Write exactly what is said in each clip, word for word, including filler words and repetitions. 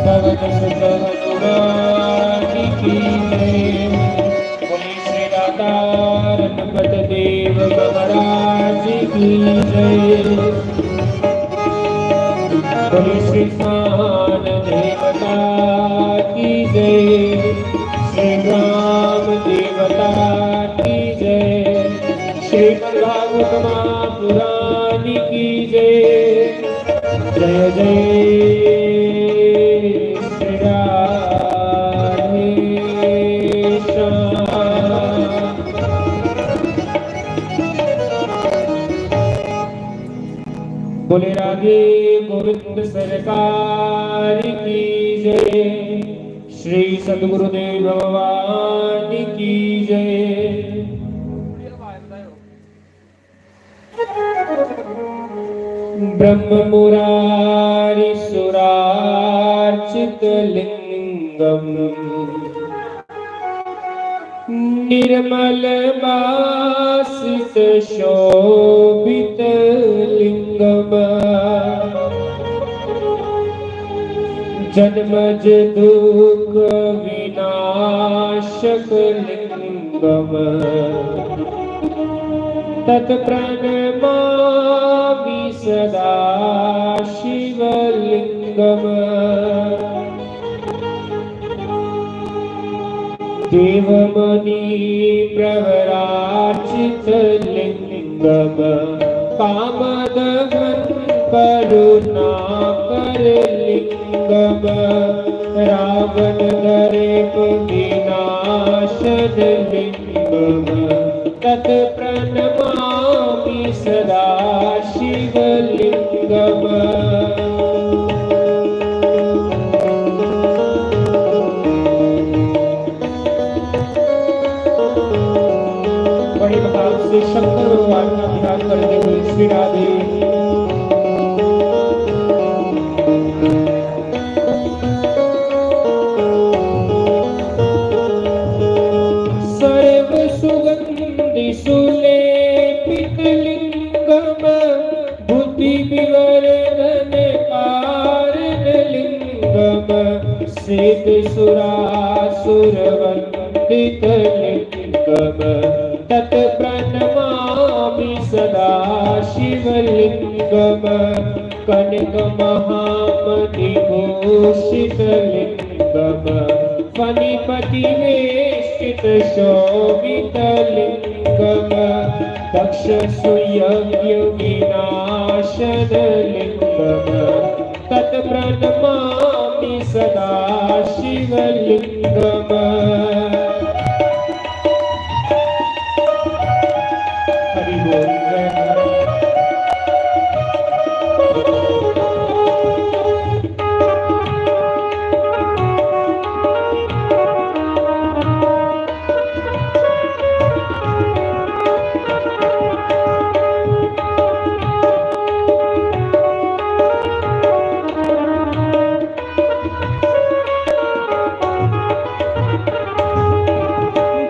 पवन सुत हनुमान की जय। बोले श्री दाता रघुपत देव महाराज की जय। बोले श्री हनुमान देवता की जय। श्री राम देवता की जय। श्रीमद् भागवत महापुराण की जय। जय जय श्री राधे श्याम। बोले राधे गोविंद सरकार की जय। श्री सद्गुरुदेव भगवान की जय। ब्रह्म मुरारी सुरार्चित लिंगम। निर्मल बासित शोभित लिंगम। जन्मज दुख विनाशक लिंगम। तत प्रणमामि सदा शिवलिंगम। देवमणि प्रवराचित लिंगम। कामदहन करुणाकर लिंगम। रावण दर्प विनाशन लिंगम। तत प्रणमामि सदा शिवलिंगम। बड़े भाव से शंकर भगवान का ध्यान करते हुए श्री राधे। सर्व सुगंधि सुलेपित लिंगम। बुद्धि विवर्धन कारण लिंगम। सेत सुरासुर वंदित लिंगम। तत प्रणमामि सदा शिवलिंगम। कनक महामणि भूषित लिंगम। फणिपति वेष्टित शोभित लिंगम। दक्ष सुयज्ञ विनाशन लिंगम। तत प्रणमामि सदा शिवलिंगम। हरि बोल। जय हरि।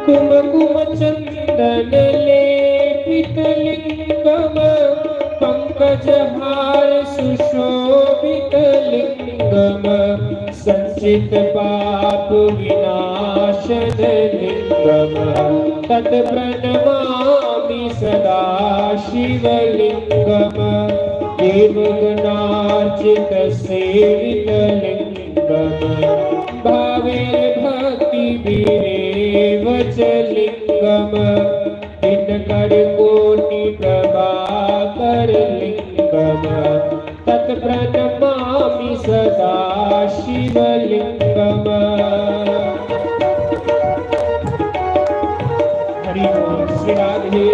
कुमकुम चंदन लेपित लिंगम। पंकज हार सुशोभित लिंगम। संचित पाप विनाशन लिंगम। तत प्रणमामि सदा शिवलिंगम। देवगणार्चित सेवित लिंगम। भावेर भक्ति विरेव च लिंगम। दिनकर कोटि प्रभाकर लिंगम। तत प्रणमामि सदा शिवलिंगम। हरि बोल श्री राधे।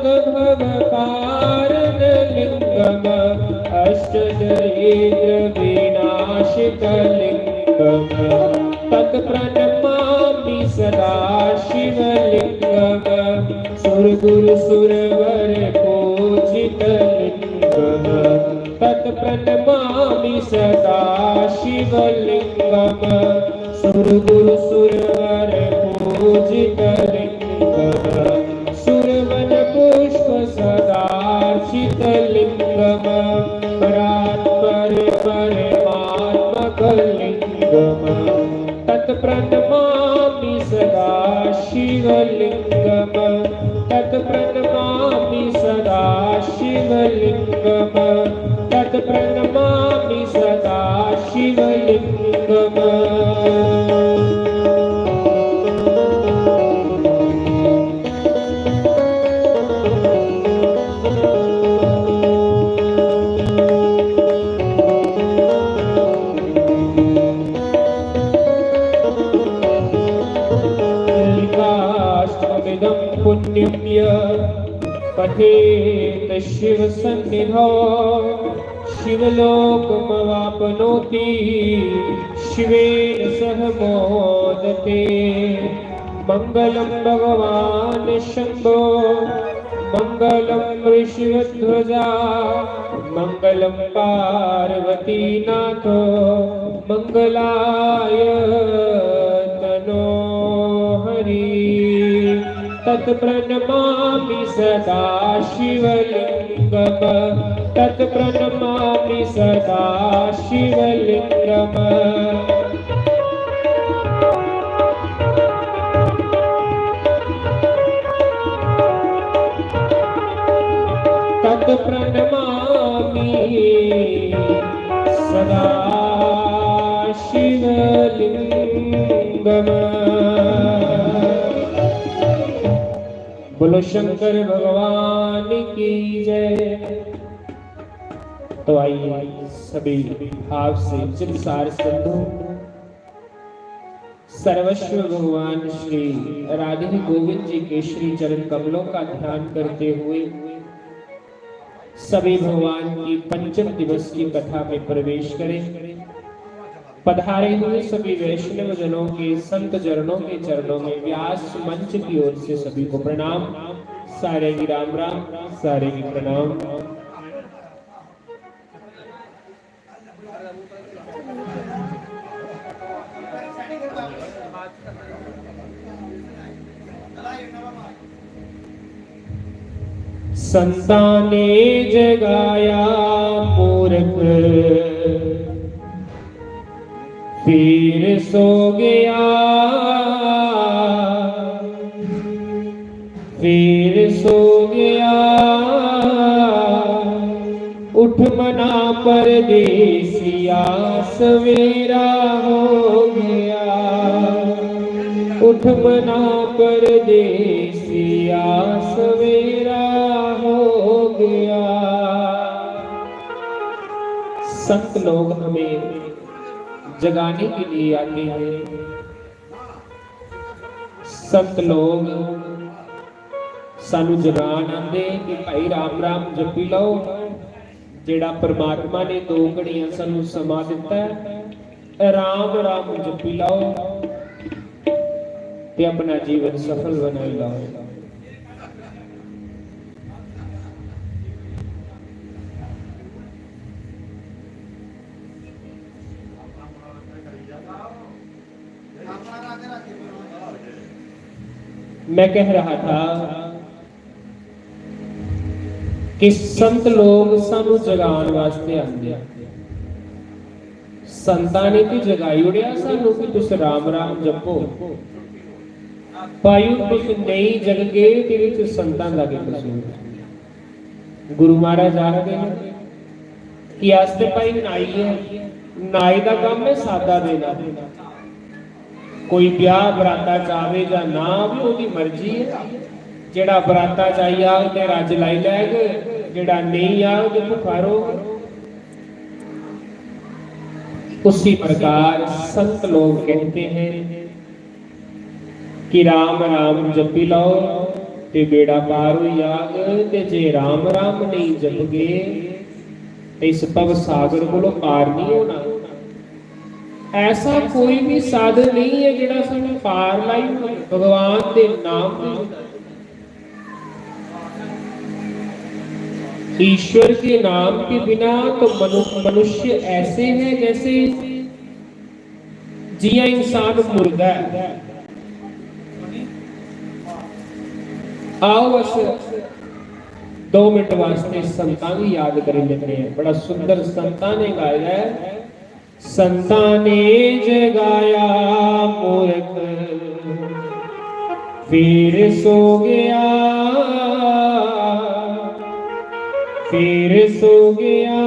भवपारणलिङ्गम् अष्टदरिद्रविनाशकलिङ्गम्। तत्प्रणमामि सदा शिवलिङ्गम् सुरगुरुसुरवरपूजितलिङ्गम्। तत्प्रणमामि सदा शिवलिङ्गम् सुरगुरुसुरवरपूजितलिङ्गम्। सुरवनपुष्पसदार्चितलिङ्गम् परात्पर परमात्मकलिङ्गम्। तत्प्रणमामि सदा शिवलिङ्गम्। तत्प्रणमामि सदा शिवलिङ्गम्। तत्प्रणमामि सदा शिवलिङ्गम्। काष्ठमिदं पुण्यं य पठेत शिवसन्निधौ शिवलोकमवाप्नोति शिवेन सह मोदते। मङ्गलं भगवान् शम्भो मङ्गलं वृषभध्वजा मङ्गलं पार्वतीनाथो मङ्गलाय तनो हरि। तत्प्रणमामि सदा शिवलिङ्गम्। तत्प्रणमामि सदा शिवलिङ्गम्। तत्प्रणमामि सदा शिवलिङ्गम्। बोलो शंकर भगवान की जय। तो आइए सभी भाव से चित सार सिंधु सर्वस्व भगवान श्री राधे गोविंद जी के श्री चरण कमलों का ध्यान करते हुए सभी भगवान की पंचम दिवस की कथा में प्रवेश करें। पधारे हुए सभी वैष्णव जनों के, संत जनों के चरणों में व्यास मंच की ओर से सभी को प्रणाम। सारे की राम राम, सारे की प्रणाम। संतां ने जगाया मूरख, फिर सो गया, फिर सो गया। उठ मना परदेसिया, सवेरा हो गया। उठ मना परदेसिया, सवेरा हो गया। संत लोग हमें जगाने के लिए आते हैं। संत लोग सानू जगान आंदे कि भाई राम राम जपी लओ। जेड़ा परमात्मा ने दो घड़ियां सानू समा दिता है, राम राम जपी लओ ते अपना जीवन सफल बनाई लओ। मैं कह रहा था कि संत लोग सानू जगान वास्ते आंदे। संतां ने ते जगाई ओड़ेआ सानू कि तुस राम राम जपो। भाई, हुण तुस नेईं जगगे ते इदे च संतां दा केह् कसूर? गुरु महाराज आखदे न कि अस ते भाई नाई ऐ, नाई दा कम्म ऐ सादा देना। कोई ब्याह बराता च आवे जां ना आवे, ओह्दी मर्जी ऐ। जेह्ड़ा बराता च आई जाग ते रज्ज लाई लैग, जेह्ड़ा नेईं आग ते भुक्खा रौह्ग। उसी प्रकार संत लोग कहते हैं कि राम राम जपी लओ, ते बेड़ा पार होई जाग। ते जे राम राम नेईं जपगे ते इस भव सागर कोलों पार नहीं होना। ऐसा कोई भी साधन नहीं है जेड़ा सानू पार लाई होए भगवान दे नाम दे बिना। ईश्वर के नाम के बिना तो मनु-, मनुष्य ऐसे है जैसे जियां इंसान मुर्दा है। आओ अस दो मिनट वास्ते संतां गी याद करी लेने हैं। बड़ा सुंदर संतां ने गाया है। संतां ने जगाया मूरख, फिर सो गया, फिर सो गया।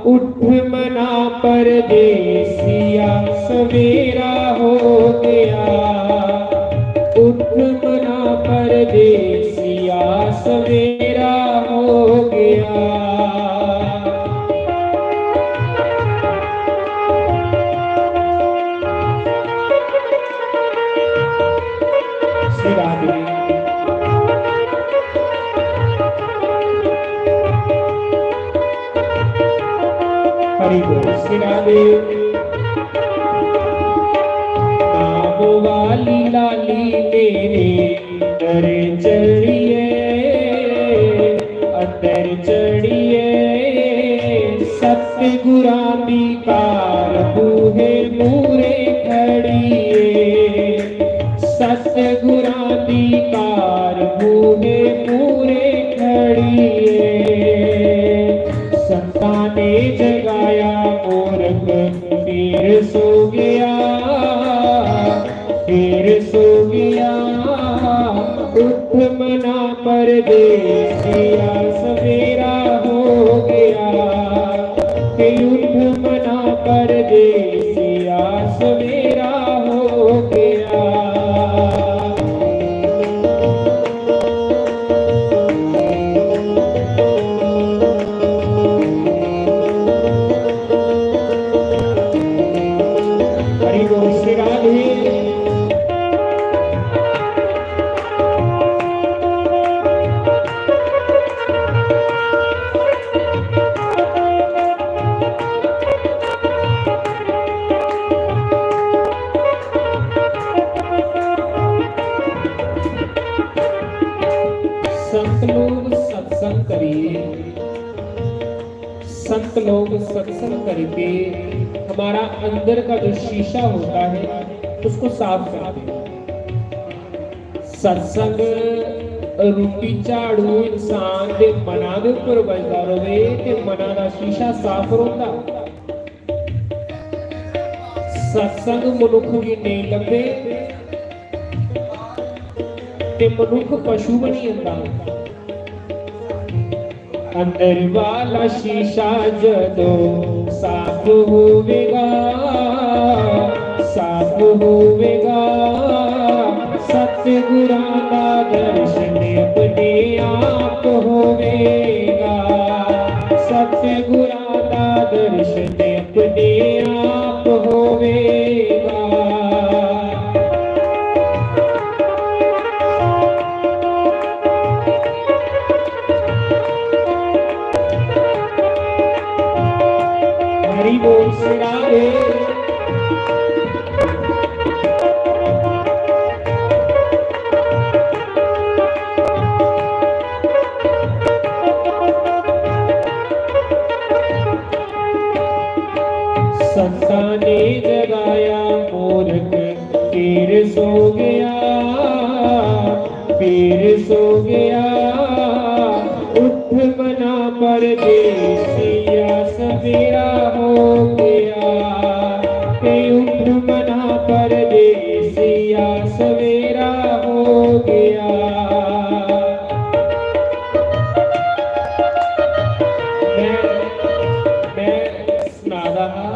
उठ मना परदेसिया, सवेरा हो गया। उठ मना परदेसिया, सवेरा हो गया। श्री राधे। हरि बोल। श्री राधे। नाम वाली लाली मेरे अंदर चढ़िए, अंदर चढ़िए। सतगुरां दी कार बूहे मूरे खड़िए। सतगुरां दी कार बूहे मूरे खड़िए। संतां ने जगाया मूरख, फिर सो गया, फिर सो गया। उठ मना परदेसिया, सवेरा हो गया। के उठ मना परदेसिया, सवेरा हो गया। हरि बोल श्री राधे। संत लोग सत्संग करिए, संत लोग सत्संग करके हमारा अंदर का जो शीशा होता है, उसको साफ करते हैं। सत्संग रूपी झाड़ू इंसान दे मना दे उप्पर बजदा रवे ते मना दा शीशा साफ रौंह्दा। सत्संग मनुख गी नेईं लब्भे ते मनुख पशु बनी जंदा। अंदर वाला शीशा जदों साफ होवेगा, साफ होवेगा, सतगुरां दा दर्शन अपने आप होवेगा। सतगुरां दा दर्शन अपने आप होवेगा। हरि बोल श्री राधे। संतां ने जगाया मूरख, फिर सो गया, फिर सो गया। उठ मना परदेसिया, सवेरा हो गया। के उठ मना परदेसिया, सवेरा हो गया। मैं, मैं सना दा हा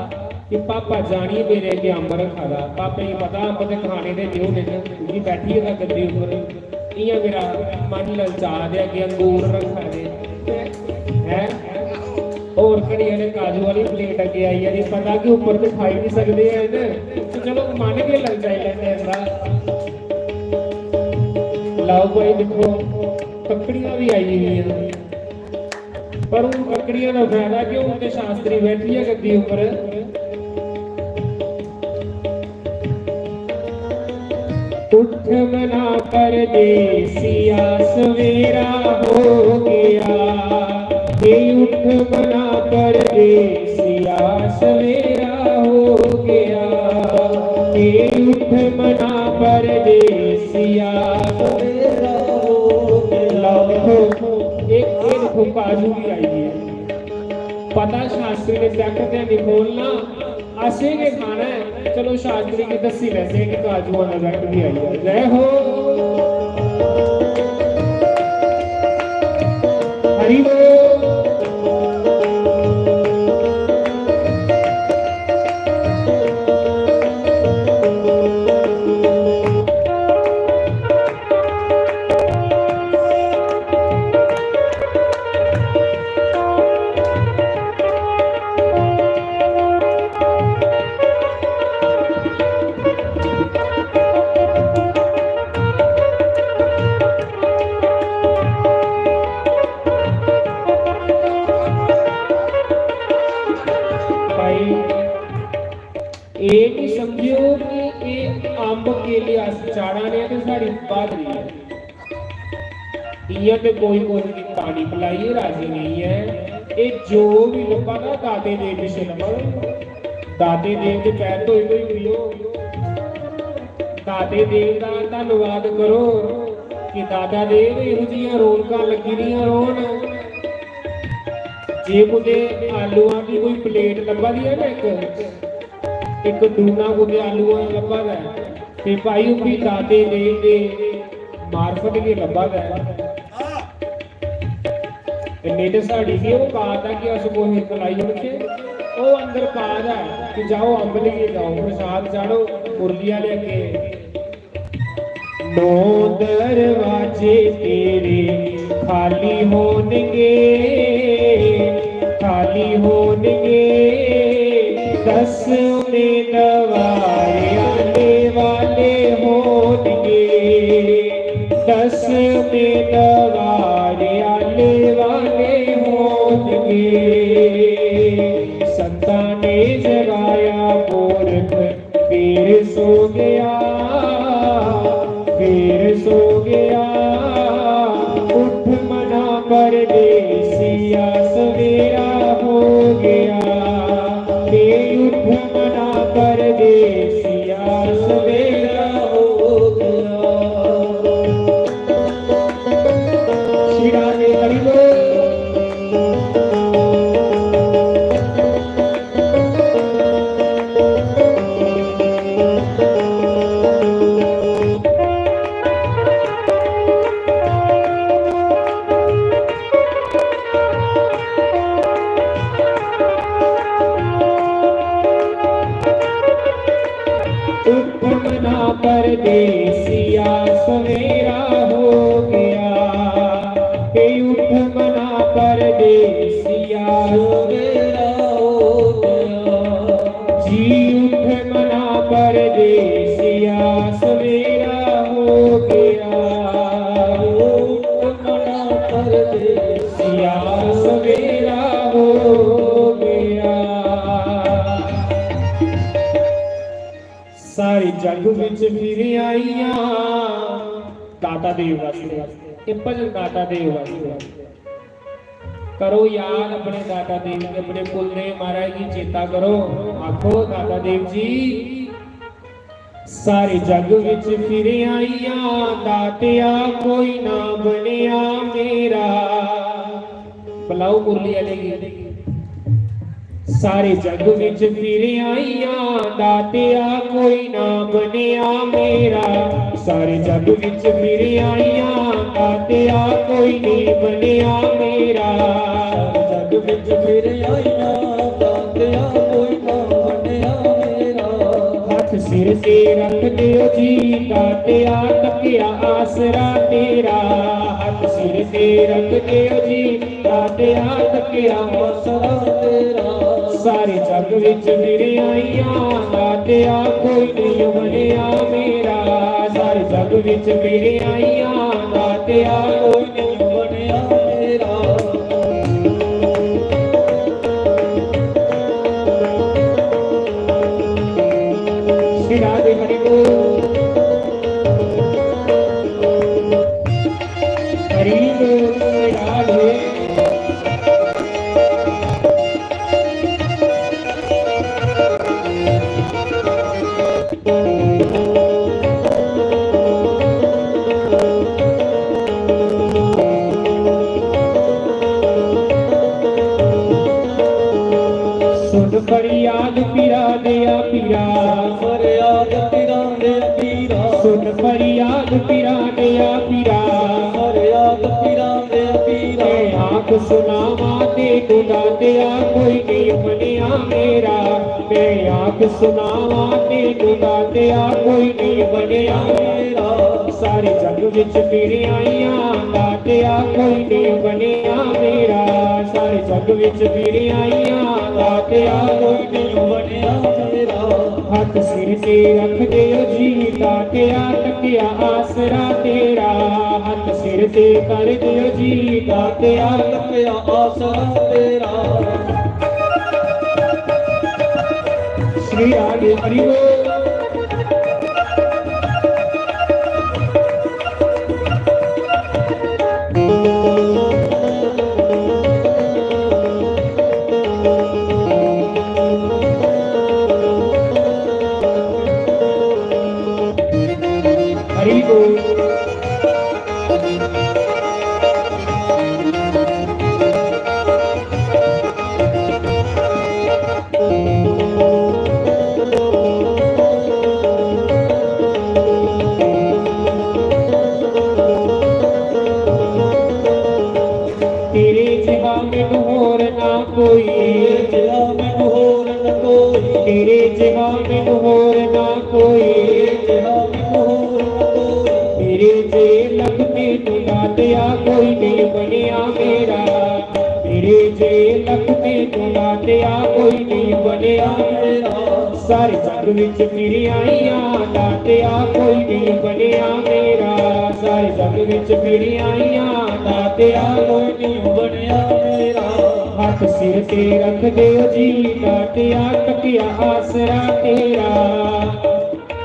कि पापा जानियै मेरे अग्गें अम्ब रक्खा दा। पापे गी पता अम्ब ते खाने दे नेईं होने न, क्योंकि बैठी गेदा गद्दी उप्पर। इ'यां मेरा मन ललचा दे अग्गें अंगूर रक्खा दे। हैं? होर घड़ी आह्ले काजू आह्ली प्लेट अग्गें आई जानी, पता कि उप्पर ते खाई निं सकदे हैन, ते चलो मन गै ललचाई लैंदे इंदा। लैओ भाई, दिक्खो, कक्कड़ियां बी आई गेइयां। पर हून कक्कड़ियां दा फायदा केह्? हून ते शास्त्री बैठी ऐ गद्दी उप्पर। उठ मना परदेसिया, सवेरा हो गया। ये उठ मना परदेसिया, सवेरा हो गया। ये उठ मना परदेसिया, सवेरा हो गया। लैओ दिक्खो, एक, एक दिक्खो, काजू बी आई गे। पता शास्त्री ने चेक ते नहीं बोलना। असें गै खाना ऐ। चलो, शास्त्री गी दस्सी लैंदे कि काजू आह्ला जट बी आई गेआ। जय हो। हरि बोल। भाई, एह् निं समझेओ कि एह् अम्ब केले अस चाढ़ा ने आं ते साढ़ी ब्हादरी ऐ। इ'यां ते कोई कुसै गी पानी पलाइयै राजी नेईं ऐ। एह् जो बी लब्भा दा, दाते दे पिच्छे लब्भा दा। दाते देव दे पैर धोई धोई पियो। दाते देव दा धन्नवाद करो कि दाता देव, एहो जिहियां रौनकां लग्गी दियां रौह्न। जे कुतै आलूआं दी कोई प्लेट लब्भा दी ऐ ना, इक, इक डूना कुतै आलूआं दा लब्भा दा ऐ, ते भाई, ओह् बी दाते देव दे मार्फत गै लब्भा दा ऐ। ते नेईं ते साढ़ी बी औकात ऐ कि अस कुसै गी खलाई ओड़चै। ओह् अंदर पा दा ऐ कि जाओ, अम्ब लेइयै जाओ, प्रसाद चाढ़ो मुरली आह्ले अग्गें। नौ दरवाजे तेरे खाली होणगे, खाली होणगे। दस उम्मीदवार आने वाले होणगे, दस उम्मीदवार आने वाले होणगे। संतां ने जगाया मूरख, फिर सो गया, फिर सो गया। उठ मना परदेसिया, सवेरा हो गया। ए उठ मना परदेसिया, सवेरा हो गया। श्री राधे हरि बोल। उठ मना परदेसिया, सवेरा हो गया। ए उठ मना परदेसिया, सवेरा हो गया। जी उठ मना परदेसिया, सवेरा हो गया। उठ मना परदेसिया, सवेरा हो गया। सारे जग विच फिर आइयां दाता देव वास्ते। ये भजन दाता देव वास्ते। करो याद अपने दाता देव के, अपने कुलदेव महाराज गी चेता करो। आखो, दाता देव जी, सारे जग विच फिर आइयां दातिया, कोई ना बनेया मेरा। बुलाओ मुरली आह्ले गी। सारे जग विच फिर आइयां दातिया, कोई ना बनेया मेरा। सारे जग विच फिर आइयां दातिया, कोई नहीं बनेया मेरा। सारे जग विच फिर आइयां दातिया, कोई ना बनेया मेरा। हथ सिर ते रख दियो जी दातिया, तकिया आसरा तेरा। हथ सिर ते रख दियो जी दातिया, तकिया आसरा तेरा। सारे जग विच फिर आइयां दातिया, कोई नहीं बनेया मेरा। सारे जग जग विच मेरे आइयां, दातेआ कोई नहीं बनेआ मेरा। श्री राधे हरि बोल। हरि बोल, श्री राधे। सुन फरियाद पीरा देआ पीरा। फरियाद पीरा देआ पीरा। सुन फरियाद पीरा देआ पीरा। फरियाद पीरा देआ पीरा। मैं आख सुनावा ते तू दातेआ कोई नहीं बनेआ मेरा। मैं आख सुनावा ते तू दातेआ कोई नहीं बनेआ मेरा। सारे जग विच फिर आइयां, दातेआ कोई नहीं बनेआ मेरा। सारे जग विच फिर आइयां, दातेआ कोई नहीं बनेआ मेरा। हत्थ सिर ते रख दियो जी, दातेआ तकिया आसरा तेरा। हत्थ सिर ते कर दियो जी, दातेआ तकिया आसरा तेरा। श्री राधे हरि बोल। हरि बोल। तेरे जिहा मैनू होर ना कोई, तेरे जिहा मैनू होर ना कोई, तेरे जिहा मैनू होर ना कोई, तेरे जिहा मैनू होर ना कोई। तेरे जे लख मैनू दातेआ कोई नहीं बनेआ मेरा। तेरे जे लख मैनू दातेआ कोई नहीं बनेआ मेरा। सारे जग विच फिर आइयां, दातेआ कोई नहीं बनेआ मेरा। सारे जग विच फिर आइयां, दातेआ कोई नहीं बनेआ मेरा। हत्थ सिर ते रख दियो जी, दातेआ तकिया आसरा तेरा।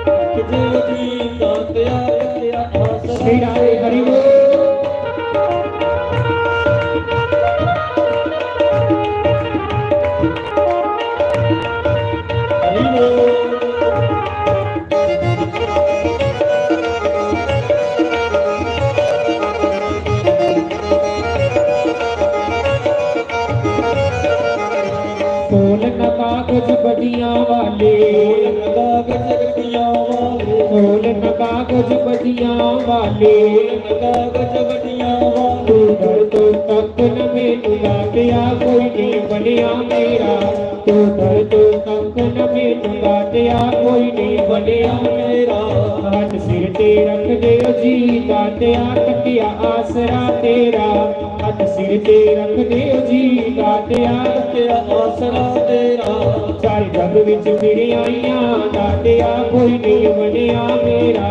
रख दियो जी, दातेआ तकिया आसरा तेरा। हरि बोल। खोल न कागज बदियां वाले, खोल न कागज बदियां वाले, खोल न कागज बदियां वाले। तू दर तो तक न मैनू दातेआ कोई नहीं बनेआ मेरा। तू दर तो तक न मैनू दातेआ कोई नहीं बनेआ मेरा। हत्थ सिर ते रख दियो जी, दातेआ तकिया आसरा तेरा। हत्थ सिर ते रख दियो जी, दातेआ तकिया आसरा तेरा। सारे जग विच फिर आइयां, दातेआ कोई नहीं बनेआ मेरा।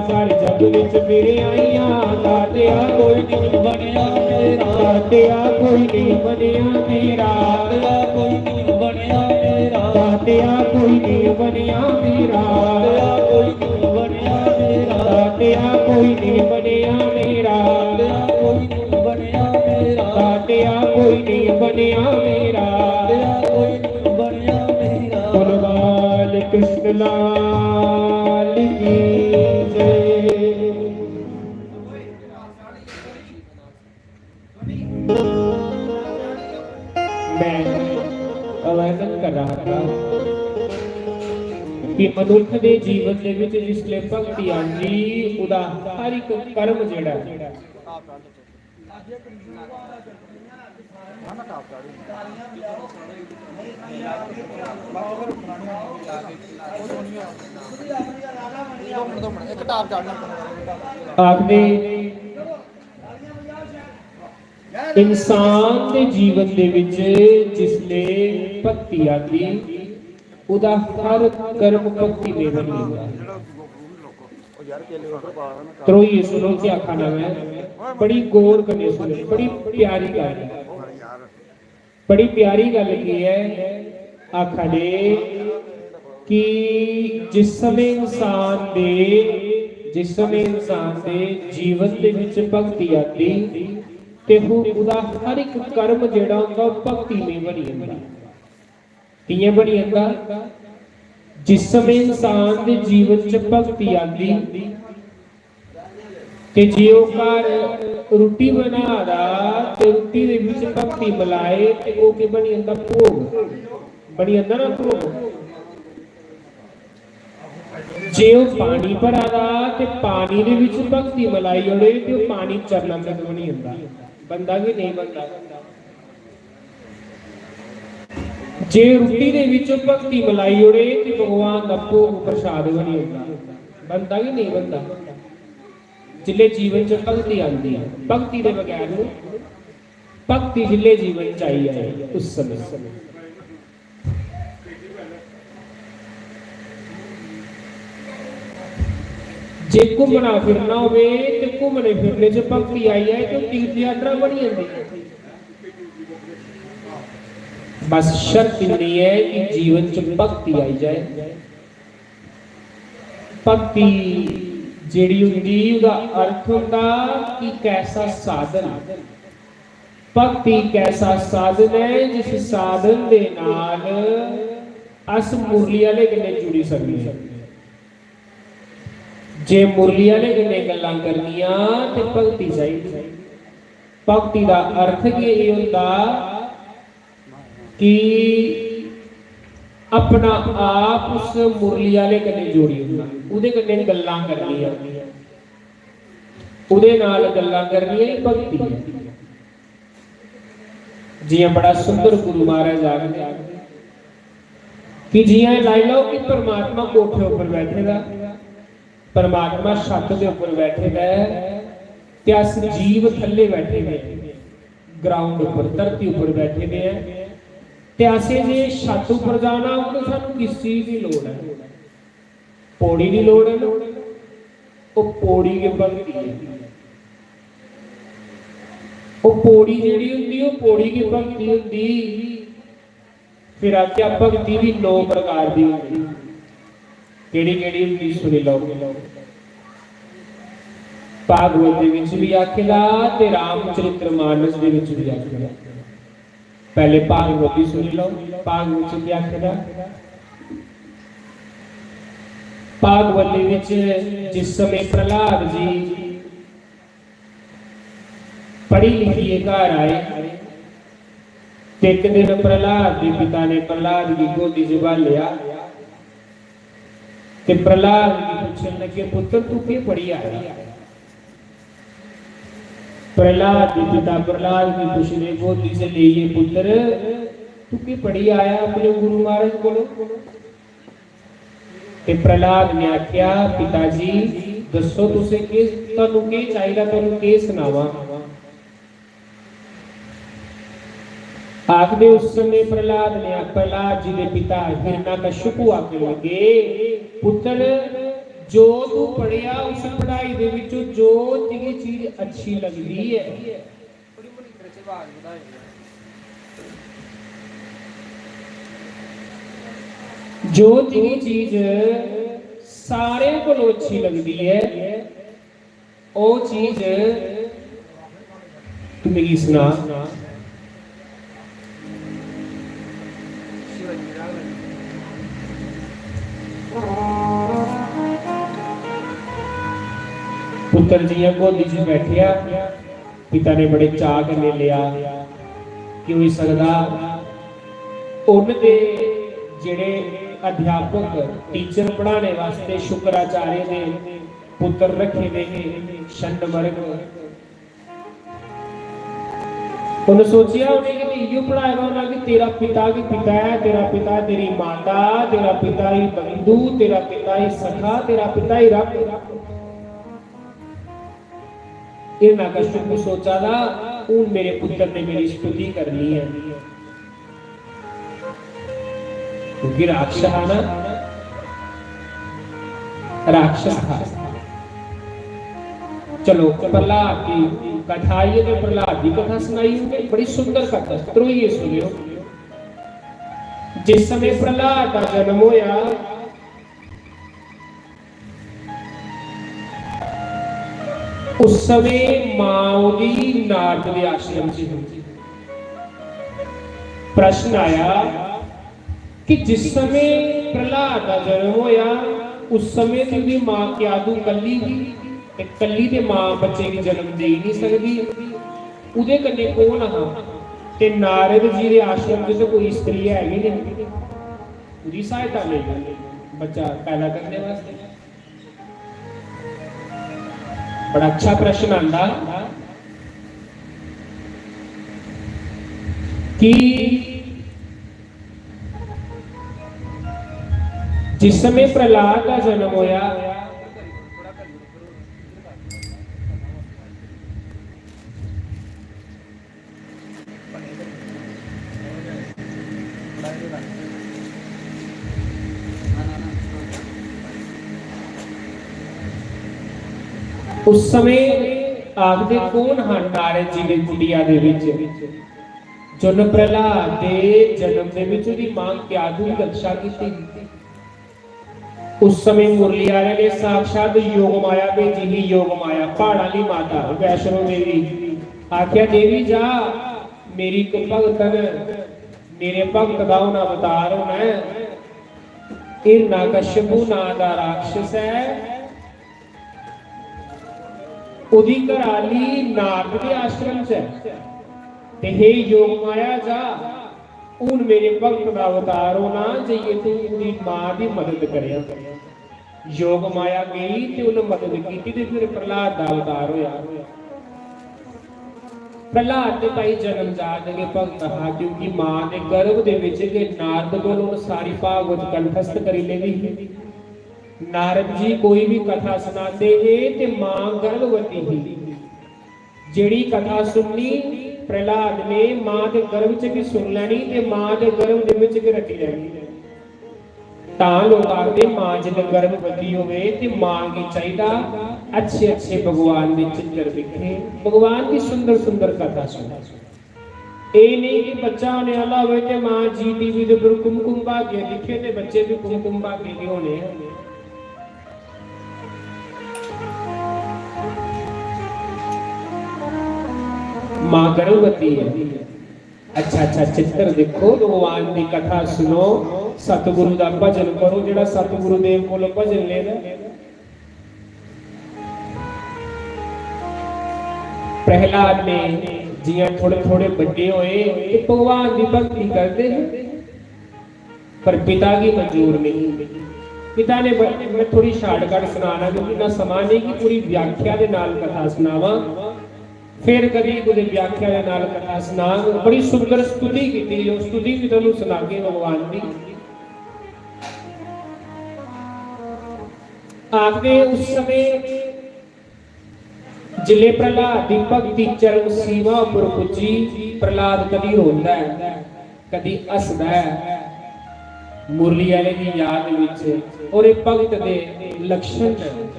सारे जग विच फिर आइयां, दातेआ कोई नहीं बनेआ मेरा। दातेआ कोई नहीं बनेआ मेरा। दातेआ कोई नहीं बनेआ मेरा। दातेआ कोई नहीं बनेआ मेरा। दातेआ कोई नहीं बनेआ मेरा। दातेआ कोई नहीं बनेआ मेरा। दातेआ कोई नहीं बनेआ मेरा। दातेआ कोई नहीं बनेआ मेरा। दातेआ कोई नहीं बनेआ मेरा। बोलो बाल कृष्ण लाल की जय। मैं अवैधन कर रहा था कि मनुख दे जीवन दे विच जिसले भक्ति आंदी, उदा हर एक कर्म जेड़ा है। आखदे इंसान दे जीवन दे विच जिसले भक्ति आंदी, उदा हर कर्म भक्तिमय बनी जंदा। त्रोइयै सुनो क्या आखा ना मैं, बड़ी गौर कन्नै सुनो, बड़ी प्यारी गल्ल ऐ। बड़ी प्यारी गल्ल की ऐ, आखा दे कि जिस समें इंसान दे, जिस समें इंसान दे जीवन दे विच भक्ति आंदी ते ओह्, ओह्दा हर इक कर्म जेह्ड़ा होंदा ओह् भक्तिमय बनी जंदा। कि'यां बनी जंदा? जिस समें इंसान दे जीवन च भक्ति आंदी ते जे ओह् घर रुट्टी बना दा ते रुट्टी दे बिच भक्ति मलाए ते ओह् केह् बनी जंदा? भोग बनी जंदा ना, भोग। जे ओह् पानी भरा दा ते पानी दे बिच भक्ति मलाई ओड़े ते ओह् पानी चरणामृत बनी जंदा, बनदा कि नेईं बनदा? जे रुट्टी दे बिच भक्ति मलाई ओड़े ते भगवान दा भोग प्रसाद बनी जंदा, बनदा कि नेईं बनदा? जिसले जीवन च भक्ति आंदी ऐ, भक्ति दे बगैर नहीं, भक्ति जिसले जीवन च आई जाए उस समय जे घूमना फिरना होवे ते घूमने फिरने च भक्ति आई जाए ते तीर्थ यात्रा बनी जंदी। बस शर्त इन्नी ऐ कि जीवन च भक्ति आई जाए। भक्ति जेह्ड़ी होंदी, ओह्दा अर्थ होंदा कि कैसा साधन। भक्ति इक ऐसा साधन ऐ जिस साधन दे नाल अस मुरली आह्ले कन्नै जुड़ी सकने आं। जे मुरली आह्ले कन्नै गल्लां करनियां ते भक्ति चाहिदी। भक्ति दा अर्थ गै एह् होंदा कि अपना आप उस मुरली आह्ले कन्नै जोड़ी ओड़ना, ओह्दे कन्नै गल्लां करनियां, ओह्दे नाल गल्लां करनियां, एह् भक्ति ऐ। जि'यां बड़ा सुंदर गुरु महाराज आखदे कि जि'यां एह् लाई लैओ कि परमात्मा कोठे उप्पर बैठे दा, परमात्मा छत्त दे उप्पर बैठे दा ऐ ते अस जीव थल्ले बैठे दे आं, ग्राउंड उप्पर, धरती उप्पर बैठे दे आं। ते असें जे छत्त उप्पर जाना होग ते सानूं किस चीज दी लोड़ ऐ? पौड़ी दी लोड़ ऐ ना? ओह् पौड़ी गै भक्ति ऐ। ओह् पौड़ी जेह्ड़ी होंदी, ओह् पौड़ी गै भक्ति होंदी। फिर आखेआ भक्ति बी नौ प्रकार दी होंदी। केह्ड़ी केह्ड़ी होंदी सुनी लैओ। भागवत दे विच बी आखे दा ते रामचरित्र मानस दे विच बी आखे दा। पैह्ले भागवत दी सुनी लैओ, भागवत च केह् आखे दा? भागवत दे विच जिस समय प्रहलाद जी पढ़ी लिखियै घर आए ते इक दिन प्रहलाद दे पिता ने प्रहलाद गी गोदी च ब्हालेआ ते प्रहलाद गी पुच्छन लगे, "पुत्तर, तू केह् पढ़ी आया?" प्रहलाद दे पिता प्रहलाद गी पुच्छदे, गोदी च लेइयै, "पुत्तर, तू केह् पढ़ी आया अपने गुरु महाराज कोलों?" ते प्रहलाद ने आखेआ, "पिता जी, दस्सो, तुसें केह्, तुहानू केह् चाहिदा, तुहानू केह् सनावां?" आखदे उस समें प्रहलाद ने, प्रहलाद जी दे पिता हिरणाकश्यप आखन लगे, "पुत्तर, जो तू पढ़ेआ, उस पढ़ाई दे विचों जो तुगी चीज अच्छी लगदी ऐ, जो तुगी चीज सारें कोलों अच्छी लगदी ऐ, ओह् चीज तू मिगी सना।" पुत्तर जियां गोदी च बैठेआ, पिता ने बड़े चाऽ कन्नै लेआ कि होई सकदा उन दे जेह्ड़े अध्यापक, टीचर पढ़ाने वास्ते शुक्राचार्य दे पुत्तर रखे दे हे, छंड मरग। उन्हें सोचेआ, उ'नेंगी ते इ'यो पढ़ाए दा होना कि तेरा पिता गै पिता ऐ, तेरा पिता तेरी माता, तेरा पिता ही बंधु, तेरा पिता ही सखा, तेरा पिता ही रब। हिरणाकश्यप सोचा दा, "हून मेरे पुत्र ने मेरी स्तुति करनी है।" क्योंकि राक्षस हा ना, राक्षस था। चलो, प्रहलाद की कथा आई है, ते प्रहलाद की कथा सुनाई उन्हें, बड़ी सुंदर कथा, त्रोइयै सुनियो। जिस समय प्रहलाद का जन्म होया, उस समय मां ओदी नारद दे आश्रम च ही। प्रश्न आया कि जिस समय प्रहलाद का जन्म होया, उस समय दी ओदी मां क्यादू कल्ली ही, ते कल्ली ते मां बच्चे गी जन्म देई नहीं सकदी, ओदे कन्नै कौन हा? ते नारद जी दे आश्रम च ते कोई स्त्री है गै नहीं, ओदी सहायता लेई बच्चा पैदा करने वास्ते। बड़ा अच्छा प्रश्न आंदा कि जिस समय प्रहलाद का जन्म होया, उस समय आखदे कौन हा नारद जी दे कुटिया दे विच, जुन प्रहलाद दे जन्म दे विच ओदी मां क्यादू दी रक्षा कीती? उस समय मुरली आले ने साक्षात योग माया भेजी ही, योग माया, पहाड़ां दी माता वैष्णो देवी। आख्या, "देवी जा, मेरी इक भगतन, मेरे भगत दा हून अवतार होना है, हिरणाकश्यपु नां दा राक्षस है, ओदी घराली नारद दे आश्रम च है, ते हे योग माया जा, हून मेरे भगत दा अवतार होना, जाइयै तू ओदी मां दी मदद करेआं।" योग माया गई ते उन्हें मदद की, ते फिर प्रहलाद दा अवतार होया। प्रहलाद ते भाई जन्मजात गै भगत हा, क्योंकि मां दे गर्भ दे विच गै नारद कोल उन्हें सारी भागवत कंठस्थ करी लेदी ही। नारद जी कोई भी कथा सुनाते हे ते मां गर्भवती ही। जेड़ी कथा सुननी, प्रहलाद ने मां दे गर्भ च भी सुन लेनी ते मां दे गर्भ दे विच भी रटी लेनी। तां लोक आखदे, मां जिसलै गर्भवती होवे ते मां गी चाहिदा अच्छे अच्छे भगवान दे चित्र दिखे, भगवान दी सुंदर सुंदर कथा सुने। एह् नेईं कि बच्चा होने आह्ला होवे ते मां जी टीवी दे उप्पर कुमकुम भाग्य दिक्खे ते बच्चे बी कुमकुम भाग्य गै होने। मां गर्भवती है। अच्छा अच्छा चित्र दिक्खो, भगवान दी कथा सुनो, सतगुरु दा भजन करो। जेह्ड़ा सतगुरु देव कोल भजन लेदा, प्रहलाद ने जियां थोड़े थोड़े बड्डे होए ते भगवान दी भक्ति करदे हे, पर पिता गी मंजूर नहीं। पिता ने ब-, मैं थोड़ी shortcut सुनाना क्योंकि इन्ना समां नहीं कि पूरी व्याख्या दे नाल कथा सुनावां। फिर कदी कुतै व्याख्या दे नाल कथा सुनांग। बड़ी सुंदर स्तुति कीती, जो स्तुति भी तुहानू सुनागे भगवान दी। आखदे उस समय जिसलै प्रहलाद दी भक्ति चरम सीमा उप्पर पुज्जी, प्रहलाद कदी रोंदा ऐ, कदी हसदा ऐ। मुरली आह्ले दी याद विच, और एह् भगत दे लक्षण न।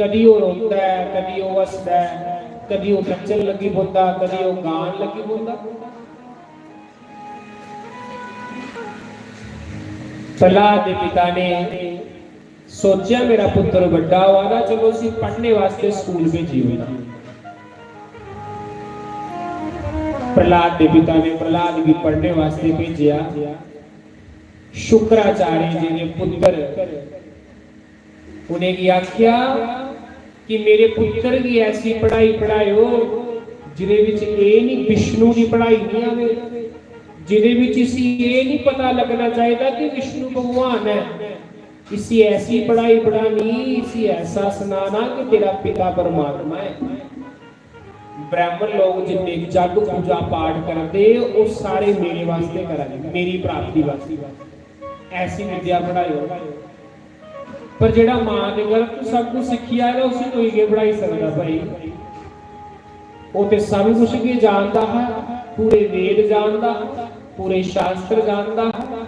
कदी ओह् रोंदा ऐ, कदी ओह् हसदा ऐ, कदी ओह् नच्चन लगी पौंदा, कदी ओह् गान लगी पौंदा। प्रहलाद दे पिता ने सोचेआ, मेरा पुत्र बड्डा होआ दा, चलो उसी पढ़ने वास्ते स्कूल भेजी ओड़ना। प्रहलाद दे पिता ने प्रहलाद गी पढ़ने वास्ते भेजेआ। शुक्राचार्य जी दे पुत्र उ'नेंगी आखेआ कि मेरे पुत्र गी ऐसी पढ़ाई पढ़ाएओ जिदे विच एह् निं विष्णु दी पढ़ाई निं आवे, जिदे विच इसी एह् निं पता लगना चाहिदा कि विष्णु भगवान ऐ। इसी ऐसी पढ़ाई पढ़ानी, इसी ऐसा सनाना कि तेरा पिता परमात्मा है। ब्राह्मण लोग जिन्ने जग पूजा पाठ करदे, ओह् सारे मेरे वास्ते करा दे, मेरी प्राप्ति वास्ते। ऐसी विद्या पढ़ाएओ। पर जेह्ड़ा मां दे गर्भ च सब कुछ सिक्खी आए दा, उसी कोई केह् पढ़ाई सकदा भाई? ओह् ते सब कुछ गै जानदा हा, पूरे वेद जानदा हा, पूरे शास्त्र जानदा हा।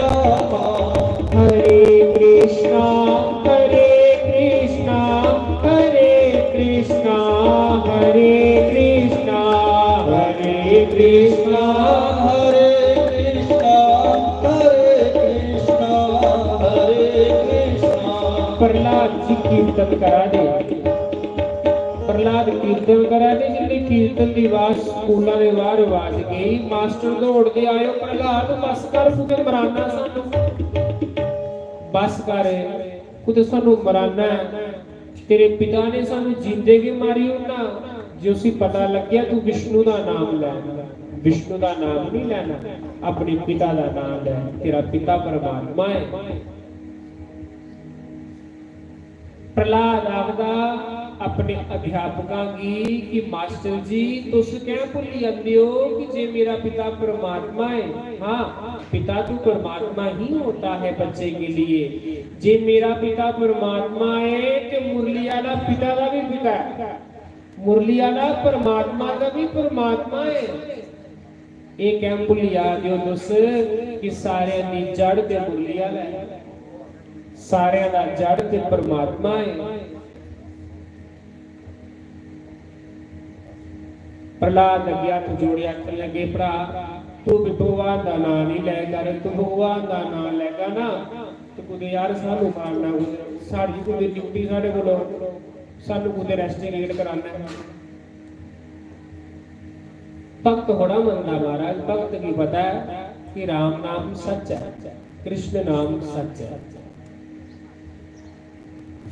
रामा। हरे कृष्णा, हरे कृष्णा, हरे कृष्णा, हरे कृष्णा, हरे कृष्णा, हरे कृष्णा, हरे कृष्णा, हरे कृष्णा। प्रहलाद जी कीर्तन करा दे। प्रहलाद कीर्तन करा दे, जिसले कीर्तन दी आवाज स्कूला दे बाहर आवाज गई, मास्टर दौड़दे आए, "प्रहलाद, बस कर, कुतै मराना सानू, बस कर, कुतै सानू मराना ऐ। तेरे पिता ने सानू जींदे गै मारी ओड़ना।" जे उसी पता लग्गेआ, तू विष्णु दा नाम लै, विष्णु दा नाम नहीं लेना, अपने पिता दा नाम लै, तेरा पिता परमात्मा है। प्रहलाद आखदा अपने अध्यापकां गी कि मास्टर जी, तुस कैं भुल्ली जंदे ओ कि जे मेरा पिता परमात्मा ऐ? हां, पिता तू परमात्मा ही होता है बच्चे के लिए। जे मेरा पिता परमात्मा ऐ ते मुरली आह्ला पिता दा बी पिता ऐ, मुरली आह्ला परमात्मा दा बी परमात्मा ऐ। एह् कैं भुल्ली जा दे ओ तुस कि सारेआं दी जड़ ते मुरली आह्ला ऐ, सारेआं दा जड़ ते परमात्मा ऐ। प्रहलाद अग्गें हत्थ जोड़ियै आखन लगे, "भ्रा, तू बी भगवान दा नांऽ निं लै कर, तू भगवान दा नांऽ लैगा ना ते कुतै यार सानू मारना कुतै, साढ़ी कुतै ड्यूटी साढ़े कोल, सानू कुतै रेस्टिगेट कराना ऐ।" भक्त थोड़ा मनदा महाराज, भक्त गी पता ऐ कि राम नाम सच ऐ, कृष्ण नाम सच ऐ।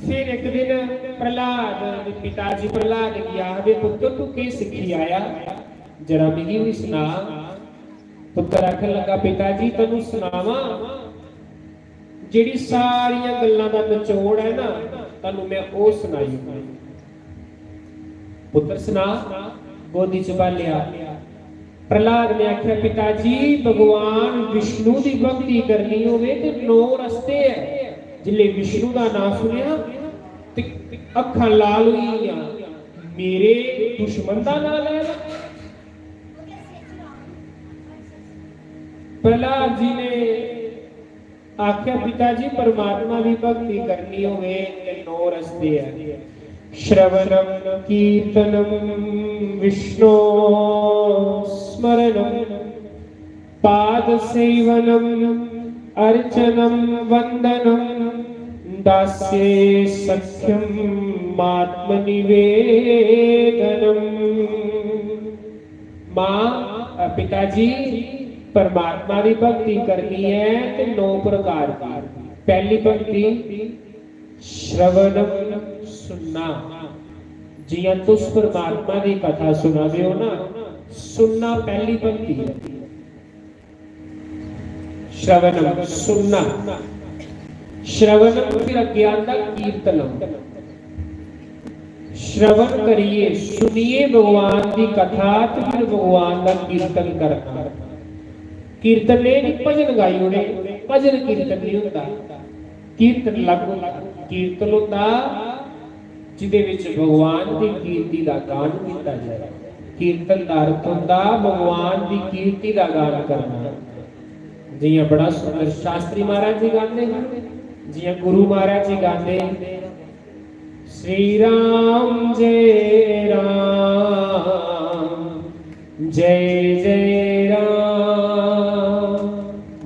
फिर एक दिन प्रहलाद दे पिता जी प्रहलाद गी आखदे, "पुत्तर, तू केह् सिक्खी आया? जरा मिगी बी सना।" पुत्तर आखन लगा, "पिता जी, तन्नू सनावां, जेह्ड़ी सारियां गल्लां दा नचोड़ ऐ ना, तन्नू मैं ओह् सनाई ओड़ां।" "पुत्तर, सना।" गोदी च भालेआ। प्रहलाद ने आखेआ, "पिता जी, भगवान विष्णु दी भक्ति करनी होवे ते नौ रस्ते ऐ।" जिसले विष्णु दा नांऽ सुनेआ ते अक्खां लाल होई गेइयां। "मेरे दुश्मन दा नांऽ लै दा?" प्रहलाद जी ने आखेआ, "पिता जी, परमात्मा दी भक्ति करनी होवे ते नौ रस्ते ऐ। श्रवणम कीर्तनम विष्णो स्मरणम पाद सेवनम अर्चनम वंदनम दास्ये सख्यम आत्मनिवेदनम।" माँ, अ, पिता जी, परमात्मा दी भक्ति करनी ऐ ते नौ प्रकार दी। पहली भक्ति श्रवणम, सुनना। जियां तुस परमात्मा दी कथा सुना दे हो ना, सुनना पहली भक्ति है। श्रवणम, सुनना। श्रवणम, फिर अग्गे आंदा कीर्तनम। श्रवण करिए, सुनिए भगवान दी कथा ते फिर भगवान दा कीर्तन करना। कीर्तन एह् निं भजन गाई ओड़े, भजन कीर्तन निं होंदा। कीर्तन अलग होंदा। कीर्तन होंदा जिदे विच भगवान दी कीर्ति दा गान कीता जाए। कीर्तन दा अर्थ होंदा भगवान दी कीर्ति दा गान करना। जियां बड़ा सुंदर शास्त्री महाराज जी गांदे हैं, जियां गुरु महाराज जी गांदे हैं, "श्री राम जय राम, जय जय राम।"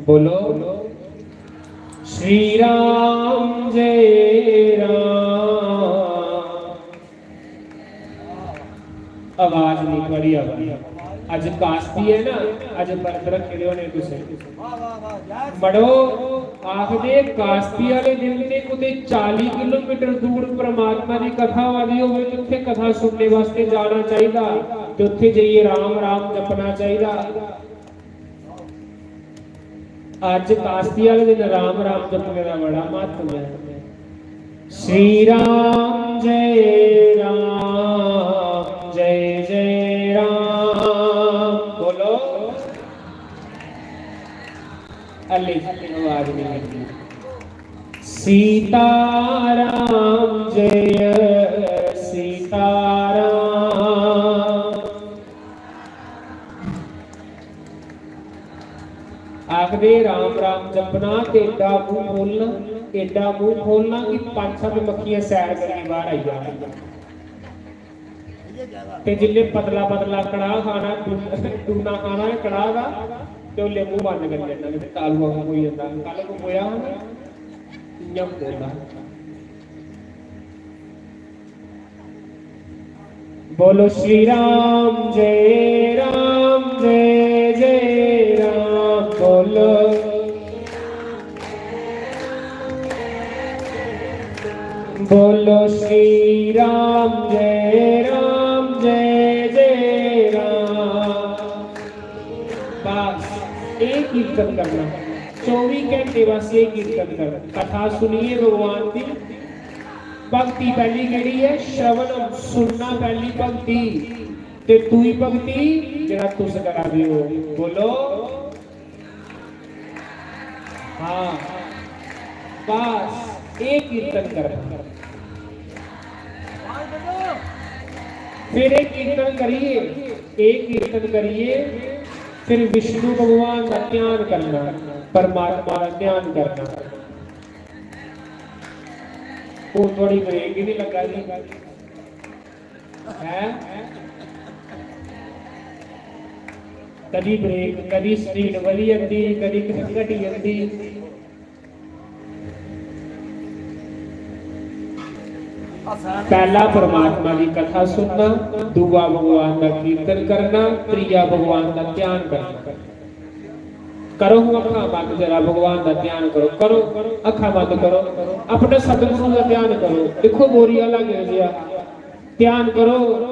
बोलो, "श्री राम जय राम।" आवाज नहीं थुआड़ी आवा दी। अज कास्ती है ना, अज बरत रखे दे होने तुसें। मड़ो, आखदे कास्ती आह्ले दिन ते कुतै चाली किलोमीटर दूर परमात्मा दी कथा होआ दी होवे ते उत्थै कथा सुनने वास्ते जाना चाहिदा ते उत्थै जाइयै राम राम जपना चाहिदा। अज्ज कास्ती आह्ले दिन राम राम जपने दा बड़ा म्हत्तव ऐ। श्री राम जय राम, जय जय राम। बोलो। हल्ले आवाज नहीं लगी। सीता राम जय सीता राम। आखदे राम राम जपना ते एड्डा मूंह खोलना, एड्डा मूंह खोलना कि पंज सत्त मक्खियां सैर करियै बाहर आई जान। ते जिल्ले पतला पतला कड़ाह खाना, डू-, डूना खाना है कड़ाह दा, ते ओल्ले मूंह बंद करी लैना, ते तालू आंगू होई जंदा। कल को बोया हा ना, इ'यां बोलदा। बोलो श्री राम जय राम जय जय राम बोलो। बोलो श्री राम जय राम जय जय राम। बस ये कीर्तन करना, चौबी घंटे बस ये कीर्तन करना। कथा सुनिए भगवान की। भक्ति पहली केड़ी है? श्रवणम, सुनना पहली भक्ति। ते दूई भक्ति जेड़ा तुस करा दे हो, बोलो। हाँ, बस ये कीर्तन करना। फिर ये कीर्तन करिए, ये कीर्तन करिए, फिर विष्णु भगवान का ध्यान करना, परमात्मा का ध्यान करना। हून थोड़ी ब्रेक ही नहीं लगा दी है। कदी ब्रेक, कदी स्पीड बधी जंदी, कदी घटी जंदी। पहला परमात्मा की कथा सुनना, दूआ भगवान का कीर्तन करना, त्रीया भगवान का ध्यान करना। करो हूं अखां बंद, जरा भगवान का ध्यान करो, करो अखां बंद करो, अपने सतगुरु का ध्यान करो। देखो बोरी आह्ला किहो जेहा, ध्यान करो।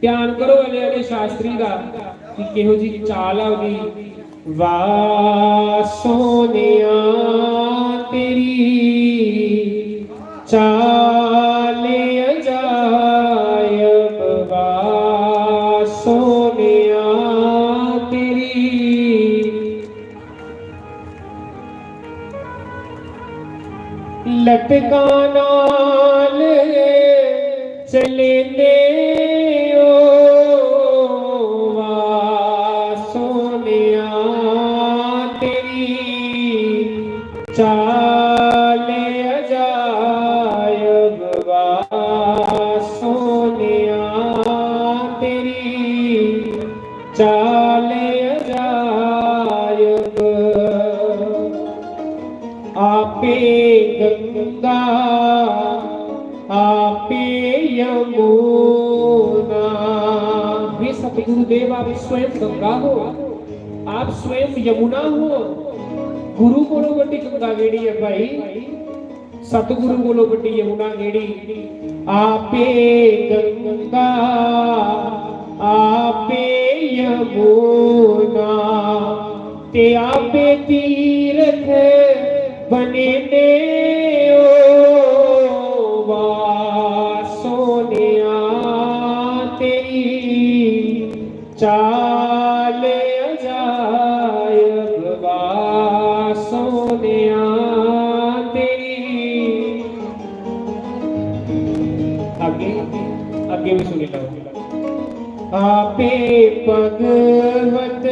ध्यान करो अले अले शास्त्री दा कि किहो जी चाल ऐ ओदी। वाह सोनिया तेरी चाल अजायब, वाह सोनिया तेरी। लटकां नाल चलेंदे ओ, वाह सोनिया तेरी चाल अजायब, वाह सोनिया तेरी चाल अजायब। आपे गंगा, आपे यमुना। हे सतगुरुदेव, आप स्वयं गंगा हो, आप स्वयं यमुना हो। गुरु कोलों बड़ी गंगा केड़ी है भाई? सतगुरु कोलों बड़ी यमुना केड़ी? आपे गंगा, आपे यमुना, ते आपे तीरथ बने ने ओ, वाह सोनिया तेरी चाल अजायब, वाह सोनिया तेरी। अगे, अगे भी सुनी लो। आपे भगवत,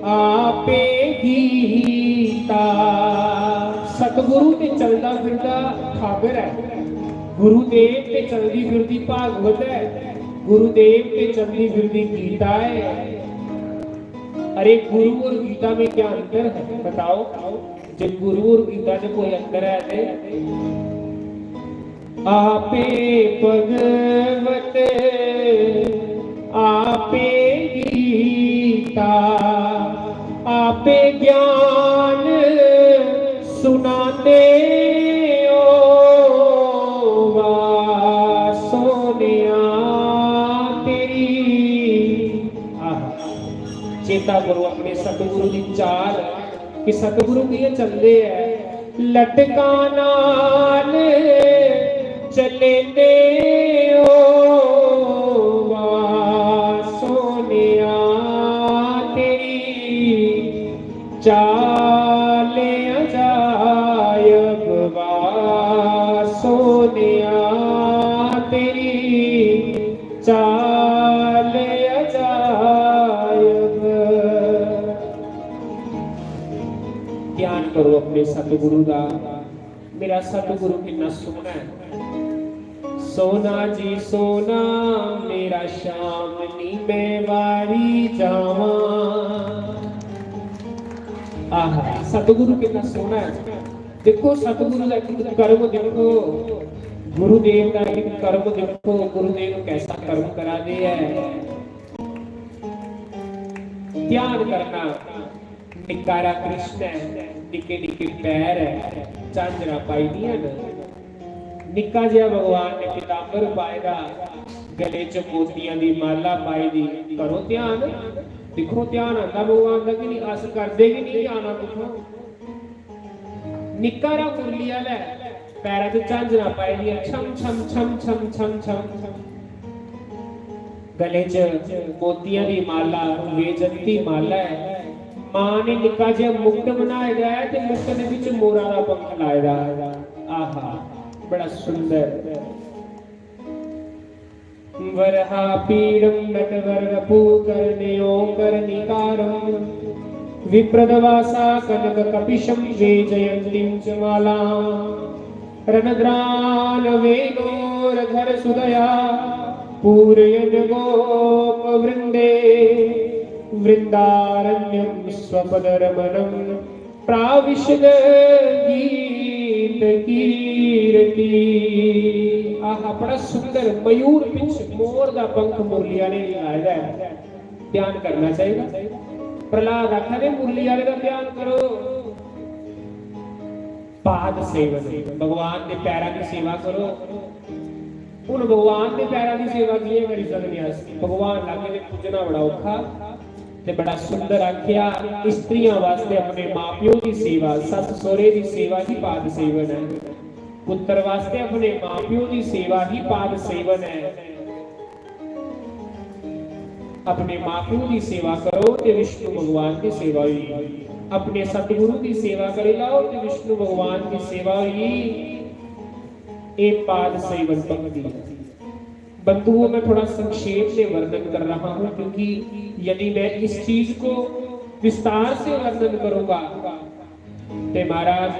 आपे गीता। सतगुरु ते चलदा फिरदा ठाकर है, गुरुदेव ते चलदी फिरदी भागवत है, गुरुदेव ते चलदी फिरदी गीता है। अरे गुरु और गीता में क्या अंतर है, बताओ? जे गुरु और गीता च कोई अंतर है ते आपे भगवत, आपे गीता, आपे ज्ञान सुनांदे ओ, वाह सोनिया तेरी। आहा, चेता करो अपने सतगुरु दी चाल कि सतगुरु कियां चलदे ऐ। लटकां नाल चलेंदे ओ, वाह सोनिया तेरी चाल अजायब, वाह सोनिया तेरी चाल अजायब। ध्यान करो अपने सतगुरु दा। मेरा सतगुरु किन्ना सोहना है। सोना जी सोना मेरा श्याम, नी मैं वारी जावां। आहा, सतगुरु किन्ना सोहना है। देखो सतगुरु दा एक कर्म देखो, गुरुदेव दा एक कर्म देखो, गुरुदेव कैसा कर्म करा दे है। ध्यान करना। निक्का हारा कृष्ण ऐ, निक्के निक्के पैर ऐ, झांजरां पाई दियां न। निक्का जेहा भगवान ने पीतांबर पाए दा, गले च मोतियां दी माला पाई दी। करो ध्यान, दिक्खो ध्यान आंदा भगवान दा कि नेईं? अस करदे गै नेईं, आना कुत्थों? निक्का हारा मुरली आह्ला ऐ, पैरा च झांजरां पाई दियां, छम छम छम छम छम छम। गले च मोतियां दी माला, वैजंती माला ऐ। मां ने निक्का जेहा मुकट बनाए दा ऐ ते मुकट दे बिच मोरा दा पंख लाए दा। आहा, बड़ा सुंदर। वराहपीठं नटवरवपुः कर्णयोः कर्णिकारम्। विप्रध्वंसा कनककपिशं वैजयन्तीं च मालाम्। रणद्राणवेणोरधरसुधया पूरयन् गोपवृन्दे। वृन्दारण्यं स्वपदरमणं प्राविशद गीत कीर्ति। आहा, बड़ा सुंदर मयूर पिंछ, मोर दा पंख मुरली आह्ले ने लाए दा ऐ। ध्यान करना चाहिदा। प्रहलाद आखा दे, "मुरली आह्ले दा ध्यान करो।" पाद सेवन, भगवान दे पैरां दी सेवा करो। हुन भगवान दे पैरां दी सेवा कि'यां करी सकने अस? भगवान लाग्गे ते पुज्जना बड़ा औखा। ते बड़ा सुंदर आखेआ, स्त्रियां वास्तै अपने मां-प्यो दी सेवा, सस्स-सौह्रे दी सेवा ही पाद सेवन ऐ। पुत्तर वास्तै अपने मां-प्यो दी सेवा ही पाद सेवन ऐ। अपने मां-प्यो दी सेवा करो ते विष्णु भगवान दी सेवा होई। अपने सतगुरु दी सेवा करी लैओ ते विष्णु भगवान दी सेवा होई। एह् पाद सेवन भक्ति है। बंधुओं, मैं थोड़ा संक्षेप में वर्णन कर रहा हूं, क्योंकि यदि मैं इस चीज को विस्तार से वर्णन करूंगा, ते महाराज,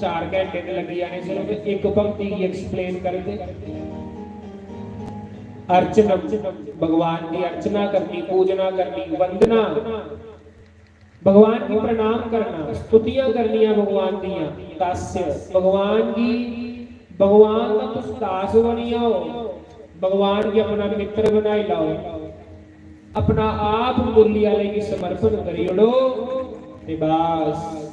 चार घंटे ते लगी जाने सिर्फ इक पंक्ति गी explain करदे। अर्चनम, भगवान की अर्चना करनी, पूजना करनी, वंदना, भगवान की प्रणाम करना, स्तुतियां करनियां भगवान दियां। दास्य, भगवान की, भगवान का तुस दास बनी जाओ, भगवान की अपना मित्र बनाई लाओ, अपना आप मुरली आले की समर्पण करी ओड़ो। ते बस,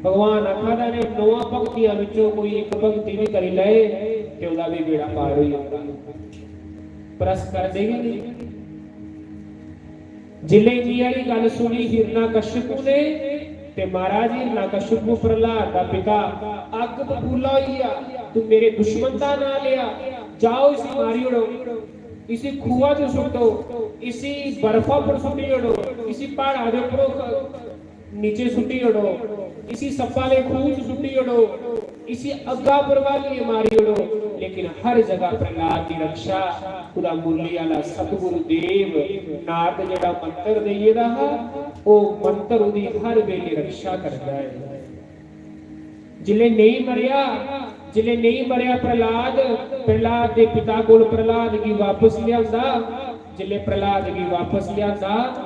भगवान आखा दा ने, नौवां भक्तियां विचों कोई इक भक्ति भी करी लए ते ओह्दा भी बेड़ा पार होई जंदा। पर अस करदे गै नहीं। जिसले इंदी आह्ली गल्ल सुनी हिरणाकश्यपु ने, ते महाराज हिरणाकश्यपु प्रहलाद दा पिता अग्ग बबूला होई गेआ, "तू मेरे दुश्मन दा नांऽ लेआ, जाओ इसी मारी ओड़ो, इसी खूहा च सुट्टो, इसी बर्फा पर सुट्टी ओड़ो, इसी प्हाड़ा दे उप्परों ख-, नीचे सुट्टी ओड़ो, इसी सप्पा दे खूह च सुट्टी ओड़ो, इसी अग्गा पर बालियै मारी ओड़ो।" लेकिन हर जगह प्रहलाद दी रक्षा खुदा मुरली आह्ला सतगुरु देव नारद जेह्ड़ा मंत्र देई गेदा हा, ओह् मंत्र ओह्दी हर बेले रक्षा करदा ऐ। जिसलै नेईं मरेआ, जिसलै नेईं मरेआ प्रहलाद, प्रहलाद दे पिता कोल प्रहलाद गी वापस लेआंदा। जिसलै प्रहलाद गी वापस लेआंदा,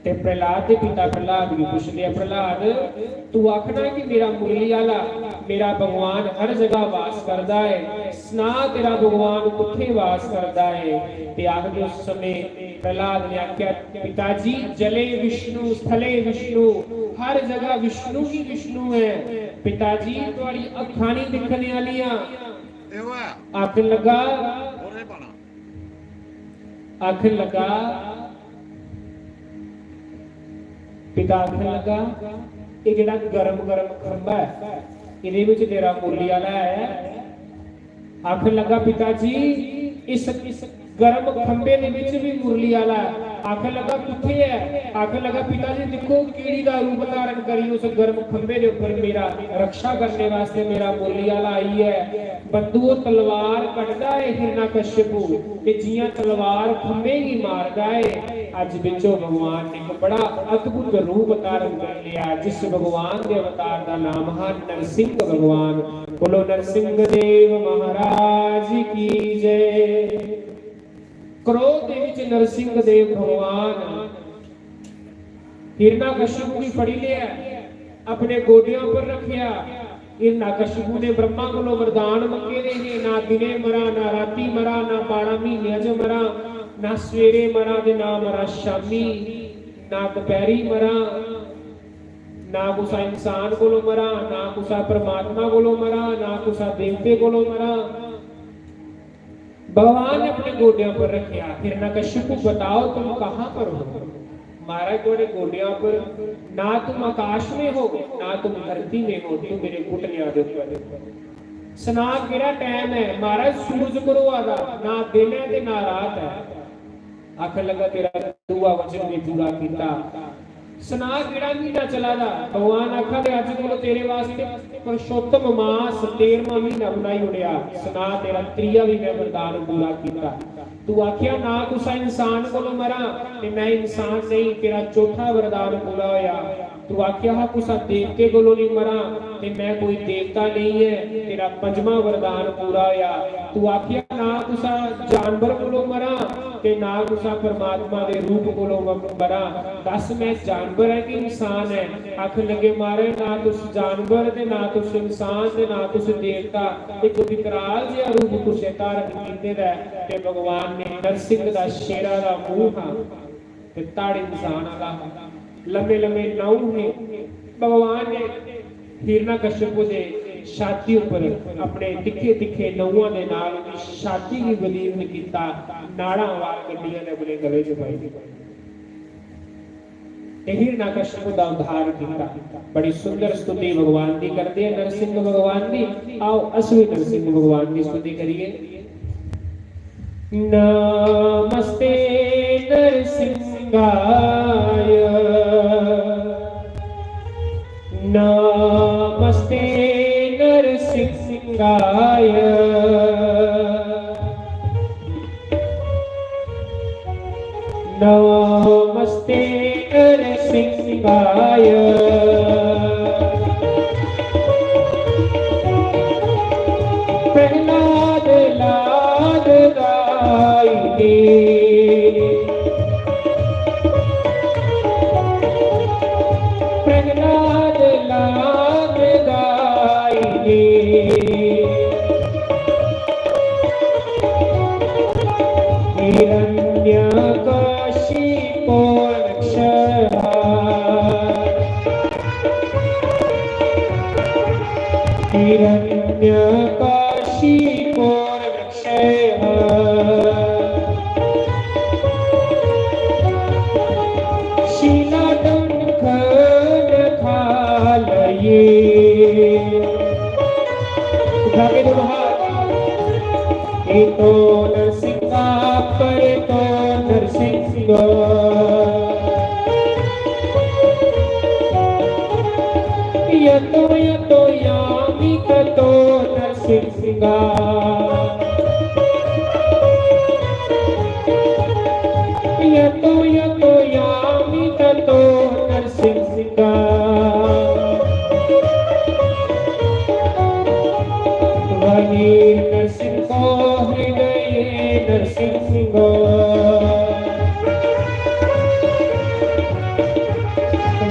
ते प्रहलाद दे पिता प्रहलाद गी पुछदे, "प्रहलाद, तू आखना कि मेरा मुरली आह्ला, मेरा भगवान हर जगह वास करदा ऐ, सना तेरा भगवान कुत्थै वास करदा ऐ?" ते आखदे उस समें प्रहलाद ने आखेआ, "पिताजी, जले विष्णु, स्थले विष्णु, हर जगह विष्णु ही विष्णु ऐ। पिताजी, थुआड़ी अक्खां नहीं दिक्खने आह्लियां।" आखन लगा, आखन लगा, पिता आखन लगा, "एह् जेह्ड़ा गरम गरम खंभा ऐ, एह्दे बिच तेरा मुरली आह्ला ऐ?" आखन लगा, "पिता जी, इस, इस गरम खंभे दे बिच भी मुरली आह्ला ऐ।" आखन लगा, "कुत्थै ऐ?" आखन लगा, "पिता जी, दिक्खो, कीड़ी दा रूप धारण करी उस गरम खंभे दे उप्पर मेरा रक्षा करने वास्तै मेरा मुरली आह्ला आई ऐ।" बंधुओ, तलवार कड्ढदा ऐ हिरणाकश्यपु, ते जियां तलवार खंभे गी मारदा ऐ, अज्ज बिचो भगवान ने इक बड़ा अद्भुत रूप धारण कर लिया। जिस भगवान दे अवतार दा नाम हा नरसिंह भगवान। बोलो नरसिंह देव महाराज की जय। क्रोध दे विच नरसिंह देव भगवान हिरणाकश्यपु गी फड़ी लेआ, अपने गोड्डें उप्पर रखेआ। हिरणाकश्यपु ने ब्रह्मा कोलों वरदान मंगे दे हे, "ना दिने मरा, ना राती मरा, ना बारां म्हीनों च मरा, ना सवेरे मरा ते ना मरा शामी, ना दपैहरी मरा, ना कुसा इंसान कोलों मरा, ना कुसा परमात्मा कोलों मरा, ना कुसा देवते कोलों मरा।" भगवान ने अपने गोड्डें पर रखेआ। हिरणाकश्यपु, बताओ तुम कहां पर हो? महाराज, थुआड़े गोड्डें पर, ना तुम आकाश में हो, ना तुम धरती में हो, तुम मेरे घुटनेआं दे उप्पर। सना, केह्ड़ा टैम ऐ? महाराज, सूरज घरोआ दा, ना दिन ऐ ते ना रात ऐ। आखन लगा, तेरा दूआ वचन भी पूरा कीता। सना, केह्ड़ा म्हीना चला दा? भगवान आखा दे, अज्ज कोला तेरे वास्ते पुरुषोत्तम मास, तेरहवां म्हीना बनाई ओड़ेआ। सना, तेरा त्रीया भी मैं वरदान पूरा कीता। तू आखेआ, ना कुसा इंसान कोलों मरां, ते मैं इंसान नेईं, तेरा चौथा वरदान पूरा होया। तू आखेआ हा, कुसा देवते कोलों नहीं मरां, ते मैं कोई देवता नहीं ऐ, तेरा पंजमा वरदान पूरा होया। तू आखेआ, ना कुसा जानवर कोलों मरां, ते ना कुसा परमात्मा दे रूप कोलों म-, मरां। दस, मैं जानवर ऐ कि इंसान ऐ? आखन लगे, महाराज, ना तुस जानवर ते ना तुस इंसान ते ना तुस देवता। इक विकराल जेहा रूप कुसै धारण कीते दा ऐ। ते भगवान ने नरसिंह दा शेरा दा मूंह हा ते धड़ इंसान आह्ला हा। लम्मे लम्मे नौं हे। भगवान ने हिरणाकश्यपु दे छाती उप्पर अपने तिक्खे तिक्खे नहुआं दे नाल उंदी छाती गी विलीन कीता, नाड़ां बाहर कड्ढियां ते अपने गले च पाई दियां। ते हिरणाकश्यप दा उद्धार कीता। बड़ी सुंदर स्तुति भगवान दी करदे हैं नरसिंह भगवान दी। आओ, अस भी नरसिंह भगवान दी स्तुति करिए। नमस्ते नरसिंहाय, नमस्ते नरसिंहाय, नमस्ते नरसिंहाय। प्रहलाद लाद गाई दे, प्रहलाद लाद गाई दे। हिरण्यकशिपो रक्षः। हिरण्यकशिपो रक्षः। शिलाटंकन खालये। उठा के दोनों हाथ। एतो नरसिंहा, परेतो नरसिंह। यतो यतो यामि ततो नरसिंहा। यतो यतो यामि ततो नरसिंहा। बहिर्नरसिंहो हृदये नरसिंहो।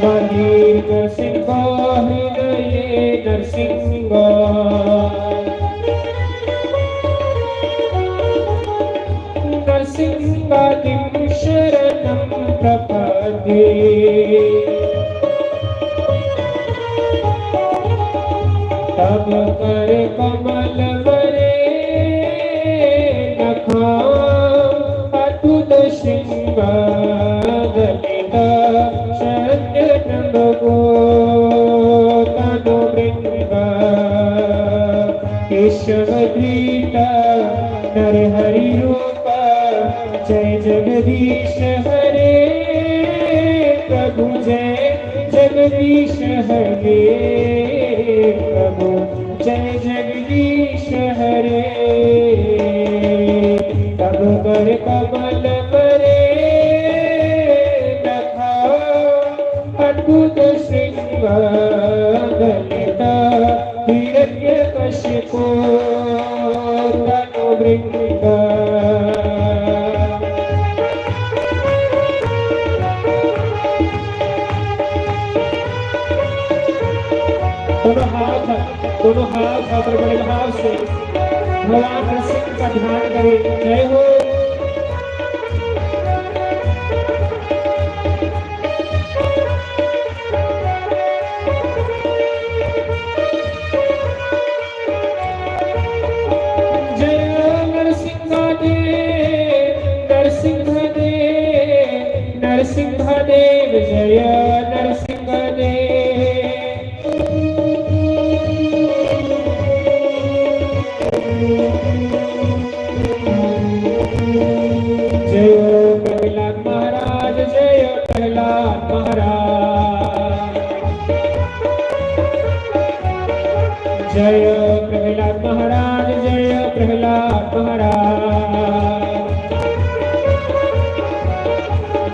बहिर्नरसिंहो हृदये नरसिंहो। नरसिंहादिं शरणं प्रपद्ये। तव करकमलमणेर्नखां अद्भुतशृङ्गगलितं शरण्यत्र्यम्बको तनोमृङ्ग। केशवधृत नरहरि रूप जय जगदीश हरे प्रभु, जय जगदीश हरे प्रभु, जय जगदीश हरे। तव करकमलमणेर्नखां अद्भुतशृङ्गगलितं हिरण्यकशिपो तनोमृङ्ग। दोनों हाथ, दोनों हाथ ऊपर बड़े भाव से भगवान नरसिंह का ध्यान करें। जय हो। जय नरसिंह देव, नरसिंह देव, नरसिंह देव, जय नरसिंह देव। जय प्रहलाद महाराज, जय प्रहलाद महाराज। जय प्रहलाद महाराज, जय प्रहलाद महाराज।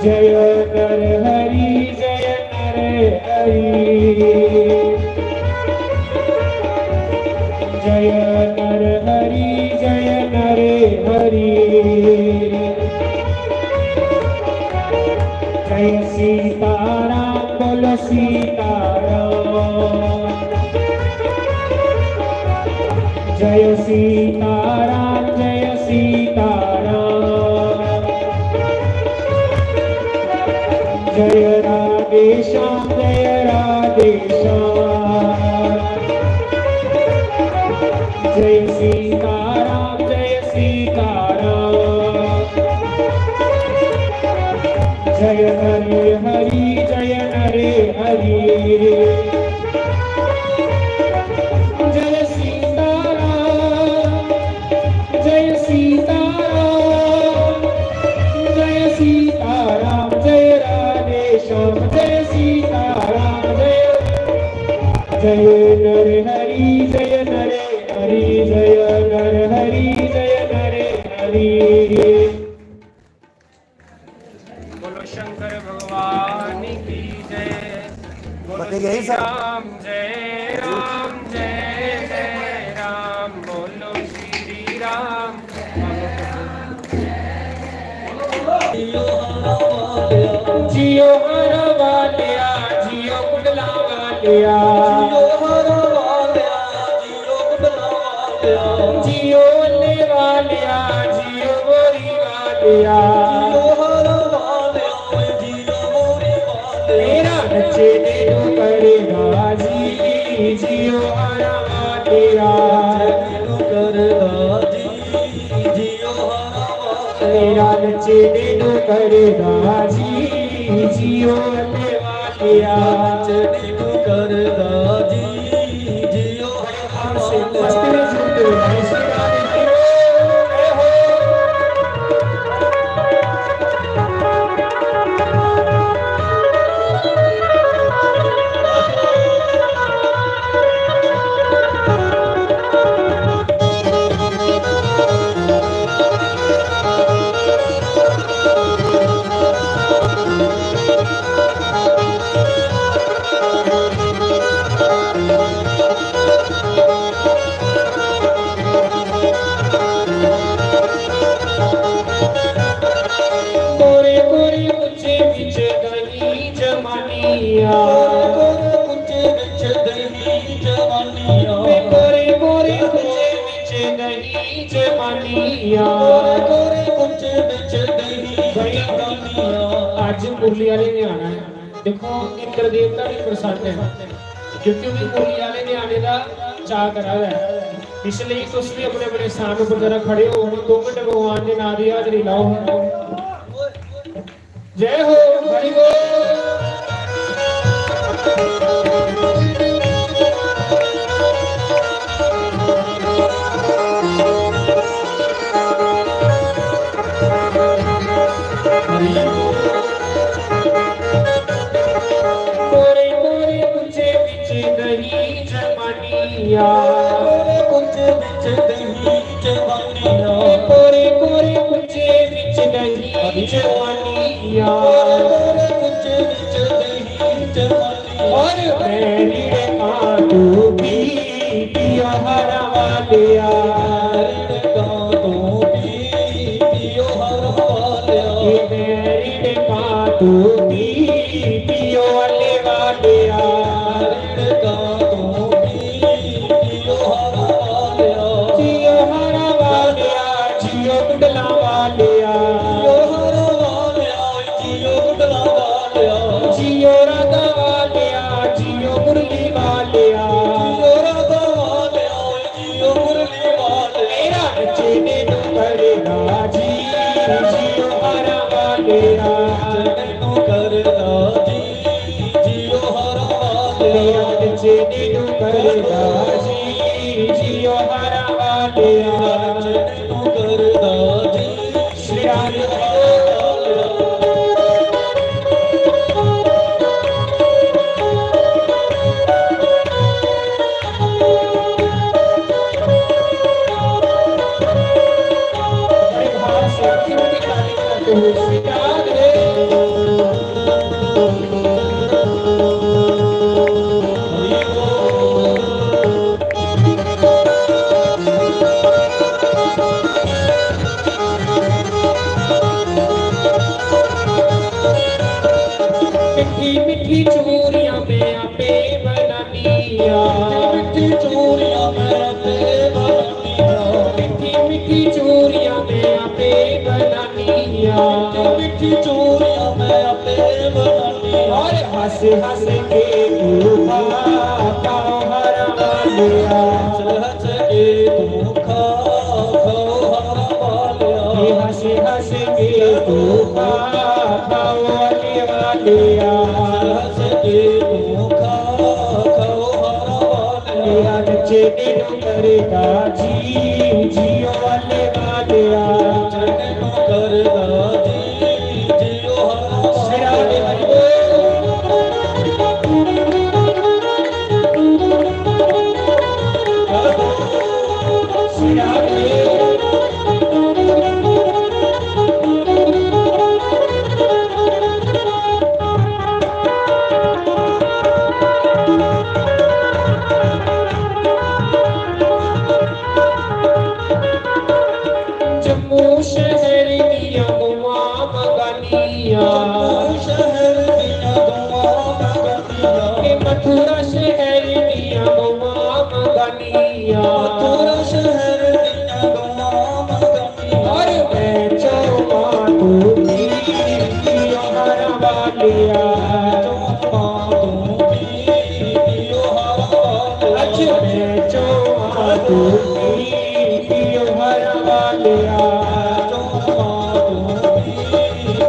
जय नर हरि, जय नर हरि। जय नर हरि, जय नर हरि। जय सीताराम, बोलो सीताराम। जय सीताराम, जय सीताराम। जय राधे श्याम, जय राधे श्याम। सीताराम, जय सीताराम। जय नर हरि, जय नर हरि। जय सीताराम, जय सीताराम, जय सीताराम, जय राधे श्याम, जय सीताराम, जय, जय नर हरि, जय नर हरि, जय नर हरि, जय नर हरि। बोलो शंकर भगवान की जय। बोलो बते गए श्री सब। राम, जय राम, जय जय राम। बोलो श्री राम। जियो हरा वालिया, जियो कुंडला वालिया। जियो हरा वालिया, जियो कुंडला वालिया। जियो अल्ले वालिया, जियो बोरी वालिया। जियो हरा वालिया, जियो बोरी वालिया। मेरा नच्चे ने डुकर राजी, जियो हरा वालिया। नच्चे ने डुकर राजी, जियो हरा वालिया। मेरा नच्चे ने डुकर राजी, जियो अल्ले वालिया। नच्चे ने डुकर राजी, जियो हरा वालिया। मस्ती में झूमते हुए श्री राधे की जय हो। कोरे कोरे कुच्चे बिच गली जमानिया। कोरे कोरे कुच्चे बिच गली जमानिया। वे कोरे कोरे कुच्चे बिच गली जमानिया। कोरे कोरे कुच्चे बिच गली जमानिया। अज्ज मुरली आह्ले ने आना ऐ। देखो, इंद्र देवता भी प्रसन्न है, क्योंकि उन्हें मुरली आह्ले ने आने दा चाऽ करा दा है। इसलिए तुस भी अपने अपने स्थान उप्पर जरा खड़े हो, दो मिनट भगवान दे नां दी हाजरी लाओ। जय हो, हरि बोल। कोरे कोरे कुंजे बिच गली जमानिया। कोरे कुंजे बिच गली जमानिया। कोरे कोरे कुंजे बिच गली जमानिया। कोरे कोरे कुंजे बिच गली जमानिया। और मैं रिड़कां तू पी पियो हरा वालिया। रिड़कां तू पी पियो हरा वालिया। ये मैं रिड़कां तू पी पियो अल्ले वालिया। रिड़कां तू पी पियो हरा वालिया। जियो हरा वालिया, जियो कुंडला वालिया। जियो हरा वालिया, जियो कुंडला वालिया। जियो राधा वालिया, जियो मुरली वालिया। जियो राधा वालिया, जियो मुरली वालिया। मेरा नच्चे ने डुकर राजी, जियो हरा वालिया। नच्चे ने डुकर राजी, जियो हरा वालिया। मेरा नच्चे ने डुकर राजी, जियो हरा वालिया। नच्चे ने डुकर राजी, श्री राम। बड़े भाव से तीव्र की ताली बजाते हुए श्री राधे। मिठी मिठी चूरियां मैं आपे बनानिया। मिठी चूरियां मैं आपे बनानिया। मिठी मिठी चूरियां मैं आपे बनानिया। मिठी चूरियां मैं आपे बनानिया। और हंस हंस के तू पाओ हरा वालिया। हंस हंस के तू खा, खाओ हरा वालिया। ये हंस हंस के तू खा, खाओ वाले वालिया। हंस हंस के तू खा, खाओ हरा वालिया। ये नचे ने डुंगर दा जी, जियो वाले वालिया। नचे ने डुंगर दा जी, जियो हरा वालिया। जम्मू शहर दियां गौआं मंगानियां। जम्मू शहर दियां गौआं मंगानियां। ए मथुरा शहर दियां गौआं मंगानियां। मथुरा शहर दियां गौआं मंगानियां। और मैं चौमा तू पी, पियो हरा वालिया। चौमा तू पी, पियो हरा वालिया। अच्छा, मैं चौमा तू पी, पियो हरा वालिया। चौमा तू पी,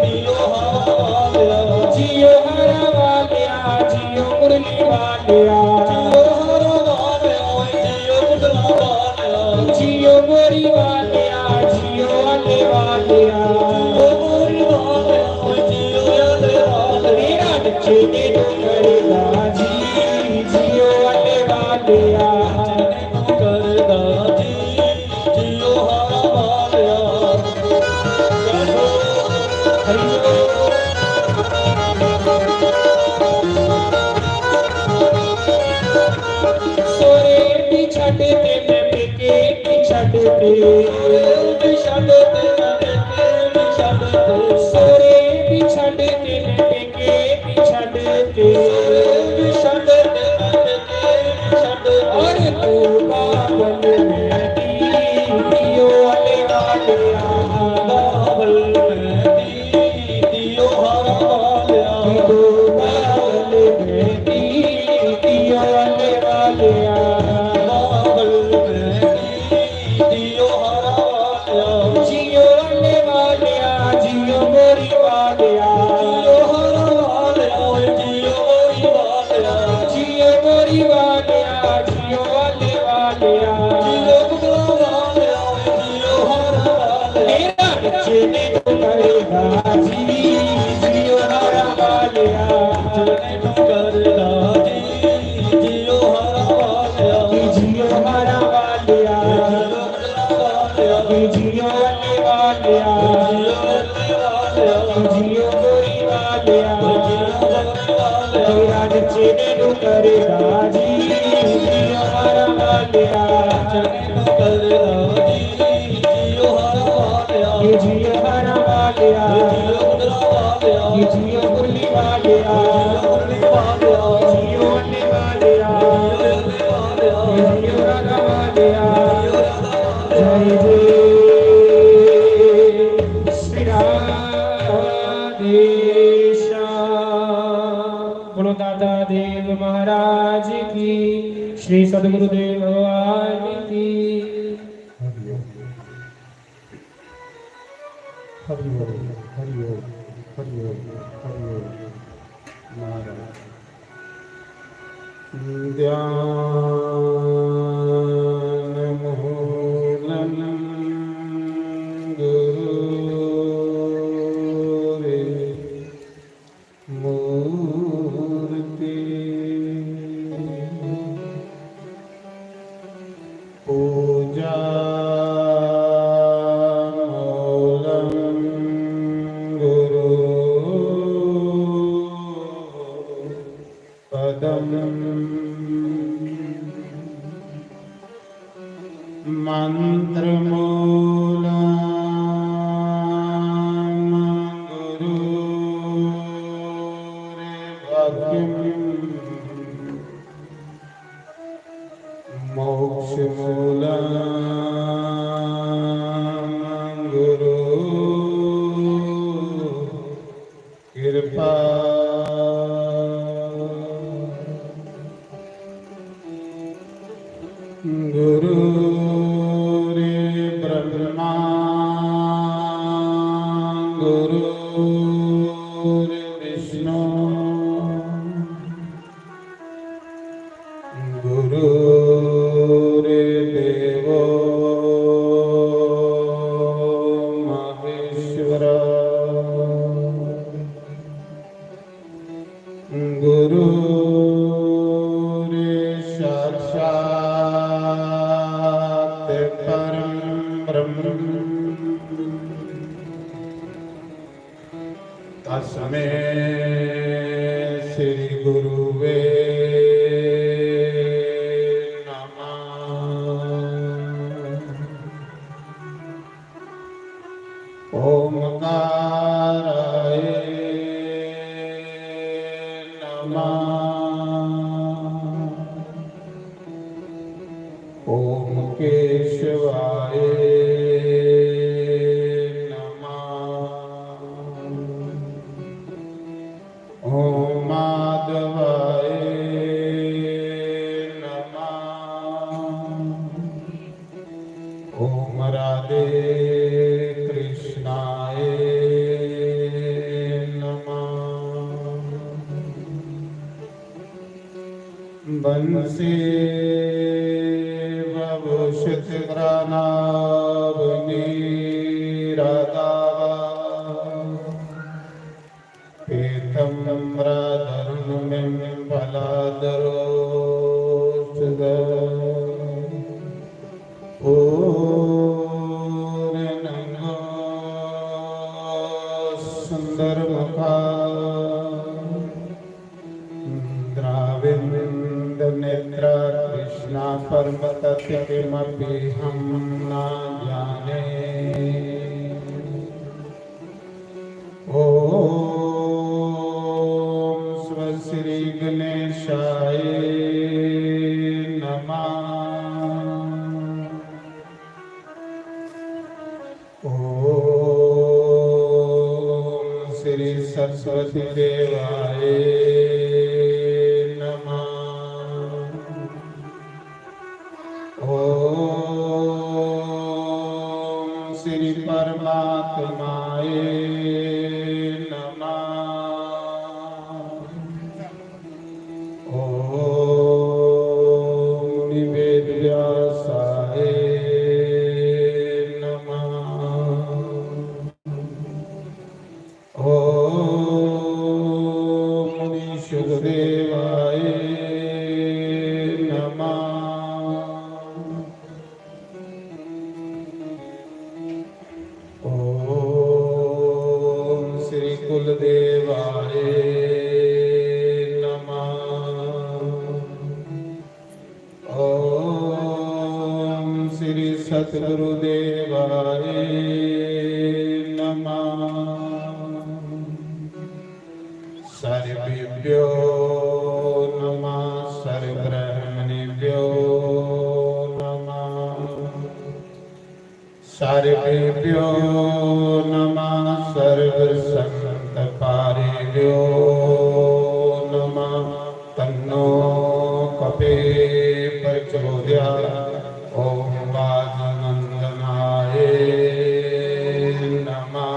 पियो हरा वालिया। जियो हरा वालिया, जियो मुरली वालिया। जियो हरा वालिया, जियो मुरली वालिया। जियो मोरी वालिया, जियो आले वालिया। जियो मोरी वालिया, जियो आले वालिया। मेरा नचे ने डुंगर दा जी, जियो आले वालिया। नचे ने डुंगर दा जी, जियो हरा वालिया। सोरे भी छड्ड ते मैं पेके भी छड्ड ते। सोरे भी छड्ड ते मैं पेके भी छड्ड ते। सोरे भी छड्ड ते मैं पेके भी छड्ड ते। सोरे भी छड्ड ते मैं पेके भी छड्ड ते। और तू बाबल में दी, दियो वाले वाले आ। बाबल में दी, दियो हरा वालिया। तू बाबल में दी, दियो आले वालिया। बाबल में दी, दियो हरा वालिया। जियो आले वालिया, जियो मोरी वालिया। जियो हरा वालिया, ओए जियो मोरी वालिया। जियो मोरी वालिया, जियो आले वालिया। जियो बुगला वालिया, ओए जियो हरा वालिया। मेरा नचे ने डुंगर दा जी, जियो हरा वालिया। नचे ने डुंगर दा जी, जियो हरा वालिया। जियो हरा वालिया। जियो वाले वालिया, जियो गोरी वालिया, तेरा नचे ने डुंगर दा जी, जियो हरा वालिया, जियो हरा वालिया, जियो हरा वालिया, जियो गुरली वालिया, जियो वाले वालिया, जियो राधा वालिया। जय जय श्री राधेश्याम। बोलो दाता देव महाराज की, श्री सदगुरुदेव भगवान की। हरि ओम, हरि ओम, हरि ओम, हरि ओम। नारायण। ध्यानमूलं गुरोरेव मूर्ति। पूजा मूलं गुरु पदम। मंत्र मूलं गुरु भक्तिम। मोक्ष मूलं गुरु कृपा। गुरु परं ब्रह्म तस्मै श्री गुरुवे नमः। ओमकाराय नमः। ओम केशवाय नमः। ओम माधवाय नमः। ओम राधे कृष्णाय नमः। बंसी भवोषित ग्रानावनी राधावा पीतम्बराधरं बिम्बलाधरोष्ठदः पूर्णनङ्गो सुन्दरमुखा द्राविन्दनेत्रा कृष्णा परमतत्त्वं किमपीहं न जाने। ओम स्व श्री गणेशाय नमः। ओम श्री सरस्वती देवाय नमः। ओम श्री परमात्माय नमः। ओम मुनि वेद व्यासाय नमः। ओम मुनि सुखदेवाय नमः। ओम श्री कुलदेवाय नमः। ओम श्री सतगुरुदेवाय नमः। सर्वेभ्यो नमः, सर्वब्रह्मणेभ्यो नमः। सर्वेभ्यो नमः, सर्वसंतपारेभ्यो नमः। तन्नो कपे प्रचोदयात्। ओम वाजनंदनाय नमः।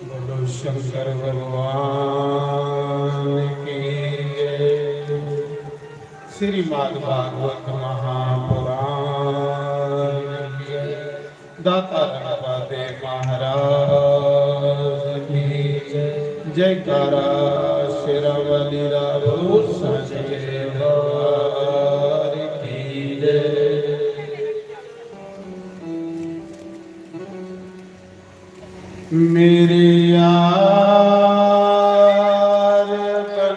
बोलो शंकर भगवान की जय। श्रीमद् भागवत महापुराण की जय। दाता रणपदे महाराज की जय। जयकारा शेरावाली राघो सच्चे दरबार की जय। मेरे यार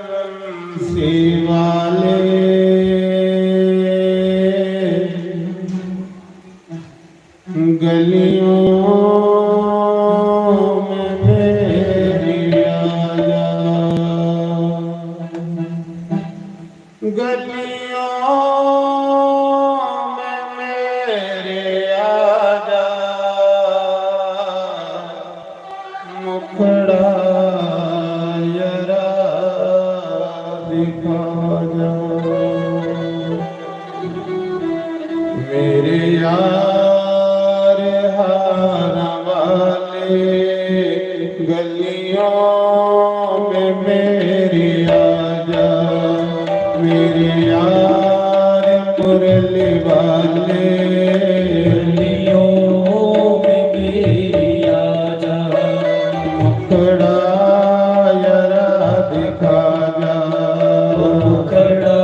बंसी वाले, गलियों में मेरी आजा। गलियों में मेरे आजा, मुखड़ा जरा दिखा जा। मेरे यार हार वाले, गलियों में मेरी आजा, मेरे यार मुरली वाले। गलियों में मेरी आजा, मुखड़ा जरा दिखा जा। मुखड़ा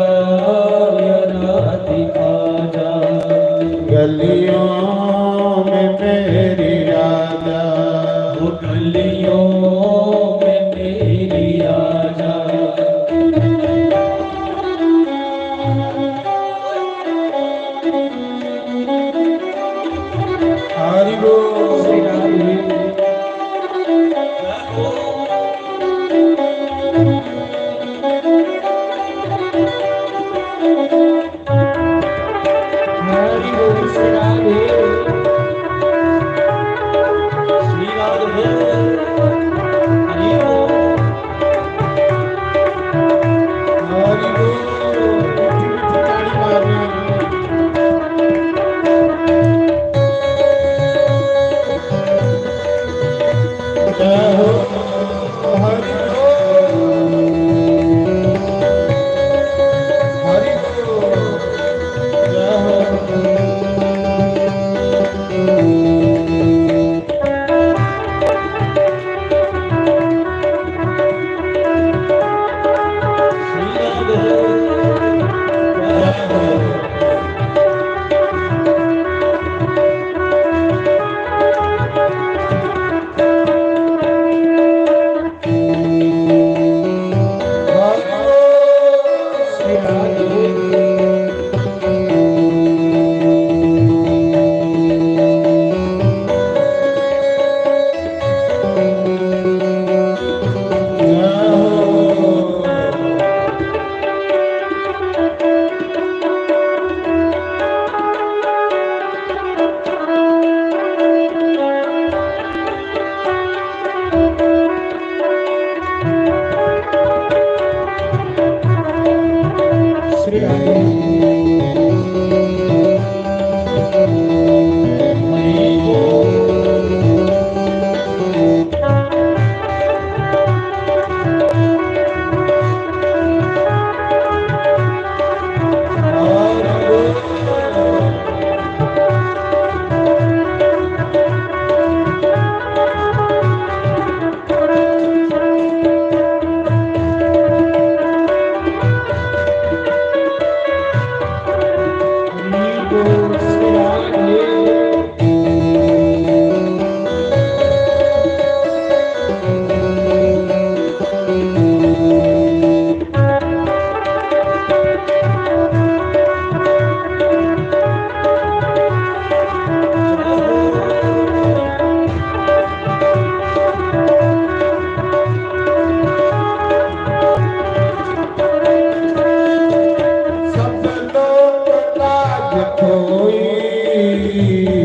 सब लोक लाज खोई,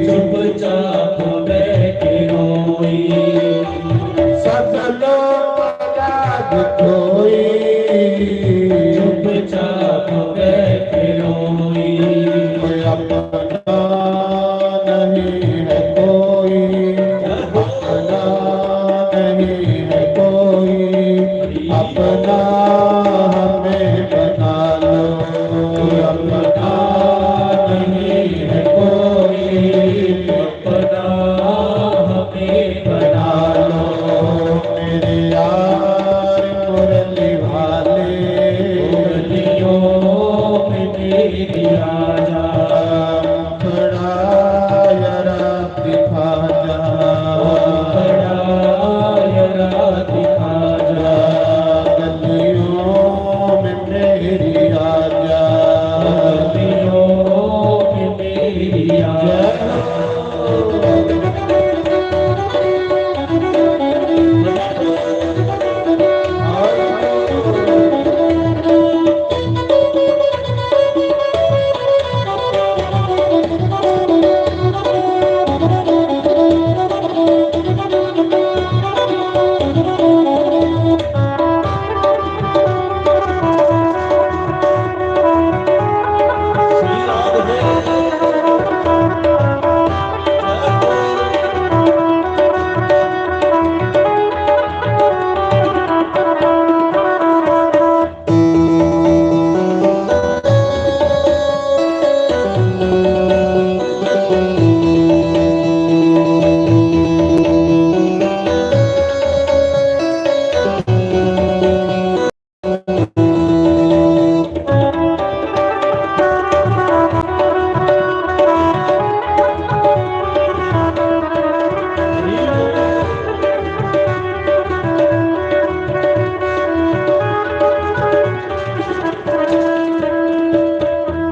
चुपचाप बैठ रोई। सब लोक लाज खोई, चुपचाप बैठ रोई। कोई अपना नहीं है कोई, अपना नहीं है कोई, अपना हमें बना लो। अपना नहीं है कोई, अपना हमें बना लो। मेरे यार मुरली वाले, मुरलियों में तेरी आजा। मुखड़ा यारा दिखा जा, मुखड़ा यारा दिखा जा। गलियों में मेरी आजा, गलियों में मेरी आजा।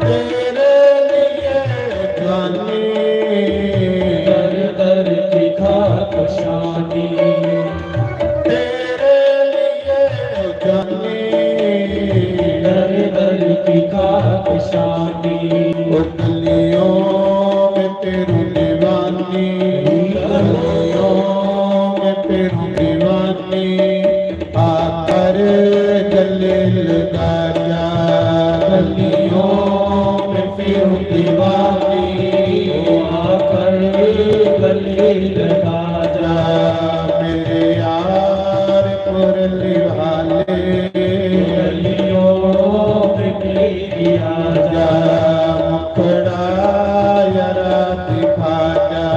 तेरे लिए जानी, दर दर की खाक शानी। तेरे लिए जानी, दर दर की खाक शानी। ओ गलियों में तेरी दीवानी, गलियों में तेरी दीवानी। आकर गले लगा जा, गलियों में फिर दीवानी। आकर गले लगा जा, मेरे यार मुरली वाले। गलियों में तेरी आजा, मुखड़ा यारा दिखा जा।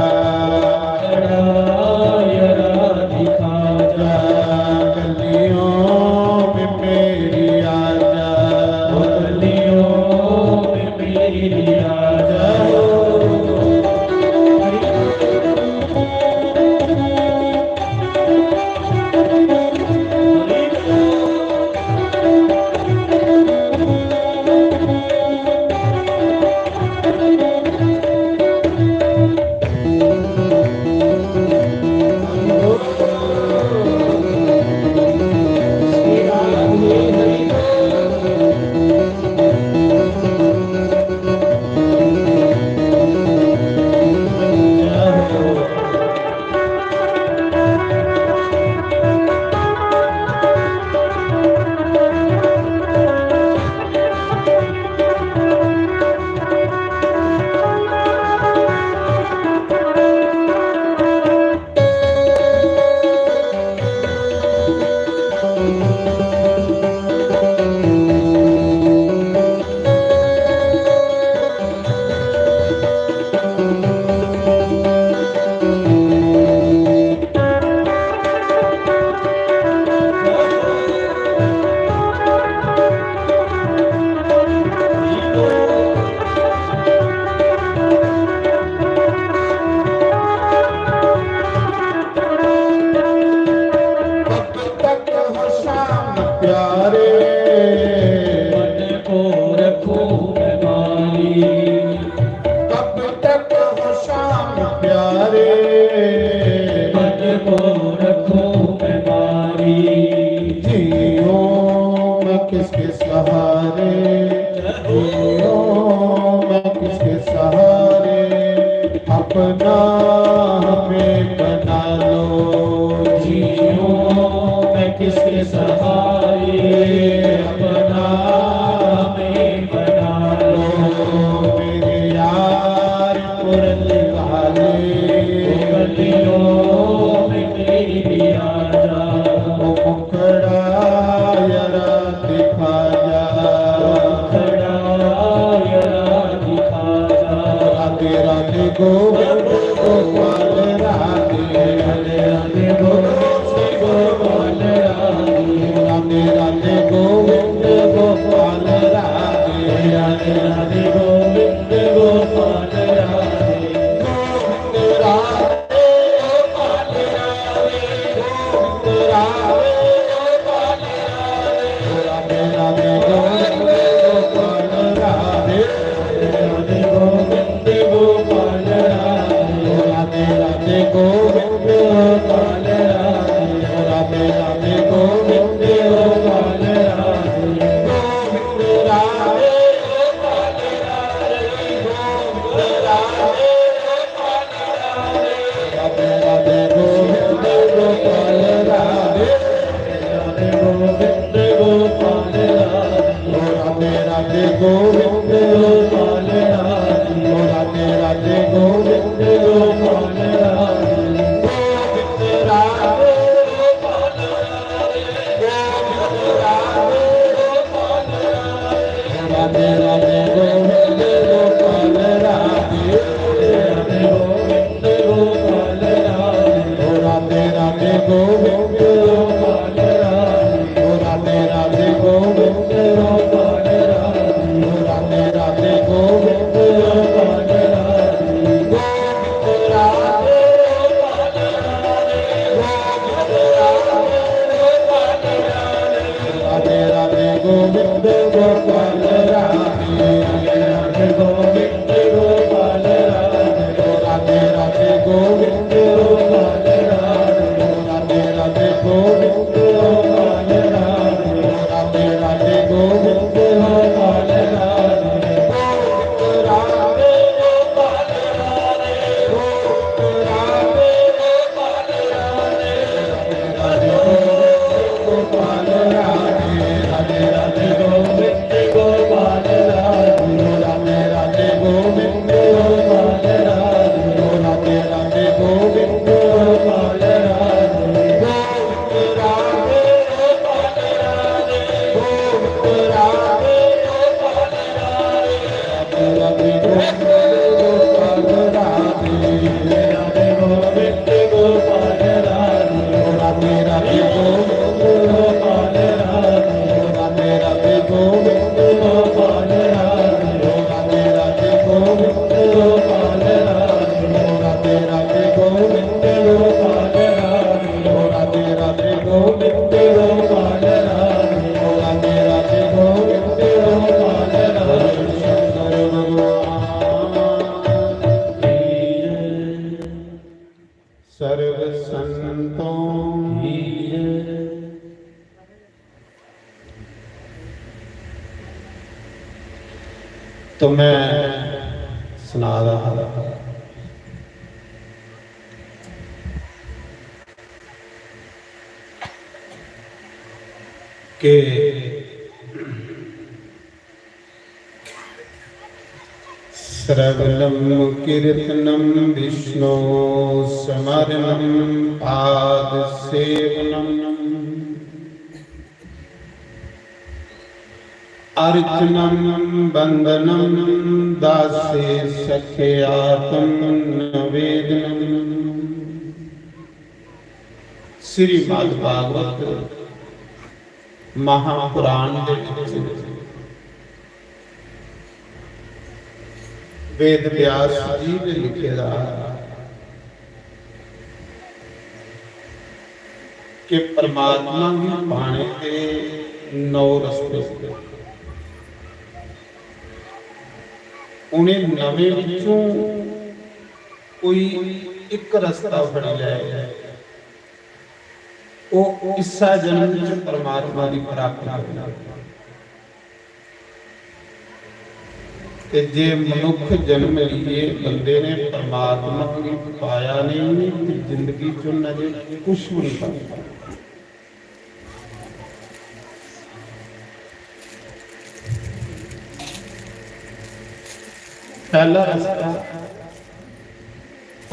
मैं किसके सहारे, अपना हमें बना लो। जियो मैं किसके सहारे, अपना हमें बना लो। मेरे यार पुरन वाले, गलियों में तेरी भी आ जा। ओ मुखड़ा यारा दिखा जा। राधे राधे गोविंद गोपाल राधे। राधे राधे गोविंद गोपाल राधे। राधे राधे गोविंद गोपाल राधे। राधे राधे गोविंद गोपाल राधे। गोविंद राधे गोपाल राधे। राधे राधे गोविंद गोपाल राधे। राधे राधे गोविंद गोपाल राधे। राधे राधे गोविंद गोपाल राधे। गोविंद राधे गोपाल राधे। गोविंद राधे गोपाल राधे। राधे राधे गोविंद गोपाल राधे। राधे गोविंद गोपाल राधे। ओ राधे राधे गोविंद गोपाल राधे। ओ राधे राधे गोविंद गोपाल राधे। ओ राधे राधे गोविंद गोपाल राधे। गोविंद राधे गोपाल राधे। गोविंद राधे गोपाल राधे। राधे राधे गोविंद गोपाल राधे। राधे राधे गोविंद गोपाल राधे। राधे राधे गोविंद गोपाल राधे। राधे राधे गोविंद गोपाल राधे। राधे राधे गोविंद गोपाल राधे। गोविंद राधे गोपाल राधे। गोविंद राधे गोपाल राधे। राधे राधे गोविंद गोपाल राधे। राधे राधे गोविंद गोपाल राधे। राधे राधे गोविंद गोपाल राधे। राधे राधे गोविंद गोपाल राधे। गोविंद राधे गोपाल राधे। गोविंद राधे गोपाल राधे। राधे राधे गोविंद गोपाल राधे। राधे गोविंद गोपाल राधे। राधे राधे गोविंद गोपाल राधे। राधे राधे गोविंद गोपाल राधे। राधे राधे गोविंद गोपाल राधे। राधे राधे गोविंद गोपाल राधे। राधे राधे गोविंद गोपाल राधे। राधे राधे गोविंद गोपाल राधे। शंकर भगवान की जय। सर्व संतों की जय। तो मैं सना रहा था कि श्रवणं कीर्तनं विष्णो स्मरणं पाद सेवनम्। अर्चनं वंदनं दासे सख्यातं निवेदनम्। श्रीमद् भागवत महापुराण दे विच वेद व्यास जी ने लिखे दा कि परमात्मा गी पाने दे नौ रस्ते। उ'नें नवें विचों कोई इक रस्ता फड़ी लै, ओह इस्सै जन्म च परमात्मा दी प्राप्ति करी लै। ते जे मनुख जन्म लिए बंदे ने परमात्मा गी पाया नहीं, ते जिंदगी च उन्नै जे कुछ भी नहीं पाया। पहला रस्ता,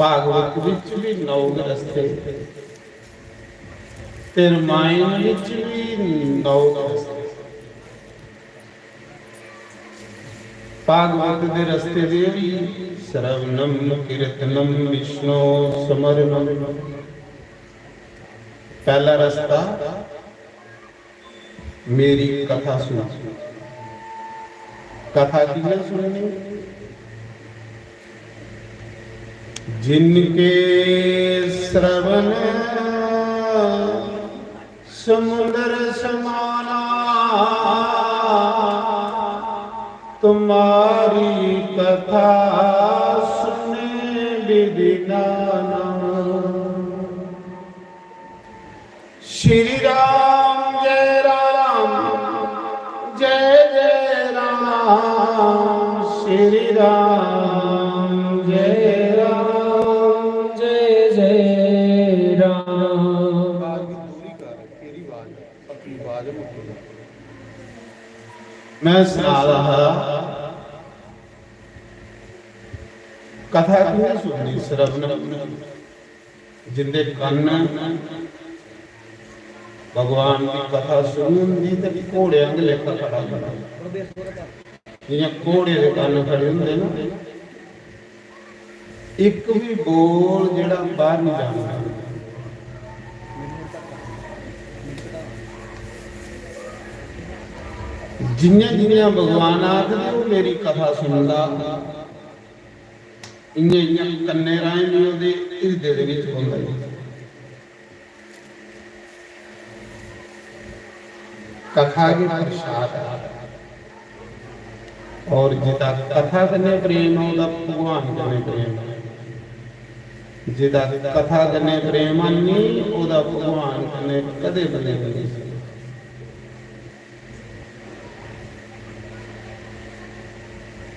भागवत विच भी नौ गै रस्ते, ते रामायण विच भी नौ गै रस्ते। भागवत दे रस्ते दे भी श्रवणम कीर्तनम विष्णु स्मरणम। पहला रस्ता, मेरी कथा सुन। कथा कि'यां सुननी? जिनके श्रवण समुद्र समाना, तुम्हारी कथा सुने विधि नाना। श्री राम जय राम, जय जय राम, श्री राम जय राम, जय जय राम। मैं सना रहा, कथा कि'यां सुननी? श्रवण, जिंदे कन्न भगवान दी कथा सुनदी ते घोड़े आंग लेखा खड़ा होंदा। जि'यां घोड़े दे कन्न खड़े होंदे ना, इक भी बोल जेह्ड़ा बाहर नहीं जाना। जि'यां जि'यां भगवान आखदे, ओह् मेरी कथा सुनदा। इ'यां इ'यां कन्ने राहें बी ओह्दे हिरदे दे बिच पौंदा ऐ। कथा गै प्रसाद ऐ। और जिदा कथा कन्नै प्रेम ऐ, ओह्दा भगवान कन्नै प्रेम ऐ। जिदा कथा कन्नै प्रेम है नहीं, ओह्दा भगवान कन्नै कदें प्रेम नहीं।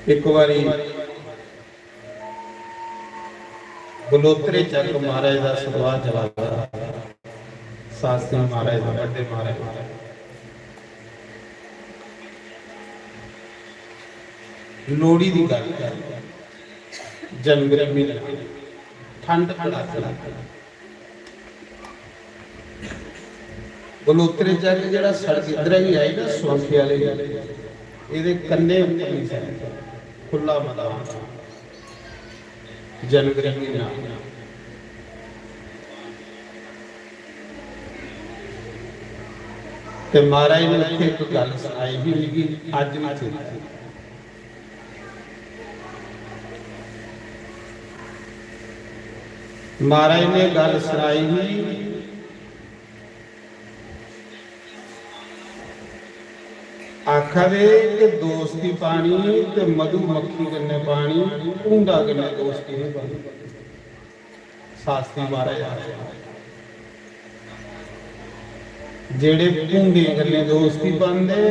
एक बारी बलोतरे चक महाराज दा सतवाह चला दा, शास्त्री महाराज दा, बड्डे महाराज दा। लोहड़ी दी गल्ल ऐ, जनवरी म्हीना, ठंड कड़ाके। बलोतरे च जेह्ड़ा सड़क इद्धरा गी आई ना, सुआंखे आह्ले गी, एह्दे कन्नै उप्पर निं चढ़ेआ, खु'ल्ला मदान, जनवरी म्हीना। ते महाराज ने उत्थै इक गल्ल सनाई ही, मिगी अज्ज बी चेता ऐ। महाराज ने गल्ल सनाई ही, आखा दे कि दोस्ती पानी ते मधुमक्खी कन्नै पानी, भूंडा कन्नै दोस्ती नहीं पानी। शास्त्री महाराज आखदे, जेह्ड़े भूंडे कन्नै दोस्ती पांदे,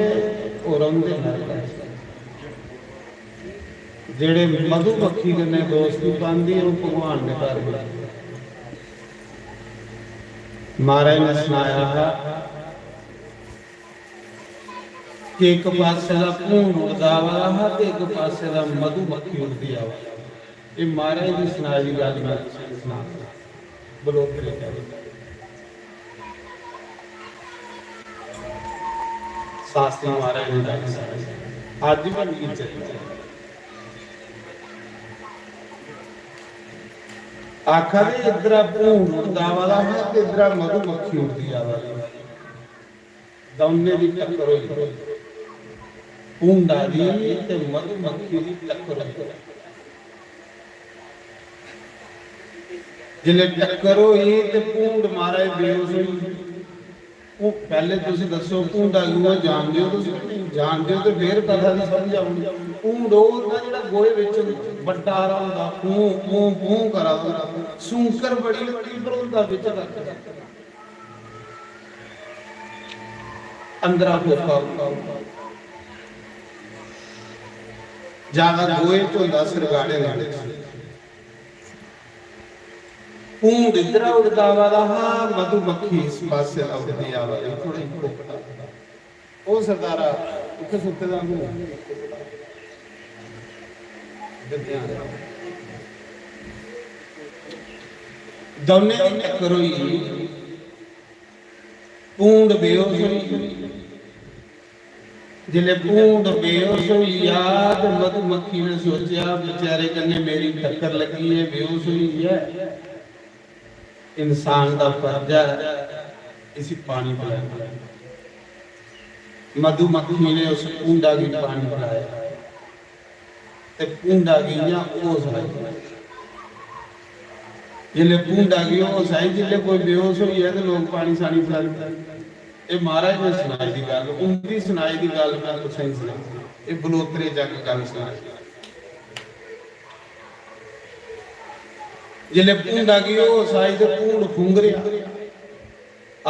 ओह् रौंह्दे नरक च। जेह्ड़े मधुमक्खी कन्नै दोस्ती पांदे, ओह् भगवान दे घर जंदे। महाराज ने सनाया हा कि इक पासे दा भूंड उड़दा आवा दा हा ते इक पासे दा मधुमक्खी उड़दी आवा दी। एह् महाराज दी सनाई दी गल्ल मैं तुसेंगी सनां। बलोतरे च शास्त्री महाराज ने गल्ल सनाई। अज्ज बी मिगी चेता ऐ। आखा दे, इद्धरा भूंड उड़दा आवा दा हा ते इद्धरा मधुमक्खी उड़दी आवा दी। दौनें दी टक्कर होई। भूंडा दी ते मधुमक्खी दी टक्कर होई। जिसलै टक्कर होई ते भूंड महाराज बेहोश होई। ओह् पैह्ले तुस दस्सो, भूंडा गी उ'आं जानदे ओ तुस? जानदे ओ ते फिर कथा दी समझ औनी। भूंड ओह् होंदा जेह्ड़ा गोहे बिच बड्डा हारा होंदा, ऊं, ऊं, ऊं करा दा होंदा। सूंकर बड़ी लम्मी पर होंदा बिच तक। अंदरा खोखा होंदा। ज्यादा गोहे च होंदा, सरगाड़े दे बिच। भूंड इद्धरा उड़दा आवा दा हा, मधुमक्खी इस पासै उड़दी आवा दी, थोह्ड़ी पोपटा। ओह् सरदारा उत्थै सुत्ते दा भूंड। दौनें दी टक्कर होई। भूंड बेहोश होई। जिसलै भूंड बेहोश होई गेआ ते मधुमक्खी ने सोचेआ, "बेचारे कन्नै मेरी टक्कर लग्गी ऐ, बेहोश होई गेआ ऐ। इंसान दा फर्ज ऐ इसी पानी पलैना।" मधुमक्खी ने उस भूंडा गी पानी पलाया। ते भूंडा गी इ'यां होश आई। जिसलै भूंडा गी होश आई, जिसलै कोई बेहोश होई जाए ते लोक पानी सानी पलांदे। एह् महाराज ने सनाई दी गल्ल, उं'दी सनाई दी गल्ल में तुसें गी सनाई। एह् बलोतरे जग गल्ल सनाई। जिसलै भूंडा गी होश आई ते भूंड फुंगरेआ,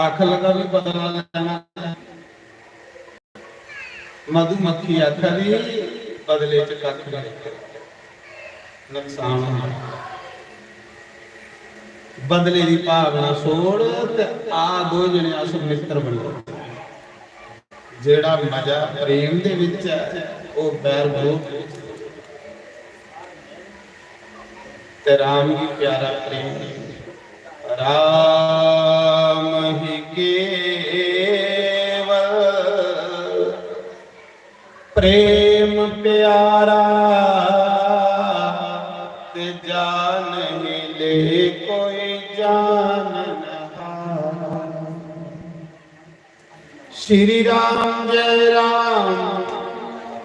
आखन लगा, "भी बदला लैना।" मधुमक्खी आखा दी, "बदले च कक्ख नहीं, नुकसान होना। बदले दी भावना छोड़ ते आ, दो जने अस मित्र बनी।" जेड़ा मजा प्रेम दे विच ऐ, ओह बैर विरोध ते राम गी प्यारा प्रेम। राम ही केवल प्रेम प्यारा, ते जान ही ले कोई जान न हारा। श्री राम जय राम,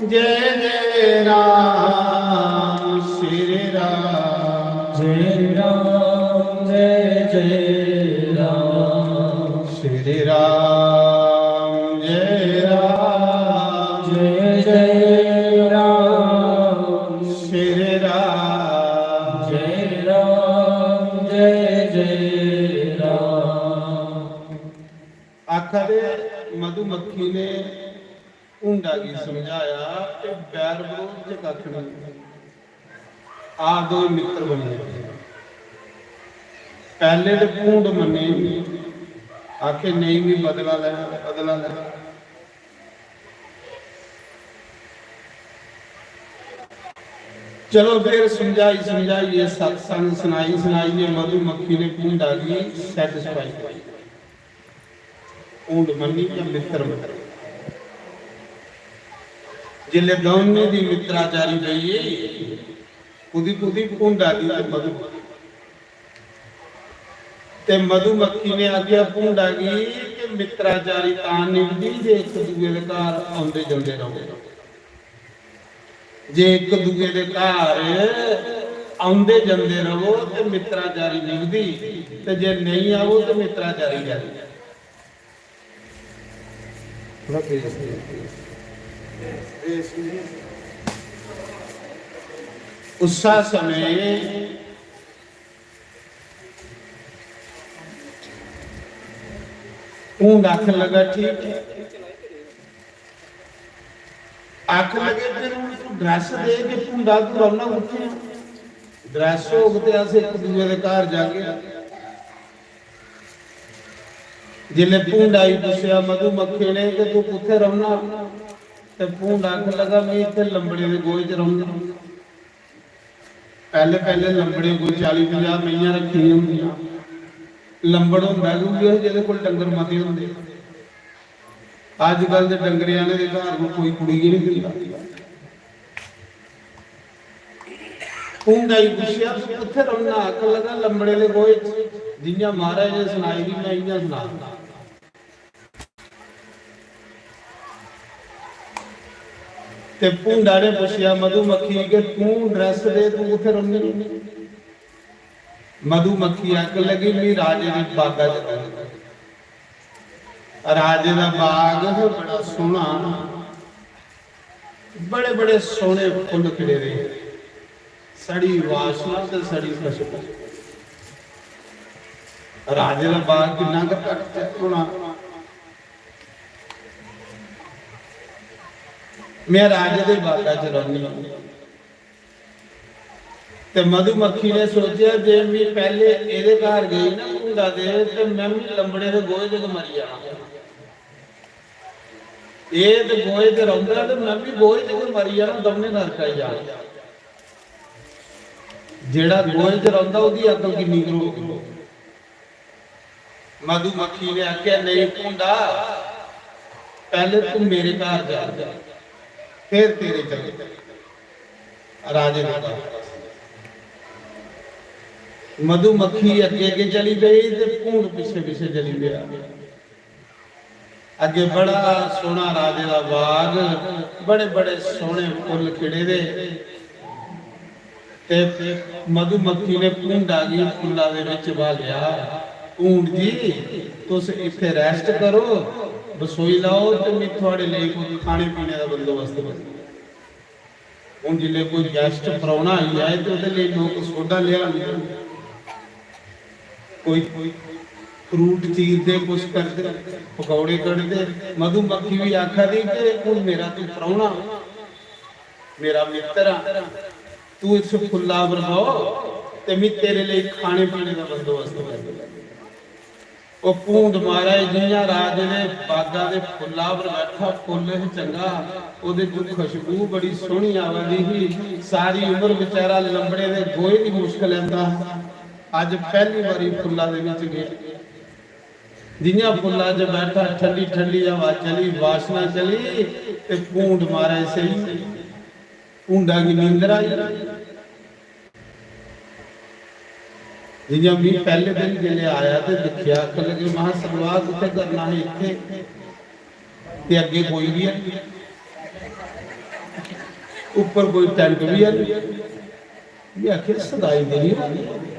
जय जय राम। श्री राम जय राम, जय जय राम। श्री राम जय राम, जय जय राम। श्री राम जय राम, जय जय राम। आखा दे, मधुमक्खी ने भूंडा गी समझाया कि बैर विरोध च कक्ख नहीं, आ दो मित्र बनी गए। पहले ते भूंड मन्ने, आखे, "नहीं, मैं बदला लैना, बदला लैना।" चलो, फिर समझाई समझाइए, सत्संग सनाई सनाइए मधुमक्खी ने भूंडा गी सैटिस्फाई करी। भूंड मन्नी जां मित्र मन्नी। जिसलै दौनें दी मित्राचारी पेई, कुदी कुदी भूंडा दी ते मधु, ते मधुमक्खी ने आखेआ भूंडा गी कि मित्राचारी तां निभदी जे इक दूए दे घर औंदे जंदे र'वो। जे इक दूए दे घर औंदे जंदे र'वो ते मित्राचारी निभदी, ते जे नेईं आवो ते मित्राचारी गै निभदी। थोड़ा तेज, तेज, तेज। उस्सा समें भूंड आखन लगा, "ठीक है।" आखन लगे, "फिर हून तू ड्रैस दे के भूंडा तू रौह्ना कुत्थै ऐ? ड्रैस होग ते अस इक दूए दे घर जागे।" जिसलै भूंडा गी पुच्छेआ मधुमक्खी ने कि तू कुत्थै रौह्ना, ते भूंडा आखन लगा, "में इत्थै लंबड़े दे गोहे च रौह्ना।" पैह्ले पैह्ले लंबड़े कोई चाली पंजाह् मेहियां रक्खी दियां होंदियां। लंबड़ होंदा गै उ'ऐ जेह्दे कोल डंगर मते होंदे। अज्जकल दे डंगरे आह्ले दे घर कोई कुड़ी गै निं दिंदा। भूंडा गी पुच्छेआ, "तूं कुत्थै रौह्ना?" आखन लगा, "लंबड़े दे गोहे च।" जि'यां महाराज ने सनाई दी, में इ'यां सनाऽ। ते भूंडा ने पुच्छेआ मधुमक्खी कि, "तूं ड्रैस दे, तूं कुत्थै रौह्नी?" मधुमक्खी आखन लगी, "मी राजे दे बागा च रौह्नी।" राजे दा बाग हा बड़ा सोह्ना, बड़े बड़े सोह्ने फुल्ल खिड़े दे, सड़ी वासना ते सड़ी खुशबू। राजे दा बाग किन्ना गै घट्ट होना। "में राजे दे बागा च रौह्नी आं।" ते मधुमक्खी ने सोचेआ जे मैं पैह्ले एह्दे घर गेई ना भूंडा दे, ते मैं बी लंबड़े दे गोहे च गै मरी जाना। एह् ते गोहे च रौंह्दा ते मैं बी गोहे च गै मरी जाना, दौनें नरक आई जाना। जेह्ड़ा गोहे च रौंह्दा, ओह्दी अकल किन्नी गै होग। मधुमक्खी ने आखेआ, "नेईं भूंडा, पैह्ले तू मेरे घर जा, फिर तेरे चलगे राजे दे घर।" मधुमक्खी अग्गे अग्गे चली पेई ते भूंड पिच्छे पिच्छे चली पेआ। अग्गे बड़ा सोहना राजे दा बाग, बड़े बड़े सोहने फुल्ल खिड़े दे। ते मधुमक्खी ने भूंडा गी फुल्ला दे बिच बालेआ, "भूंड जी, तुस इत्थे rest करो, बसोई लैओ, ते मैं थुआड़े लेई कोई खाने पीने दा बंदोबस्त करूं।" हुन जिसलै कोई guest परौह्ना आई जाए ते ओह्दे लेई लोक सोडा लेआंदे, कोई fruit चीरदे, कुछ करदे, पकौड़े कढदे। मधुमक्खी बी आखा दी कि "हुन मेरा तू परौह्ना, मेरा मित्तर आ, तू इस फुल्ला पर बौह् ते मैं तेरे लेई खाने पीने दा बंदोबस्त करी लैन्नी।" ओह् भूंड महाराज जि'यां राजे दे बागा दे फुल्ला पर बैठा, फुल्ल ही चंगा, ओह्दे च खुशबू बड़ी सोहनी आवा दी ही। सारी उम्र बेचारा लंबड़े दे गोहे दी मुश्क लैंदा हा। अज्ज पैह्ली बारी फुल्ला दे बिच गेआ। जि'यां फुल्ला च बैठा, ठंडी ठंडी हवा चली, वासना चली, ते भूंड महाराज सेई, भूंडा गी नींदर आई। जि'यां मी पैह्ले दिन जिसलै आया ते दिक्खेआ, आखन लगे, "महां, सतवाह् कुत्थै करना हा? इत्थै ते अग्गें कोई बी है, उप्पर कोई tent बी है।" मी आखेआ, "सदाई दे निं होंदे,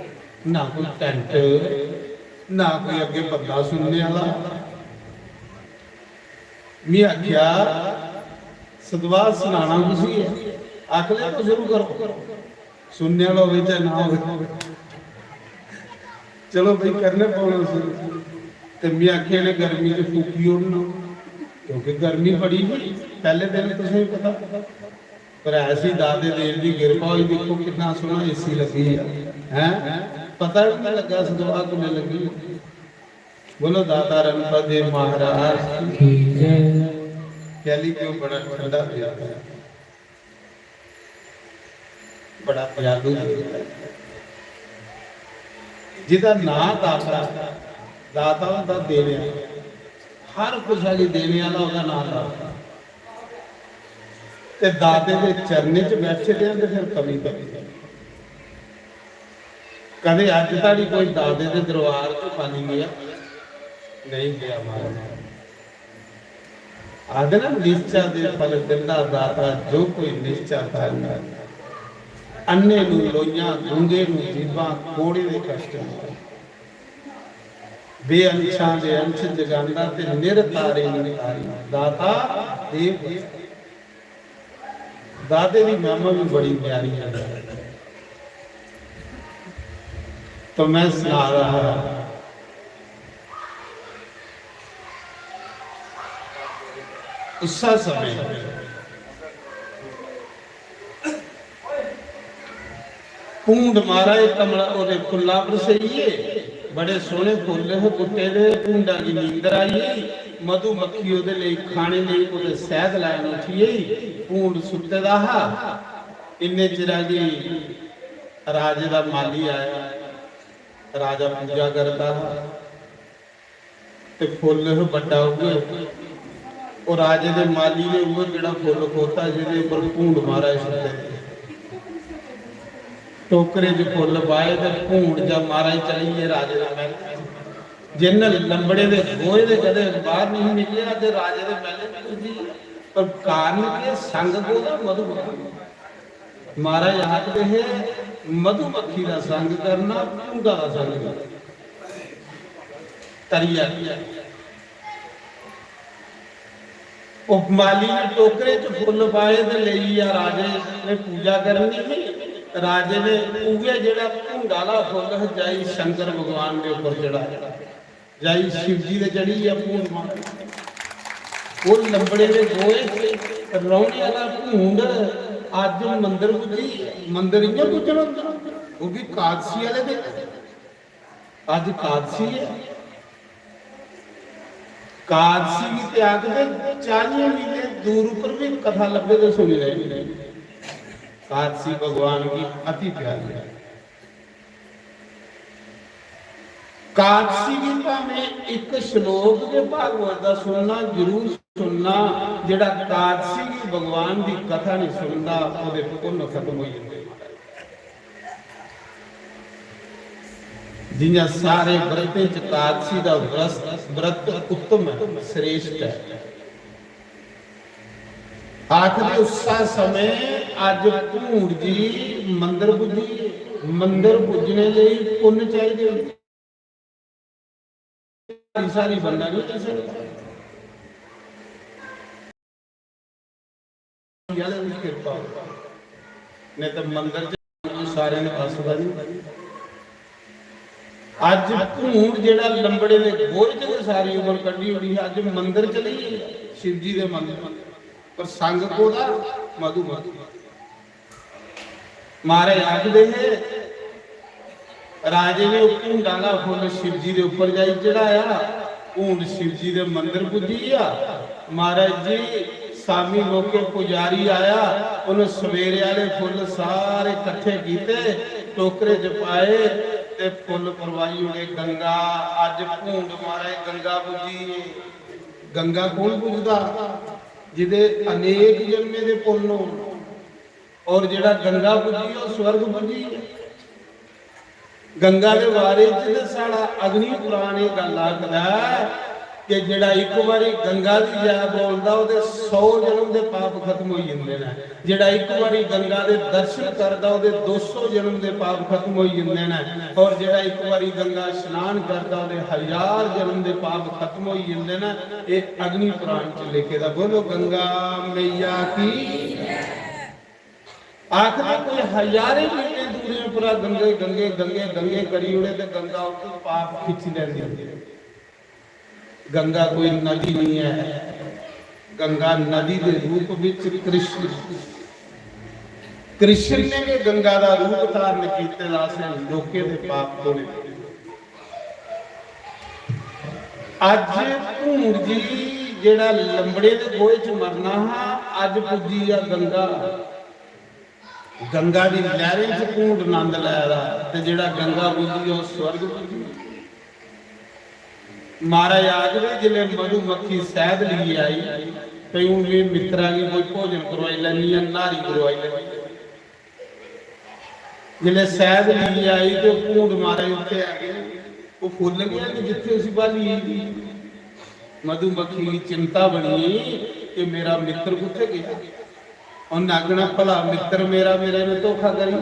ना कोई tent, ना कोई अग्गें बंदा सुनने आह्ला।" मी आखेआ, "सतवाह् सनाना कुसी ऐ? आखी लै, तुस शुरू करो।" सुनने आह्ला होवे चाहे ना होवे, चलो भाई, करने पौना शुरू। ते में आखेआ, "इ'नें गर्मी च फूकी ओड़ना, क्योंकि गर्मी बड़ी ही पैह्ले दिन, तुसेंगी पता।" पर ऐसी दाते देव दी किरपा होई, दिक्खो किन्ना सोह्ना AC लग्गी गेआ, हैं? पता बी निं लग्गा सतवाह् कुल्लै लग्गी। बोलो दाता रणपत देव महाराज की जय। कैली क्यों बड़ा ठंडा देव है। बड़ा दयालु देवता ऐ। जिदा नां दाता, दाता होंदा देने आह्ला, हर कुसै गी देने आह्ला ओह्दा नां दाता। ते दाते दे चरणें च बैठे दे आं ते फिर कमी कमी। कदें अज्ज धोड़ी कोई दाते दे दरबार च खाली गेआ? नेईं गेआ महाराज। आखदे ना, निश्चा दे फल दिंदा दाता, जो कोई निश्चा धारी। अन्ने ਨੂੰ ਲੋਈਆਂ, ਗੂੰਗੇ ਨੂੰ ਜੀਭਾਂ, ਕੋਹੜੇ ਦੇ ਕਸ਼ਟ ਨੂੰ। ਬੇਅੰਛਾਂ ਦੇ ਅੰਛ ਜਗਾਉਂਦਾ ਤੇ ਨਿਰਤਾਰੇ ਨੂੰ ਤਾਰੀ। ਦਾਤਾ ਦੇਵ। ਦਾਤੇ ਦੀ ਮਹਿਮਾ ਵੀ ਬੜੀ ਪਿਆਰੀ ਹੈ। तो मैं सुना रहा, उस्सा समय भूंड महाराज कमला ओदे फुल्ला पर सेइये, बड़े सोहने फुल्ल हे पुट्टे दे। भूंडा गी नींदर आई गेई। मधुमक्खी ओदे लेई खाने लेई ओदे शैहद लैन उठी गेई। भूंड सुत्ते दा हा। इन्ने चिरा गी राजे दा माली आया। राजा पूजा करदा हा। ते फुल्ल हे बड्डा उ'ऐ। ओह् राजे दे माली ने उ'ऐ जेह्ड़ा फुल्ल खोता, जेह्दे उप्पर भूंड महाराज सुत्ते दे। टोकरे च फुल्ल पाए ते भूंड जा महाराज चली गे राजे दे मैह्ल। जिन्न लंबड़े दे गोहे दे कदें बाहर नहीं निकलेआ ते राजे दे मैह्ल च पुज्जी। पर कारण केह्? संग कोह्दा? मधुमक्खी। महाराज आखदे हे, "मधुमक्खी दा संग करना, भूंडा दा संग करना।" तरिया। ओह् माली ने टोकरे च फुल्ल पाए ते लेई गेआ। राजे ने पूजा करनी ही। राजे ने उ'ऐ जेह्ड़ा भूंडा आह्ला फुल्ल हा, जाई शंकर भगवान दे उप्पर चढ़ाया। जाई शिव जी दे चढ़ी गेआ भूंड माता। ओह् लंबड़े दे गोहे च रौह्ने आह्ला भूंड अज्ज मंदर पुज्जी, मंदर इ'यां पुज्जना होंदा, ओह् बी कादसी आह्ले दिन। अज्ज कादसी ऐ, कादसी गी ते आखदे चालियें मीले दूर उप्पर बी कथा लब्भे ते सुनी लैनी। कादसी भगवान गी अति प्यारी ऐ। कादसी गी भामें इक श्लोक गै भागवत दा सुनना, जरूर सुनना। जेह्ड़ा कादसी गी भगवान दी कथा नहीं सुनदा, ओह्दे पुन्न खत्म होई जंदे। जियां सारे व्रतें च कादसी दा व्रत, व्रत उत्तम है, श्रेष्ठ है। आखदे उस्सै समें अज्ज भूंड जी मंदर पुज्जी, मंदर पुज्जने लेई पुन्न चाहिदे। सारी बंदा नहीं आई सकदा। आह्ले दी किरपा होई। नहीं तो मंदर च सारे ने बस दा नहीं। अज्ज भूंड जेह्ड़ा लंबड़े दे गोहे च गै सारी उम्र कड्ढी ओड़ी, अज्ज मंदर चली गे, शिव जी दे मंदर। पर संग कोदा? मधु मधु। महाराज आखदे हे, राजे ने ओह् भूंड आह्ला फुल्ल शिव जी दे उप्पर जाई चढ़ाया, भूंड शिव जी दे मंदर पुज्जी गेआ। महाराज जी, शामी मौके पुजारी आया, उन्हें सवेरे आह्ले फुल्ल सारे कट्ठे कीते, टोकरे च पाए ते फुल्ल परवाई ओड़े गंगा। अज्ज भूंड महाराज गंगा पुज्जी गे। गंगा कौन पुजदा? जिदे अनेक जन्में दे पुन्न होन। और जेह्ड़ा गंगा पुज्जी, ओह् स्वर्ग पुज्जी। गंगा दे बारे च ते साढ़ा अग्नि पुराण एह् गल्ल आखदा ऐ कि जेह्ड़ा इक बारी गंगा दी जय बोलदा, ओह्दे सौ जन्म दे पाप खत्म होई जंदे न। जेह्ड़ा इक बारी गंगा दे दर्शन करदा, ओह्दे दो सौ जन्म दे पाप खत्म होई जंदे न। और जेह्ड़ा इक बारी गंगा स्नान करदा, ओह्दे हजार जन्म दे पाप खत्म होई जंदे न। एह् अग्नि पुराण च लिखे दा। बोलो गंगा मैया की। आखदे कोई हजारें मीटर दूरियें उप्परा गंगे, गंगे, गंगे, गंगे करी ओड़े ते गंगा उत्थों पाप खिच्ची लैंदी। गंगा कोई नदी नहीं है, गंगा नदी दे रूप विच कृष्ण, कृष्ण ने गै गंगा दा रूप धारण कीते दा, असें लोकें दे पाप धोने। अज्ज भूंड जी जेह्ड़ा लंबड़े दे गोहे च मरना हा, अज्ज पुज्जी आ गंगा। गंगा दी लैह्रें च भूंड नंद लै दा, ते जेह्ड़ा गंगा पुज्जी, ओह् स्वर्ग पुज्जी। महाराज आखदे, जिसलै मधुमक्खी शैह्द लेइयै आई, ते हून में मित्तरा गी कोई भोजन करोआई लैन्नी आं, न्हारी करोआई लैन्नी आं। जिसलै शैह्द लेइयै आई, ते भूंड महाराज उत्थै आ गए। ओह् फुल्ल गै निं जित्थै उसी ब्हाली गेदी। मधुमक्खी गी चिंता बनी कि मेरा मित्तर कुत्थै गेआ। उन्नै आखना, "भला मित्तर मेरा मेरे ने धोखा करी।"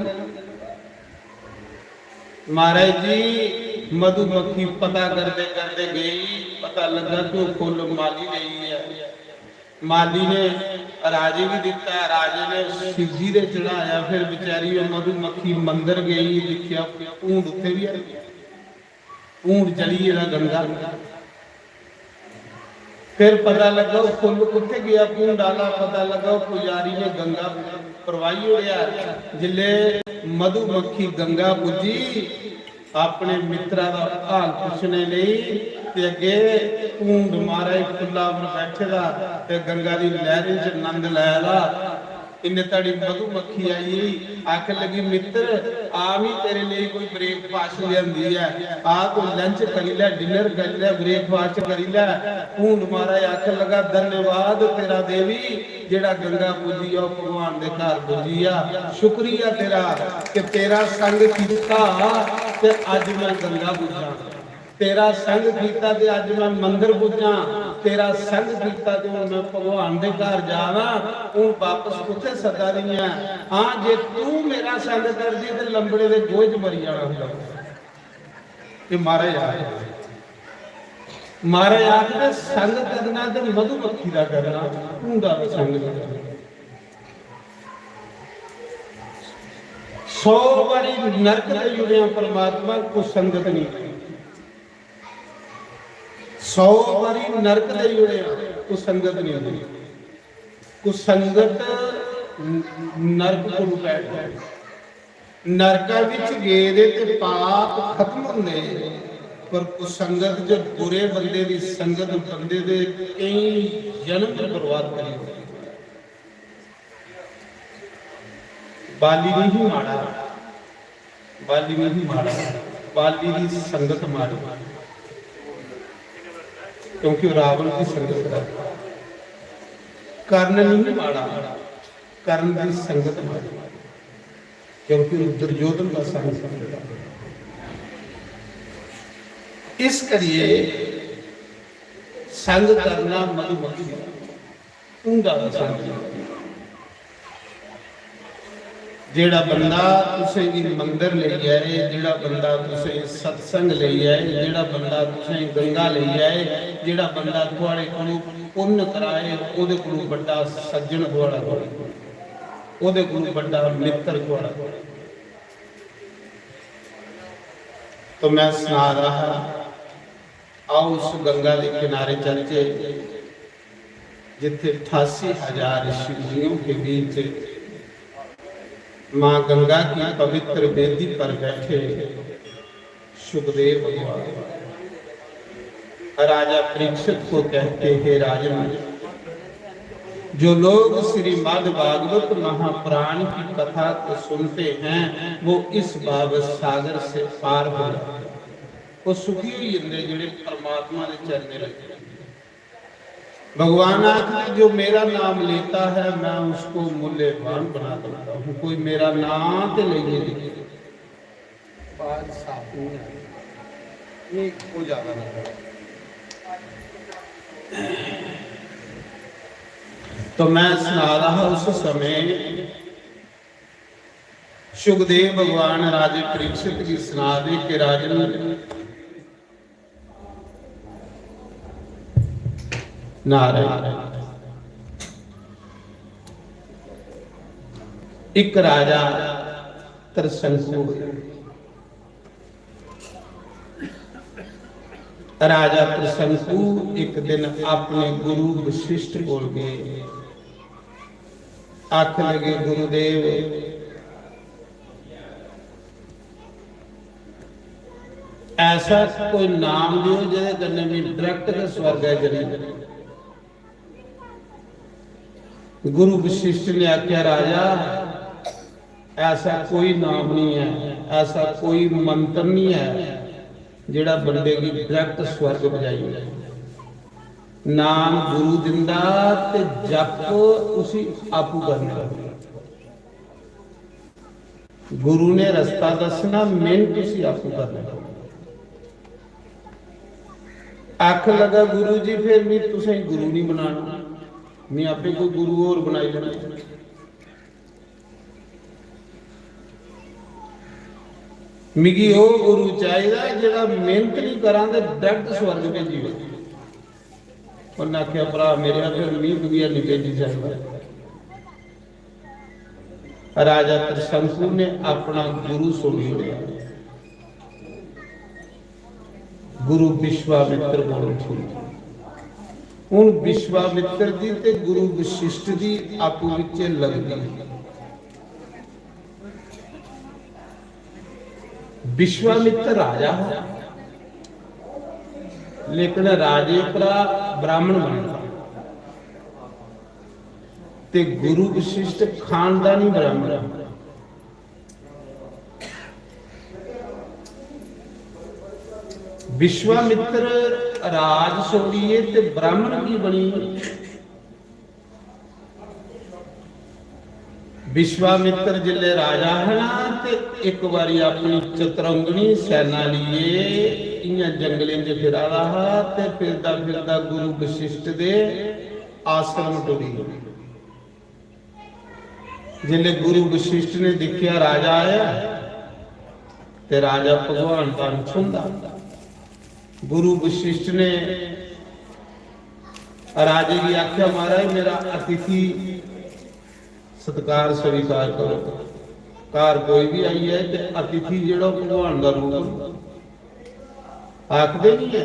महाराज जी, मधुमक्खी पता करदे करदे गई, पता लग्गा कि ओह् फुल्ल माली लेई ऐ। माली ने राजे गी दित्ता, राजे ने शिव जी दे चढ़ाया। फिर बेचारी ओह् मधुमक्खी मंदर गई, दिक्खेआ भूंड उत्थै बी आई। भूंड चली गेदा गंगा। फिर पता लग्गा ओह् फुल्ल कुत्थै गेआ, भूंड आह्ला। पता लग्गा ओह् पुजारी ने गंगा परवाही ओड़ेआ। जिसलै मधुमक्खी गंगा पुज्जी, अपने मित्तरा दा हाल पुच्छने लेई, ते अग्गे भूंड महाराज फुल्ला पर बैठे दा ते गंगा दी लैह्रें च नंद लै दा। इन्ने धड़ी मधुमक्खी आई गेई, आखन लगी, "मित्तर, आ मी तेरे लेई कोई ब्रेकफास्ट लेआंदी ऐ, आ कोई लंच करी लै, डिनर करी लै, ब्रेकफास्ट करी लै।" भूंड महाराज आखन लगा, "धन्यवाद तेरा देवी, जेह्ड़ा गंगा पुज्जी आ, ओह् भगवान दे घर पुज्जी आ। शुक्रिया तेरा कि तेरा संग कीता ते अज्ज मैं गंगा पुज्जा।" तेरा संग कीता ते अज्ज मैं मंदर पुज्जा, तेरा संग कीता ते हुन मैं भगवान दे घर जा ना। हुन वापस कुत्थै सद्दा दी ऐ? हां, जे तू मेरा संग करदी ते लंबड़े दे गोहे च मरी जाना होंदा। एह् महाराज आखदे, महाराज आखदे, संग करना ते मधुमक्खी दा करना, भूंडा दा संग करना। सौ बारी नरक देई ओड़ेआ परमात्मा, कुसंगत नहीं। सौ बारी नरक देई ओड़ेआ, कुसंगत नहीं होंदी। कुसंगत नरक कोलू पैदा होंदे। नरका विच गेदे ते पाप खत्म होंदे, पर कुसंगत जो बुरे बंदे दी संगत बंदे दे केई जन्म बर्बाद करी ओड़दी। बाली नहीं ही माड़ा, बाली नहीं ही माड़ा, बाली दी संगत माड़ी, क्योंकि रावण की संगत है। कर्ण नहीं माड़ा, कर्ण की संगत माड़ी, क्योंकि दुर्योधन का संग संगत है। इस करिए संग करना मधुमक्खी, उंदा संग। जेड़ा बंदा तुसें गी मंदर लेई जाए, जेड़ा बंदा तुसें सत्संग लेई जाए, जेड़ा बंदा तुसें गंगा लेई जाए, जेड़ा बंदा थुआड़े कोलों पुन्न कराए, ओदे कोलों बड्डा सज्जन थुआड़ा कोई, ओदे कोलों बड्डा मित्र थुआड़ा कोई। तो मैं सना रहा हा, आओ उस गंगा के किनारे चलचे, जिथे अठासी हजार शिवलिंगों के बीच माँ गंगा की पवित्र वेदी पर बैठे सुखदेव भगवान राजा परीक्षित को कहते, हे राजन, जो लोग श्रीमद् भागवत महापुराण की कथा को सुनते हैं, वो इस भाव सागर से पार हो जाते हैं। वो सुखी हुई जंदे जेड़े परमात्मा दे चरणें लगे। भगवान आखदे, जो मेरा नाम लेता है, मैं उसको मूल्यवान बना देता हूँ। कोई मेरा नाम ते लेइए जी। आवाज साफ नहीं आ रही। ये हो जाना है। तो मैं सना रहा उस समय सुखदेव भगवान राजे परीक्षित की सना दे कि राजन, नारायण। एक राजा त्रिशंकु, राजा त्रिशंकु एक दिन अपने गुरु वशिष्ठ कोल गए। आखन लगे, गुरुदेव, ऐसा कोई नाम दियो जेह्दे कन्नै मैं direct गै स्वर्ग च चली जां। गुरु वशिष्ठ ने आख्या, राजा, ऐसा कोई नाम नहीं है, ऐसा कोई मंत्र नहीं है जेड़ा बंदे गी direct स्वर्ग पजाई ओड़े। नाम गुरु दिंदा ते जप उसी आपू करना। गुरु ने रस्ता दसना, मेहनत उसी आपू करना। आख लगा, गुरु जी, फिर भी तुसें गुरु नहीं बनाना, मैं आपे कोई गुरु और बनाई लेना। मिगी ओह गुरु चाहिदा जेड़ा मेहनत नहीं करा ते direct स्वर्ग भेजी ओड़े। उन्हें आख्या, भरा मेरे, फिर मी दुनिया नहीं भेजी सकदा। राजा त्रिशंकु ने अपना गुरु छोड़ी दिया। गुरु विश्वामित्र कोल उठी। हुन विश्वामित्र दी ते गुरु वशिष्ठ दी आपू विच लगदी। विश्वामित्र राजा हा, लेकिन राजे भरा ब्राह्मण बने, ते गुरु वशिष्ठ खानदानी ब्राह्मण। विश्वामित्र राज छोड़िए ते ब्राह्मण की बनी। विश्वामित्र जिसले राजा है ना, ते एक बारी अपनी चतरंगनी सेना लिए इयां जंगलें च फिरा दा हा, ते फिरदा फिरदा गुरु वशिष्ठ दे आश्रम टुरी। जिसले गुरु वशिष्ठ ने देखिया राजा आया, ते राजा भगवान दा अंश हुंदा। गुरु वशिष्ठ ने राजे गी आख्या, महाराज, मेरा अतिथि सत्कार स्वीकार करो। घर कोई भी आई जाए ते अतिथि जेड़ा भगवान दा रूप होंदा। आखदे नहीं है,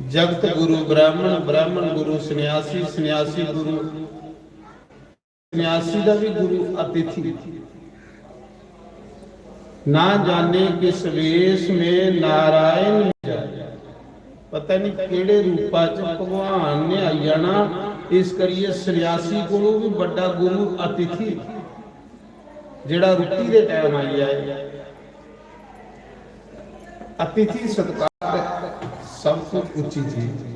जगत गुरु ब्राह्मण, ब्राह्मण गुरु सन्यासी, सन्यासी गुरु सन्यासी दा भी गुरु अतिथि। ना जाने किस वेश में नारायण मिल जाए। पता नहीं केड़े रूपा च भगवान ने आई जाना। इस करियै सन्यासी कोलों भी बड्डा गुरु अतिथि, जेड़ा रुट्टी दे टाइम आई जाए। अतिथि सत्कार सब तो उच्ची चीज।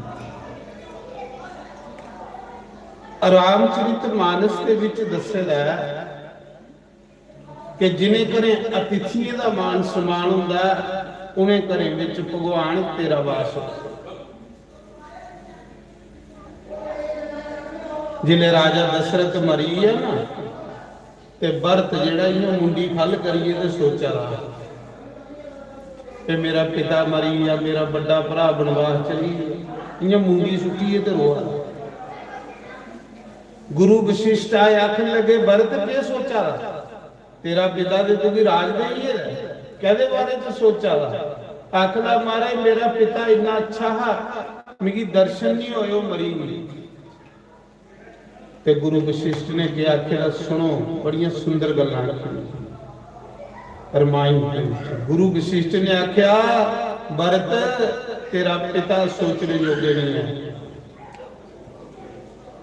रामचरित मानस दे विच दस्से दा ऐ कि जिन्हें घरें अतिथियें दा मान सम्मान हुंदा ऐ, उन्हें घरें विच भगवान तेरा वास होंदा। जिसले राजा दशरथ मरी गेआ ना, ते भरत जेड़ा इयां मुंडी फल करियै ते सोचा दा कि मेरा पिता मरी गेआ, मेरा बड्डा भरा बनवास चली गेआ, इयां मुंडी सुट्टियै ते रोआ दा। गुरु वशिष्ठ आए, आखन लगे, "भरत, केह् सोचा दा? तेरा पिता ते तुगी राज देई गेदा ऐ, कैदे बारे च सोचा दा?" आखदा, "महाराज, मेरा पिता इन्ना अच्छा हा, मिगी दर्शन नहीं होए, ओह् मरी गेआ।" ते गुरु वशिष्ठ ने केह् आखेआ, सुनो, बड़ियां सुंदर गल्लां आखियां रमायण दे विच। गुरु वशिष्ठ ने आखेआ, "भरत, तेरा पिता सोचने योग्य नहीं है,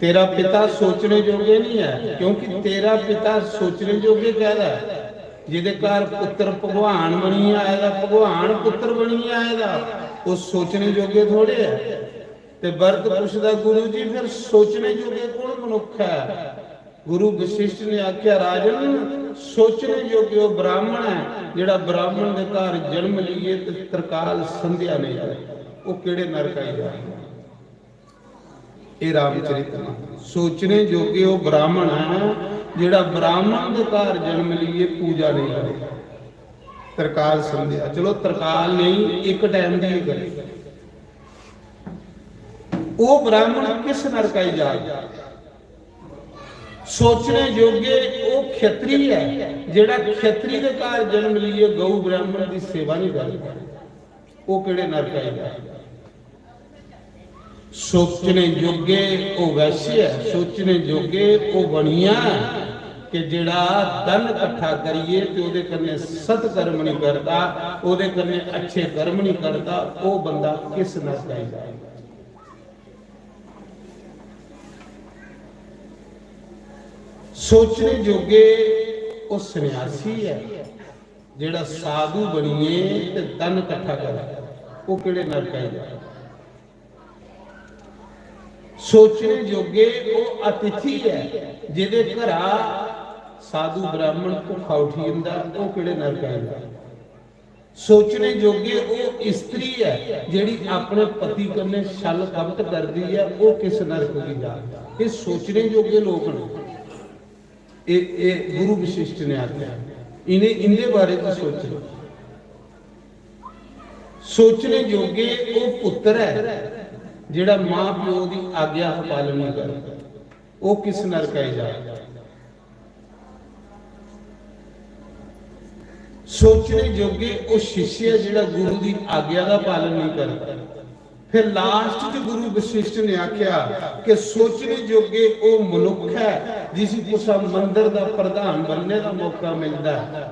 तेरा पिता सोचने योग्य नहीं है, क्योंकि तेरा पिता सोचने योग्य कैह्दा ऐ? जेह्दे घर पुत्र भगवान बनियै आए दा, भगवान पुत्र बनियै आए दा, ओह् सोचने योग्य थोड़े ऐ।" ते भरत पुछदा, "गुरु जी, फिर सोचने योग्य कौन मनुख है?" गुरु वशिष्ठ ने आख्या, "राजन, सोचने योग्य ओह् ब्राह्मण है, जेह्ड़ा ब्राह्मण दे घर जन्म लेइयै ते त्रकाल संध्या नहीं करे, ओह् केह्ड़े नरक आई जा।" एह् रामचरित मानस। सोचने योग्य ओह् ब्राह्मण है, जेह्ड़ा ब्राह्मण दे घर जन्म लेइयै पूजा नहीं करे, त्रकाल संध्या, चलो, त्रकाल नहीं, इक टाइम दी ही करे। ओह् ब्राह्मण किस नरक आई जाग? सोचने योग्य ओह् क्षत्रिय ऐ, जेह्ड़ा क्षत्रिय दे घर जन्म लेइयै गौ ब्राह्मण दी सेवा नहीं करदा, ओह् केह्ड़े नरक आई जाग? सोचने योग्य ओह् वैश्य ऐ, सोचने योग्य ओह् बनिया ऐ कि जेह्ड़ा धन कट्ठा करियै ते ओह्दे कन्नै सत्कर्म नहीं करदा, ओह्दे कन्नै अच्छे कर्म नहीं करदा, ओह् बंदा किस नरक आई जाग? सोचने योग्य ओह् सन्यासी ऐ, जेह्ड़ा साधु बनियै ते धन कट्ठा करे, ओह् केह्ड़े नरक आई जा? सोचने योग्य ओह् अतिथि ऐ, जेह्दे घरा साधु ब्राह्मण भुक्खा उठी जंदा, ओह् केह्ड़े नरक आई जा? सोचने योग्य ओह् स्त्री ऐ, जेह्ड़ी अपने पति कन्नै छल कपट करदी ऐ, ओह् किस नरक गी जा? एह् सोचने योग्य लोक न। एह्, एह् गुरु वशिष्ठ ने आखेआ, इ'नें, इं'दे बारे च सोचो। सोचने योग्य ओह् पुत्तर ऐ, जेह्ड़ा मां प्यो दी आज्ञा दा पालन नेईं करदा, ओह् किस नरक आई जा? सोचने योग्य ओह् शिष्य ऐ, जेह्ड़ा गुरु दी आज्ञा दा पालन नेईं करदा। फिर लास्ट च गुरु वशिष्ठ ने आख्या कि सोचने योग्य ओह् मनुख ऐ, जिसी कुसा मंदर दा प्रधान बनने दा मौका मिलदा ऐ,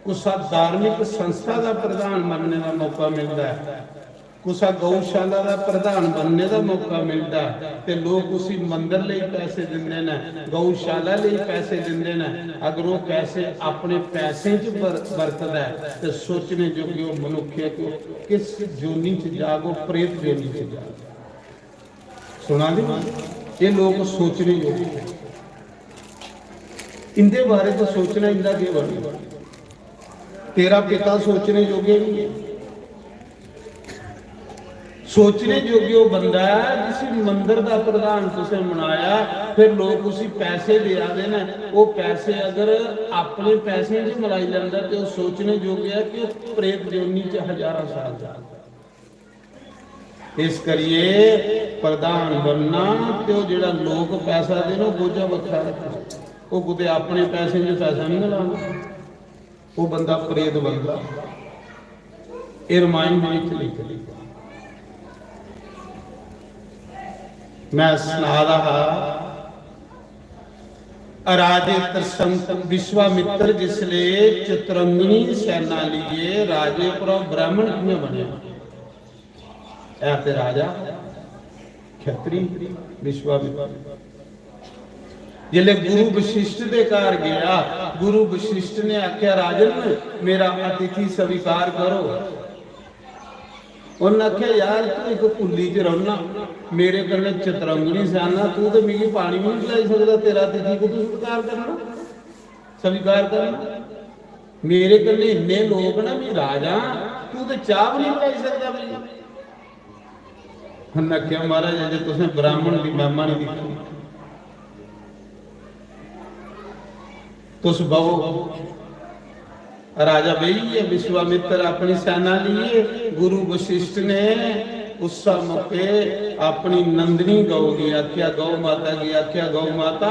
कुसा धार्मिक संस्था दा प्रधान बनने दा मौका मिलदा ऐ, कुसा गौशाला दा प्रधान बनने दा मौका मिलदा ऐ, ते लोक उसी मंदर लेई पैसे दिंदे न, गौशाला लेई पैसे दिंदे न। अगर ओह् पैसे अपने पैसें च बर-, बरतदा ऐ, ते सोचने योग्य ओह् मनुख ऐ कि ओह् किस जोनी च जाग, ओह् प्रेत जोनी च जाग। सुना दे? एह् लोक सोचने योग्य न। इंदे बारे च सोचना इंदा केह् बनना? तेरा पिता सोचने योग्य नहीं है। सोचने योग्य ओह् बंदा ऐ जिसी मंदर दा प्रधान तुसें बनाया, फिर लोक उसी पैसे देआ दे न। ओह् पैसे अगर अपने पैसें च मलाई लैंदा ते ओह् सोचने योग्य ऐ कि ओह् प्रेत जोनी च हजारां साल जा। इस करियै प्रधान बनना ते ओह् जेह्ड़ा लोक पैसा देन, ओह् बोझा बक्खरा रक्खना। ओह् कुतै अपने पैसें च पैसा नहीं लाना, ओह् बंदा प्रेत बनदा। एह् रामायण दे विच लिखे दे। मैं सना दा हा, राजे त्रसंक विश्वामित्र जिसले चतुरंगनी सेना लिए राजे पर ब्राह्मण कियां बने? ऐ ते राजा खत्री विश्वामित्र जिसले गुरु वशिष्ठ दे घर गया, गुरु वशिष्ठ ने आख्या, "राजन, मेरा अतिथि स्वीकार करो।" उन्नै आखेआ, "यार, तू इक कुल्ली च रौह्ना, मेरे कन्नै चतरंगनी सेना, तू ते मिगी पानी बी निं पलाई सकदा, तेरा अतिथि कुत्थूं सत्कार करना, स्वीकार करना? मेरे कन्नै इन्ने लोक न, में राजा आं, तू ते चाह् बी निं पलाई सकदा मिगी।" उन्नै आखेआ, "महाराज, अजें तुसें ब्राह्मण दी महिमा निं दिक्खी, तुस बवो।" राजा बेही गे विश्वामित्र अपनी सेना लेइयै। गुरु वशिष्ठ ने उस मौके अपनी नंदनी गौ गी आखेआ, गौ माता गी आखेआ, "गौ माता,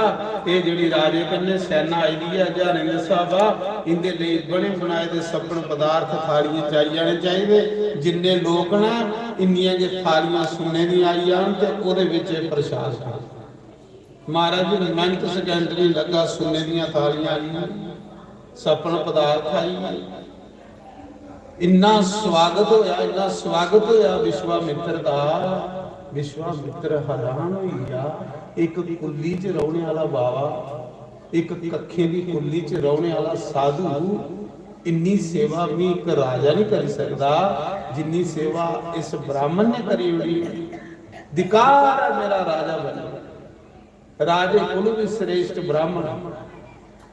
एह् जेह्ड़ी राजे कन्नै सेना आई दी ऐ, ज्हारें दे स्हाबा, इंदे लेई बने बनाए दे सप्पन पदार्थ थालियें च आई जाने चाहिदे। जिन्ने लोक न, इन्नियां गै थालियां सुन्ने दियां आई जान ते ओह्दे बिच एह् प्रसाद खाओ।" महाराज जी, मिनट second निं लग्गा, सुन्ने दियां थालियां आई गेइयां, सप्पन पदार्थ आई गे। इन्ना स्वागत होया, इन्ना स्वागत होया विश्वामित्र दा, विश्वामित्र हैरान होई गेआ। इक कुल्ली च रौह्ने आह्ला बाबा, इक कक्खें दी कुल्ली च रौह्ने आह्ला साधु, इन्नी सेवा मी इक राजा निं करी सकदा, जिन्नी सेवा इस ब्राह्मण ने करी ओड़ी। धिक्कार ऐ मेरा राजा बनने। राजे कोलू भी श्रेष्ठ ब्राह्मण।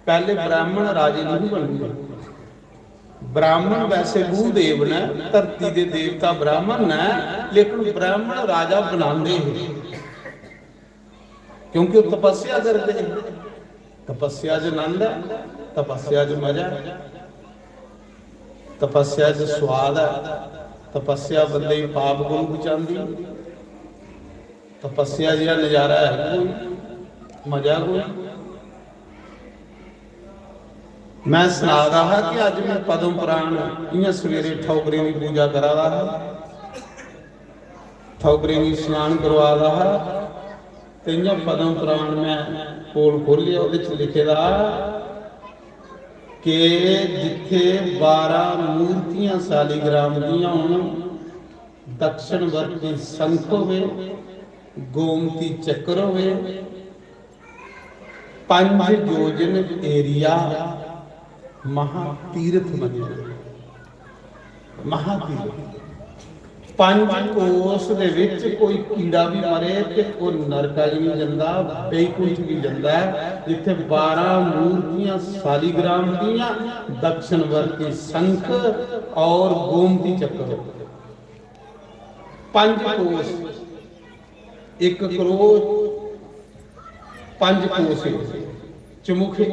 पैह्ले ब्राह्मण राजे नहीं बनदे। ब्राह्मण वैसे भूदेव न, धरती दे देवता ब्राह्मण न, लेकिन ब्राह्मण राजा बनांदे हे, क्योंकि ओह् तपस्या करदे हे। तपस्या च आनंद ऐ, तपस्या च मजा ऐ, तपस्या च स्वाद ऐ। तपस्या बंदे गी पाप कोलू बचांदी। तपस्या जेहा नजारा है कोई, मजा कोई। मैं सना दा हा कि अज्ज मैं पद्म पुराण इ'यां सवेरे ठौकरें दी पूजा करा दा हा, ठौकरें गी स्नान करवा दा हा, ते इ'यां पद्म पुराण मैं कोल खोह्लेआ, ओह्दे च लिखे दा कि जित्थे बारां मूर्तियां सालीग्राम दियां होन, दक्षिणवर्ती शंख होवे, गोमती चक्र होवे, पंज योजन एरिया महातीर्थ मन्नेआ। महातीर्थ। पंज कोस दे विच कोई कीड़ा भी मरे ते ओह नरका गी नहीं जंदा, बैकुंठ गी जंदा है, जिथे बारह मूर्तियां सालीग्राम दियां, दक्षिणवर्ती शंख और गोमती चक्र। पंज कोस, एक करोड़ पंज कोस चमुखे,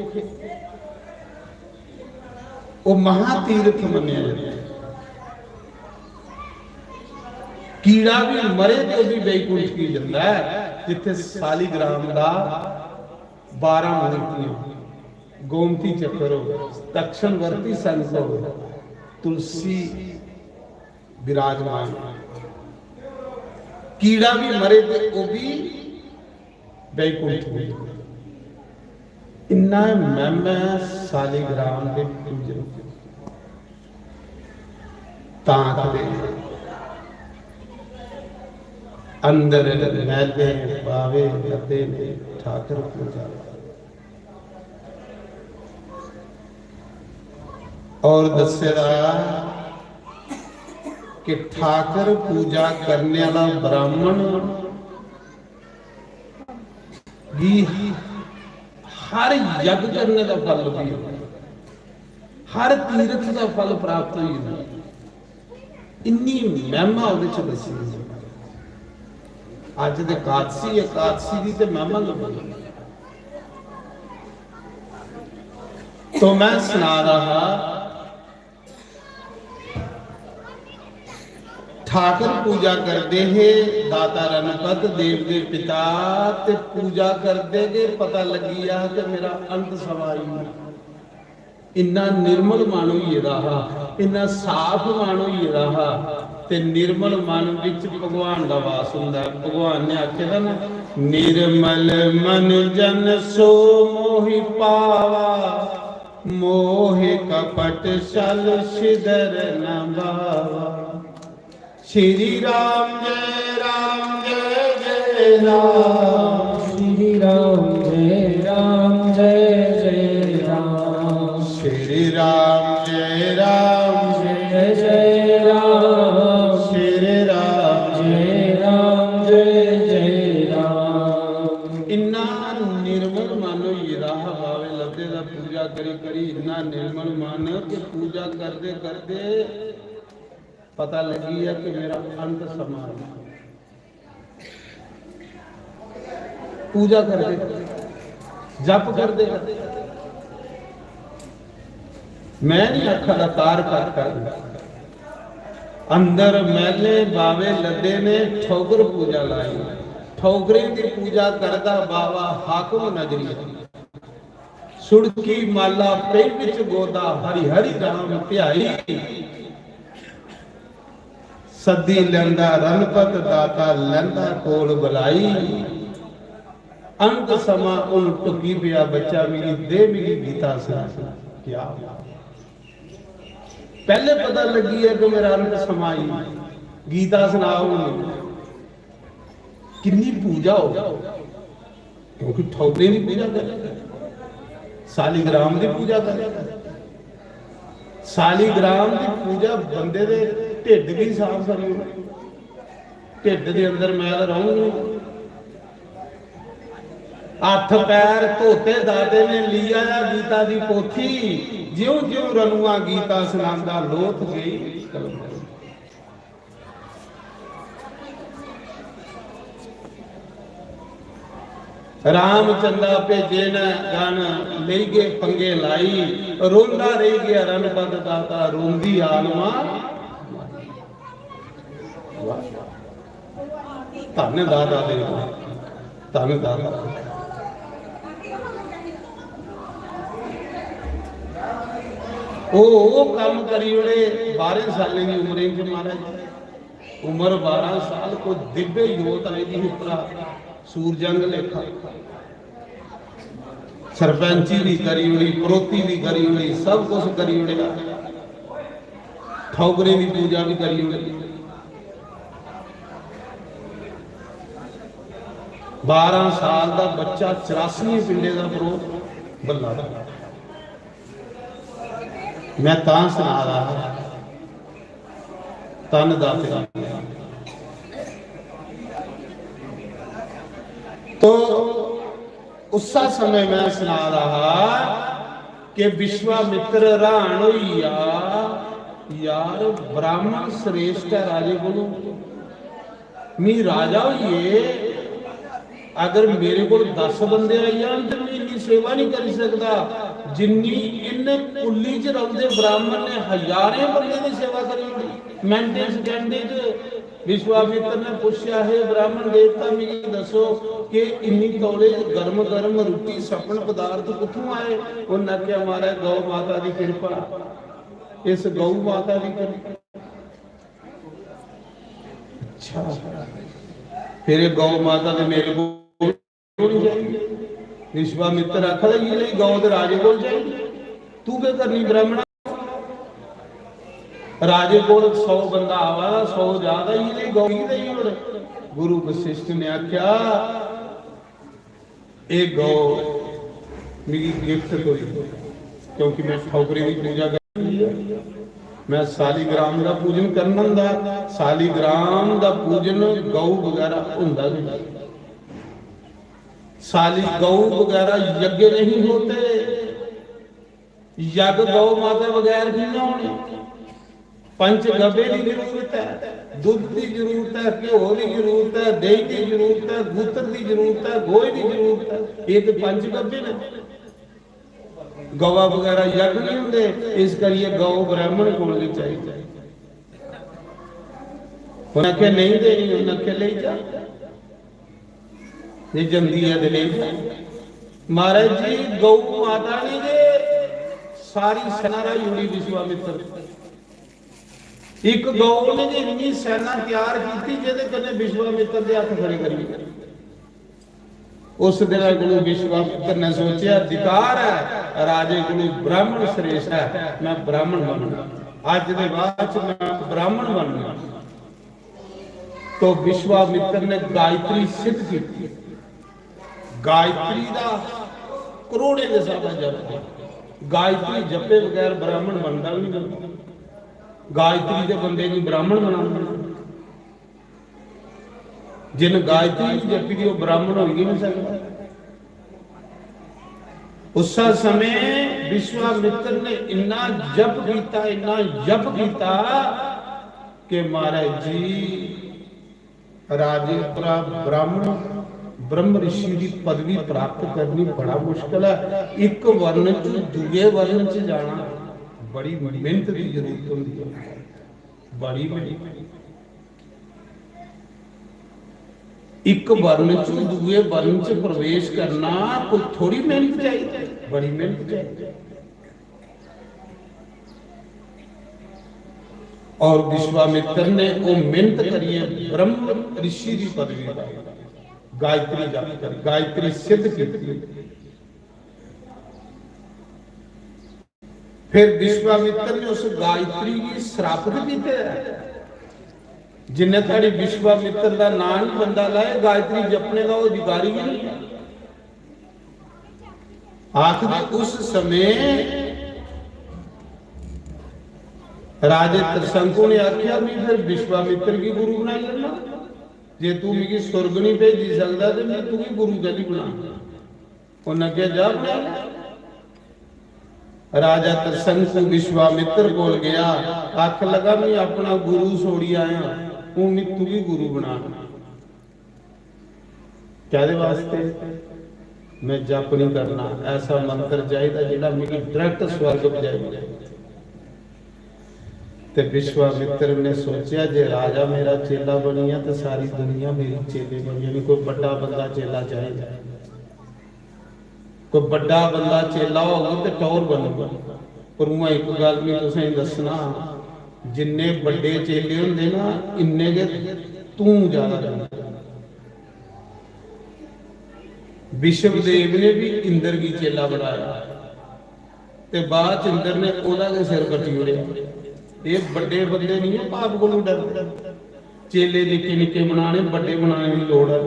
ओह महातीर्थ मन्नेआ जंदा है। कीड़ा भी मरे तो भी बैकुंठ की जंदा है, जिथे सालीग्राम दा बारह मूर्तियां, गोमती चक्र हो, दक्षिणवर्ती शंख हो, तुलसी विराजमान। कीड़ा भी मरे ते ओह भी बैकुंठ में। इन्ना महिमा सालीग्राम दे पूजन। तां आखदे अंदर मैले पावे लदे ने ठाकर पूजा। और दस्से दा कि ठाकर पूजा करने वाला ब्राह्मण गी हर यज्ञ करने दा फल भी, हर तीर्थ दा फल प्राप्त होई जंदा। इन्नी महिमा ओह्दे च दस्सी दी। अज्ज ते एकादशी, एकादशी दी ते महिमा गै बड़ी। तो मैं सना रहा हा, ठाकर पूजा करदे हे दाता रणपत देव दे पिता, ते पूजा करदे गै पता लग्गी गेआ कि मेरा अंत समां आई गेआ। इन्ना निर्मल मन होई गेदा हा, इन्ना साफ मन होई गेदा हा। ते निर्मल मन विच भगवान दा वास हुंदा ऐ। भगवान ने आखे दा ना, निर्मल मन जन सो मोहि पावा, मोह कपट छल छिदर न भावा। श्री राम जय राम जय जय राम। श्री राम जय राम जय जय राम। श्री राम जय राम जय जय राम। श्री राम जय राम जय जय राम। इन्ना निर्मल मन होई गेदा हा बावे लद्दे दा पूजा करी करी, इन्ना निर्मल मन कि पूजा करदे करदे पता लगी गेआ कि मेरा अंत समां ऐ। पूजा करदे, जप करदे, मैं नहीं आखा दा तार कर कर, अंदर मैले बावे लद्दे ने ठौकर पूजा लाई। ठौकरें दी पूजा करदा बावा हाकम नगरी। सुड़की माला पेई विच गोदा, हरि हरि नाम ध्याई। सद्दी लैंदा रणपत दाता, लैंदा कोल बलाई। अंत समां हुन टुकी पिया बच्चा, मिगी दे मिगी गीता सना। क्या बात। पहले पता लगी है कि मेरा अंत समां आई। गीता सना हुन। किन्नी पूजा हो, क्योंकि ठौकरें दी पूजा कर, सालीग्राम दी पूजा कर। सालीग्राम दी पूजा बंदे दे ढिड्ड गी साफ करी ओड़े। ढिड्ड दे अंदर मैल रौह्नी। हत्थ पैर धोते दाते ने, ली आया गीता दी पोथी। ज्यों ज्यों रनुआ गीता सनांदा, लोथ गई कलम। रामचंदा भेजे न गण, लेई गए पंगे लाई, रोंदा रेही गया रणपत दाता, रोंदी आलमा। धन दाता दे, धन दाता। ओह्, ओह् कम्म करी ओड़े बारें सालें दी उमरें च महाराज। उम्र बारां साल, कोई दिव्य जोत आई दी ही उप्परा, सूरजंग लेखा। सरपैंची भी करी ओड़ी, परोती भी करी ओड़ी, सब कुछ करी ओड़ेआ। ठौकरें दी पूजा भी करी ओड़ी। बारां साल दा बच्चा चरासियें पिंडें दा परोह्त बल्ला दा। मैं तां सना दा हा, धन दाते। तो उस्सा समय मैं सना दा हा कि विश्वामित्र हैरान होई गेआ, यार, ब्राह्मण श्रेष्ठ ऐ राजे कोलों, मी राजा होइयै अगर मेरे कोल दस बंदे आई जान ते मैं इन्नी सेवा नहीं करी सकदा जिन्नी इन्ने कुल्ली च रौंदे ब्राह्मण ने हजारें बंदे दी सेवा करी ओड़ी। मिंटें सकैंडें च विश्वामित्र ने पुच्छेआ, "हे ब्राह्मण देवता, मिगी दस्सो कि इन्नी तौले च गर्म गर्म रुट्टी सपन पदार्थ कुत्थों आए?" उन्नै आखेआ, "महाराज, गौ माता दी किरपा, इस गौ माता दी किरपा।" अच्छा, फिर ये गौ माता ने मेरे को होनी चाहिदी। विश्वामित्र आखदा, "ये लेई गौ ते राजे कोल चाहिदी, तू केह् करनी ब्राह्मणा? राजे कोल सौ बंदा आवा दा, सौ जा दा, ये लेई गौ गी देई ओड़।" गुरु वशिष्ठ ने आख्या, "एह् गौ मिगी गिफ्ट थ्होई, क्योंकि मैं ठौकरें दी पूजा करनी है, मैं सालीग्राम दा पूजन करना होंदा, सालीग्राम दा पूजन गौ बगैरा होंदा गै नहीं।" साली गौ बगैरा यज्ञ नहीं होते, यज्ञ गौ माता बगैर कि'यां होने? पंच गव्य दी जरूरत है, दुद्ध दी जरूरत है, घ्यो दी जरूरत है, देही दी जरूरत है, गूत्र दी जरूरत है, गोहे दी जरूरत है। ये तो पंच गव्य ने। गवा बगैरा यज्ञ नहीं होंदे, इस करिए गौ ब्राह्मण कोल गै चाहिदी। उन्हें आखेआ, "नहीं देनी।" उन्हें आखेआ, "लेई जा।" जे जंदी ऐ ते लेई जा। महाराज जी, गौ माता ने जे सारी सेना र्हाई ओड़ी विश्वामित्र। इक गौ ने जे इन्नी सेना त्यार कीती जेह्दे कन्नै विश्वामित्र दे हत्थ खड़े करी ओड़े। उस दिन कोलू विश्वामित्र ने सोचेआ, अधिकार है राजे कोलू, ब्राह्मण श्रेष्ठ है, मैं ब्राह्मण बनूंगा, अज दे बाद च मैं ब्राह्मण बनूंगा। तो विश्वामित्र ने गायत्री सिद्ध की। गायत्री दा करोड़े दे स्हाबा जप है। गायत्री जपे बगैर ब्राह्मण बनदा भी नहीं बनदा। गायत्री दे बंदे गी ब्राह्मण बनाना, जिन गायत्री नहीं जपी दी, वो ब्राह्मण हो ही नहीं सकता। उस समय विश्वामित्र ने इन्ना जप कीता, इन्ना जप कीता कि महाराज जी, राजे उप्परा ब्राह्मण, ब्रह्म ऋषि की पदवी प्राप्त करनी बड़ा मुश्किल है। एक वर्ण चों दूए वर्ण च जाना बड़ी मेहनत की जरूरत होती है, बड़ी मेहनत। एक वर्ण चों दूए वर्ण च प्रवेश करना कोई थोड़ी मेहनत चाहिए, बड़ी मेहनत चाहिए। और विश्वामित्र ने वो मेहनत करिए ब्रह्म ऋषि की पदवी पाई, गायत्री जप करी, गायत्री सिद्ध की। फिर विश्वामित्र ने उस गायत्री की श्रापित किया। जिन्ने धड़ी विश्वामित्र का नाम नहीं बंदा लाए, गायत्री जपने का वो अधिकारी ही नहीं। आखिर उस समय राजे त्रिशंकु ने आख्या भी फिर विश्वामित्र की गुरु बना लेना, जे तू मिगी स्वर्ग नहीं भेजी सकता तो मैं तुगी गुरु कदी बना। उन्हें क्या जा बना। राजा त्रिशंकु विश्वामित्र कोल गया, आख लगा, मैं अपना गुरु छोड़ी आया, हूं मैं तुगी गुरु बना। कहदे वास्ते? मैं जप नहीं करना, ऐसा मंत्र चाहिए जेड़ा मिगी डायरेक्ट स्वर्ग पजाई। ते विश्वामित्र ने सोचा, जे राजा मेरा चेला बनी गया तो सारी दुनिया मेरी चेले बनी जानी। कोई बड़ा बंदा चेला चाहिए, कोई बड़ा बंदा चेला होगा तो टौर बनूगा। पर उ'आं एक गल मैं तुसें दसना, जिन्ने बड़े चेले होंदे ना, इन्ने गै तू ज्यादा बनदा। विश्वदेव ने भी इंद्र गी चेला बनाया ते बाद च इंद्र ने ओह्दा गै सिर कट्टी ओड़ेआ। एह् बड्डे बंदे नहीं है पाप कोलू डरदे। चेले निक्के निक्के बनाने, बड्डे बनाने की लोड़ है।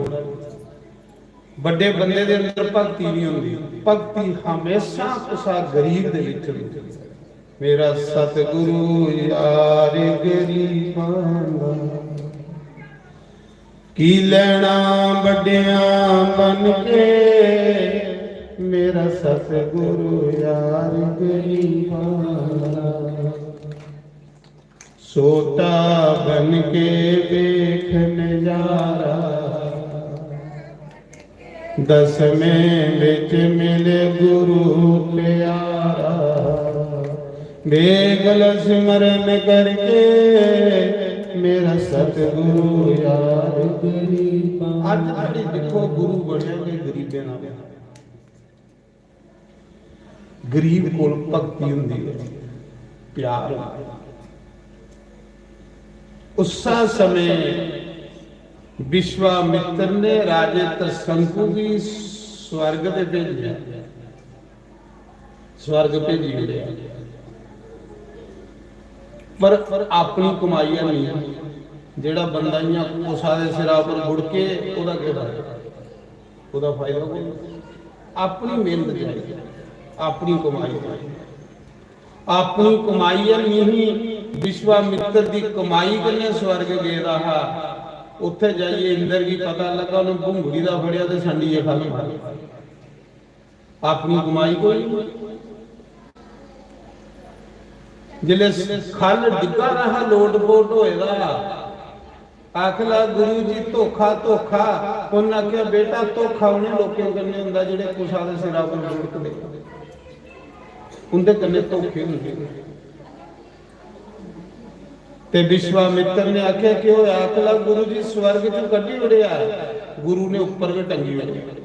बड्डे बंदे दे अंदर भक्ति नहीं होंदी। भक्ति हमेशा कुसा गरीब दे विच होंदी। मेरा सतगुरु यार गरीबां दा, की लैना बड्डियां बन के, मेरा सतगुरु यार गरीबां दा। सोटा बन के देख नजारा, दसवें बिच मिले गुरु प्यारा। बेगल स्मरण करके मेरा सतगुरु यार गरीबां। अज घड़ी देखो गुरु बने ने गरीबें नाल। गरीब कोल भक्ति हुंदी है, प्यार हुंदा है। उस समय विश्वामित्र ने राजे त्रिशंकु गी स्वर्ग ते भेजेआ, स्वर्ग भेजी ओड़ेआ। पर, पर अपनी कमाई है नहीं। जेड़ा बंदा इयां कुसा दे सिरा पर बुड़के, ओह्दा केह् फायदा? ओह्दा फायदा कोई नहीं। अपनी मेहनत चाहिए, अपनी कमाई चाहिए। अपनी कमाई है नहीं, विश्वामित्र दी कमाई कन्नै स्वर्ग गेदा हा। उत्थे जाइयै इंद्र गी पता लगा, उन्हें भुंगड़ी दा फड़िया ते संडिये खल मारे। अपनी कमाई कोई नहीं। जिसले खल डिग्गा दा हा, लोट पोट होए दा, आखला, "गुरु जी, धोखा, धोखा।" उन्हें आख्या, "बेटा, धोखा उन्हें लोकें कन्नै होंदा जेह्ड़े कुसा दे सिरा पर बुड़कदे, उंदे कन्नै धोखे होंदे।" ते विश्वामित्र ने आख्या, "केह् होया?" आखला, "गुरु जी, स्वर्ग चों कड्ढी ओड़ेआ।" गुरु ने उप्पर गै टंगी ओड़ेआ,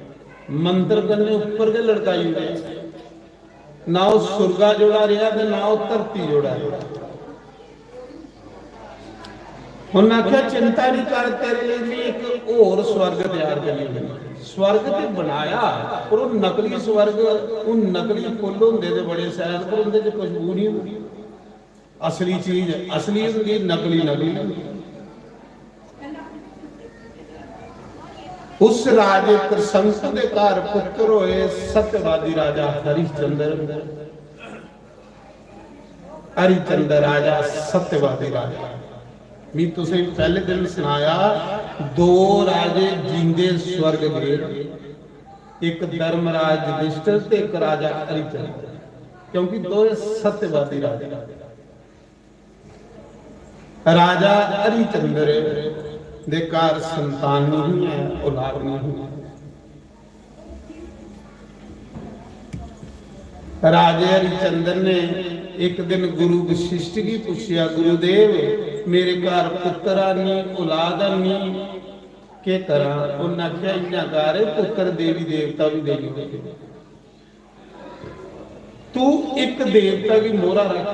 मंत्र कन्नै उप्पर गै लटकाई ओड़ेआ। ना ओह् सुरगा जोड़ा रेहा ते ना ओह् धरती जोड़ा रेहा। उन्नै आखेआ, "चिंता नहीं कर, तेरे लिए भी एक होर स्वर्ग तैयार करी ओड़ना।" स्वर्ग ते बनाया, पर ओह् नकली स्वर्ग, ओह् नकली फुल्ल होंदे ते बड़े शैल, पर उं'दे च खुशबू नहीं होंदी। असली चीज असली होंदी, नकली नकली होंदी। उस राजे त्रसंक दे घर पुत्र होए सत्यवादी राजा हरिश्चंद्र। हरिचंद्र राजा सत्यवादी राजा। मैं तुसें पैहले दिन सनाया, दो राजे जींदे स्वर्ग गए, एक धर्मराज युधिष्ठिर ते एक राजा हरिचंद्र, क्योंकि दो सत्यवादी राजा। राजा हरिचंद्र दे घर संतान नहीं है, औलाद नहीं है। राजे हरिचंद्र ने एक दिन गुरु वशिष्ठ गी पुच्छेआ, "गुरुदेव, मेरे घर पुत्र आनी, औलाद आनी, केह् करां?" उन्नै आखेआ, "इ'यां कर, पुत्र देवी देवता बी देई ओड़े। तू इक देवता गी मोहरा रख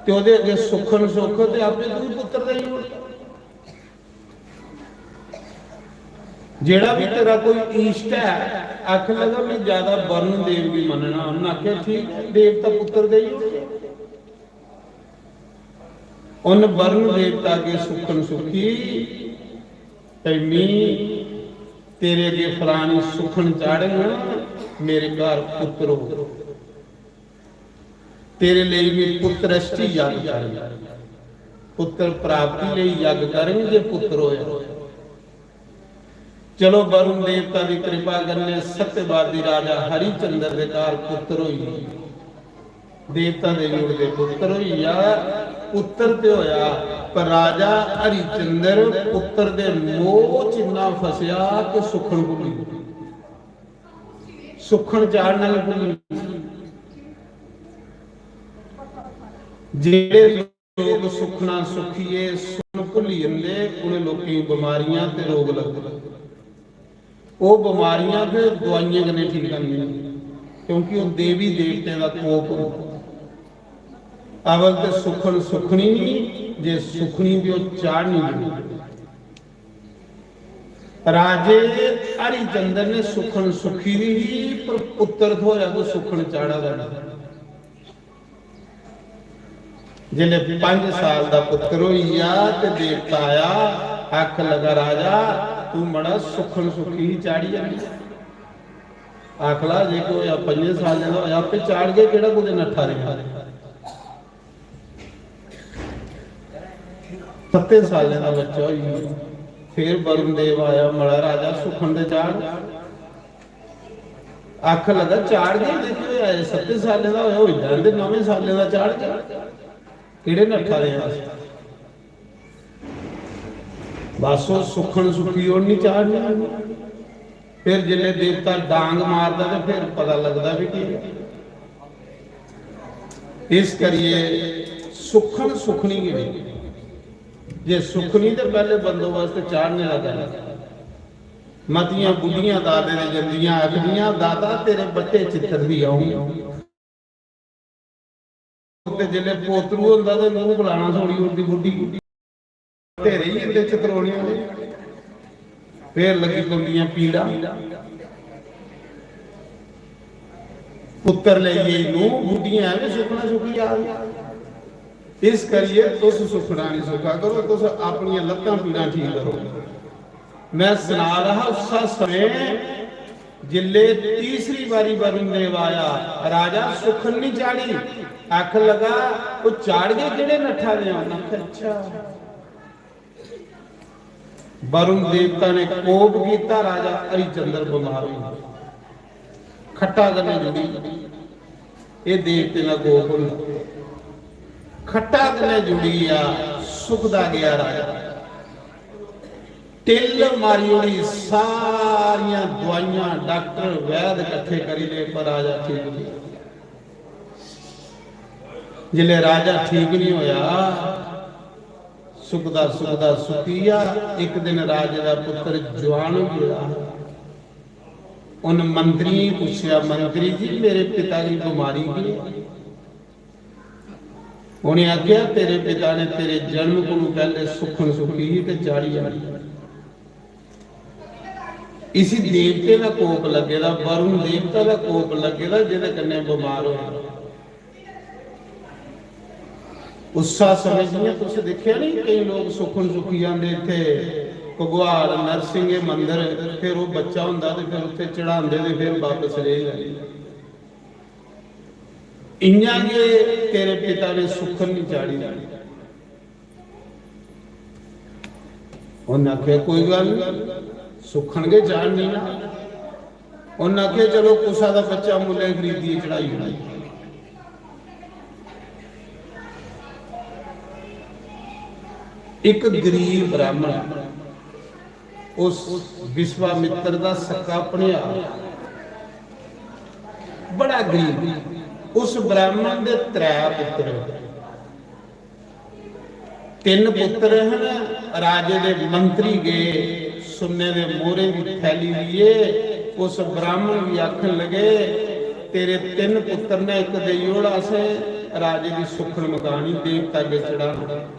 ते ओह्दे अग्गें सुखन सुख ते आपे तू पुत्र देई ओड़।" जेड़ा भी तेरा कोई इष्ट है, आखन लगा, "मैं ज्यादा वरुण देव गी मनना।" उन्नै आखेआ, "ठीक है, देवता पुत्र देई ओड़गे।" उन वरुण देवता के सुखन सुखी, "भई मी तेरे अगे फलानी सुखन चाढ़ंग, मेरे घर पुत्र हो।" तेरे लेई मैं पुत्रष्टि यज्ञ करंग, पुत्र प्राप्ति लेई यज्ञ करंग जे पुत्र होया। चलो, वरुण देवता दी कृपा कन्नै सत्यवादी राजा हरिचंद्र दे घर पुत्र होई, देवता दे युग दे पुत्र होई जा। पुत्र ते होया, पर राजा हरिचंद्र पुत्र दे मोह च इन्ना फसया कि सुखन भुल्ली, सुखन चाढ़ना भी भुल्ली। जेड़े लोग सुखना सुखिए सुन भुल्ली जंदे, उ'नें लोकें गी बमारियां ते रोग लगदे। ओह् बमारियां ते दवाइयें कन्नै ठीक होंदियां, क्योंकि ओह् देवी देवतें दा कोप होंदा। अवल ते सुखन सुखनी नहीं, जे सुखनी ते ओह् चाढ़नी नहीं। राजे हरिचंद्र ने सुखन सुखी दी ही, पर पुत्र थ्होया तो सुखन चाढ़ा दा नहीं। जिसलै पंज साल दा पुत्र होई गेआ ते देवता आया, आखन लगा, "राजा, तू मड़ा सुखन सुखी ही, चाढ़ी आनी।" आखला, "जे कोई पंजे सालें दा होया, आपे चाढ़गे, केह्ड़ा कुतै नट्ठा रेहा।" सत्तें सालें दा बच्चा होई गेआ। फिर वरुण देव आया, "मड़ा राजा, सुखन ते चाढ़।" आखन लगा, "चाढ़ गै, जे केह् होया, एह् सत्तें सालें दा होया, होई जान दे, नमें सालें दा चाढ़ गै, केह्ड़े नट्ठा दे आं अस?" बस ओह् सुखन सुखी ओड़नी, चाढ़नी। फिर जिसलै देवता डांग मारदा ते फिर पता लगदा भी की ऐ। इस करियै सुखन सुखनी गै नहीं। जे सुखनी ते पैह्ले बंदोबस्त चाढ़ने दा करी। मतियां बुड्ढियां दादे दे जंदियां आखदियां, "दादा, तेरे बट्टे चित्तर दी आऊं।" ते जिसलै पोतरू होंदा ते नूंह् बलाना छोड़ी ओड़दी बुड्ढी। ते रेही जंदे चतरोने आह्ले। फिर लग्गी पौंदियां पीड़ां। पुत्तर लेई गेई नूंह्, बुड्ढियां ऐ बी सुखना सुखी जा। इस करियै तुस सुखना नहीं सुखा करो, तुस अपनियां लत्तां पीड़ां ठीक करो। मैं सना रहा उस्सा समें जिल्ले तीसरी बारी वरुण देव आया, राजा सुखन नहीं चाढ़ी। आखन लगा, "ओह् चाढ़गे केह्ड़े नट्ठा दे आं?" उन्नै आखेआ, "अच्छा।" वरुण देवता ने कोप कीता, राजा हरिचंद्र बमार होई गेआ। खट्टा कन्नै जुड़ी, एह् देवतें दा कोप होंदा। खट्टा कन्नै जुड़ी गेआ, सुखदा गेआ राजा। टिल्ल मारी ओड़ी, सारियां दवाइयां, डाक्टर, वैद कट्ठे करी ले, पर राजा ठीक नहीं। जिसलै राजा ठीक नहीं होया, सुखदा सुखदा सुखी गेआ। एक दिन राजे दा पुत्र जवान होई गेआ। उन मंत्रियें गी पुच्छेआ, "मंत्री जी, मेरे पिता गी बमारी की है?" उ'नें आखेआ, "तेरे पिता ने तेरे जन्म कोलू पैह्ले सुक्खन सुक्खी ही ते चाढ़ी आई।" इसी देवते दा कोप लग्गे दा, वरुण देवता दा कोप लग्गे दा, जेह्दे कन्नै बमार होआ। उस्सा समें जि'यां तुस दिक्खेआ नी, केईं लोक सुक्खन सुक्खी आंदे इत्थै घगवाल नरसिंह मंदर, फिर ओह् बच्चा होंदा ते फिर उत्थै चढ़ांदे ते फिर बापस लेई जंदे। इ'यां गै तेरे पिता ने सुक्खन निं चाढ़ी दी। उन्न आखेआ, "कोई गल्ल निं, सुक्खन गै चाढ़नी ना।" उन्न आखेआ, "चलो, कुसा दा बच्चा मुल्लें खरीदियै चढ़ाई ओड़ो।" इक गरीब ब्राह्मण, उस विश्वामित्र दा सक्का भनेआ, बड़ा गरीब। उस ब्राह्मण दे त्रै पुत्तर, तिन्न पुत्तर हन। राजे दे मंत्री गे, सुन्ने दे मोहरें दी थैली लेइयै उस ब्राह्मण गी आखन लगे, "तेरे तिन्न पुत्तर ने, इक देई ओड़, असें राजे दी सुक्खन मकानी, देवता अग्गें चढ़ाना।"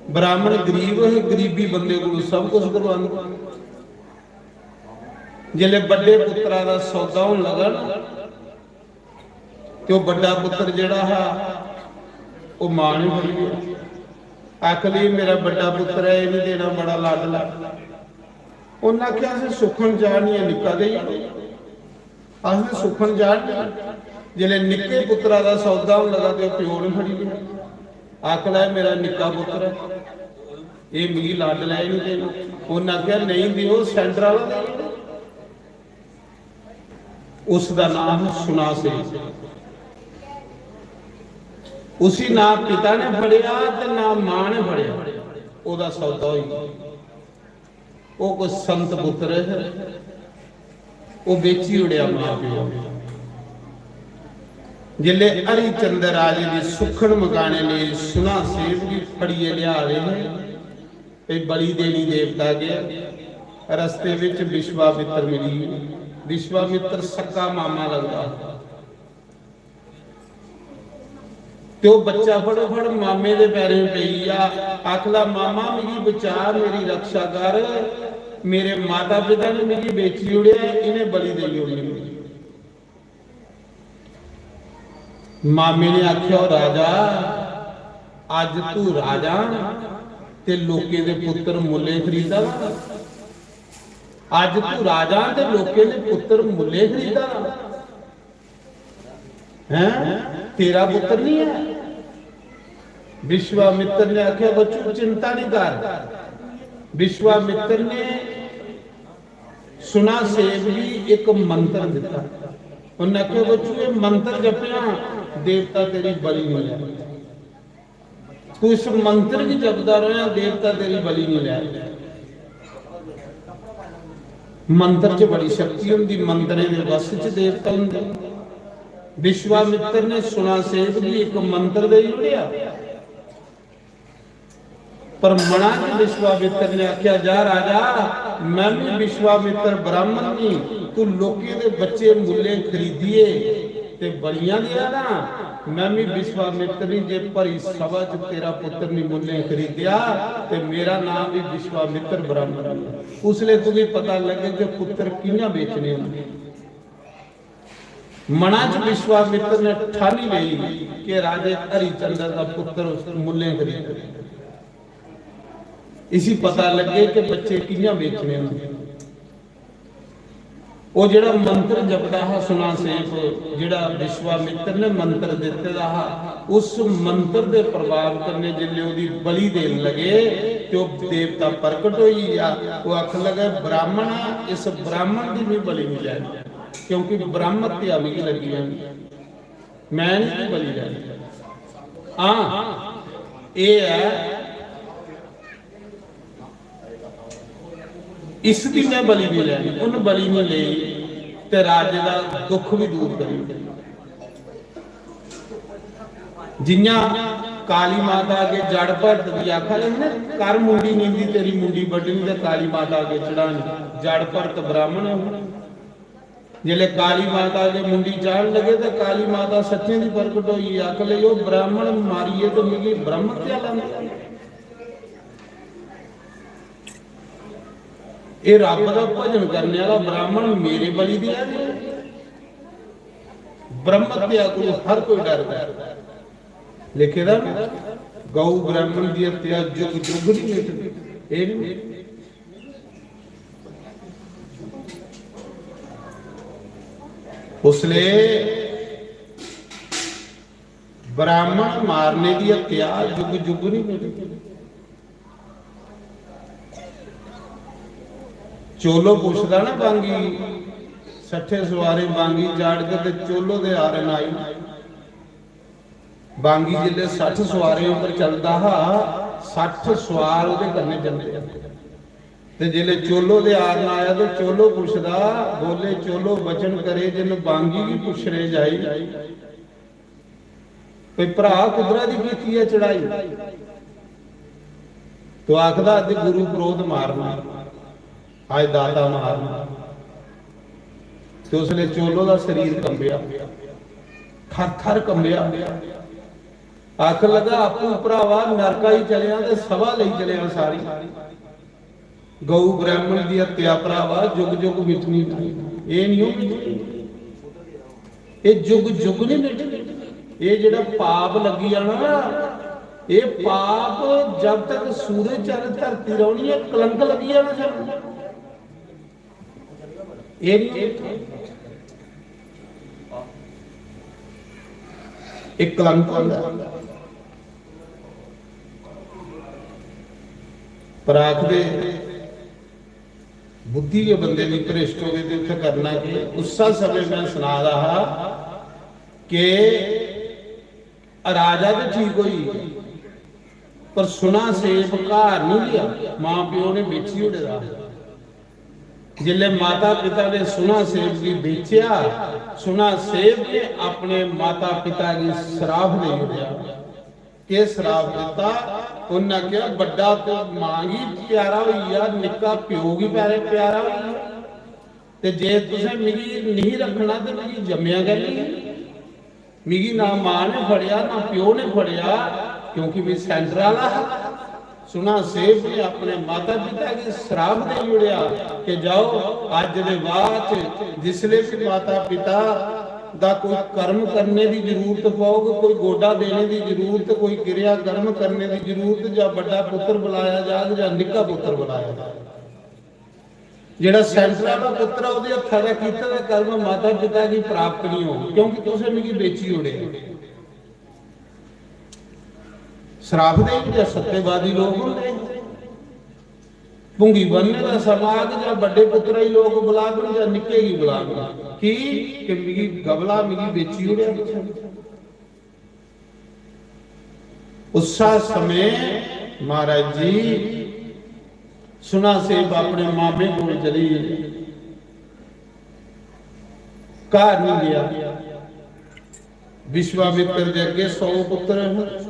ब्राह्मण गरीब हे, गरीबी बंदे कोलों सब कुछ करवांदे। जिसलै बड्डे पुत्तरा दा सौदा होन लगा ना, ते ओह् बड्डा पुत्तर जेह्ड़ा हा, ओह् मां ने फड़ी लेआ। आखन लगी, "मेरा बड्डा पुत्तर ऐ, एह् निं देना, बड़ा लाडला।" उन्न आखेआ, "असें सुक्खन चाढ़नी ऐ, निक्का देई ओड़ो।" असें सुक्खन चाढ़नी। जिसलै निक्के पुत्तरा दा सौदा होन लगा ते ओह् प्यो ने फड़ी लेआ। आखन लगा, "मेरा निक्का पुत्तर ऐ, एह् मिगी लाडला, एह् निं देना।" उन्न आखेआ, "नेईं देओ, सैंटर आह्ला देई ओड़ो।" उसदा नांऽ हा सुनासेन। उसी ना पिता ने फड़ेआ ते ना मां ने फड़ेआ, ओह्दा सौदा होई गेआ। ओह् कोई संत पुत्तर हे, ओह् बेची ओड़ेआ मां प्यो ने। जिसलै हरिचंद्र राजे दी सुक्खन मकाने लेई सुनासेन गी फड़ियै लेआ दे हे, भई बलि देनी देवता अग्गें, रस्ते बिच विश्वामित्र मिली गे। विश्वामित्र सक्का मामा लगदा हा। ते ओह् बच्चा फटोफट मामे दे पैरें पेई गेआ, आखदा, "मामा, मिगी बचा, मेरी रक्षा कर, मेरे माता पिता ने मिगी बेची ओड़ेआ, इ'नें बलि देई ओड़नी।" मामे ने आखेआ, "ओ राजा, अज्ज तू राजा ते लोकें दे पुत्तर मुल्लें खरीदा दा। अज्ज तू राजा ते लोकें दे पुत्तर मुल्लें खरीदा दा। हैं? तेरा पुत्तर नहीं है?" विश्वामित्र ने आखेआ, "बच्चू, चिंता नहीं कर।" विश्वामित्र ने सुनासेन गी इक मंत्र दित्ता। उन्नै आखेआ, "बच्चू, एह् मंत्र जपेआं, देवता तेरी बलि निं लै। तू इस मंत्र गी जपदा रवेआं, देवता तेरी बलि निं लै।" मंत्र च बड़ी शक्ति होंदी, मंत्रें दे वश च देवता होंदे। विश्वामित्र ने सुनासेन गी इक मंत्र देई ओड़ेआ। पर मना च विश्वामित्र ने आखेआ, "जा राजा, मैं भी विश्वामित्र ब्राह्मण नहीं, तू लोकें दे बच्चे मुल्लें खरीदिए ते बलियां देआ ना। मैं भी विश्वामित्र नहीं, जे भरी सभा च तेरा पुत्र नहीं मुल्लें खरीदिया ते मेरा नाम भी विश्वामित्र ब्राह्मण नहीं।" उसले तुगी पता लगे कि पुत्र कि'यां बेचने होंदे। मना च विश्वामित्र ने ठानी लेई कि राजे हरिचंद्र दा पुत्र उस मुल्लें खरीद। इसी पता लगे कि बच्चे कि'यां बेचने होंदे। ओह् जेह्ड़ा मंत्र जपदा हा सुनासेन, जेह्ड़ा विश्वामित्र ने मंत्र दित्ते दा हा, उस मंत्र दे प्रभाव कन्नै जिसलै ओह्दी बलि देन लगे ते ओह् देवता प्रकट होई गेआ। ओह् आखन लगे, "ब्राह्मण, इस ब्राह्मण दी भी बलि निं लैनी।" क्योंकि ब्रह्म हत्या मिगी लगी है, मैं नहीं की बलि लैनी। हां, एह् ऐ, इसदी मैं बलि नहीं लैनी। उन बलि नहीं लेई ते राजे दा दुख भी दूर करी ओड़ेआ। जियां काली माता अग्गे जड़ भरत दी आखा दे ना, "कर मुंडी नींदी, तेरी मुंडी बड्ढनी ते काली माता अग्गे चढ़ानी।" जड़ भरत ब्राह्मण है। जिसले काली माता अग्गें मुंडी चाढ़न लगे तो काली माता सच्चें दी प्रकट होई, आखन लगी, "ओह् ब्राह्मण मारियै ते मिगी ब्रह्म हत्या लांदे।" एह् रब्ब दा भजन करने आह्ला ब्राह्मण मेरे बलि देआ दे। ब्रह्म हत्या कोला हर कोई डरदा। लिखे दा ना, "गौ ब्राह्मण दी हत्या जुग जुग नहीं मिटदी।" एह् नहीं। उसले ब्राह्मण मारने दी हत्या जुग जुग नहीं मिटदी। चोलो पुछदा ना बांगी, सट्ठे सुआरे बांगी चाढ़ के ते चोलो दे आरन आई। बांगी जिसले सट्ठ सुआरे उप्पर चलदा हा, सट्ठ सुआर ओह्दे कन्नै जंदे। ते जिसले चोलो दे आरन आया ते चोलो पुछदा, "बोले चोलो वचन करे जिन बांगी की पुछरे जाई।" भई भ्रा कुदरा दी कीती ऐ चढ़ाई? तो आखदा, "अज्ज गुरु क्रोध मारना, अज्ज दाता मारना।" ते उसले चोलो दा शरीर कंबेआ, थर थर कंबेआ। आखन लगा, "आपूं भ्रावा नरका ही चलेआ ते सभा लेई चलेआ सारी।" गौ ब्राह्मण दी हत्या भ्रावा जुग जुग मिटनी नहीं, एह् नहीं मिटनी, एह् जुग जुग नहीं मिटनी। एह् जेह्ड़ा पाप लग्गी जाना ना, एह् पाप जब तक सूरज चंद धरती रौह्नी ऐ, कलंक लग्गी जाना सानूं। एह् नहीं मिटना, एह् कलंक होंदा। पर आखदे बुद्धि गै बंदे दी भ्रिश्ट होवे ते उत्थै करना केह्? उस्सा समें मैं सना दा हा कि राजा ते ठीक होई, पर सुना सेब घर नहीं लिया, मां प्यो ने बेची ओड़े दा। जिसले माता पिता ने सुना सेब गी बेचेआ, सुना सेब ने अपने माता पिता गी श्राप दे ओड़ेआ। केह् श्राप दित्ता? उन्नै आखेआ, "बड्डा ते मां गी प्यारा होई गेआ, निक्का प्यो गी प्यारे, प्यारा होई गेआ। ते जे तुसें मिगी नेईं रक्खना ते मिगी जम्मेआ गै नेईं। मिगी ना मां ने फड़ेआ, ना प्यो ने फड़ेआ, क्योंकि मैं सेंटर आह्ला हा।" सुना सेब ने अपने माता पिता गी श्राप देई ओड़ेआ कि जाओ, अज्ज दे बाद च जिसले भी माता पिता दा कोई कर्म करने दी जरूरत पौग, कोई गोडा देने दी जरूरत, कोई क्रिया कर्म करने दी जरूरत, जां बड्डा पुत्र बुलाया जाग जां निक्का पुत्र बुलाया जाग। जेह्ड़ा सेंटर आह्ला पुत्र ऐ, ओह्दे हत्था दा कीते दा कर्म माता पिता गी प्राप्त नहीं होग, क्योंकि तुसें मिगी बेची ओड़ेआ। श्राप देई ओड़ेआ। सत्यवादी लोक होंदे, भुंगी बनने दा समाज जां बड्डे पुत्तरा गी लोक बुलाङन जां निक्के गी बुलाङन। की? कि मिगी गबला, मिगी बेची ओड़ेआ तुसें। उस्सा समें महाराज जी सुना सेब अपने मामे कोल चली गे। घर नहीं गया। विश्वामित्र दे अग्गे सौ पुत्र न।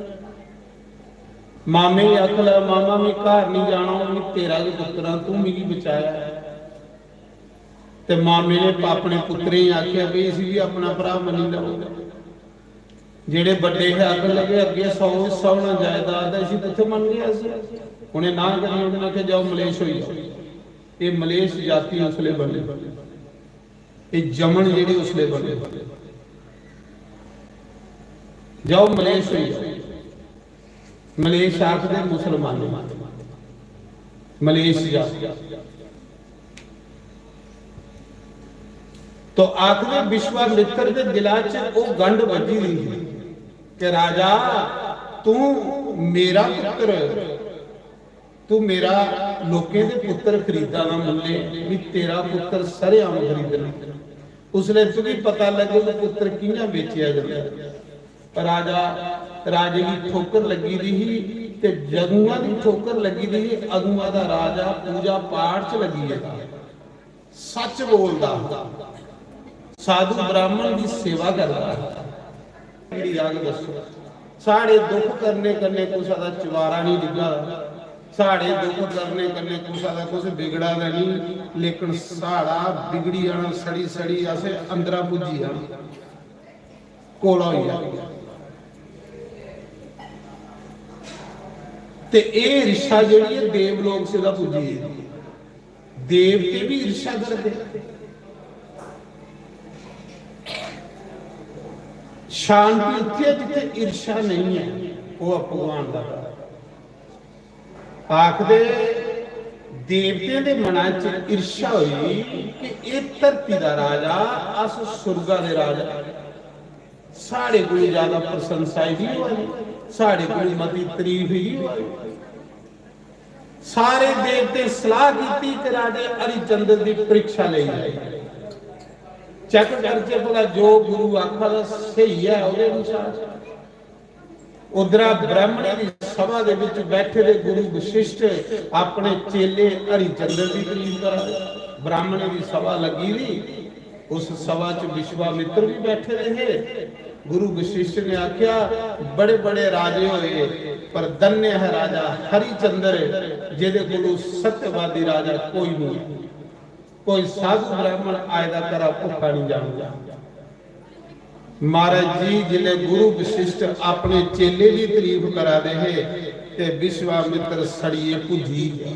मामे गी आखन लगा, "मामा, मैं घर नहीं जाना, हून मैं तेरा गै पुत्र आं, तू मिगी बचाया।" ते मामे ने अपने पुत्रें गी आखेआ, "भाई, इसी भी अपना भ्राऽ मन्नी लैओ।" जेह्ड़े बड्डे हे, आखन लगे, "अग्गें सौ हिस्सा होना जायदाद दा, इसी कुत्थै मनगे अस?" उ'नें नांह् करी ओड़ी, उ'नें आखेआ, "जाओ, मलेश होई जाओ।" एह् मलेश जाति उसलै बनी, एह् जमन जेह्ड़ी उसलै बनी। जाओ, मलेश होई जाओ। मलेश आखदे मुसलमानें, मलेश जाति। तो आखदे विश्वामित्र दे दिला च ओह् गंढ बज्झी दी ही कि राजा, तू मेरा पुत्र, तू मेरा लोकें दे पुत्र खरीदा ना मुल्ले, मी तेरा पुत्र सरेआम खरीदना। उसलै तुगी पता लग्गग पुत्र कि'यां बेचेआ जंदा ऐ। राजा, राजे गी ठोकर लग्गी दी ही ते जदुआं दी ठोकर लग्गी दी ही, अदुआं दा राजा पूजा पाठ च लग्गी गेदा। सच बोलदा, साधु ब्राह्मण दी सेवा करदा। मेरी गल्ल दस्सो, साढ़े दुख करने कन्नै कुसै दा चबारा नहीं डिग्गा दा। साढ़े दुख करने कन्नै कुसै दा कुछ बिगड़ा दा नहीं, लेकिन साढ़ा बिगड़ी जाना, सड़ी सड़ी असें अंदरा पुज्जी जाना, कोला होई जाना। ते एह् ईर्ष्या जेह्ड़ी ऐ, देवलोक सिद्धा पुज्जी गेदी। देवते भी ईर्ष्या करदे। शांति उत्थै ऐ जित्थै ईर्ष्या नहीं ऐ, ओह् भगवान दा घर। आखदे, देवतें दे मना च ईर्ष्या होई कि एह् धरती दा राजा, अस सुर्गा दे राजा, साढ़े कोल ज्यादा प्रशंसा ही होआ दी, साढ़े कोल मती तारीफ ही होआ दी। सारे देवते सलाह कीती कि राजे हरिचंद्र दी परीक्षा लेई जाए, चेक करचै भला जो गुरु आखा दा स्हेई ऐ ओह्दे अनुसार। उद्धरा ब्राह्मणें दी सभा दे विच बैठे दे गुरु वशिष्ठ अपने चेले हरिचंद्र दी तारीफ करा दे। ब्राह्मणें दी सभा लगी दी, उस सभा च विश्वामित्र भी बैठे दे हे। गुरु वशिष्ठ ने आख्या, बड़े बड़े राजे होए, पर धन्य है राजा हरिचंद्र, जेदे कोलों सत्यवादी राजा कोई नहीं। कोई साधु ब्राह्मण आए दा घरा भुक्खा नहीं जाना। महाराज जी, जिले गुरु वशिष्ठ अपने चेले दी तारीफ करा दे हे ते विश्वामित्र सड़िए भुज्जी गया।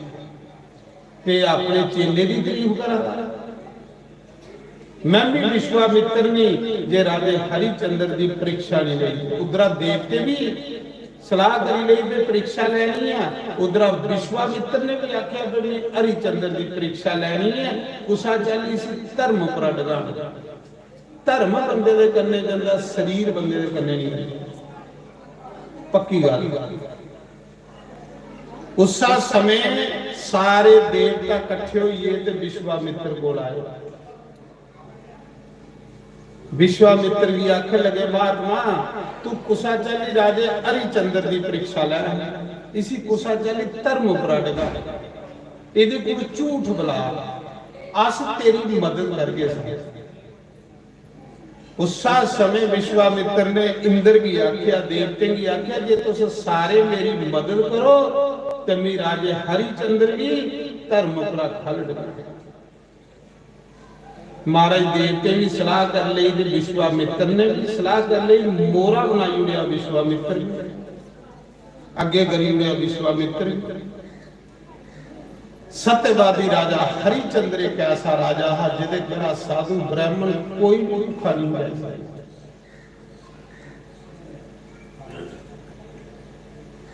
ते अपने चेले दी तारीफ करा दा। मैं भी विश्वामित्र नहीं जे राजे हरिचंद्र दी परीक्षा नहीं लेई। उधरा देवते भी सलाह करी लेई भी परीक्षा लेनी है, उधरा विश्वामित्र ने भी आख्या भी मैं हरिचंद्र दी परीक्षा लेनी है, कुसा चाल्ली इसी धर्म पर डगाना। धर्म बंदे दे कन्नै जंदा, शरीर बंदे दे कन्नै नहीं जंदा। पक्की गल्ल। उस समय सारे देवता कट्ठे होइए ते विश्वामित्र कोल आए। विश्वामित्र गी आखन लगे, महात्मा, तू कुसा चाल्ली राजे हरिचंद्र दी परीक्षा लै, इसी कुसा चाल्ली धर्म पर डगा, एदे कोल झूठ बला, अस तेरी मदद करगे। उस समय विश्वामित्र ने इंद्र गी आख्या, देवतें गी आख्या, जे तुस सारे मेरी मदद करो ते मैं राजे हरिचंद्र गी धर्म पर खल डगा। महाराज देवतें भी सलाह कर लेई ते विश्वामित्र ने भी सलाह कर लेई, मोरा बनाई ओड़ेआ विश्वामित्र गी, अग्गे करी ओड़ेआ विश्वामित्र गी। सत्यवादी राजा हरिचंद्र एक ऐसा राजा हा जिदे घरा साधु ब्राह्मण कोई भूखा नहीं रह सकता।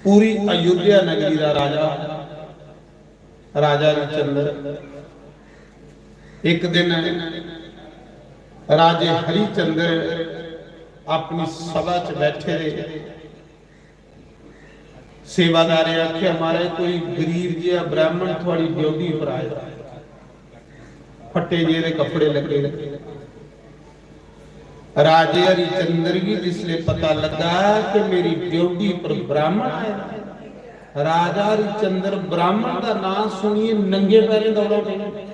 पूरी अयोध्या नगरी का राजा, राजा हरिचंद्र। एक दिन राजे हरिचंद्र अपनी सभा च बैठे रहे। सेवादारें आखेआ, "महाराज, कोई गरीब जेहा ब्राह्मण थुआड़ी ड्योढ़ी पर आए दा, फट्टे जेह्दे कपड़े लग्गे दे।" राजे हरिचंद्र गी जिसले पता लग्गा कि मेरी ड्योढ़ी पर ब्राह्मण आए दा, राजा हरिचंद्र ब्राह्मण दा नांऽ सुनियै नंगे पैरें दौड़ा पे।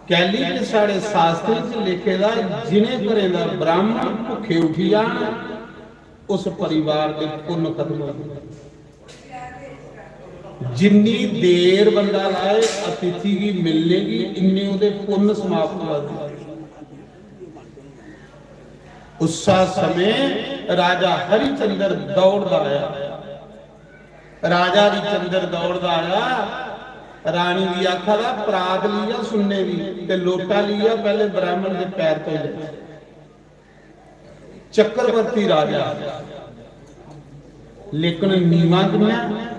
कैली कि साढ़े शास्त्रें च लिखे दा, जिनें घरें दा ब्राह्मण भुक्खे उठी जान, उस परिवार दे पुन्न खत्म होई जंदे। जिन्नी देर बंदा लाए अतिथि गी मिलने गी, इन्ने ओह्दे पुन्न समाप्त होआ दे। उस्सा समें राजा हरिचंद्र दौड़दा आया। राजा हरिचंद्र दौड़दा आया, रानी गी आखा दा, "परात लीआ सुन्ने दी ते लोटा लीआ, पैह्ले ब्राह्मण दे पैर धोई लै।" चक्रवर्ती राजा, लेकिन नीवा किन्ना?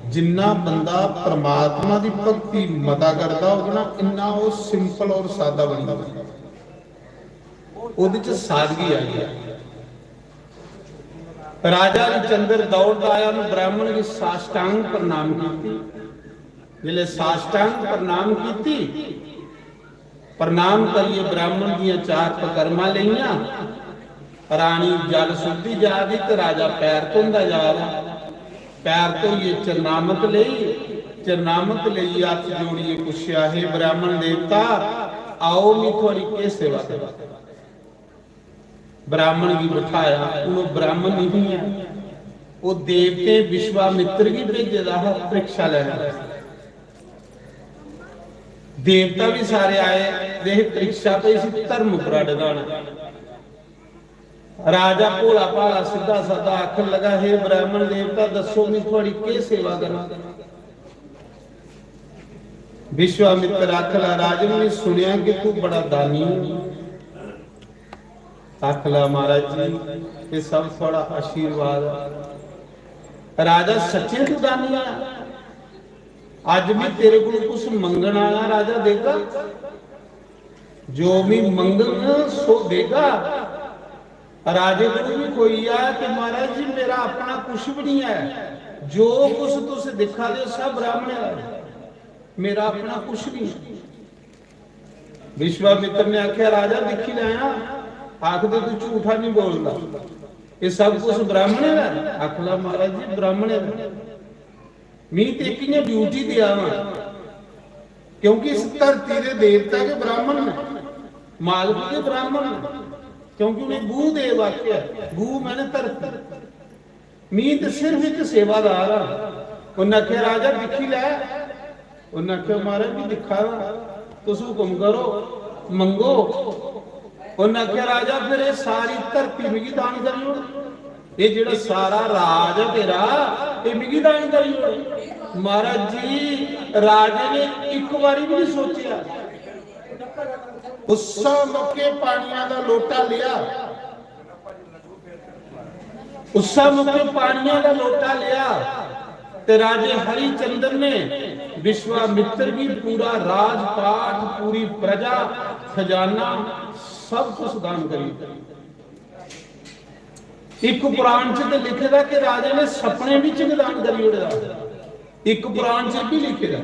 जिन्ना बंदा परमात्मा दी भक्ति मता करदा होग ना, इन्ना ओह् simple और सादा बनी जंदा। ओह्दे च सादगी आई ऐ। राजा हरिचंद्र दौड़दा आया, उन्हें ब्राह्मण गी साष्टांग प्रणाम कीती। जिसले साष्टांग प्रणाम कीती, प्रणाम करियै ब्राह्मण दियां चार पकर्मां लेइयां। रानी जल सुद्धदी जा दी ते राजा पैर धोंदा जा दा। पैर धोइयै चरणामत लेई, चरणामत लेइयै हत्थ जोड़ियै पुच्छेआ, "हे ब्राह्मण देवता, आओ, मैं थुआड़ी केह् सेवा करां?" ब्राह्मण गी बठाया, हून ओह् ब्राह्मण नहीं है। ओह् देवतें विश्वामित्र गी भेजे दा हा परीक्षा लैने आस्तै। देवता भी सारे आए दे हे परीक्षा पे इसी धर्म उप्परा डगाना। राजा भोला भाला सिद्धा सादा आखन लगा, "हे ब्राह्मण देवता, दस्सो मी थुआड़ी केह् सेवा करां?" विश्वामित्र आखला, "राजन, मैं सुनेआ कि तू बड़ा दानी है।" आखला, "महाराज जी, ये सब थुआड़ा आशीर्वाद है।" राजा, "सच्चें तू दानी है? अज्ज मैं तेरे कोल कुछ मंगण आया, राजा देगा? जो मैं मंगङ सो देगा।" राजे कोल भी कोई आया कि, "महाराज जी, मेरा अपना कुछ भी नहीं है, जो कुछ तुस दिक्खा दे हो, सब ब्राह्मण है, मेरा अपना कुछ नहीं है।" विश्वामित्र ने आख्या, "राजा, दिक्खी लैया, आखदे तू झूठा नहीं बोलदा, ये सब कुछ ब्राह्मण है।" आखला, "महाराज जी, ब्राह्मण है।" मी ते इक इ'यां ड्यूटी देआ ना, क्योंकि इस धरती दे देवता के ब्राह्मण न, मालक के ब्राह्मण न, क्योंकि उ'नें भू देव आखेआ, भू माने धरती। मी ते सिर्फ इक सेवादार हां। उ'न्नै आखेआ, "राजा दिक्खी लै।" उ'न्नै आखेआ, "महाराज, मी दिक्खा दा, तुस हुकम करो, मंगो।" उ'न्नै आखेआ, "राजा, फिर एह् सारी धरती मिगी दान करी ओड़।" एह् जेह्ड़ा सारा राज ऐ तेरा, एह् मिगी दान करी ओड़। महाराज जी, राजे ने इक बारी भी नहीं सोचेआ। उस्सै मौके पानिया दा लोटा लिया, उस्सै मौके पानिया दा लोटा लिया ते राजे हरिचंद्र ने विश्वामित्र की पूरा राजपाट, पूरी प्रजा, खजाना, सब कुछ दान करी दित्ता। इक पुराण च ते लिखे दा कि राजे ने सपने बिच गै दान करी ओड़े दा। इक पुराण च भी लिखे दा,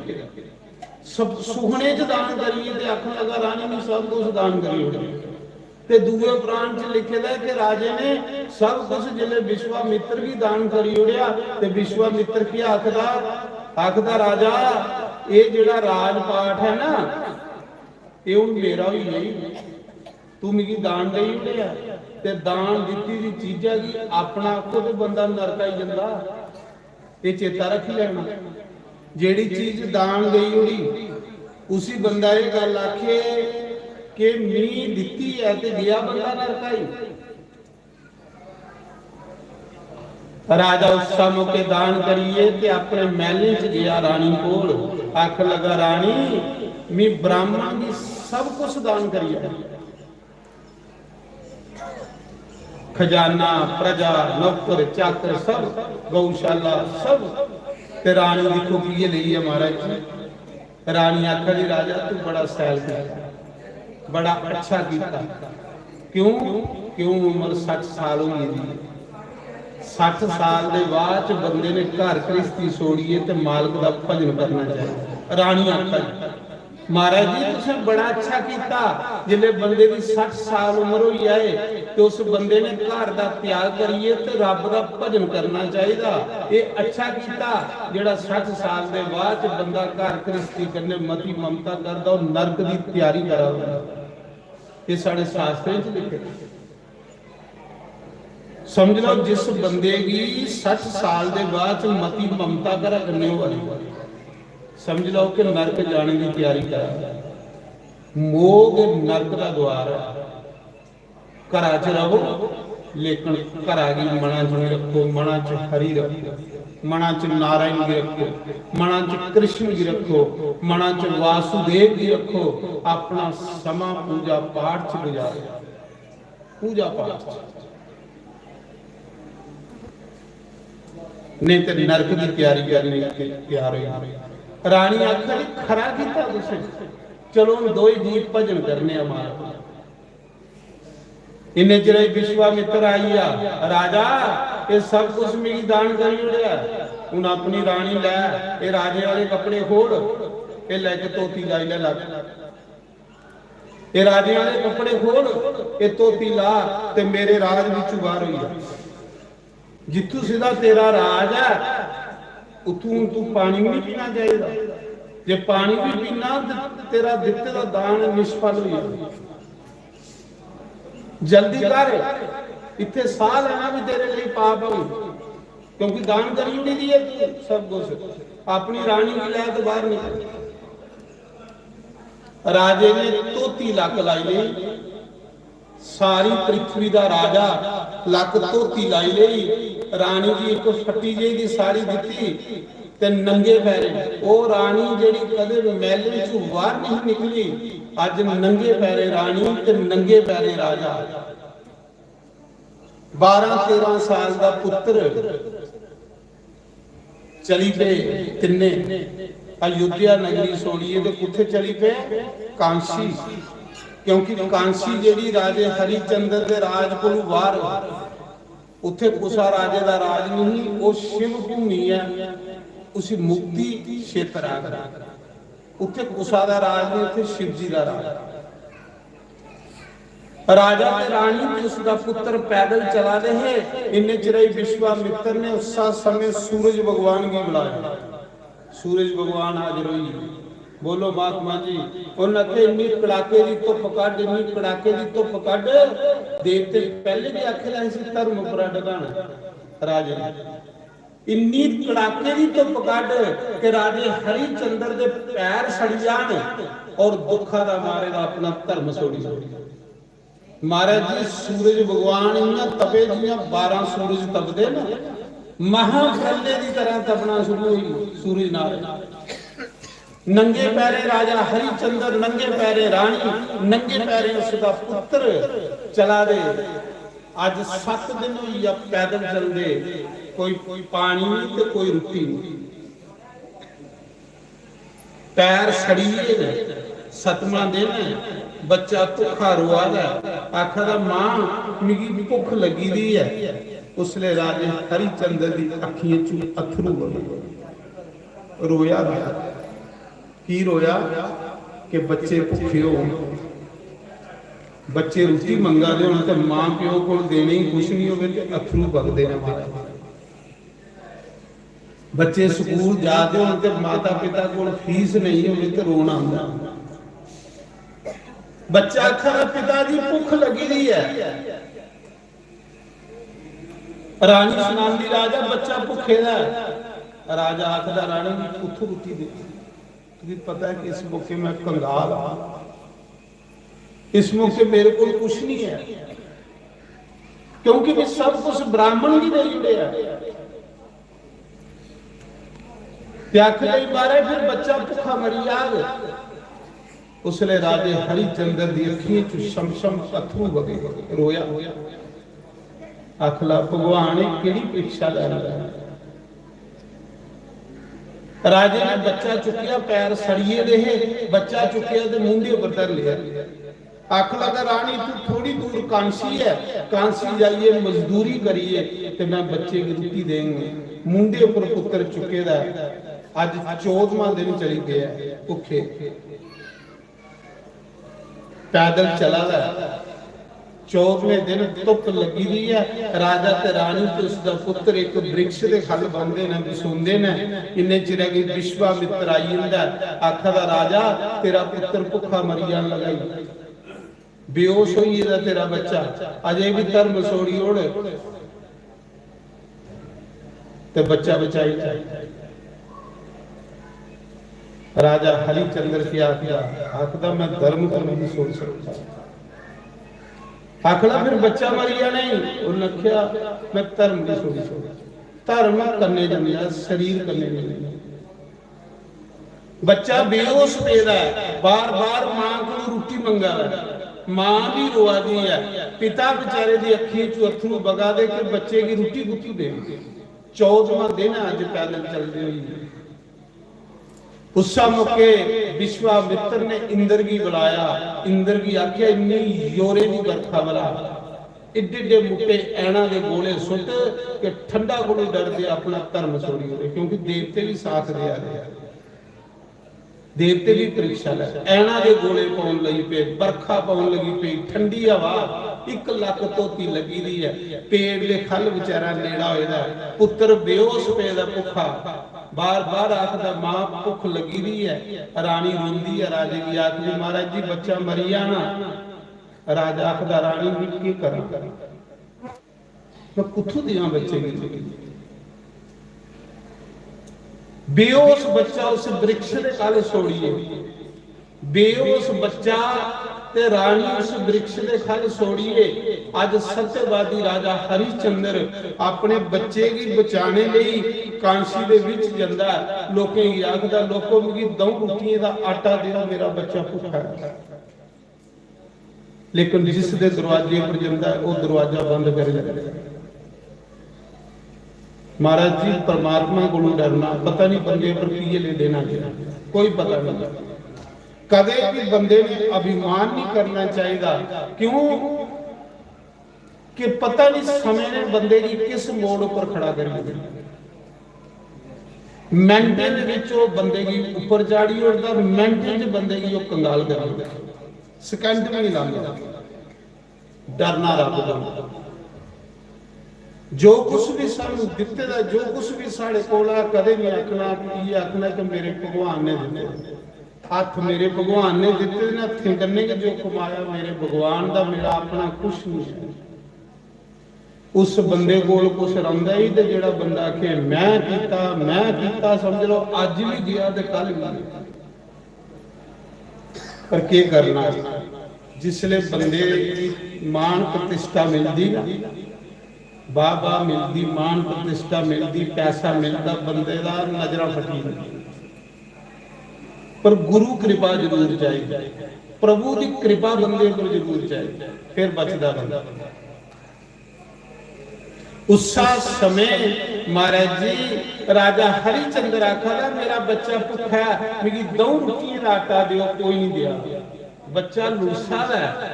सप-, सुखने च दान करिए ते आखन लगा, "रानी ने सब कुछ दान करी ओड़े।" ते दूए पुराण च लिखे दा कि राजे ने सब कुछ जिसले विश्वामित्र गी दान करी ओड़ेआ ते विश्वामित्र की आखदा, आखदा, "राजा, एह् जेह्ड़ा राजपाठ है ना, एह् हुन मेरा होई गेई।" तू मिगी दान देई ओड़ेआ ते दान दित्ती दी चीजा गी अपना आखो ते बंदा नरक आई जंदा। एह् चेता रक्खी लैना, जेह्ड़ी चीज दान देई ओड़ी उसी बंदा एह् गल्ल आखे कि मी दित्ती ऐ ते गेआ बंदा नरक आई। राजा उस्सै मौके दान करिए ते अपने मैह्लें च गेआ रानी कोल। आख लगा, "रानी, मी ब्राह्मण गी सब कुछ दान करिया, खजाना, प्रजा, नौकर, चाकर सब, गौशाला सब।" ते रानी दिक्खो किए लेई ऐ महाराज जी। रानी आखा दी, "राजा, तू बड़ा सैल कीता, बड़ा अच्छा कीता।" क्यों? क्यों उम्र सट्ठ साल होई गेदी है। सट्ठ साल दे बाद च बंदे ने घर घ्रिस्ती छोड़िए ते मालक दा भजन करना चाहिए। रानी आखा दी, "महाराज जी, तुसें बड़ा अच्छा कीता, जिसले बंदे दी सट्ठ साल उम्र होई जाए ते उस बंदे ने घर दा त्याग करिए ते रब दा भजन करना चाहिदा। एह् अच्छा कीता, जेह्ड़ा सट्ठ साल दे बाद च बंदा घर घ्रिस्ती कन्नै मती ममता करदा, ओह् नरक दी त्यारी करा दा।" एह् साढ़े शास्त्रें च लिखे दा। समझ लैओ, जिस बंदे गी सट्ठ साल दे बाद च मती ममता घरा कन्नै होआ दी, समझ लैओ कि नरक जाने दी त्यारी करा दा। मोह गै नरक दा द्वार ऐ। घरा च रवो, लेकिन घरा गी मना च निं रक्खो, मना च हरि रक्खो, मना च नारायण गी रक्खो, मना च कृष्ण गी रक्खो, मना च वासुदेव गी रक्खो। अपना समां पूजा पाठ च गुजारो, पूजा पाठ च। नेईं ते नरक दी त्यारी करने गी त्यार होई जाओ। रानी आखा दी, "खरा कीता तुसें, चलो हून दोए जी भजन करने आं मालक।" इन्ने चिरे विश्वामित्र आई गेआ, "राजा, एह् सब कुछ मिगी दान करी ओड़ेआ, हून अपनी रानी लै, एह् राजे आह्ले कपड़े खोड़, एह् लै के धोती लाई लै लक्क, एह् राजे आह्ले कपड़े खोड़, एह् धोती ला ते मेरे राज बिच्चों बाहर होई जा।" जित्थू सिद्धा तेरा राज ऐ, उत्थू हून तू पानी भी नहीं पीना चाहिदा। जे पानी भी पीना, ते तेरा दित्ते दा दान निष्फल हो जाना। जल्दी कर, इत्थे साह लेना भी तेरे लिए पाप है। क्योंकि दान करी ओड़ी दी ऐ तू सब कुछ। अपनी रानी गी लै ते बाहर निकल। राजे ने धोती लक्क लाई लेई, सारी पृथ्वी दा राजा लक्क धोती लाई लेई, रानी गी इक फट्टी जेही दी साड़ी दित्ती ते नंगे पैरें, ओह् रानी जेह्ड़ी कदें बी मैह्लें चों बाहर नहीं निकली, अज्ज नंगे पैरें रानी ते नंगे पैरें राजा। बारां तेरां साल दा पुत्तर चली पे तिन्ने अयोध्या नगरी छोड़ियै ते कुत्थे चली पे? कांशी। क्योंकि कांशी जेह्ड़ी राजे हरिचंद्र दे राज कोलू बाहर, उत्थे कुसा राजे दा राज नहीं, ओह् शिव भूमि ऐ, उसी मुक्ति क्षेत्र आखदे। उत्थे कुसा दा राज नहीं, उत्थे शिव जी दा राज। राजा ते रानी ते उसदा पुत्र पैदल चला दे हे। इन्ने चिरे च विश्वामित्र ने उस्सा समें सूरज भगवान गी बुलाया। सूरज भगवान हाजर होई गे। "बोलो महात्मा जी।" उन्हें आखे, "इन्नी कड़ाके दी धुप्प कड्ढ, इन्नी कड़ाके दी धुप्प कड्ढ।" देवते पैह्ले बी आखे दा इसी धर्म उप्परा डकाना राजे ने। इन्नी कड़ाके दी धुप्प कड्ढ कि राजे हरिचंद्र दे पैर सड़ी जान और दुखा दा मारे दा अपना धर्म छोड़ी दे। महाराज जी, सूरज भगवान इ'यां तपे जि'यां बारां सूरज तपदे न। महाप्रलय दी तरह तपना शुरू होई सूरज नारायण। नंगे पैरें राजा हरिचंद्र, नंगे पैरें रानी, नंगे पैरें उसदा पुत्र चला दे। अज्ज सत्त दिन होई गेआ पैदल चलदे, कोई, कोई पानी नहीं ते कोई रुट्टी नहीं। पैर सड़ी गे न, सतमां दिन ऐ, बच्चा भुक्खा रोआ दा ऐ, आखा दा, "मां, मिगी भुक्ख लग्गी दी ऐ।" उसलै राजे हरिचंद्र दी अक्खियें चों अत्थरू बगे। रोया बी। की रोया? कि बच्चे भुक्खे होन, बच्चे रुट्टी मंगा दे होन ते मां प्यो कोल देने गी कुछ नहीं होवे ते अत्थरू बगदे न महाराज। बच्चे स्कूल जा दे होन ते माता पिता कोल फीस नहीं होवे ते रोना आंदा। बच्चा आखा दा, "पिता जी, भुक्ख लगी दी ऐ।" रानी सुनांदी, "राजा, बच्चा भुक्खे दा ऐ।" राजा आखदा, "रानी, कुत्थों रुट्टी दे? तुझे पता है कि इस मौके मैं कंगाल हां, इस मौके मेरे कोल कुछ नहीं है, क्योंकि मैं सब कुछ ब्राह्मण गी देई ओड़ेआ।" ते आखन लगी, "महाराज, फिर बच्चा भुक्खा मरी जाग।" उसले राजे हरिचंद्र दी अक्खियें च शम शम अत्थरू बगे, रोया। आखला, "भगवान, एह् केह्ड़ी परीक्षा लैन लगा?" राजे ने बच्चा चुक्केआ, पैर सड़िये दे हे, बच्चा चुक्केआ ते मूंढे उप्पर धर लिया। आखन लगा, "रानी, तू थोड़ी दूर कांसी ऐ, कांसी जाइयै मजदूरी करियै ते मैं बच्चे गी रुट्टी देंग।" मूंढे उप्पर पुत्तर चुके दा ऐ। अज्ज चौदवां दिन चली पेआ ऐ, भुक्खे, पैदल चला दा ऐ। चौदवें दिन धुप्प लग्गी दी ऐ। राजा ते रानी ते उसदा पुत्तर इक वृक्ष दे खल बंदे न, बसोंदे न। इन्ने चिरै गी विश्वामित्र आई जंदा ऐ, आखा दा, "राजा, तेरा पुत्तर भुक्खा मरी जान लगा ई।" बेहोश होई गेदा तेरा बच्चा, अजें बी धर्म छोड़ी ओड़ ते बच्चा बचाई लै। राजा हरिचंद्र की आखदा, आखदा, "मैं धर्म को नहीं छोड़ सकता।" आखदा, "फिर बच्चा मरी जाना ही।" उन्हें आख्या, "मैं धर्म नहीं छोड़ी सकता।" धर्म कन्नै जंदा, शरीर कन्नै नहीं जंदा। बच्चा बेहोश पेदा ऐ, बार-बार मां कोल रुट्टी मंगा दा ऐ, मां भी रोआ दी ऐ, पिता बेचारे दी अक्खियें चों अत्थरू बगा दे कि बच्चे गी रुट्टी कुत्थू देन। चौदवां दिन ऐ अज्ज पैदल चलदे होई। उस्सै मौके विश्वामित्र ने इंद्र गी बुलाया, इंद्र गी आख्या, "इन्नी जोरे दी बरखा बला, एड्डे एड्डे मुट्टे ऐना दे गोले सुट्ट कि ठंडा कोलू डरदे अपना धर्म छोड़ी ओड़े," क्योंकि देवते भी साथ देआ दे। देवते भी परीक्षा लै, ऐना दे गोले पौन लगी पे, बरखा पौन लगी पई, ठंडी हवा, इक लक्क धोती लगी दी ऐ, पेड़ दे खल बेचारा नेड़ा होए दा ऐ, पुत्तर बेहोश पेदा भुक्खा, बार बार आखदा, "मां, भुक्ख लगी दी ऐ।" रानी रोंदी ऐ, राजे गी आखदी, "महाराज जी, बच्चा मरी जाना।" राजा आखदा, "रानी, मैं केह् करां? मैं कुत्थों देआं बच्चे गी?" बेहोश बच्चा उस वृक्ष दे कल सोड़िए, बेहोश बच्चा ते रानी उस वृक्ष दे कल सोड़िए। अज सत्यवादी राजा हरिचंद्र अपने बच्चे गी बचाने लेई कांसी दे विच जंदा ऐ, लोकें गी आखदा, "लोको, मिगी द'ऊं रुट्टियें दा आटा देओ, मेरा बच्चा भुक्खा ऐ।" लेकिन जिस दे दरवाजे पर जंदा ऐ, ओह दरवाजा बंद करी लैंदा ऐ। महाराज जी, परमात्मा कोलों डरना, पता नहीं बंदे पर की ले देना गया, कोई पता नहीं। कदे भी बंदे ने अभिमान नहीं करना चाहिए। क्यों? कि पता नहीं समय ने बंदे की किस मोड़ पर खड़ा कर दिया। मिनटें दे विच ओह बंदे की ऊपर चाढ़ी ओड़दा, मिनटें च बंदे की ओह कंगाल कर दिंदा, सेकंड भी नहीं लांदा। डरना रब दा। जो कुछ भी सानू दिते दा, जो कुछ भी साढ़े कोल आ, कदे नहीं आखना कि, ये आखना कि मेरे भगवान ने दिते। हत्थ मेरे भगवान ने दिते ने, हत्थें कन्नै गै जो कमाया मेरे भगवान दा, मेरा अपना कुछ नहीं है। उस बंदे कोल कुछ रौंदा ही ते जेड़ा बंदा आखे, "मैं कीता, मैं कीता," समझ लो, अज भी गेआ ते कल भी। पर केह् करना, जिसले बंदे गी मान प्रतिष्ठा मिलदी ना, बाबा मिलदी, मान प्रतिष्ठा मिलदी, पैसा मिलदा, बंदे दा नजरां फटी जंदी। पर गुरु कृपा जरूर चाहिदी, प्रभु दी कृपा बंदे पर जरूर चाहिदी, फिर बचदा बंदा। उस्सा समय महाराज जी, राजा हरिचंद्र आखा दा, "मेरा बच्चा भुक्खा ऐ, मिगी द'ऊं रुट्टियें दा आटा देओ।" कोई नहीं देआ। बच्चा लुरसा दा ऐ,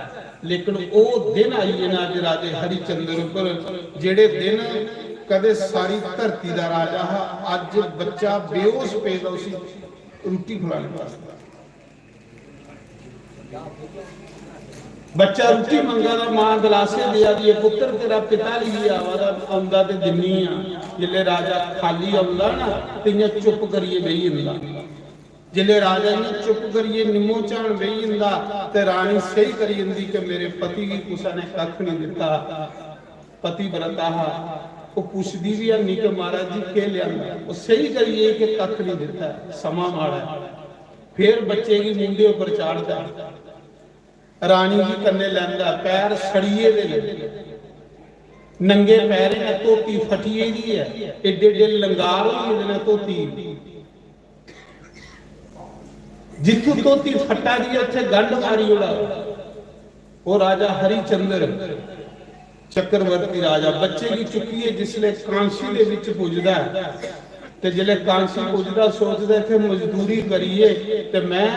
लेकिन ओह दिन आई गे ना अज राजे हरिचंद्र उपर, जेड़े दिन कदे सारी धरती दा राजा हा, अज बच्चा बेहोश पेदा उसी रुट्टी खिलाने वास्ते। बच्चा रुट्टी मंगा दा, मां गलासे देआ दी ऐ, "पुत्तर, तेरा पिता लेइयै आवा दा, औंदा ते दिन्नी आं।" जिसलै राजा खाली औंदा ना, ते इ'यां चुप करियै बेही जंदा। जिसलै राजा इ'यां चुप करियै निम्मो झान बेही जंदा, ते रानी स्हेई करी जंदी कि मेरे पति गी कुसै ने कक्ख नहीं दित्ता। पतिव्रता हा, ओह पुछदी बी हैनी कि महाराज जी केह् लेआंदा, ओह स्हेई करियै कि कक्ख नहीं दित्ता, समां माड़ा ऐ। फिर बच्चे गी मूंढे उप्पर चाढ़दा, रानी गी कन्नै लैंदा, पैर सड़ी गेदे न, नंगे पैरें न, धोती फटी गेदी ऐ, एड्डे एड्डे लंगार होई गेदे न धोती। जित्थू धोती फट्टा दी ऐ, उत्थे गंढ मारी ओड़ा। ओह राजा हरिचंद्र चक्रवर्ती राजा बच्चे गी चुक्कियै जिसले कांसी दे विच पुजदा ऐ, ते जिसले कांसी पुजदा, सोचदा, "इत्थे मजदूरी करियै ते मैं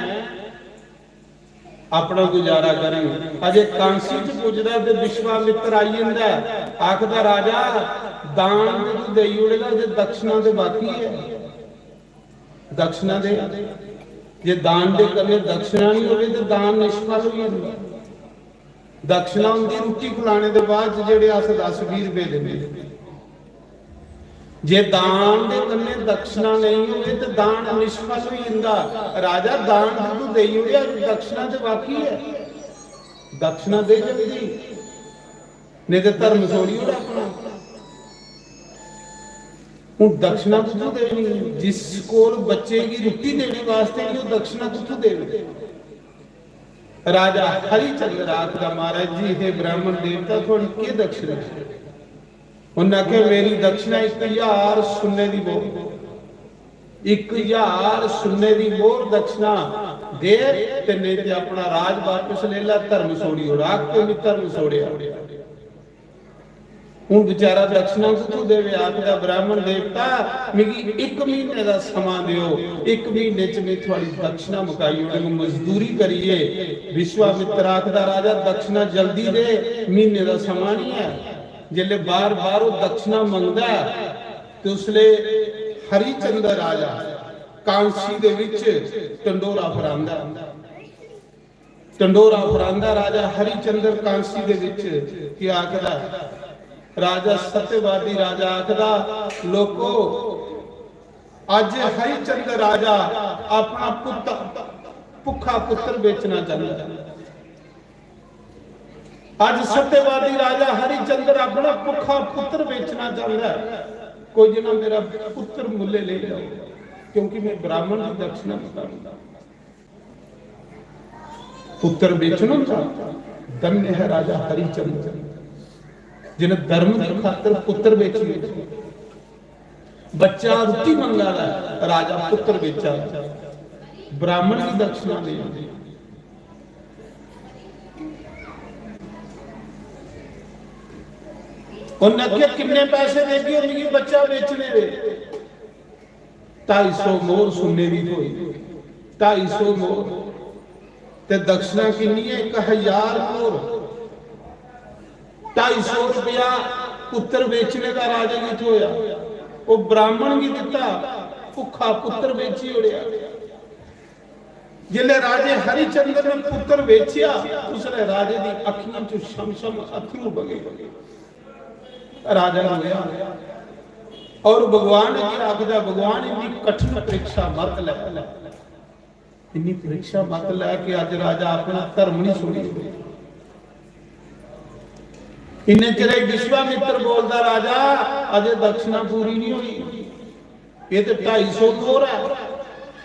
अपना गुजारा करंग।" अजे कांसी च पुजदा ते विश्वामित्र आई जंदा ऐ, आखदा, "राजा, दान ते तू देई ओड़ेगा, ते दक्षिणा ते बाकी ऐ।" दक्षिणा दे, जे दान दे कन्नै दक्षिणा नहीं होवे, तो दान निष्फल हो जाता। दक्षिणा होंदी रुट्टी खिलाने दे बाद च जेड़े अस दस बीह रुपए दिंदे। जे दान दे कन्नै दक्षिणा नहीं होवे, तो दान निष्फल हो जाता। राजा, दान ते तू देई ओड़ेआ, दक्षिणा ते बाकी है, दक्षिणा दे जल्दी, नहीं तो धर्म छोड़ी ओड़ अपना। हूँ दक्षिणा कुत्थों देनी? जिस कोल बच्चे की रुट्टी देने वास्ते नहीं, वो दक्षिणा कुत्थों देवे? राजा हरिचंद्र आखदा, "महाराज जी, हे ब्राह्मण देवता, थोड़ी के दक्षिणा है?" उन्हें आख्या, "मेरी दक्षिणा एक हजार सुन्ने दी मोहर, एक हजार सुन्ने दी मोहर दक्षिणा दे, ते नहीं ते अपना राज वापस ले ला, धर्म छोड़ी ओड़।" आख के भी धर्म छोड़िया। हूँ बेचारा दक्षिणा कुत्थों देवे? आखदा, "ब्राह्मण देवता, मिगी इक महीने दा समां दियो, इक महीने च में थुआड़ी दक्षिणा मुकाई ओड़ंग।" मजदूरी करिए विश्वामित्र आखदा, "राजा, दक्षिणा जल्दी दे, महीने दा समां नहीं है।" जिसले बार बार वो दक्षिणा मंगदा है, तो उसले हरिचंद्र राजा कांसी दे विच टंडोरा फरांदा है। टंडोरा फरांदा राजा हरिचंद्र कांसी दे विच। की आखदा? राजा सत्यवादी राजा आखदा, "लोको, अज हरिचंद्र राजा अपना पुत्र, भुखा पुत्र बेचना चाहता है। अज सत्यवादी राजा हरिचंद्र अपना भुखा पुत्र बेचना चाहता है। कोई जना मेरा पुत्र मुल्ले ले जाओ।" क्योंकि मैं ब्राह्मण की दक्षिणा नहीं करता। पुत्र बेचना था, धन्य है राजा हरिचंद्र, जिन्हें धर्म की खातर पुत्र बेची। बच्चा रुट्टी मंगा दा है, राजा पुत्र बेचा, ब्राह्मण की दक्षिणा दे। उन्हें आख्या, "किन्ने पैसे देगी?" "मिगी बच्चा बेचने दे।" "ढाई सौ मोहर सुन्ने दी थ्होई।" "ढाई सौ मोहर।" "ते दक्षिणा किन्नी है?" "एक हजार मोहर।" "ढाई सौ रुपया पुत्र बेचने दा राजे गी थ्होया, ओह ब्राह्मण गी दिता, भुखा पुत्र बेची ओड़ेया।" जिसले राजे हरिचंद्र ने पुत्र बेचिया, उसले राजे दी अखियां चों छम छम अथरू बगे। राजा रोया और भगवान अगे आखदा, "भगवान, इन्नी कठिन परीक्षा मत लै, इन्नी परीक्षा मत लै कि अज राजा अपना धर्म नहीं सुनी।" इन्ने चिरे विश्वामित्र बोलदा, "राजा, अजे दक्षिणा पूरी नहीं हुई, ये तो ढाई सौ मोहर है,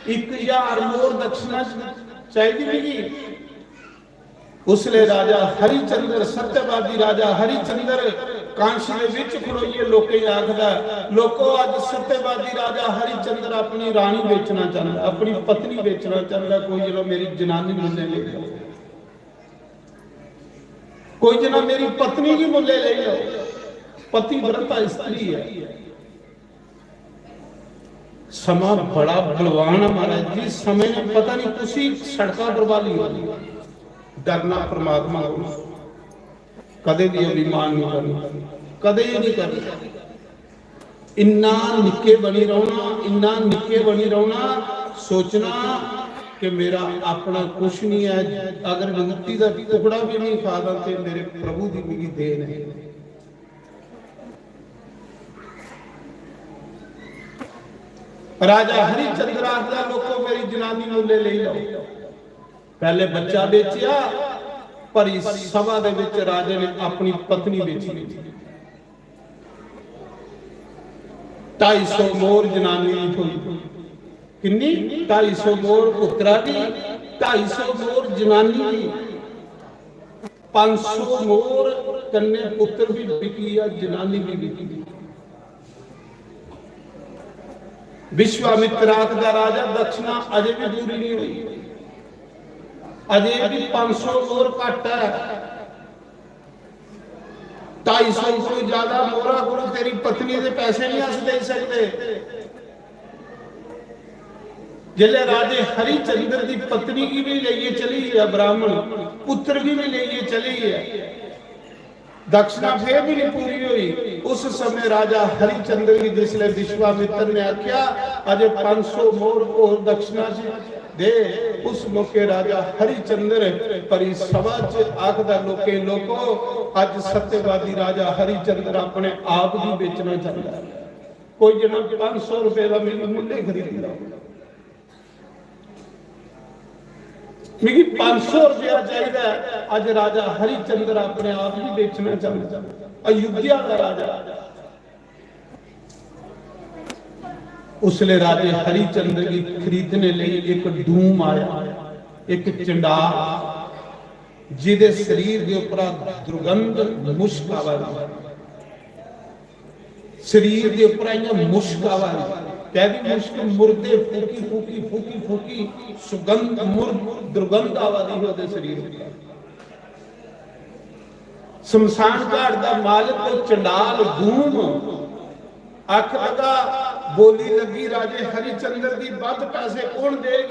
एक हजार मोहर दक्षिणा चाहिदी मिगी।" उसले राजा हरिचंद्र, सत्यवादी राजा हरिचंद्र कांशी दे विच खड़ोइयै लोकें गी आखदा, "लोको, अज सत्यवादी राजा हरिचंद्र अपनी रानी बेचना चाहता, अपनी पत्नी बेचना चाहता, कोई जरा मेरी जनानी मुल्ले ले जाओ, कोई जना मेरी पत्नी गी मुल्ले ले जाओ।" पतिव्रता स्त्री है। समा बड़ा बलवान है महाराज जी, समय ने पता नहीं कुसी सड़का पर बाली हो। डरना परमात्मा को, कदे भी अभिमान नहीं करना, कदे ही नहीं करना। इन्ना निक्के बनी रौहना, इन्ना निक्के बनी रौहना, सोचना कि मेरा अपना कुछ नहीं है, अगर मिट्टी का टुकड़ा भी नहीं खा दा ते मेरे प्रभु की मिगी देन है। राजा हरिचंद्र आखदा, "लोको, मेरी जनानी मुल्ले ले जाओ।" पहले बच्चा बेचिया, भरी सभा दे विच राजे ने अपनी पत्नी बेची। ढाई सौ मोहर जनानी दी थ्होई। किन्नी? ढाई सौ मोहर पुत्रा दी, ढाई सौ मोहर जनानी दी। पंज सौ मोहर कन्ने पुत्र भी बिकी गया, जनानी भी बिकी गई। विश्वामित्र आखदा, "राजा, दक्षिणा अजे भी पूरी नहीं हुई, अजे भी पंज सौ मोहर घट है। ढाई सौ कोई ज्यादा मोहरा कोई तेरी पत्नी दे पैसे नहीं अस दे सकते।" जिसले राजे हरिचंद्र की पत्नी की भी लेइए चली गया ब्राह्मण, पुत्र की भी लेइए चली गया, दक्षिणा फिर भी नहीं पूरी हुई। उस समय राजा हरिचंद्र की जिसले विश्वामित्र ने आख्या, "अजे पांच सौ मोहर होर दक्षिणा च दे।" उस मौके राजा हरिचंद्र भरी सभा च आखदा, "लोकें, लोको, अज सत्यवादी राजा हरिचंद्र अपने आप भी बेचना चाहता है। कोई जना पांच सौ रुपए का मिगी मुल्ले खरीदी लो।" मिगी पांच सौ रुपया चाहिदा है। अज राजा हरिचंद्र अपने आप ही बेचना चाहता, अयोध्या का राजा। उसले राजे हरिचंद्र की खरीदने लिए एक डूम आया, एक चंडाल, जिदे शरीर के ऊपर दुर्गंध मुश्क आवा, शरीर के ऊपर इयां मुश्क आवा दी, कहदी मुश्क, मुर्दे फूकी फूकी फूकी फूकी सुगंध, मुर्द दुर्गंध आवा दी ही ओहदे शरीर पर। शमशान घाट का मालिक, वो चंडाल डूम, अख लगा, बोली लगी, "राजे हरिचंद्र की बद पैसे कौन देग?"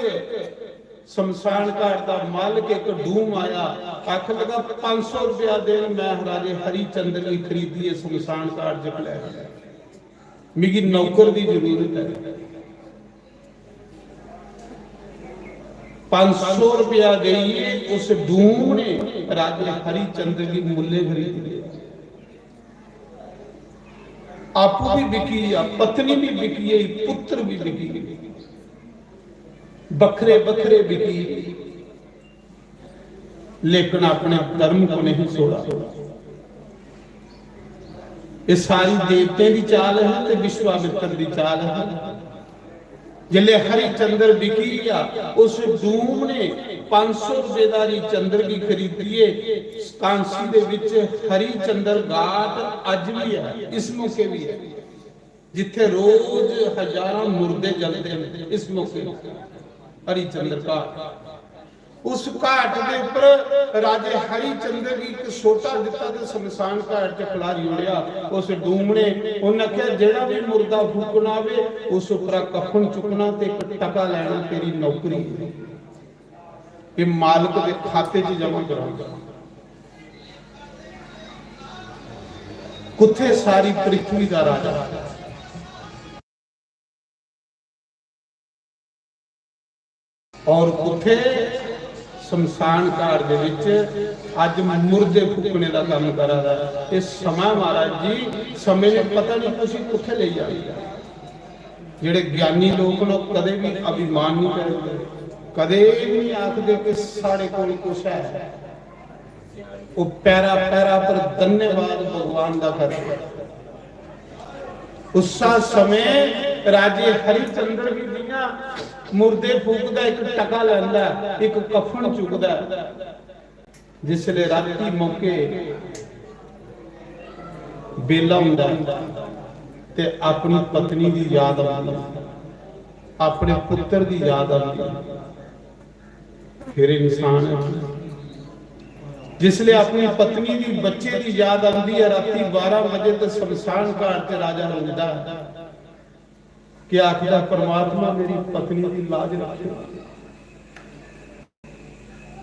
शमशान घाट का मालिक एक डूम आया, आखन लगा, "पांच सौ रुपया दे, मैं राजे हरिचंद्र की खरीदी है शमशान घाट च पलैरी, मिगी नौकर की जरूरत है।" पांच सौ रुपया देइए उस डूम ने राजे हरिचंद्र की मुल्ले खरीदी। आपू भी बिकी गया, पत्नी भी बिकी गई, पुत्र भी बिकी गए, बखरे बखरे बिकी गए, लेकिन अपने धर्म को नहीं छोड़ा। ये सारी देवतें की चाल है ते विश्वामित्र की चाल है। जिसले हरिचंद्र बिकी गया, उस डूम ने पंज सौ रुपए दा हरिचंद्र गी खरीदिए कांसी दे विच हरिचंद्र घाट अज भी है, इस मौके भी है, जिथे रोज हजारां मुर्दे जलते हैं। इस मौके हरिचंद्र घाट, उस घाट दे उपर राजे हरिचंद्र गी एक सोटा दिता ते शमशान घाट च खलारी ओड़िया। उस डूमने, उन्हें आख्या, "जेड़ा भी मुर्दा फूकना आवे, उस उपरा कफन चुकना ते एक टका लेना, तेरी नौकरी।" ये मालक दे खाते च जमा कराना। कुत्थे सारी पृथ्वी का राजा? और कुत्थे शमशान घाट दे विच अज मुर्दे फूकने दा काम करा दा है। ये समा महाराज जी, समय ने पता नहीं तुसी कुत्थे ले जाना। जेड़े ज्ञानी लोग न, कदे भी अभिमान नहीं करदे, कदे भी नहीं आखदे कि साढ़े कोल कुछ है। वो पैरा पैरा पर धन्यवाद भगवान दा करदे। उस्सा समय राजे हरिचंद्र भी जियां मुर्दे फूकदा, एक टका लैंदा, एक कफन चुकदा, जिसले राती मौके बेला हुंदा ते अपनी पत्नी दी याद आंदी, अपने पुत्र दी याद आंदी, फिर इंसान जिसले अपनी पत्नी दी, बच्चे दी याद आंदी है, राती बारह बजे ते शमशान घाट ते राजा रोंदा है। क्या आखदा, "परमात्मा, मेरी पत्नी दी लाज रखियो,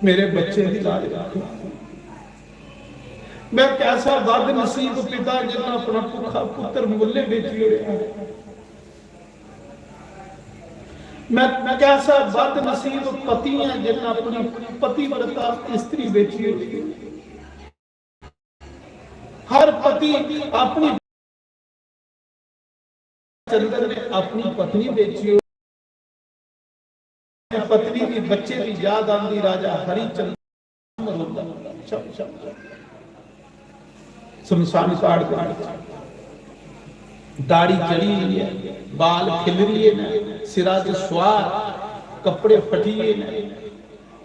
मेरे बच्चे दी लाज रखियो।" मैं कैसा बदनसीब पिता जिन्ना अपना भुखा पुत्र मुल्ले बेची ओड़ेआ। मैं, मैं कैसा बदनसीब पति हां जिन्ना अपनी पतिव्रता स्त्री बेची ओड़ी। हर पति अपनी, चंद्र ने अपनी पत्नी बेची, पत्नी की बच्चे की याद आंदी, राजा हरिचंद्र रोंदा। शम, शम, शम। शमशान घाट दे विच दाढ़ी चढ़ी हुई है, बाल खिलरिए ने, सिरा च सुआर, कपड़े फटिए ने।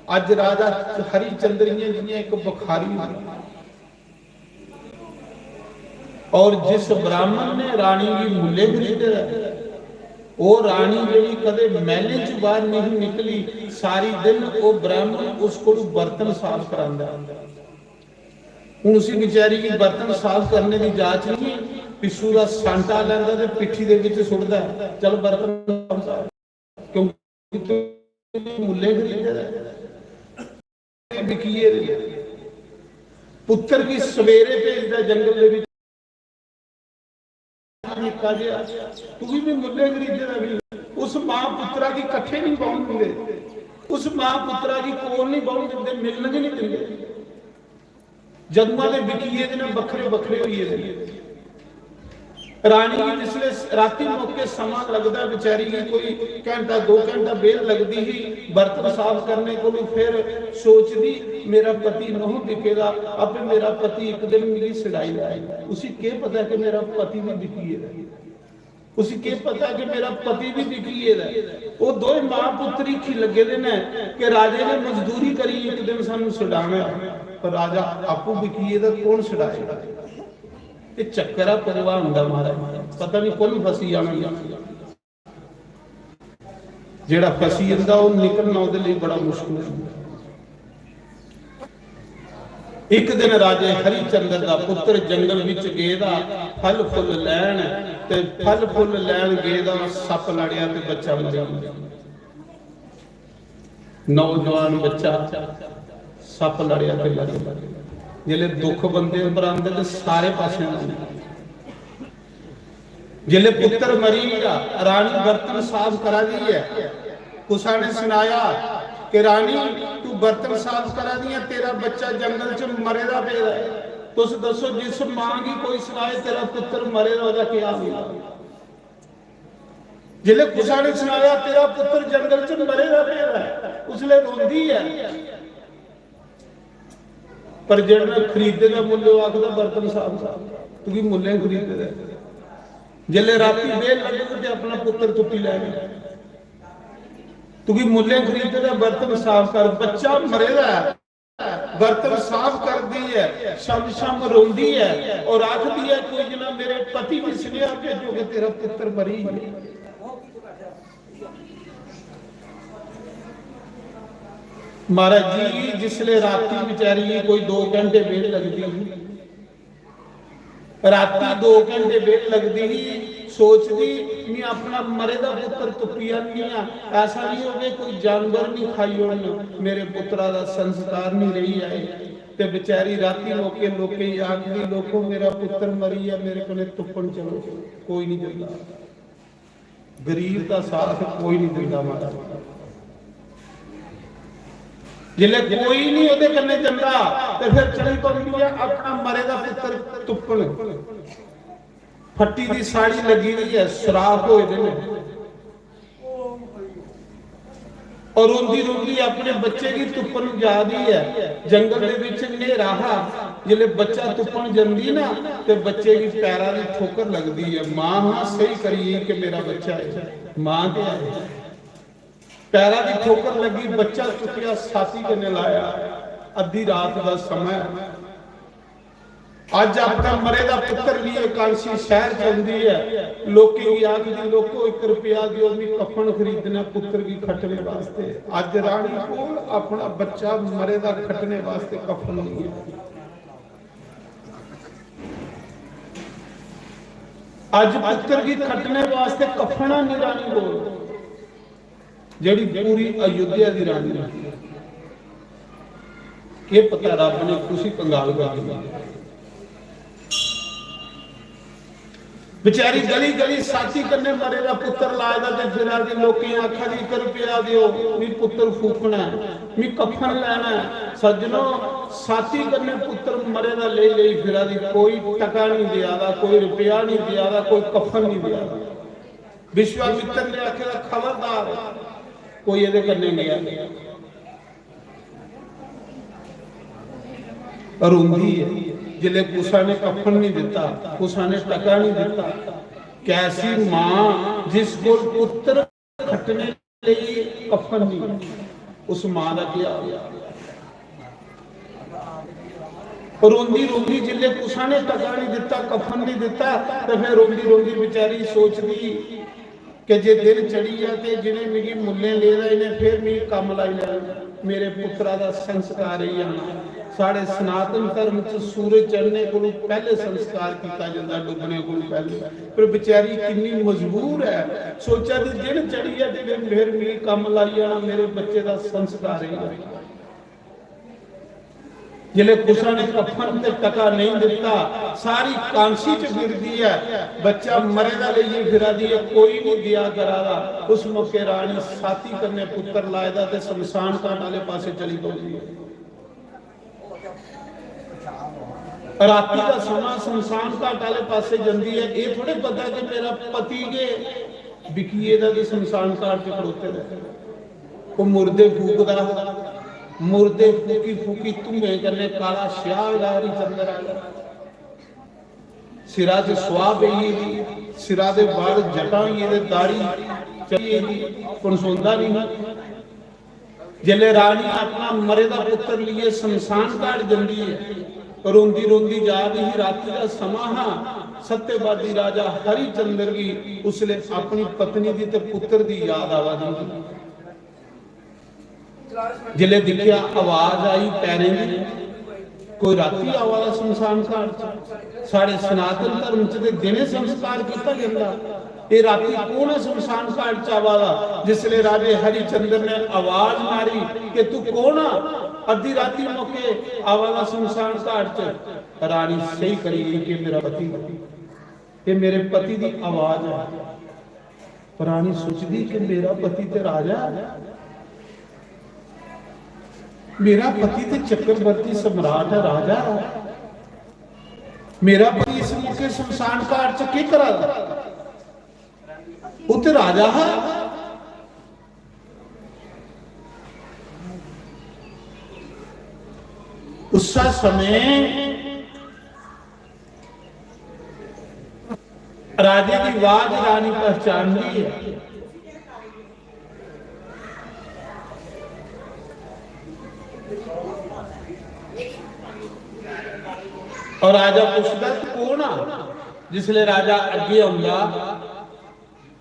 अज राजा हरिचंद्र इयां जियां एक बखारी होंदा। और जिस ब्राह्मण ने रानी गी मुल्ले खरीदे दा, ओह रानी जेहड़ी कदे महलें च बाहर नहीं निकली, सारी दिन ओह ब्राह्मण उस कोलू बर्तन साफ करांदा है। हुन उसी बेचारी गी बर्तन साफ करने दी जाच नहीं, पिस्सू दा सांटा लैंदा ते पिट्ठी दे विच सुट्टदा, "चल बर्तन साफ कर।" क्योंकि तूं मुल्लें खरीदे दा ऐ। बिकी गेदे। पुत्तर गी सवेरे भेजदा जंगल दे विच, निक्का जेहा, "तूं भी मुल्लें खरीदे दा भी।" उस मां पुत्तरा गी कट्ठे नहीं बौहन दिंदे, उस मां पुत्तरा गी कोल नहीं बौहन दिंदे, मिलन गै नहीं दिंदे। जदुआं दे बिकी गेदे न, बक्खरे बक्खरे होई गेदे न। रानी गी जिसले राती मौके समां लगदा, बेचारी गी कोई घंटा दो घंटा बेल लगदी ही बर्तन साफ करने कोलू, फिर सोचदी, "मेरा पति नोह बिके दा, अबे मेरा पति इक दिन मिगी सड़ाई लैग।" उसी केह् पता कि मेरा पति भी बिकी गेदा ऐ। उसी केह् पता कि मेरा पति भी बिकी गेदा ऐ। ओह् दोए मां पुत्तर हीखी लग्गे दे न कि राजे ने मजदूरी करी इक दिन सानू छुड़ाना ऐ, पर राजा आपूं बिकी गेदा, कौन छुड़ाएगा? एह् चक्कर ऐ परिवार दा महाराज, पता नहीं कु'न फसी जाना। जेह्ड़ा फसी जंदा, ओह् निकलना ओह्दे लेई बड़ा मुश्किल होंदा। इक दिन राजे हरिचंद्र दा पुत्र जंगल विच गेदा फल फुल लैन, ते फल फुल लैन गेदा, सप्प लड़ेआ ते बच्चा मरी गेआ। नौजवान बच्चा सप्प लड़ेआ ते मरी गेआ। जिसलै दुख बंदे उप्पर आंदे ते सारे पासेआं दा आंदा। जिसलै पुत्तर मरी गेआ, रानी बर्तन साफ करा दी ऐ, कुसा ने सनाया कि "रानी, तू बर्तन साफ करा दी ऐ, तेरा बच्चा जंगल च मरे दा पेदा ऐ।" तुस दस्सो, जिस मां गी कोई सनाए तेरा पुत्तर मरे दा, ओह्दा केह् हाल होंदा? जिसलै कुसा ने सनाया, "तेरा पुत्तर जंगल च मरे दा पेदा ऐ," उसलै रोंदी ऐ। पर जेह्ड़ा खरीदे दा मुल्ल, ओह् आखदा, "बर्तन साफ कर, तुगी मुल्लें खरीदे दा।" जिसलै रातीं बेल लगग ते अपना पुत्तर तुप्पी लैना। क्योंकि मुल्लें खरीदे दा बर्तन साफ कर, बच्चा मरे दा ऐ, बर्तन साफ करदी ऐ, शम शम रोंदी ऐ और आखदी ऐ, "कोई जना मेरे पति गी सुनेहा भेजो कि तेरा पुत्र मरी गेआ।" महाराज जी, जिसले राती बेचारी गी कोई दो घंटे बेल लगदी ही, राती दो घंटे बेल लगदी ही, सोचदी, "मैं अपना मरे दा पुत्र तुप्पी आनी आं, ऐसा नहीं होवे कोई जानवर नहीं खाई ओड़न, मेरे पुत्रा दा संस्कार नहीं रही आए।" ते बेचारी राती मौके लोकें गी आखदी, "लोको, मेरा पुत्र मरी गेआ, मेरे कन्नै तुप्पन चलो।" कोई नहीं जंदा। गरीब दा साथ कोई नहीं दिंदा महाराज। जिसलै कोई नहीं ओह्दे कन्नै जंदा ते फिर चली पौंदी ऐ अपना मरे दा पुत्तर तुप्पन। फट्टी दी साड़ी लग्गी दी ऐ, सुराख होए दे न। और रोंदी रोंदी अपने बच्चे गी तुप्पन जा दी ऐ। जंगल दे विच न्हेरा हा, जिसलै बच्चा तुप्पन जंदी ना ते बच्चे गी पैरा दी ठोकर लगदी ऐ। मां हा सही करियै कि मेरा बच्चा ऐ, मां ते ऐ। पैरा दी ठोकर लग्गी, बच्चा चुक्केआ, छाती कन्नै लाया। अद्धी रात दा समां ऐ। अज्ज अपना मरे दा पुत्तर लिए कांसी शैहर च औंदी ऐ, लोकें गी आखदी, "लोको, इक रपेआ देओ, मी कफन खरीदना पुत्तर गी खट्टने वास्ते।" अज्ज रानी कोल अपना बच्चा मरे दा खट्टने वास्ते कफन नहीं है। अज्ज पुत्तर गी खट्टने वास्ते कफन नहीं रानी कोल। जेह्ड़ी पूरी अयोध्या दी रानी ऐ। केह् पता रब ने कुसी कंगाल कर दिया। बेचारी गली गली साथी कन्नै मरे दा पुत्तर लाए दा ते फिरा दी, लोकें आखा दी, "इक रपेआ देओ, मी पुत्तर फूकना ऐ, मी कफन लैना ऐ।" सज्जनो, साथी कन्नै पुत्तर मरे दा लेई लेई फिरा दी, कोई टका नहीं देआ दा, कोई रपेआ नहीं देआ दा, कोई कफन नहीं देआ दा। विश्वामित्र ने आखे दा, "खबरदार, कोई एदे कन्नै गेआ।" रोंदी ऐ, जिसलै कुसा ने कफन नहीं दिता, कुसा ने टका नहीं दिता। कैसी मां जिस कोल पुत्र खट्टने लेई कफन नहीं, उस मां दा क्या होया? रोंदी रोंदी जिसलै कुसा ने टका नहीं दिता, कफन नहीं दिता, ते फिर रोंदी रोंदी बेचारी सोचदी कि जे दिन चढ़ी जा ते जि'नें मिगी मुल्लें लेदा, इ'नें फिर मिगी कम्म लाई लैना, मेरे पुत्तरा दा संस्कार रेही जाना। साढ़े सनातन धर्म च सूरज चढ़ने कोलू पैह्ले संस्कार कीता जंदा, डुब्बने कोलू पैह्ले। पर बेचारी किन्नी मजबूर ऐ, सोचा दी दिन चढ़ी जा ते फिर, फिर मिगी कम्म लाई जाना, मेरे बच्चे दा संस्कार रेही जाना। जिसलै कुसै ने कफन ते टका नेईं दित्ता, सारी कांसी च फिरदी ऐ, बच्चा मरे दा लेइयै फिरा दी ऐ, कोई नहीं देआ करा दा। उस मौके रानी साथी कन्नै पुत्तर लाए दा ते शमशान घाट आह्ले पासै चली पौंदी ऐ। राती दा समां शमशान घाट आह्ले पासै जंदी ऐ, एह् थोड़े पता कि मेरा पति गै बिकी गेदा ते शमशान घाट च खड़ोते दा ऐ। ओह् मुर्दे फूकदा हा, मुर्दे फूकी फूकी धुएं कन्नै काला स्याह होए दा हरिचंद्र आह्ला। सिरा च सुआह पेई गेदी, सिरा दे बाल जटां होई गेदे, दाढ़ी चढ़ी गेदी, पनसोंदा नहीं हा। जिसलै रानी अपना मरे दा पुत्तर लेइयै शमशान घाट जंदी ऐ, रोंदी रोंदी जा दी ही, राती दा समां हा, सत्यवादी राजा हरिचंद्र गी उसलै अपनी पत्नी दी ते पुत्तर दी याद आवा दी ही। जिसलै दिक्खेआ, आवाज आई पैरें दी, कोई राती आवा दा शमशान घाट च। साढ़े सनातन धर्म च ते दिने संस्कार कीता जंदा, एह् राती कौन ऐ शमशान घाट च आवा दा? जिसलै राजे हरिचंद्र ने आवाज मारी कि "तू कौन आ, अद्धी राती मौके आवा दा शमशान घाट च?" रानी सेही करी गेई कि मेरा पति, एह् मेरे पति दी आवाज ऐ। रानी सोचदी कि मेरा पति ते राजा ऐ, मेरा पति ते चक्रवर्ती सम्राट ऐ, राजा ऐ, मेरा पति इस मौके शमशान घाट च केह् करा दा? ओह् ते राजा हा। उस्सै समें राजे दी आवाज रानी पहचानदी ऐ। और राजा पुछदा, "तू कौन आ?" जिसले राजा अग्गे औंदा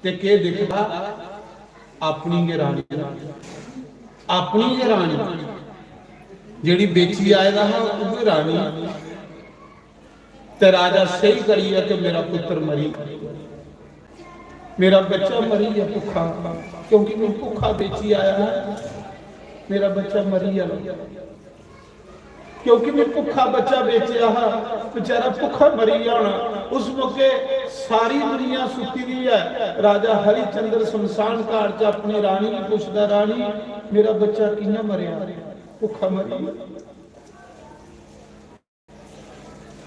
ते केह् दिखदा? अपनी गै रानी, अपनी गै रानी, जेह्ड़ी बेची आए दा हा, उ'ऐ रानी। ते राजा स्हेई करियै कि मेरा पुत्र मरी, मेरा बच्चा मरी गेआ भुक्खा, क्योंकि मैं भुक्खा बेची आया हा, मेरा बच्चा मरी जाना, क्योंकि मैं भुक्खा बच्चा बेचेआ हा, बेचारा भुक्खा मरी जाना। उस मौके सारी दुनिया सुत्ती दी ऐ। राजा हरिचंद्र शमशान घाट च अपनी रानी गी पुछदा, "रानी, मेरा बच्चा कि'यां मरेआ?" "भुक्खा मरी गेआ।"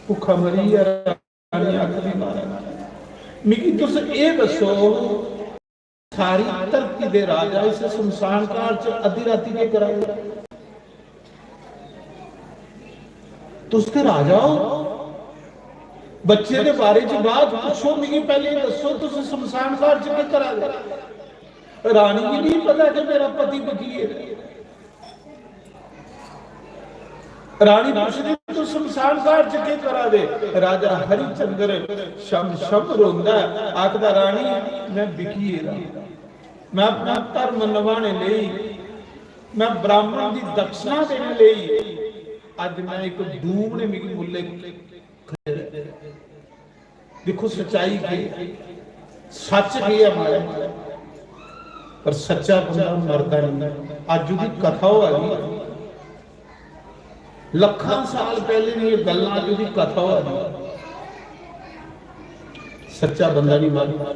भुक्खा मरी गेआ। रानी आखदी, "महाराज, मिगी तुस एह् दस्सो, सारी धरती दे राजा इस शमशान घाट च अद्धी राती केह् करा दे? तुस ते राजा हो, बच्चे दे बारे च बाद पुच्छो, मिगी पैह्लें एह् दस्सो, तुस शमशान घाट च केह् करा दे?" रानी गी नहीं पता कि मेरा पति बिकी गेदा ऐ। रानी पुछदी, "तुस शमशान घाट च केह् करा दे?" राजा हरिचंद्र छम छम रोंदा ऐ, आखदा, "रानी, मैं बिकी गेदा। मैं अपना धर्म नभाने लेई, मैं ब्राह्मण दी दक्षिणा देने लेई, अज्ज मैं इक डूम ने मिगी मुल्ले।" दिक्खो सच्चाई केह्, सच केह् ऐ महाराज, पर सच्चा बंदा मरदा नहीं। अज्ज ओह्दी कथा होआ दी, लक्खां साल पैह्ले दियां गल्लां, अज्ज ओह्दी कथा होआ दी। सच्चा बंदा नहीं मरदा।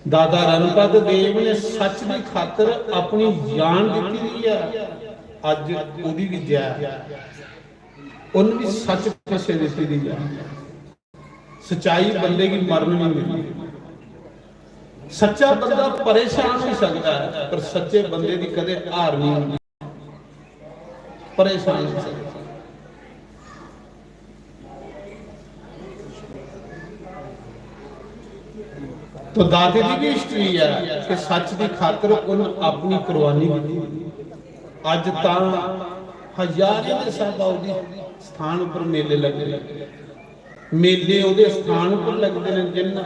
दादा रणपद देव ने सच दी खातर अपनी जान दित्ती दी ऐ। अज्ज ओह्दी बी जय। उन्न बी सच पासै दित्ती दी ऐ। सच्चाई बंदे गी मरण नहीं दिंदी। सच्चा बंदा परेशान होई सकदा ऐ, पर सच्चे बंदे दी कदें हार नहीं होंदी। परेशान होई सकदा। तो दाते दी भी हिस्ट्री ऐ कि सच दी खातर उन्न अपनी कुर्बानी दित्ती। अज्ज तां हजारें दे स्हाबा ओह्दी स्थान उप्पर मेले लगदे। मेले ओह्दे स्थान उप्पर लगदे न जिन्न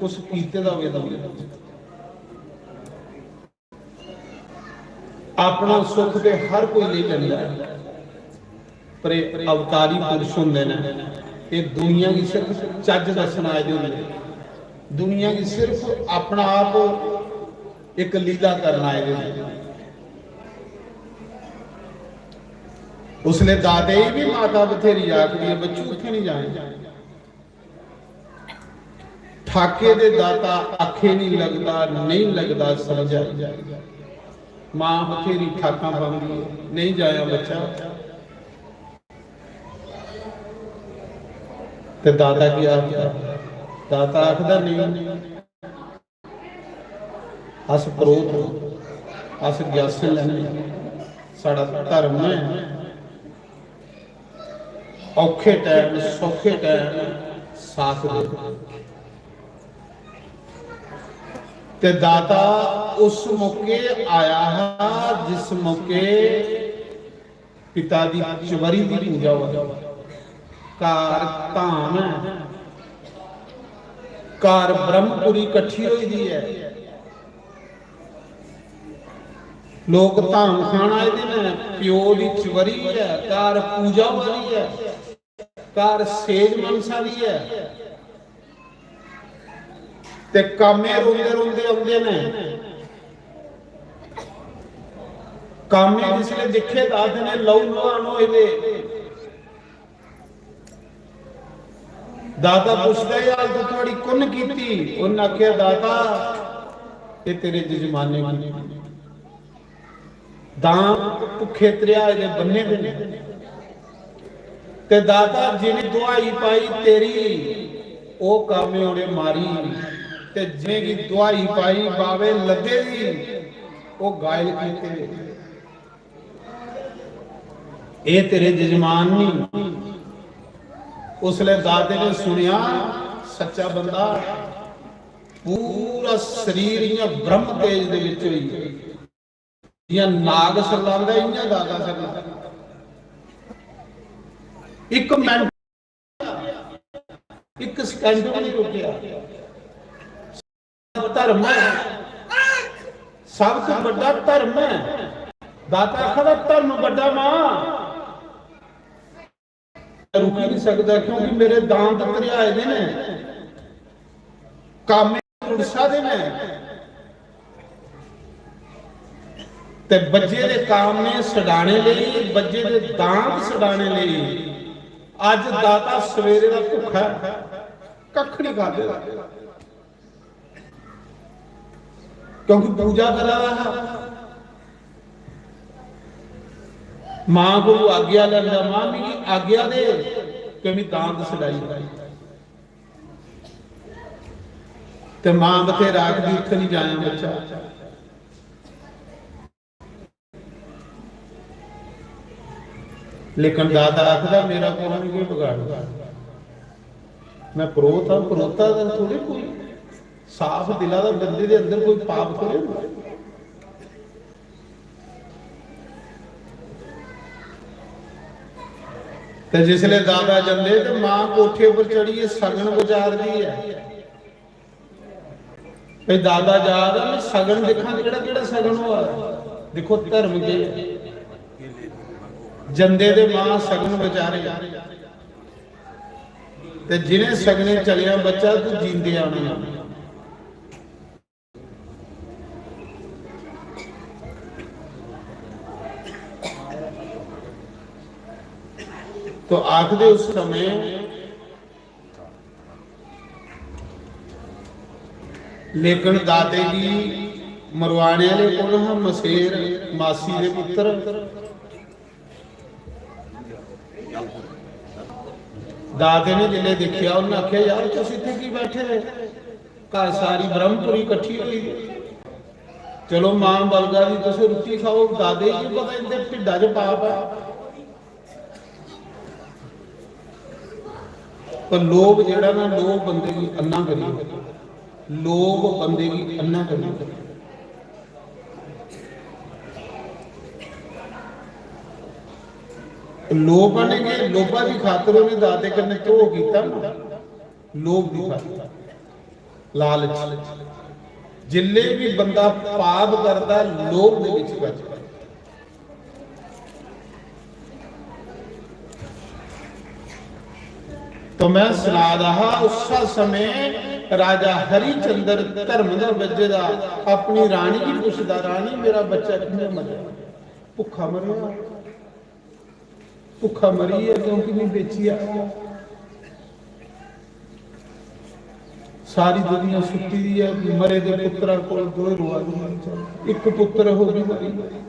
कुछ कीते दा होवे तां। अपना सुख ते हर कोई लेई लैंदा ऐ, पर एह् अवतारी पुरुष होंदे न, एह् दुनिया गी सिर्फ चज्ज दस्सण आए दे होंदे न, दुनिया गी सिर्फ अपना आप इक लीला करन आए दे होंदे न। उसले दाते गी भी माता बथेरी आखदी ऐ, "बच्चू, उत्थै नहीं जायां।" ठाके दे दाता आखे नहीं लगदा, नहीं लगदा समझा। मां बथेरी ठाकां पांदी ऐ, "नहीं जायां बच्चा।" ते दाता की आखदा? दाता आखदा, "नहीं।" अस परोह्त आं, अस ग्यासन लैने आं, साढ़ा धर्म ऐ, औखे टैम, सौखे टैम साथ दे। ते दाता उस मौके आया हा जिस मौके पिता दी चबरी दी पूजा होआ दी। घर धाम ऐ, घर ब्रह्मपुरी कट्ठी होई दी ऐ। लोक धाम खान आए दे न, प्यो दी चबरी ऐ, घर पूजा होआ दी ऐ, घर सेज मनसा दी ऐ। ते कामे रोंदे रोंदे औंदे न। कामे जिसले दिक्खे तां आखदे ने, "लहू लुहान होए दे।" दाता पुछदा, "एह् हालत थुआड़ी कुन्न कीती?" उन्न आखेआ, "दाता, एह् तेरे जजमाने कीती।" दांद भुक्खे त्रेहाए दे बन्ने दे न। ते दाता जिने दुहाई पाई तेरी, ओह् कामे उड़े मारी, ते जिनेंगी दुहाई पाई बावे लद्दे दी, ओह् घायल कीते। एह् तेरे जजमान नी। उसले दाते ने सुनेआ, सच्चा बंदा, पूरा शरीर इ'यां ब्रह्म तेज दे विच होई गेआ। जि'यां नाग सरलांदा, इ'यां दाता सरलांदा। इक मिंट ਇੱਕ ਸਕਿੰਟ ਵੀ ਨਹੀਂ ਰੁਕਿਆ। ਧਰਮ ਹੈ, ਸਭ ਤੋਂ ਵੱਡਾ ਧਰਮ ਹੈ। ਦਾਤਾ ਆਖਦਾ, "ਧਰਮ ਵੱਡਾ ਮਾਂ।" ਰੁਕ ਹੀ ਨਹੀਂ ਸਕਦਾ, ਕਿਉਂਕਿ ਮੇਰੇ ਦਾਂਤ ਤਰਿਆਏ ਦੇ ਨੇ, ਕਾਮੇ ਉੜਸਾ ਦੇ ਨੇ। ਤੇ ਬੱਜੇ ਦੇ ਕਾਮੇ ਛਡਾਣੇ ਲਈ, ਬੱਜੇ ਦੇ ਦਾਂਤ ਛਡਾਣੇ ਲਈ ਅੱਜ ਦਾਤਾ ਸਵੇਰੇ ਦਾ ਭੁੱਖਾ ਹੈ, ਕੱਖ ਨਹੀਂ ਖਾਦੇ, ਕਿਉਂਕਿ ਪੂਜਾ ਕਰਾ ਰਹਾ। ਮਾਂ ਕੋਲ ਆਗਿਆ ਲੈਂਦਾ, "ਮਾਂ, ਮੇਰੀ ਆਗਿਆ ਦੇ ਕਿ ਮੈਂ ਦਾਂਤ ਛਡਾਈ।" ਤੇ ਮਾਂ ਬਥੇਰਾ ਆਖਦੀ, "ਉੱਥੇ ਨਹੀਂ ਜਾਣਾ ਬੱਚਾ।" ਲੇਕਿਨ ਦਾਤਾ ਆਖਦਾ, "ਮੇਰਾ ਕੌਣ ਨਹੀਂ ਕੋਈ ਵਿਗਾੜਦਾ, ਮੈਂ ਪਰੋਤ ਹਾਂ।" ਪਰੋਤਾ ਦਾ ਥੋੜੀ ਕੋਈ, ਸਾਫ਼ ਦਿਲਾਂ ਦਾ ਬੰਦੇ ਦੇ ਅੰਦਰ ਕੋਈ ਪਾਪ ਥੋੜੇ ਹੁੰਦਾ। ਤੇ ਜਿਸਲੇ ਦਾਦਾ ਜੰਦੇ ਤੇ ਮਾਂ ਕੋਠੇ ਉੱਪਰ ਚੜੀ ਹੈ, ਸਗਨ ਵਿਚਾਰਦੀ ਹੈ। ਤੇ ਦਾਦਾ ਜਾਦਾ ਮੈਂ ਸਗਨ ਦੇਖਾਂ, ਕਿਹੜਾ ਕਿਹੜਾ ਸਗਨ ਹੋਆ। ਦੇਖੋ, ਧਰਮ ਦੇ ਜੰਦੇ ਦੇ ਮਾਂ ਸਗਨ ਵਿਚਾਰੇ, ਤੇ ਜਿਹਨੇ ਸਗਨੇ ਚਲਿਆ, "ਬੱਚਾ, ਤੂੰ ਜੀਂਦੇ ਆਣਾ।" तो आखदे उस समय, लेकिन दाते गी मरवाने आह्ले कु'न हा? मसेर, मासी दे पुत्तर। दाते ने जिसलै दिक्खेआ, उन्नै आखेआ, "यार, तुस इत्थै की बैठे दे? घर सारी ब्रह्मपुरी कट्ठी होई दी। चलो, मां बलगा दी, तुस रुट्टी खाओ।" दाते गी केह् पता इं'दे ढिड्डा च पाप ऐ। पर लोभ जेह्ड़ा ना, लोभ बंदे गी अन्ना करी ओड़दा। लोभ बंदे गी अन्ना करी ओड़दा। लोभ ने के, लोभा दी खातर उ'नें दाते कन्नै धोह कीता ना, लोभ दी खातर। लालच। जिल्ले भी बंदा पाप करदा, लोभ दे विच करदा। तो मैं सना दा हा, उस समय राजा हरिचंद्र धर्म दा बज्जे दा अपनी रानी गी पुछदा, "रानी, मेरा बच्चा कि'यां मरेआ?" भुक्खा मरेआ। भुक्खा मरी है क्योंकि मैं बेची आया। सारी दुनिया सुत्ती दी है, मरे दे पुत्तरा कोल दो रोआ दी है। एक पुत्र हो भी मरी।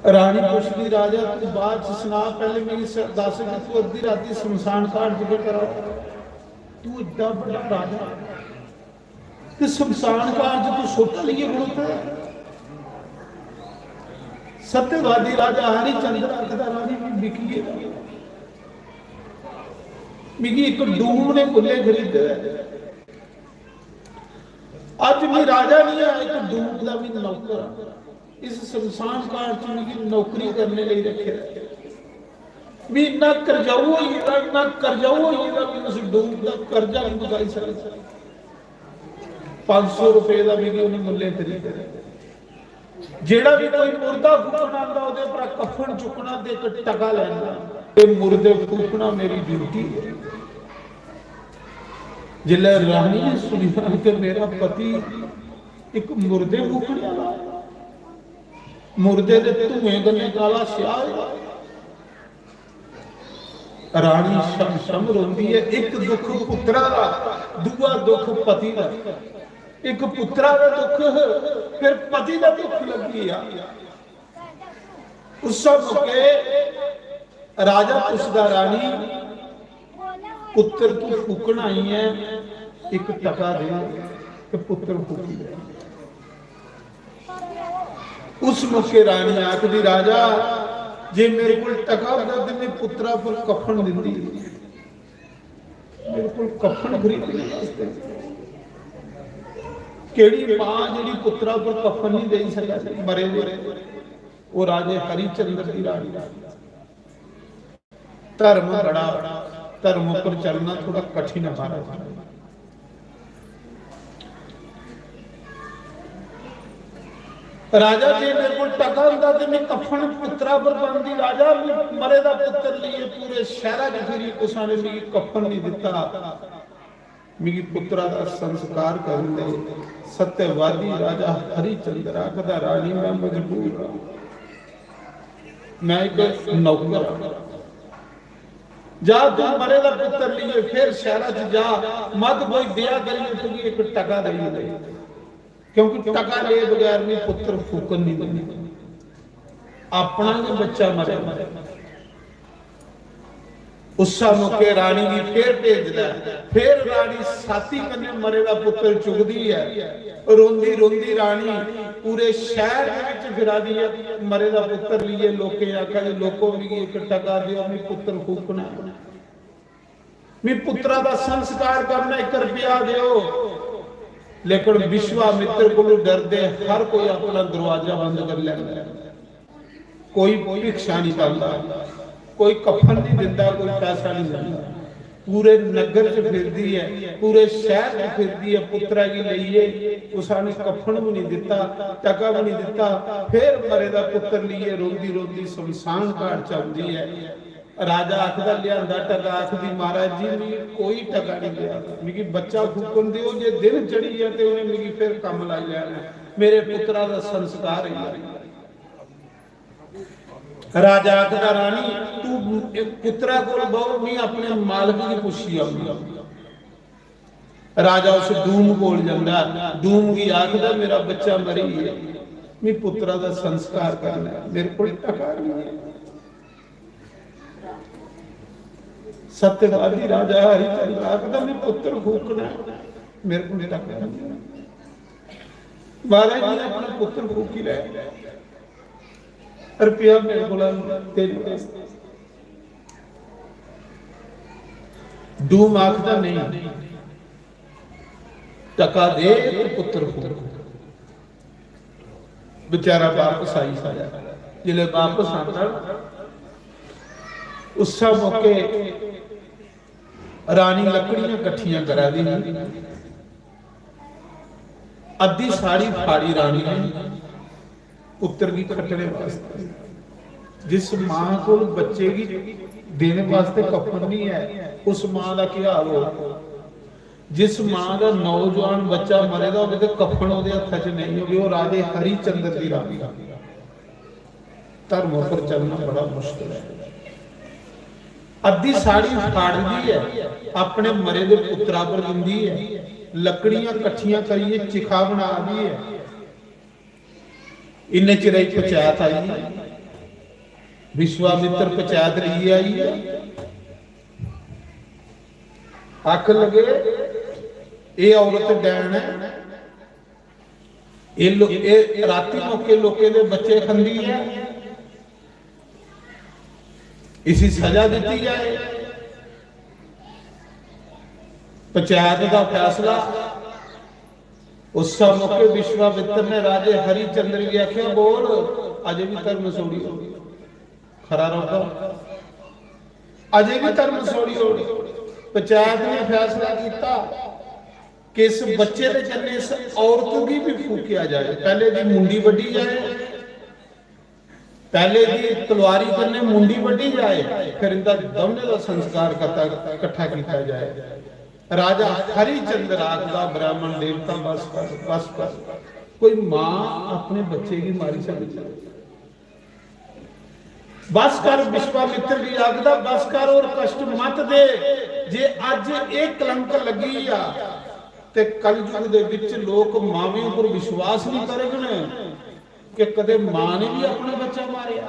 रानी पुछदी, "राजा, तू बाद च सना, पहले मेरी स-, दस कि तू अद्धी राती शमशान घाट च केह् करा? तू इड्डा बड्डा राजा, ते शमशान घाट च तू सोटा लेइयै खड़ोता है?" सत्यवादी राजा हरिचंद्र आखदा, "रानी, मैं बिकी गेदा, मिगी इक डूम ने मुल्ले खरीदे दा ऐ। अज्ज मैं राजा नहीं हां, इक डूम दा मैं नौकर हां। इस शमशान घाट च मिगी नौकरी करने लेई रखे दा ऐ। मैं इन्ना करजाऊ होई गेदा, इन्ना करजाऊ होई गेदा, मैं उस डूम दा कर्जा नहीं चुकाई सकदा।" पंज सौ रुपए दा मिगी उ'नें मुल्लें खरीदे दा। जेह्ड़ा भी कोई मुर्दा फूकना आंदा, ओह्दे उप्परा कफन चुक्कना ते इक टका लैना। ते मुर्दे फूकना मेरी ड्यूटी है। जिसलै रानी ने सुनेआ कि मेरा पति इक मुर्दे फूकने आह्ला, मुर्दे दे धुएं कन्नै काला स्याह होए दा, रानी शम शम रोंदी ऐ। इक दुख पुत्तरा दा, दूआ दुख पति दा। इक पुत्तरा दा दुख, फिर पति दा दुख लग्गी गेआ। उस मौके राजा पुछदा, "रानी, पुत्तर तू फूकन आई ऐ, इक टका दे ते पुत्तर फूकी ले।" उस मौके रानी आखदी, "राजा, जे मेरे कोल टका होंदा ते मैं पुत्तरा पर कफन दिंदी, मेरे कोल कफन खरीदने वास्ते।" केड़ी मां जेड़ी पुत्तरा पर कफन नहीं देई सकै, मरे दे, वो राजे हरिचंद्र दी रानी। धर्म बड़ा, धर्म उप्पर चलना थोड़ा कठिन है महाराज। राजा, जे मेरे कोल टका होंदा ते मैं कफन पुत्रा पर पांदी। राजा, मैं मरे दा पुत्तर लेइयै पूरे शैह्रा च फिरी, कुसै ने मिगी कफन नहीं दित्ता, मिगी पुत्रा दा संस्कार करन दे। सत्यवादी राजा हरिचंद्र आखदा, रानी, मैं मजबूर हां, मैं इक नौकर हां। जा, तू मरे दा पुत्तर लेइयै फिर शैह्रा च जा, मत कोई देआ करियै तुगी इक टका देई दे, क्योंकि टका ले बगैर भी पुत्तर फूकन नहीं दिंदी। अपना गै बच्चा मरे, उस्सै मौके रानी गी फिर भेजदा ऐ। फिर रानी साथी कन्नै मरे दा पुत्तर चुकदी ऐ। रोंदी रोंदी रानी पूरे शैह्र दे विच फिरा दी ऐ, मरे दा पुत्तर लेइयै लोकें आखा दे, "लोको, मिगी इक टका देओ, मिगी पुत्तर फूकना ऐ, मिगी पुत्तरा दा संस्कार करना, इक रपेआ देओ।" लेकिन विश्वामित्र कोलू डरदे हर कोई अपना दरवाजा बंद कर लैंदा ऐ। कोई भिक्षा नहीं पांदा, कोई कफन नहीं दिंदा, कोई पैसा नहीं दिंदा। पूरे नगर च फिरदी ऐ, पूरे शैह्र च फिरदी ऐ, पुत्तरा गी लेइयै। कुसै ने कफन भी नहीं दित्ता, टका भी नहीं दित्ता। फिर मरे दा पुत्तर लेइयै रोंदी रोंदी शमशान घाट च औंदी ऐ। राजा आखदा, "लिआंदा टका?" आखदी, "महाराज जी, मिगी कोई टका नहीं देआ, मिगी बच्चा फूकन देओ, जे दिन चढ़ी जा ते उ'नें मिगी फिर कम्म लाई लैना, मेरे पुत्तरा दा संस्कार होई जाए।" राजा आखदा, "रानी, तू पुत्तरा कोल बौह्, मी अपने मालक गी पुच्छी औन्नी।" राजा उस डूम कोल जंदा, डूम गी आखदा, "मेरा बच्चा मरी गेआ, मी पुत्तरा दा संस्कार करना ऐ, मेरे कोल टका नहीं है।" सत्यवादी राजा हरिचंद्र आखदा, "मैं पुत्तर फूकना ऐ, मेरे कोल टका नहीं है।" महाराज जी ने अपना पुत्तर फूकी लै, रपेआ मेरे कोला तेरे वास्ते। डूम आखदा, "नहीं, टका दे ते पुत्तर फूक।" बेचारा वापस आई साया। जिसलै वापस आंदा ना, उस्सै मौके रानी लकड़ियां कट्ठियां करा दी ही। अद्धी साड़ी फाड़ी रानी ने पुत्तर गी खट्टने वास्ते। जिस मां कोल बच्चे गी देने वास्ते कफन नहीं है, उस मां दा केह् हाल होग? जिस मां दा नौजवान बच्चा मरे दा होवे ते कफन ओहदे हत्था च नहीं होवे, ओह राजे हरिचंद्र दी रानी। धर्म उप्पर चलना बड़ा मुश्किल है। अद्धी साड़ी फाड़दी है, अपने मरे दे पुत्तरा पर दिंदी है, लकड़ियां कट्ठियां करियै चिखा बना दी है। इन्ने चिर च पंचायत आई, विश्वामित्र पंचायत लेइयै आई है। आखन लगे, "एह् औरत डैन है, एह् लो-, एह् राती मौके लोकें दे बच्चे खंदी ऐ, इसी सजा दित्ती जाए।" पंचायत दा फैसला। उस मौके विश्वामित्र ने राजे हरिचंद्र गी आखेआ, "बोल, अजे भी धर्म छोड़ी ओड़, खरा रौहगा, अजे भी धर्म छोड़ी ओड़।" पंचायत ने फैसला किया कि इस बच्चे दे कन्नै इस औरत गी भी फूकिया जाए, पहले दी मुंडी बड्ढी जाए, पहले दी तलवारी कन्नै मुंडी बड्ढी जाए, फिर इंदा दौनें दा संस्कार कत्ता-, कट्ठा किया जाए। राजा हरिचंद्र आखदा, "ब्राह्मण देवता, बस कर, बस कर। कोई मां अपने बच्चे गी मारी सकदी है? बस कर।" विश्वामित्र गी आखदा, "बस कर और कष्ट मत दे। जे अज एह कलंक लगी आ ते कलयुग दे विच लोक मावें उपर विश्वास नहीं करगन कि कदे मां ने भी अपना बच्चा मारेआ।"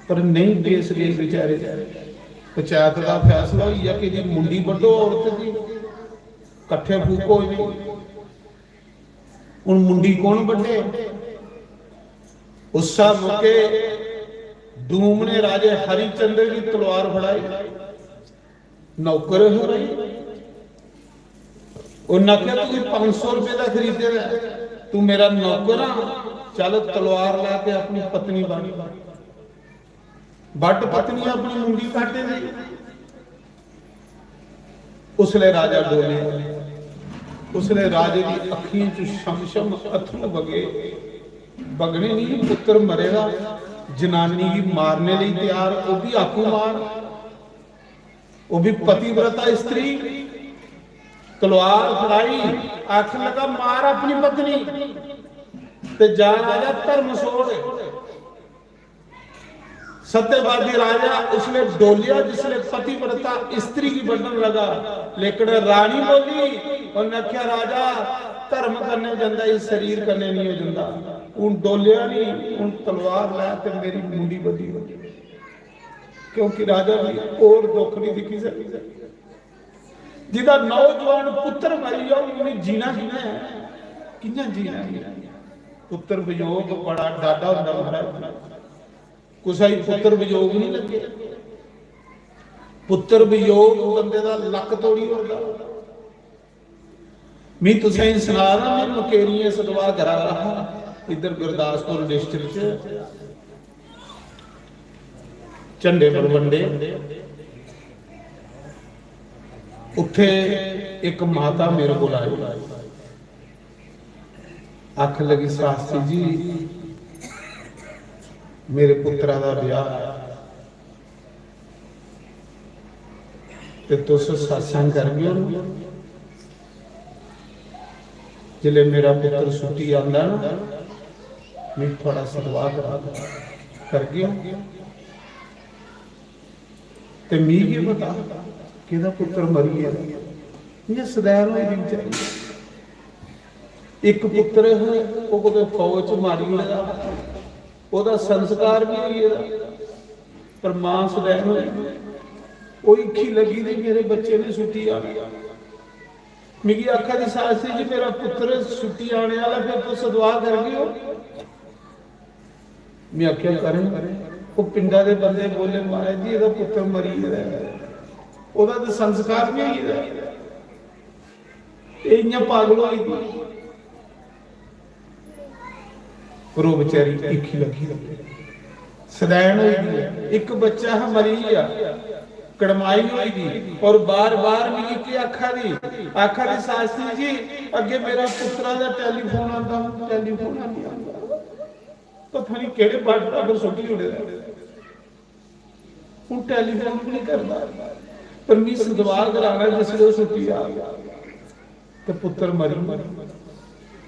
पर नहीं, बेस गए बेचारे। पंचायत का फैसला होई गेआ कि जी मुंडी बड्ढो औरत दी, कट्ठे फूको इ'नें। हुन मुंडी कौन बड्ढे? उस्सै मौके डूम ने राजे हरिचंद्र दी तलवार फड़ाई। नौकर है भाई। उन्हें आखेआ, "तू पंज सौ रुपए का खरीदे दा है, तू मेरा नौकर आ, चल तलवार ला के अपनी पत्नी बन।" बट पत्नी अपनी मुंडी काटे दी। उसले राजा डोले, उसले राजे दी अखियें च शम शम अथरू बगे। बगने नहीं, पुत्र मरे दा, जनानी गी मारने लेई तैयार, ओह भी आकू मार, ओह भी पतिव्रता स्त्री। तलवार फड़ाई, आखन लगा, "मार अपनी पत्नी ते जा राजा धर्म छोड़।" सत्यवादी राजा उसले डोलिया जिसले पतिव्रता स्त्री गी बड्ढन लगा, लेकिन रानी बोली, उन्हें आख्या, "राजा, धर्म कन्नै जंदा, इस शरीर कन्नै नहीं हो जंदा।" हूं डोलिया नहीं, हूं तलवार लै ते मेरी मुंडी बड्ढी ओड़, क्योंकि राजा भी और दुख नहीं दिखी सकदा। जिदा नौजवान पुत्र मरी जाओ, उन्हें जीना कियां है? कियां जीना है? पुत्र वियोग बड़ा डाढा होंदा महाराज। कुसै गी पुत्र वियोग नहीं लगे, पुत्र वियोग बंदे दा लक तोड़ी ओड़दा। मैं तुसें गी सना दा, मैं मकेरियें सतवाह करा दा हा इधर गुरदासपुर डिस्ट्रिक्ट च, झंडे बलवंडे। उत्थे एक माता मेरे कोल आई, आखन लगी, "शास्त्री जी, मेरे पुत्रा दा ब्याह ते तुस सत्संग करगे ना, जिसले मेरा पुत्र छुट्टी आंदा ना, मैं थुआड़ा सतवाह करा करगे।" ते मी केह् पता केह्दा पुत्र मरी गेदा। इ'यां सदैन होई दी बेचारी। इक पुत्र हा, ओह् कुतै फौज च मारी ओड़े दा, ओह्दा संस्कार बी होई गेदा, पर मां सदैन होई गेई। ओह् ईखी लग्गी दी, "मेरे बच्चे ने छुट्टी आनी।" मिगी आखा दी, "शास्त्री जी, मेरा पुत्र छुट्टी आने आह्ला, फिर तुस सतवाह करगे ओ?" मैं आखेआ, "करें।" ओह् पिंडा दे बंदे बोले, "महाराज जी, एह्दा पुत्तर मरी गेदा ऐ, ओह्दा ते संस्कार बी होई गेदा ऐ, एह् इ'यां पागल होई दी।" पर ओह् बेचारी ईखी लग्गी दी, सदैन होई दी ऐ। इक बच्चा हा, मरी गेआ, कड़माई होई दी, और बार-बार मिगी केह् आखा दी, आखा दी, "शास्त्री जी, अग्गे मेरा पुत्तरा दा टेलीफोन आंदा, हून टेलीफोन निं आंदा।" पता निं केह्ड़े border पर सुट्टी ओड़े दा। हून टेलीफोन बी निं करदा। पर मी सतवाह कराना जिसलै ओह् छुट्टी आ, ते पुत्तर मरी,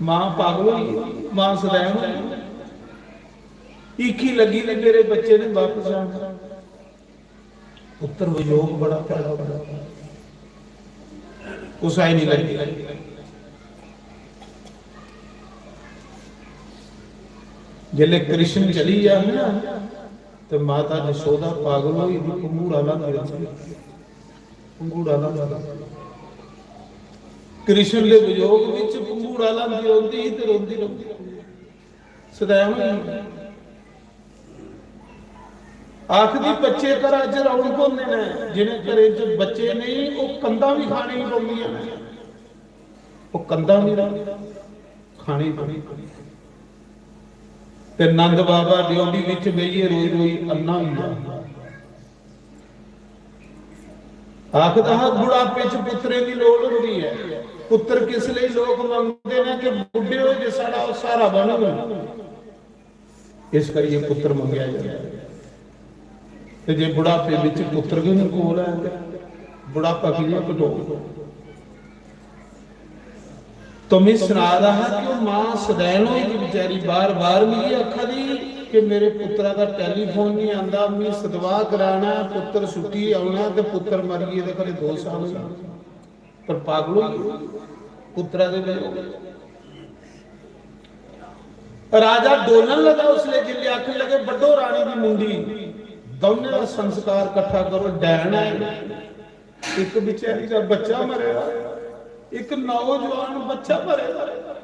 मां पागल होई गेई, मां सदैन होई गेई। ईखी लग्गी दी मेरे बच्चे ने बापस आना। पुत्तर वियोग बड़ा भैड़ा होंदा, कुसै गी निं लग्गी। जिसलै कृष्ण चली गेआ ना, ते माता जशोदा पागल होई दी, पंघूड़ा लांदी रौंह्दी, पंघूड़ा लांदी रौंह्दी। कृष्ण दे वियोग विच पंघूड़ा लांदी रौंह्दी ही ते रोंदी रौंह्दी, सदैन होई गेई। आखदी, बच्चे घरा च रौनक होंदे न, जिनें घरें च बच्चे नेईं, ओह् कंधां बी खाने गी पौंदियां न, ओह् कंधां बी खाने गी पौंदियां। ते नंद बाबा ड्योढ़ी बिच बेहियै रोई रोई अन्ना होई गेआ। आखदा हा, बुढ़ापे च पुत्तरें दी लोड़ होंदी ऐ। पुत्तर किस लेई लोक मंगदे न कि बुड्ढे होए जे साढ़ा ओह् स्हारा बनग। इस करियै पुत्तर मंगेआ जंदा ऐ। ते जे बुढ़ापे बिच पुत्तर गै निं कोल ऐ, ते बुढ़ापा कि'यां कटोग? तो में सना दा हा कि ओह् मां सदैन होई दी बेचारी, बार-बार मिगी आखा दी कि मेरे पुत्तरा दा टेलीफोन निं आंदा, मी सतवाह कराना ऐ, पुत्तर छुट्टी औना ऐ ते पुत्तर मरी गे ते खरे दो साल होई गे। पर पागल होई गे पुत्तरा दे वियोग। राजा डोलन लगा उसलै, जिसलै आखन लगे, "बड्ढो रानी दी मुंडी।" दौनें दा संस्कार कट्ठा करो, डैन ऐ। इक बेचारी दा बच्चा मरे दा, इक नौजवान बच्चा मरे दा।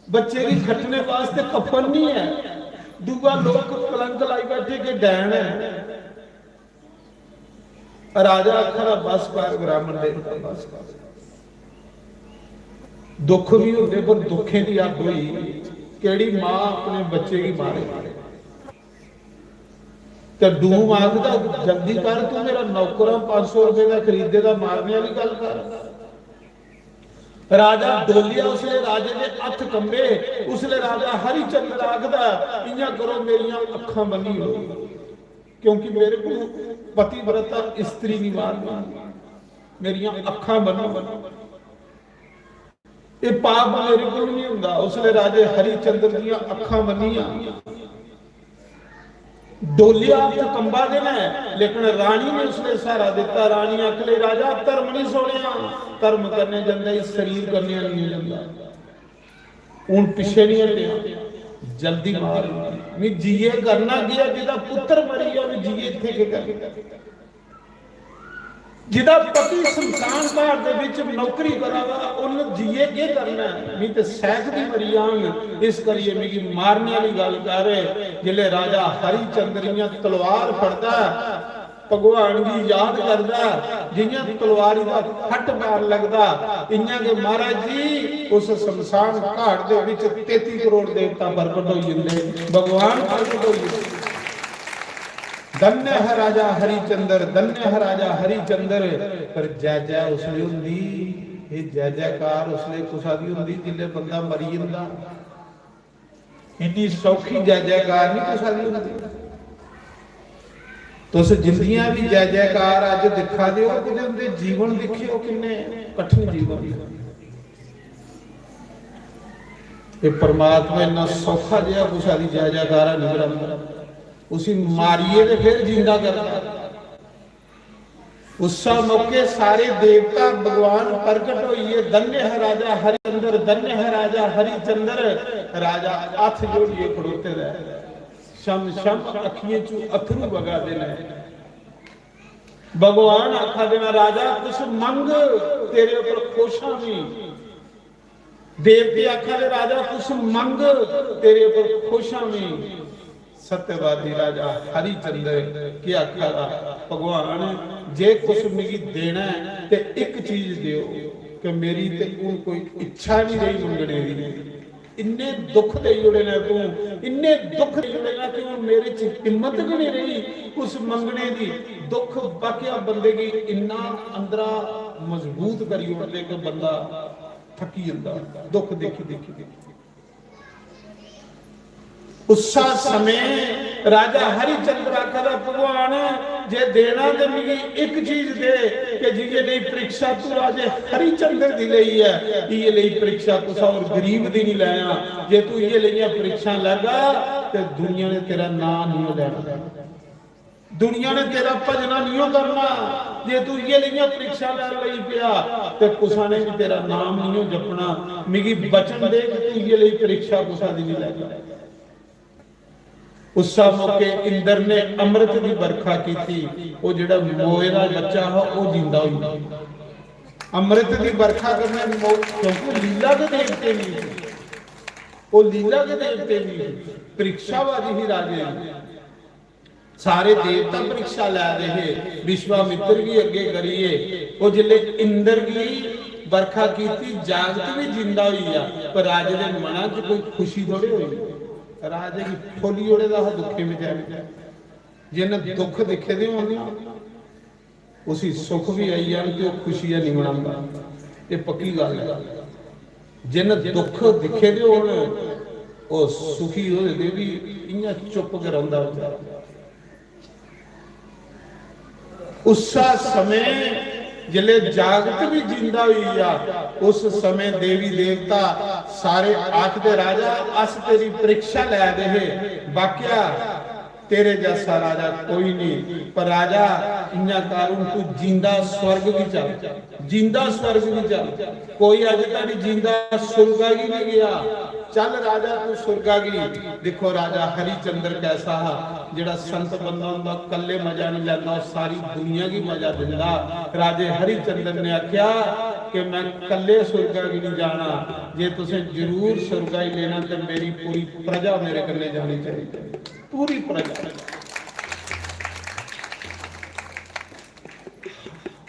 बच्चे गी खट्टने वास्ते कफन नहीं है, दूआ लोक कलंक लाई बैठे कि डैन है। राजा आखा दा, "बस कर ब्राह्मण देवता, बस कर।" दुख भी होंदे, पर दुखें दी हद होई। केड़ी मां अपने बच्चे गी मारे? ते डूम आखदा, "जल्दी कर, तू मेरा नौकर आ, पंज सौ रुपए दा खरीदे दा, मारने आह्ली गल्ल कर।" राजा डोलिया, उसले राजे दे हत्थ कंबे। उसले राजा हरिचंद्र आखदा, "इयां करो, मेरियां अक्खां बन्नी लो, क्योंकि मेरे को पतिव्रता स्त्री नहीं मारनी, मेरियां अक्खां बन्नो।" ये पाप मेरे को नहीं हुंदा। उसले राजे हरिचंद्र दियां अक्खां बन्नियां। डोलिया हत्थ कंबा दे ने, लेकिन रानी ने उसले सहारा दिता। रानी आखले, "राजा, धर्म नहीं सोनिया, धर्म करने जंदा ही शरीर करने नहीं जंदा। हूं पिछे नहीं हटिया, जल्दी मार।" मैं जीए करना गया, जिदा पुत्र मरी गया, मैं जीए इत्थे के कर? जिदा पति शमशान घाट दे विच नौकरी करा दा, उन्न जीए केह् करना ऐ? मी ते सैक दी मरी जान, इस करियै मिगी मारने आह्ली गल्ल कर। जिसलै राजा हरिचंद्र इ'यां तलवार फड़दा ऐ, भगवान गी याद करदा ऐ, जि'यां तलवारी दा फट बार लगदा, इ'यां गै महाराज जी उस शमशान घाट दे विच तेती करोड़ देवता प्रगट होई जंदे, भगवान प्रगट होई जंदे। धन्य है राजा हरिचंद्र, धन्य है राजा हरिचंद्र। पर जय जय उसले होंदी, ये जय जयकार उसले कुसा दी होंदी जिसले बंदा मरी जंदा। इन्नी सौखी जय जयकार नहीं कुसा दी होंदी। तुस जिंदियां भी जय जयकार अज दिक्खा दे हो, कुतै उंदे जीवन दिक्खेओ, किन्ने कठिन जीवन। ये परमात्मा इन्ना सौखा जिहा कुसा दी जय जयकारा नहीं करांदा। उसी मारियै ते फिर जींदा करदा। उस्सा मौके सारे देवता भगवान प्रगट होइए, "धन्य है राजा हरिचंद्र, धन्य है राजा हरिचंद्र।" राजा हत्थ जोड़िए खड़ोते रहे, शम शम अखियें चू अथरू बगा दे ने। भगवान आखा देना, "राजा कुछ मंग, तेरे ऊपर खुश हां मैं।" देवते आखा दे, "राजा कुछ मंग, तेरे पर खुश हां मैं।" सत्यवादी राजा हरिचंद्र के आखा दा, "भगवान, जे कुछ मिगी देना है ते इक चीज देओ, कि मेरी ते हून कोई इच्छा नहीं रही मंगने दी। इन्ने दुख देई ओड़े ने तू, इन्ने दुख देई ओड़े ने कि हून मेरे च हिम्मत गै नहीं रही कुछ मंगने दी।" दुख वाकया बंदे गी इन्ना अंदरा मजबूत करी ओड़दे कि बंदा थकी जंदा दुख दिक्खी दिक्खी दिक्खी। उस्सा समें राजा हरिचंद्र आखदा, "भगवान, जे देना ते मिगी इक चीज दे, कि जिये लेई परीक्षा तू राजे हरिचंद्र दी लेई ऐ, इये लेई परीक्षा कुसा होर गरीब दी नहीं लैया। जे तू इये लेइयां परीक्षा लैगा ते दुनिया ने तेरा नां नहीं लैना।" दुनिया ने तेरा भजना नहीं हो करना। जे तू इये लेइयां परीक्षा लैन लगी पिया ते कुसा ने भी तेरा नाम नहीं हो जपना। मिगी वचन दे कि तू इये लेई परीक्षा कुसा दी नहीं लैगा। उस मौके इंद्र ने अमृत दी बरखा की थी। वो जेड़ा मोए दा बच्चा हा, वो जिंदा हो गया। अमृत दी बरखा करने मौ-, क्योंकि लीला के देवते भी, वो लीला के देवते भी परीक्षावादी ही राजे। सारे देवता परीक्षा लै दे हे, विश्वामित्र भी अग्गे करिए। ओह् जिसले इंद्र गी बरखा कीती, जागत भी जिंदा होई गेआ, पर राजे दे मना च कोई खुशी थोड़े होई। राजे गी ठोली ओड़े दा हा दुखें बेचारे। जिन्न दुख दिक्खे दे होन ना, उसी सुख भी आई जान ते ओह् खुशी गै निं मनांदा। एह् पक्की गल्ल ऐ। जिन्न दुख दिक्खे दे होन, ओह् सुखी होए दे बी इ'यां चुप्प गै रौंह्दा बेचारा। उस्सा समें जिसलै जागत बी जिंदा होई गेआ, उस समें देवी देवता सारे आखदे, "राजा, अस तेरी परीक्षा लै दे हे, वाकया तेरे जैसा राजा कोई नहीं।" पर राजा, इ'यां कर, हून तू जींदा स्वर्ग गी चल, जींदा स्वर्ग गी चल। कोई अज तक जींदा सुरगा गी नहीं गया। चल राजा, तू सुरगा गी। देखो, राजा हरिचंद्र कैसा हा, जेड़ा संत बंदा होंदा, कल्ले मजा नहीं लैंदा, ओह् सारी दुनिया गी मजा दिंदा। राजे हरिचंद्र ने आख्या कि मैं कल्ले सुरगा गी नहीं जाना, जे तुसें जरूर सुरगा ही लेना ते मेरी पूरी प्रजा मेरे कन्ने जानी चाहिए। पूरी प्रजा,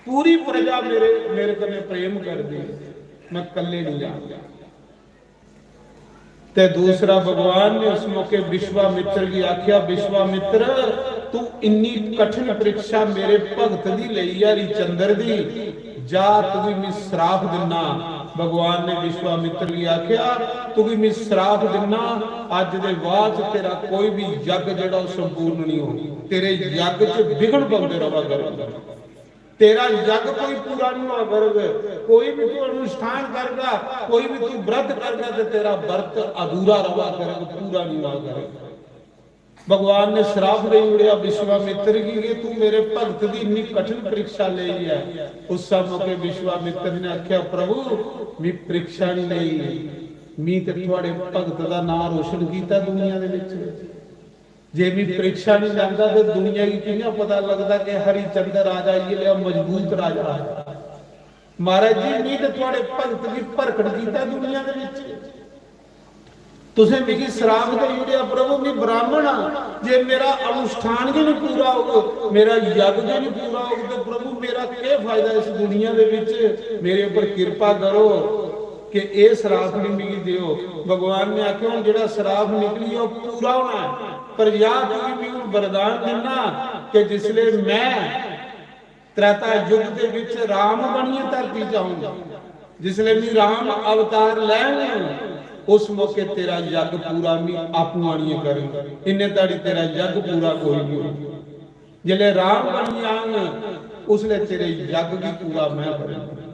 पूरी प्रजा मेरे, मेरे कन्ने प्रेम करदी है, मैं कल्ले नहीं जाना। ते दूसरा, भगवान ने उस मौके विश्वामित्र की आख्या, "विश्वामित्र, तू इन्नी कठिन परीक्षा मेरे भगत दी लेई ऐ हरिचंद्र दी, जा तुगी मैं श्राप दिन्ना। भगवान ने विश्वामित्र गी आख्या, तुगी मैं श्राप दिन्ना, अज्ज दे बाद च तेरा कोई भी यज्ञ जेड़ा ओह संपूर्ण नहीं हो, तेरे यज्ञ च विघ्न पौंदे रवा करग, तेरा यज्ञ कोई पूरा नहीं हुआ करग, कोई भी तू अनुष्ठान करगा, कोई भी तू व्रत करगा, तो तेरा व्रत अधूरा रवा करग, पूरा नहीं हुआ करग। भगवान ने श्राप दे उड़िया विश्वामित्र की कि तू मेरे भगत की इन्नी कठिन परीक्षा ले है। उस मौके विश्वामित्र ने आख्या, प्रभु, मी परीक्षा नहीं लेई, मी ते थुआड़े भगत का नाम रोशन किया दुनिया दे विच। जे मी परीक्षा नहीं लैंदा ते दुनिया की कियां पता लगदा कि हरिचंद्र राजा ये लिया मजबूत राजा है। महाराज जी, मी ते थुआड़े भगत की परखट कीता दुनिया दे विच। तुसें मिगी श्राप देई ओड़ेआ, प्रभु, मी ब्राह्मण आं, जे मेरा अनुष्ठान गै नहीं पूरा होग, मेरा यज्ञ गै नहीं पूरा होग, ते प्रभु, मेरा केह् फायदा इस दुनिया दे विच? मेरे उप्पर किरपा करो कि एह् श्राप नहीं मिगी देओ। भगवान ने आखेआ, "हुन जेह्ड़ा श्राप निकली, ओह् पूरा होना ऐ, पर या तुगी मी हुन वरदान दिन्ना कि जिसले मैं त्रेता युग दे विच राम बनियै धरती च आऊंगा, जिसले मी राम अवतार लैंग, उस मौके तेरा यज्ञ पूरा मी आपूं आनियै करंग, इन्ने धड़ी तेरा यज्ञ पूरा कोई नहीं होना। जिसले राम बनियै आंग, उसले तेरे यज्ञ गी पूरा मैं करंग,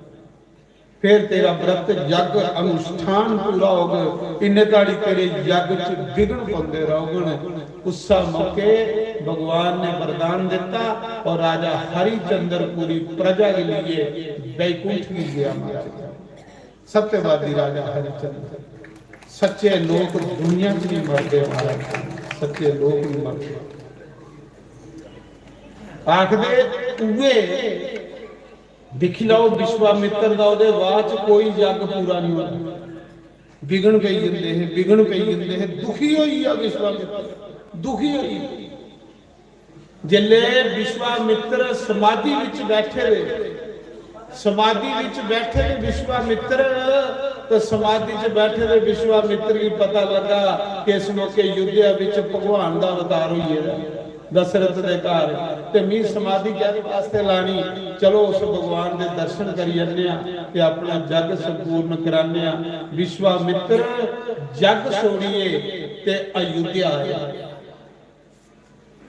फिर तेरा व्रत यज्ञ अनुष्ठान पूरा होग, इन्ने धड़ी तेरे यज्ञ च विघ्न पौंदे रौहगन।" उस मौके भगवान ने वरदान दिता और राजा हरिचंद्र पूरी प्रजा के लिए बैकुंठ की गया महाराज। सत्यवादी राजा हरिचंद्र। सच्चे लोक दुनिया च नहीं मरदे महाराज, सच्चे लोक नहीं मरदे। आखदे उए, दिक्खी लैओ, विश्वामित्र दा ओह्दे बाद च कोई यज्ञ पूरा नहीं होया। विघ्न पेई जंदे हे, विघ्न पेई जंदे हे, दुखी होई गेआ विश्वामित्र, दुखी होई गेआ। जिसले विश्वामित्र समाधि विच बैठे दे, समाधि विच बैठे दे विश्वामित्र, ते समाधि च बैठे दे विश्वामित्र गी पता लगा कि इस मौके अयोध्या विच भगवान दा अवतार होई गेदा। दशरथ दे घर, ते मी समाधि कैह्दे वास्ते लानी? चलो, उस भगवान दे दर्शन करी आने आं ते अपना जग संपूर्ण कराने आं। विश्वामित्र जग छोड़िए ते अयोध्या आए।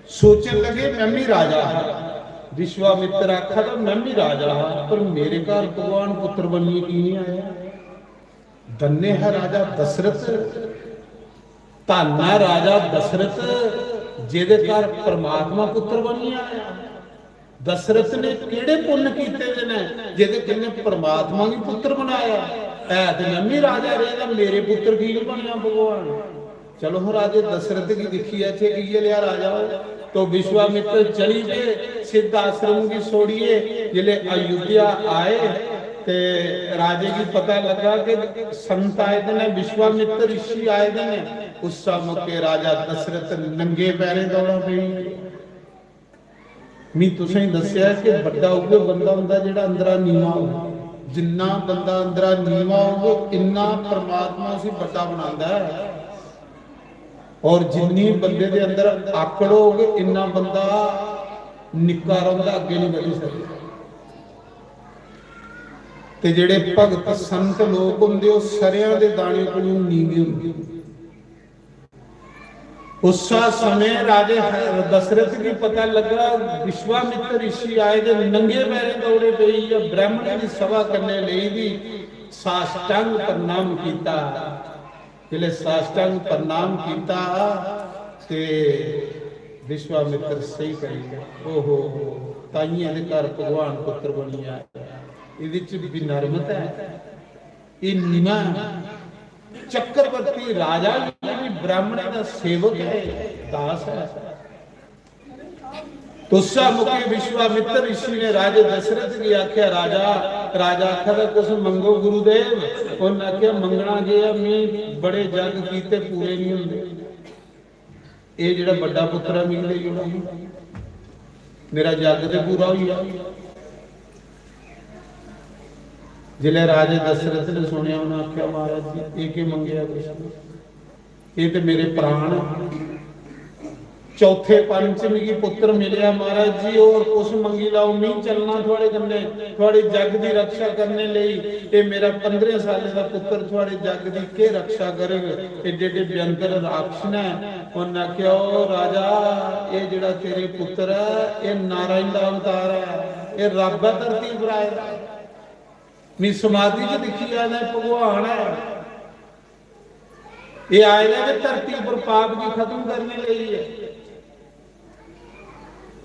सोचन लगे, "मैं भी राजा हा।" विश्वामित्र आखा दा, "मैं भी राजा हा, पर मेरे घर भगवान पुत्र बनिए की नहीं आया?" धन्य है राजा दशरथ, धन है राजा दशरथ, जेदे घर परमात्मा पुत्र बनियै आया। दशरथ ने केड़े पुन्न कीते दे ने जेदे कन्नै परमात्मा गी पुत्र बनाया? है ते मैं भी राजा रेहा, मेरे पुत्र की नहीं बनेआ भगवान? चलो, हां, राजे दशरथ गी दिक्खियै इत्थै इयै लेआ राजा हो। तो विश्वामित्र चली पे सिद्ध आश्रम गी छोड़िए, जिसले अयोध्या आए ते राजे गी पता लगा कि संत आए दे ने, विश्वामित्र ऋषि आए दे ने। उस मौके राजा दशरथ नंगे पैरें दौड़ा पेई। मी तुसें दस्सेआ कि बड्डा उ'ऐ बंदा होंदा जेह्ड़ा अंदरा नीवा होग। जिन्ना बंदा अंदरा नीवा होग, इन्ना परमात्मा उसी बड्डा बनांदा है। और जिन्नी बंदे दे अंदर आकड़ होग, इन्ना बंदा निक्का रौंह्दा, अग्गें नहीं बधी सकदा। ते जेह्ड़े भगत संत लोक होंदे, ओह् सरेआं दे दाने कोलू नीवे होंदे। उस समय राजे ह-, दशरथ गी पता लगा, विश्वामित्र ऋषि आए दे, नंगे पैरें दौड़े पेई, या ब्राह्मणें दी सभा करने लेई दी, साष्टांग प्रणाम कीता। जिसलै साष्टांग प्रणाम कीता ते विश्वामित्र सेई करी गेआ। ओहो, ताइयें एह्दे घर भगवान पुत्र बनी आया। एह्दे च विनम्रता है, एह् नीवा है। चक्रवर्ती राजा भी ब्राह्मणें दा सेवक है, दास है। तुस्सा मुके विश्वामित्र ऋषि ने राजे दशरथ गी आख्या, "राजा।" राजा आखा दा, "तुस मंगो गुरुदेव।" उन्हें आख्या, "मंगना जे है, मैं बड़े जग कीते, पूरे नहीं होंदे। एह् जेह्ड़ा बड्डा पुत्र ऐ, मिगी देई ओड़ो, मेरा जग ते पूरा होई जा।" जिसलै राजे दशरथ ने सुनेआ, उन्हें आख्या, "महाराज जी, एह् केह् मंगेआ तुसें? एह् ते मेरे प्राण न।" चौथे पंच मिगी पुत्र मिलेआ महाराज जी, होर कुछ मंगी लैओ, मी चलना थुआड़े कन्नै, थुआड़े जग दी रक्षा करने लेई। एह् मेरा पंदरें सालें दा पुत्र थुआड़े जग दी केह् रक्षा करग? एड्डे एड्डे भयंकर राक्षस न। उन्नै आखेआ, "ओ राजा, एह् जेह्ड़ा तेरे पुत्र ऐ, एह् नारायण दा अवतार ऐ, एह् रब्ब ऐ धरती पर आए दा।" मी समाधि च दिक्खी आए दा भगवान ऐ। एह् आए दा ते धरती पर पाप गी खत्म करने लेई ऐ।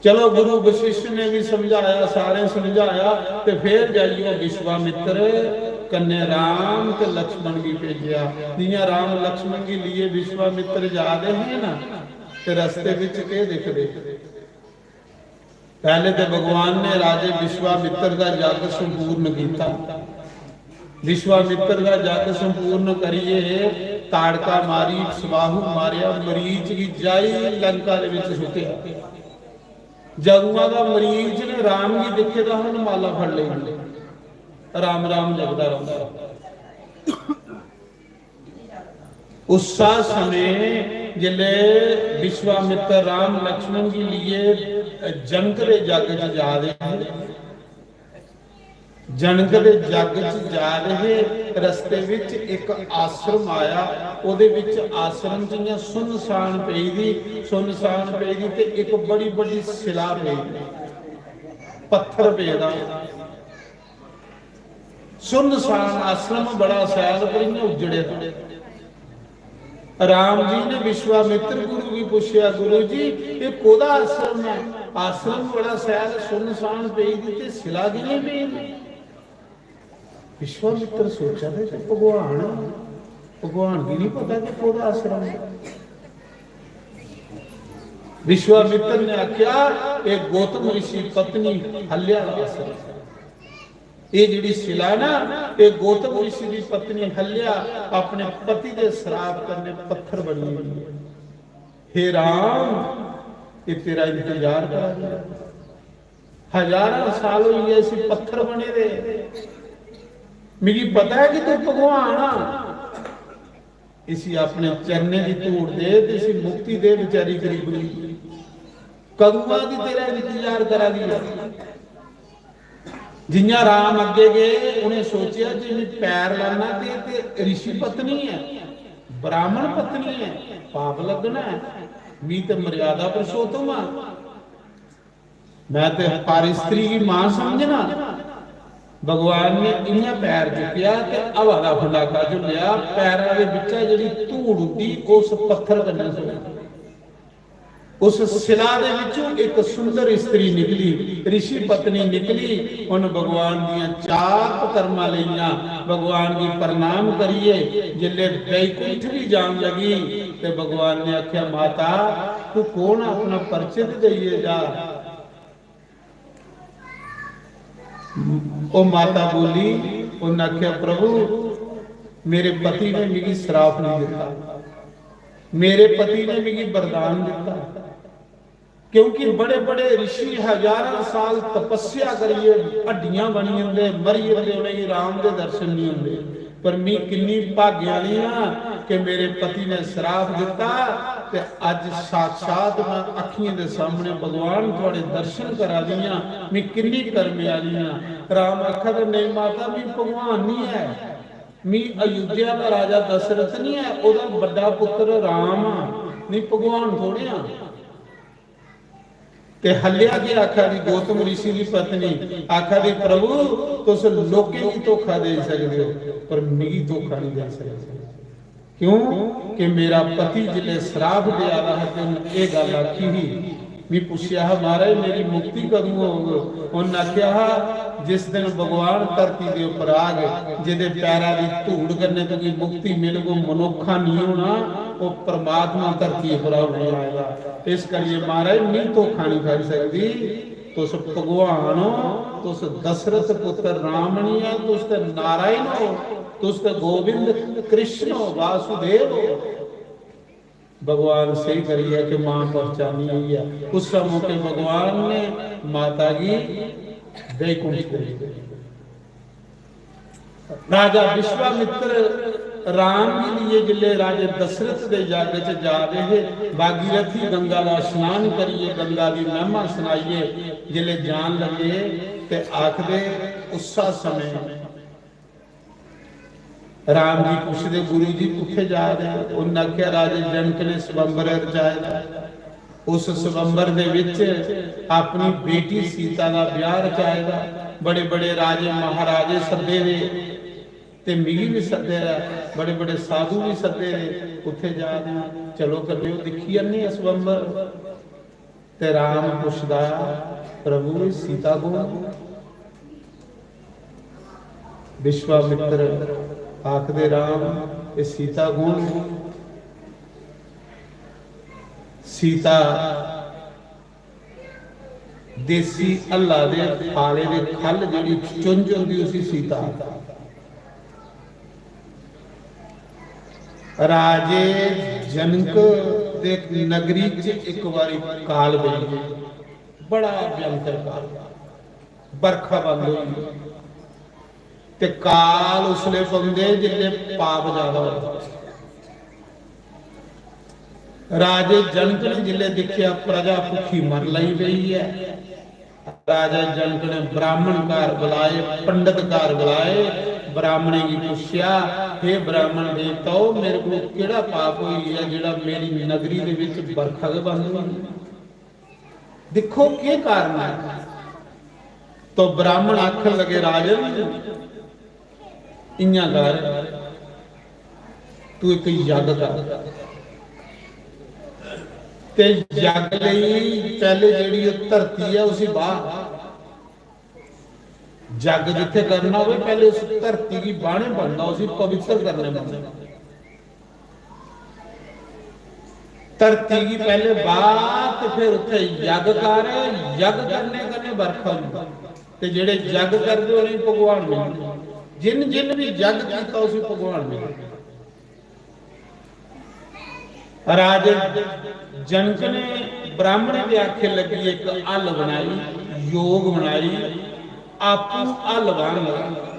चलो, गुरु वशिष्ठ ने भी समझाया, सारें समझाया, ते फिर जाइयै विश्वामित्र कन्नै राम ते लक्ष्मण गी भेजेआ। जियां राम लक्ष्मण गी लिए विश्वामित्र जा दे हे ना, ते रस्ते विच केह् दिखदे? पहले ते भगवान ने राजे विश्वामित्र का जग संपूर्ण किया। विश्वामित्र का जग संपूर्ण करिए ताड़का मारी, स्वाहु मारिया, मरीच की जाई लंका दे विच सुटिया। जदुआ का मरीच ने राम गी दिखे तो हन माला फड़ लेंगे, राम राम जपदा रौंदा। उस समय जिसले विश्वामित्र राम लक्ष्मण गी लिए जनक दे जग च जा दे हे, जनक दे जग च जा दे हे, रस्ते विच इक आश्रम आया। ओदे विच आश्रम च इयां सुनसान पेई दी, सुनसान पेई दी ते इक बड़ी बड़ी शिला पेई दी, पत्थर पेदा। सुनसान आश्रम बड़ा शैल पर इयां उजड़े दा। राम जी ने विश्वामित्र गुरु गी पुछेआ, "गुरु जी, ये कोदा आश्रम है? आश्रम बड़ा शैल, सुनसान पेई दी ते शिला कियां पेई दी?" विश्वामित्र सोचा दे कि भगवान, भगवान गी नहीं पता कि कोदा आश्रम है। विश्वामित्र ने आख्या, "ये गौतम ऋषि पत्नी हल्या दा आश्रम है।" ये जेड़ी शिला ना, ये गौतम ऋषि की पत्नी हल्या अपने पति के श्राप करने पत्थर बनी हुई है। हे राम, ये तेरा इंतजार करा दिया, हजारों साल हो गए इसी पत्थर बने दे। मिगी पता है कि तू भगवान आ। इसी अपने चरणें की धूड़ दे ते इसी मुक्ति दे बेचारी गरीबनी। कदुआ दी तेरा इंतजार करा दी है। जियां राम अग्गे गए, उन्हें सोचेआ जे मैं पैर लाना ते, ते ऋषि पत्नी है, ब्राह्मण पत्नी है, पाप लगना है, मी ते मर्यादा पुरुषोत्तम आ, मैं ते पर स्त्री की मां समझना। भगवान ने इयां पैर चुक्केआ ते हवा दा फंडाका झुल्लेआ, पैरा दे बिच्चा जेह्ड़ी धूड़ उड्डी, उस पत्थर कन्नै सुट्टी। उस शिला दे विचों एक सुंदर स्त्री निकली, ऋषि पत्नी निकली। उन भगवान दियां चार पकरमा लेइयां, भगवान गी प्रणाम करिए जिसले बैकुंठ भी जान लगी ते भगवान ने आख्या, "माता, तू कौन, अपना परिचय ते देइए जा।" ओ माता बोली, उन्हें आख्या, "प्रभु, मेरे पति ने मिगी श्राप नहीं दिता, मेरे पति ने मिगी वरदान दिता, क्योंकि बड़े बड़े ऋषि हजारों साल तपस्या करिए हड्डियां बनी जंदे, मरी जंदे, उन्हें राम दे दर्शन नहीं होंदे, पर मी किन्नी भाग्याली हां कि मेरे पति ने श्राप दिता ते अज साक्षात मैं अखियें दे सामने भगवान थुआड़े दर्शन करा दी हां। मी किन्नी कर्मे आली हां।" राम आखा दे, "नहीं माता, मी भगवान नहीं है, मी अयोध्या का राजा दशरथ नहीं है, ओदा बड़ा पुत्र राम आ, मी भगवान थोड़े हां।" ते हल्या के आखा दी, गौतम ऋषि की पत्नी आखा दी, "प्रभु, तुस लोकें गी धोखा देई सकदे हो, पर मिगी धोखा नहीं देई सकदे।" क्यों कि मेरा पति जिसले श्राप देआ दा हा ते उन्हें एह् गल्ल आखी ही, मी पुच्छेआ हा, "महाराज, मेरी मुक्ति कदूं होग?" उन्हें आखेआ हा, "जिस दिन भगवान धरती दे उप्पर आग, जेह्दे पैरा दी धूड़ कन्नै तुगी मुक्ति मिलग, ओह् मनुक्खा नहीं होना, ओह् परमात्मा धरती उप्पर औने आए दा। इस करियै महाराज, मी धोखा नहीं खाई सकदी। तुस भगवान हो, तुस दशरथ पुत्र राम नहीं है, तुस ते नारायण हो, तुस ते गोविंद कृष्ण हो, वासुदेव हो।" भगवान सेही करियै कि मां पहचानी होई ऐ। उस मौके भगवान ने माता गी बैकुंठ करी दित्ता। राजा विश्वामित्र राम गी लेइयै जिसलै राजे दशरथ दे यज्ञ च जा दे हे, भागीरथी गंगा दा स्नान करियै, गंगा दी महिमा सनाइयै जिसलै जान लगे ते आखदे, उस्सा समें राम जी पुछदे, "गुरु जी, कुत्थै जा दे ओ?" उन्न आखेआ, "राजे जनक ने स्वयंवर रचाए दा।" उस स्वयंवर दे विच अपनी बेटी सीता दा ब्याह रचाए दा। बड़े बड़े राजे महाराजे सद्दे दे, ते मिगी बी सद्दे दा, बड़े बड़े साधु बी सद्दे दे। कुत्थै जा दे ओ? चलो कल्लेओ, दिक्खी आन्ने आं स्वयंवर। ते राम पुछदा, "प्रभु, एह् सीता कौन?" विश्वामित्र आखदे, "राम, एह् सीता कौन?" सीता देसी हल्ला दे फाले दे खल, जेह्ड़ी चुंझ होंदी, उसी सीता आखदे। राजे जनक दे नगरी च इक बारी काल पेई, बड़ा भयंकर काल, बरखा बंद होई गेई। ते काल उसले पौंदे जिसले पाप ज्यादा होए। राजे जनक ने जिसले दिक्खेआ, प्रजा भुक्खी मर लगी पेई ऐ, राजा जनक ने ब्राह्मण घर बुलाए, पंडित घर बुलाए, ब्राह्मणें गी पुच्छेआ, "हे ब्राह्मण देवताओ, मेरे को केड़ा पाप होई गेआ जेड़ा मेरी नगरी दे विच बरखा गै बंद होई गेई? दिक्खो केह् कारण ऐ।" तो ब्राह्मण आखन लगे, "राजन, इयां कर, तू इक यज्ञ कर, ते यज्ञ लेई पैह्ले जेह्ड़ी ओह् धरती ऐ, उसी बाह्। यज्ञ जित्थै करना होवे, पैह्ले उस धरती गी बाह्ने पौंदा, उसी पवित्र करने पौंदा। धरती गी पैह्ले बाह्, ते फिर उत्थै यज्ञ कर, यज्ञ करने कन्नै बरखा होंदी, ते जेह्ड़े यज्ञ करदे, उ'नेंगी भगवान मिलदे। जिन जिन बी यज्ञ कीता, उसी भगवान मिलदे।" राजे जनक ने ब्राह्मणें दे आखे लगी इक हल बनाई, योग बनाई, आपूं हल बाह्न लगा।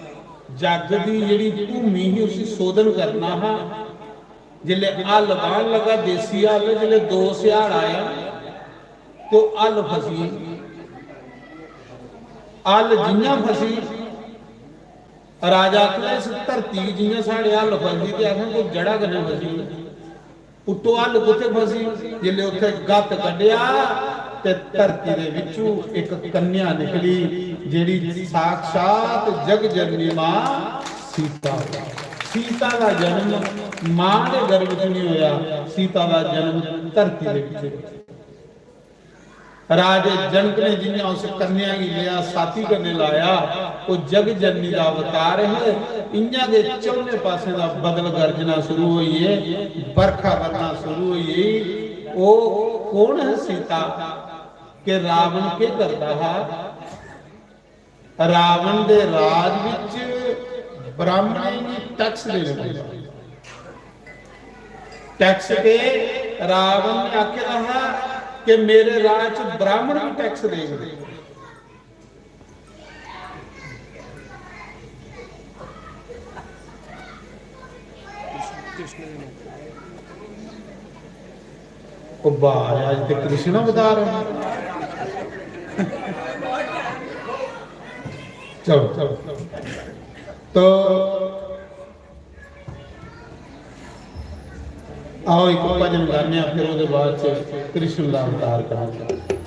जग दी जेह्ड़ी भूमि ही, उसी शोधन करना हा। जिसलै हल बाह्न लगा, देसी हल, जिसलै दो सिहाड़ आया, ते ओह् हल फसी गेई। हल जि'यां फसी, राजा आखदा, "इस धरती गी जि'यां साढ़े हल फसदी, ते असें कोई जड़ा कन्नै फसी गेई। उत्तों हल कुत्थै फसी?" जिसलै उत्थै गत्त कड्ढेआ, ते धरती दे बिच्चू इक कन्या निकली, जेह्ड़ी साक्षात जग जननी मां सीता। सीता दा जन्म मां दे गर्भ च नहीं होया, सीता दा जन्म धरती दे बिच्च होया। राजे जनक ने जियां उस कन्या गी लेआ, साथी कन्नै लाया, ओह् जग जननी दा अवतार है। इयां गै चौने पासें दा बदल गरजना शुरू होई गे, बरखा बरना शुरू होई गेई। ओह् कौन है सीता? के रावण केह् करदा हा? रावण दे राज विच ब्राह्मणें गी टैक्स देने पौंदा। टैक्स के? रावण ने आखे दा हा कि मेरे राज च ब्राह्मण भी टैक्स देंगे। ओ भाई, आज तो कृष्ण अवतार है। चलो, चलो। तो आओ, एक भजन गाने, फिर ओदे बाद च कृष्ण दा अवतार करेंगे।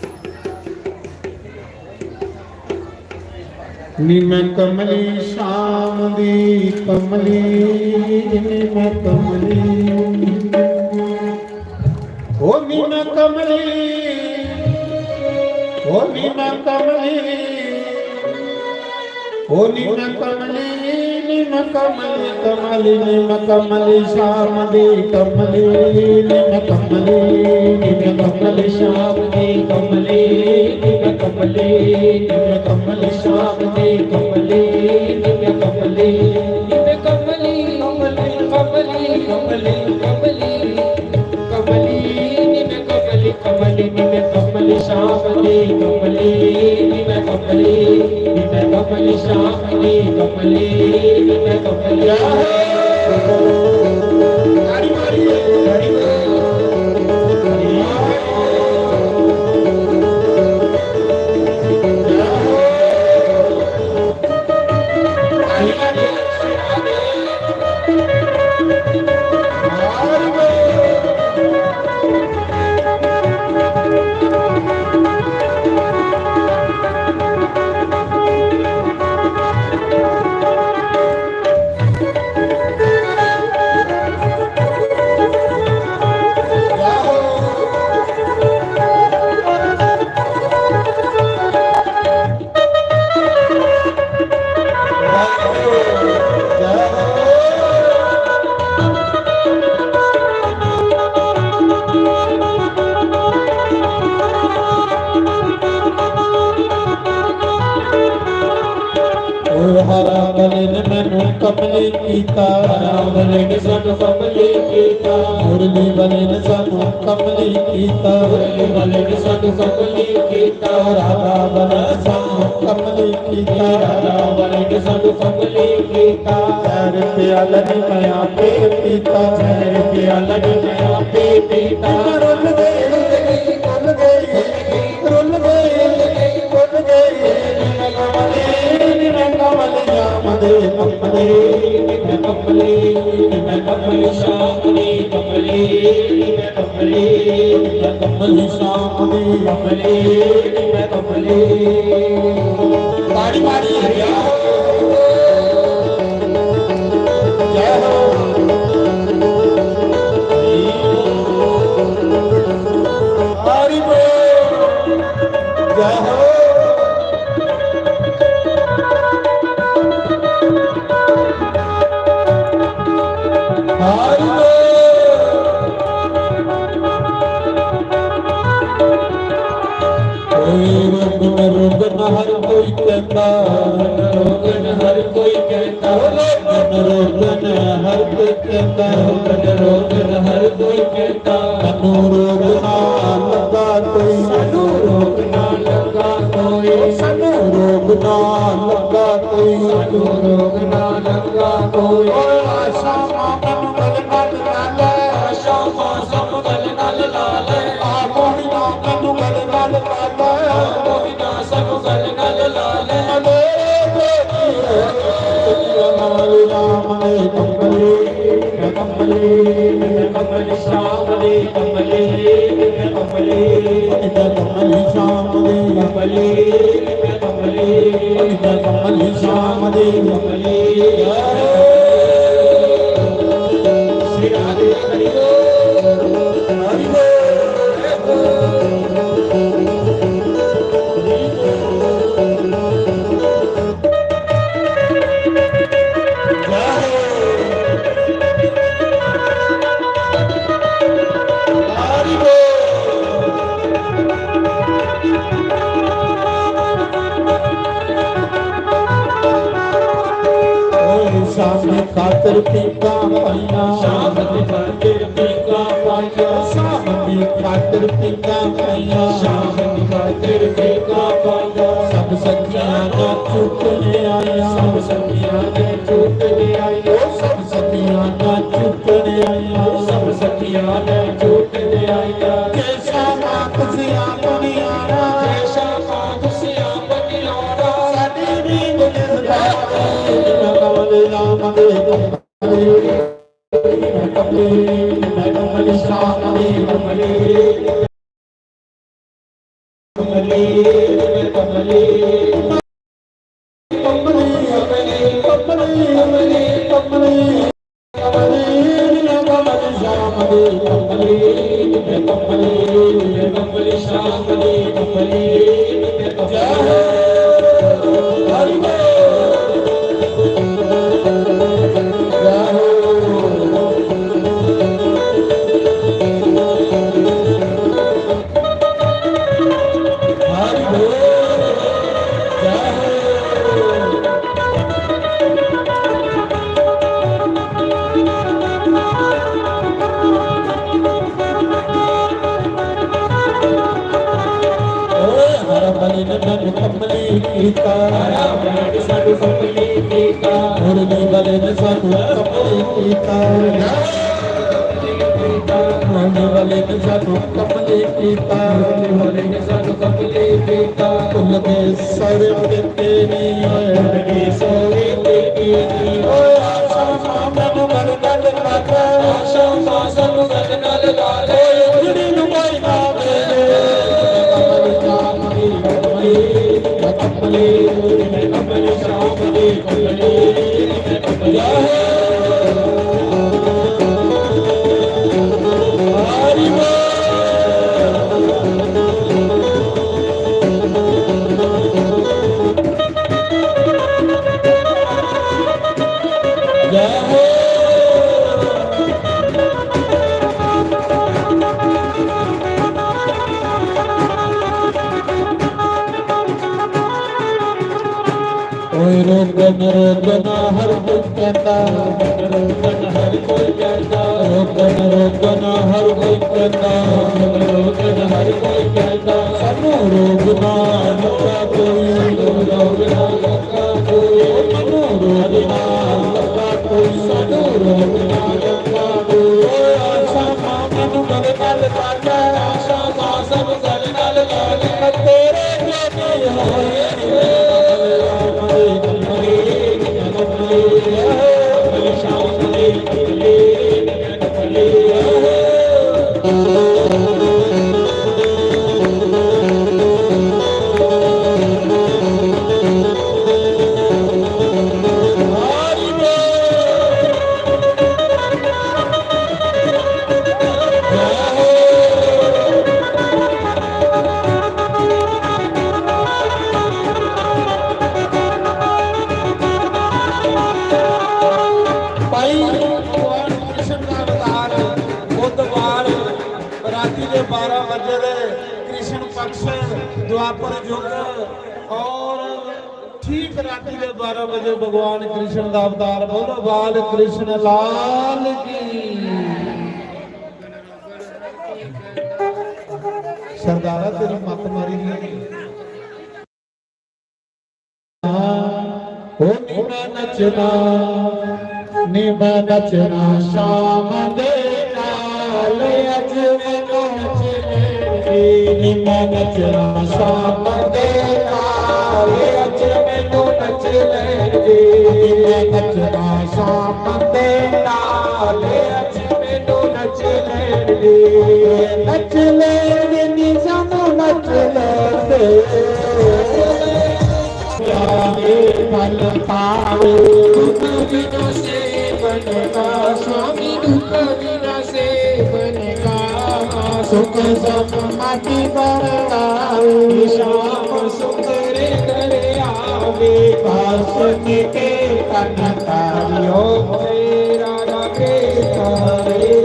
नी मैं कमली श्याम दी कमली, नी मैं कमली, ओ नी मैं कमली, ओ नी मैं कमली, ओ नी मैं कमली, नी मैं कमली, कमली, नी मैं कमली श्याम दी कमली, नी मैं कमली, नी मैं कमली श्याम दी कमली, नी मैं कमली, नी मैं कमली श्याम दी कमली, नी मैं कमली, नी मैं कमली, कमली, कमली, कमली, कमली, कमली, नी मैं कमली, कमली, नी मैं कमली श्याम दी कमली, नी मैं कमली, नी मैं कमली श्याम दी कमली, नी मैं कमली। ओ हरा बले ने मैनू कमली कीता, हरा बले ने सानू कमली कीता, मुरली बले ने सानू कमली कीता, मुरली बले ने सानू कमली कीता, राधा बले ने सानू कमली कीता, राधा बले ने सानू कमली कीता। जहर प्याला नी मैं आपे पीता, जहर प्याला नी मैं आपे पीता। रुल गई, रुल गई, रुल गई, रुल गई, रुल गई। कमली, कमली, कमली, कमली, कमली, कमली, कमली, कमली, कमली, कमली, कमली, कमली, कमली, कमली, कमली, कमली, कमली, कमली। ताड़ी मारी, जय हो, जय हो। हरि बोल, जय हो। हरि बोल। कोई रोग न, रोग न हर कोई कहता, रोग न हर कोई कहता, रोग न, रोग न हर कोई कहता, रोग न, रोग न हर कोई कहता। सानू रोग ना लगा कोई, सानू रोग ना लगा कोई, सानू रोग ना लगा कोई, सानू रोग ना लगा कोई। ओए आशा मां मैनू गल नाल ला ले, आशा मां सब गल नाल ला ले। आ मोहिना मैनू गल नाल ला ले, आ मोहिना सब गल नाल ला ले। मेरे बेटी है, तेरा नाल राम ने कमली। कमली, कमली, श्याम दी कमली, कमली, कमली, श्याम दी कमली, कमली, कमली, श्याम दी कमली। श्री राधे हरि बोल, हरि बोल। शाम खातर पीका पाइया, शाम खातर पीका पाइया, शाम खातर पीका पाइया, शाम खातर पीका पाइया। सब सखियां ना चुकने आया, सब सखियां ने चुकने आया, सब सखियां ना चुकने आया, सब सखियां ने चुकने आया। जैसा मां तुसी आप नहीं आना, जैसा मां तुसी आप नहीं आना। साडी भी गुजर कमल राम दे कमली, कमली, कमली, श्याम दे कमली। ओए हर बलिन मैनू कमली कीता, हर बलिन सानू कमली कीता। आने वाले ने सानू कमली कीता, आने वाले ने सानू कमली कीता, आने वाले ने सानू कमली कीता। भुल गए सारे तेरी, भुल गए सारे तेरी। ओ आशा मां मैनू गल गल कर, आशा मां सानू गल गल कर। ओ इतनी लुगाई ना दे। ओए रोकन रोकन हर कोई कहता, रोकन हर कोई कहता, रोकन रोकन हर कोई कहता, रोकन हर कोई कहता। सानू रोकना लगा कोई, रोकना लगा कोई, सानू रोकना लगा कोई, सानू रोकना लगा कोई। ओए आशा मां मैनू गल गल कर, आशा मां सब गल गल कर। तेरे भाई, भगवान कृष्ण का अवतार बुधवार राती दे बारह बजे दे कृष्ण पक्ष द्वापर युग और ठीक राती दे बारह बजे भगवान कृष्ण का अवतार। बोलो बाल कृष्ण लाल की। सरदारा तेरी मत मारी। ओ नी मैं नचना, नी मैं नचना शाम दे नाल, अज मैनू नचने दे। नी मैं नचना शाम दे नाल, अज मैनू नचने दे। नी मैं नचना शाम दे नाल, अज मैनू नचने दे। नच लेने नी जानू नच लेने। प्यारे पल पावे। दुख बिना सेवन का स्वामी, दुख बिना सेवन का सुख सब माटी बरनावे। श्याम सुंदर घर आवे। पास के तन तारियो। राधा कृष्ण हरे।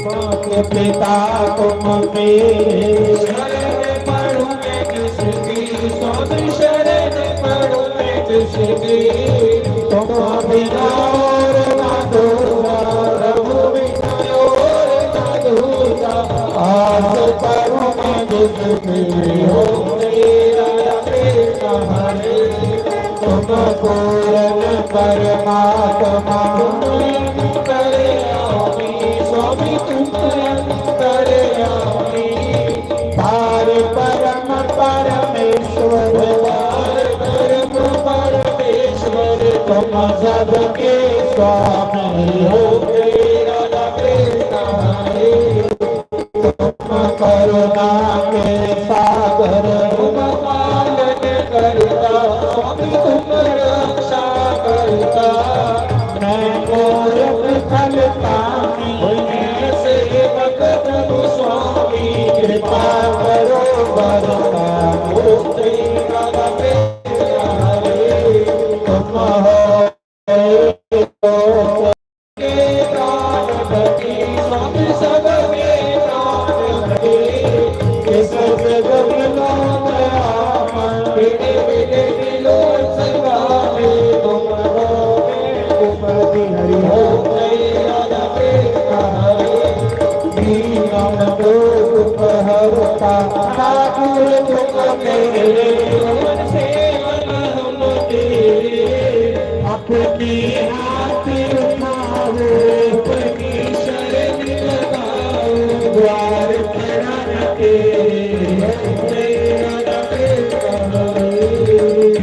मात पिता तुम मेरे। शरण पड़ूं मैं किसकी, स्वामी शरण पड़ूं मैं किसकी। तुम बिना और ना दूजा, प्रभु बिना और ना दूजा। आस पड़ूं मैं किसकी, हो मेरा कृष्ण हरे। तुम पूर्ण परमात्मा, तुम अंतर्यामी, स्वामी तुम अंतर्यामी। पार परम परमेश्वर, पार परम परमेश्वर, तुम सबके स्वामी हो। राधा कृष्ण हरे। तुम करुणा के सागर, तुम पालन करता, स्वामी तुम रक्षा करता। मैं मूर्ख खल पानी, मैं सेवक प्रभु स्वामी, कृपा करो वरदान। श्री राधा कृष्ण हरे। तुम हो ठाकुर तुम मेरे, सेवन हम तेरे। अपने हाथ उठाओ, अपनी शरण लगाओ, द्वार खड़ा न तेरे, तेरा न बेटा,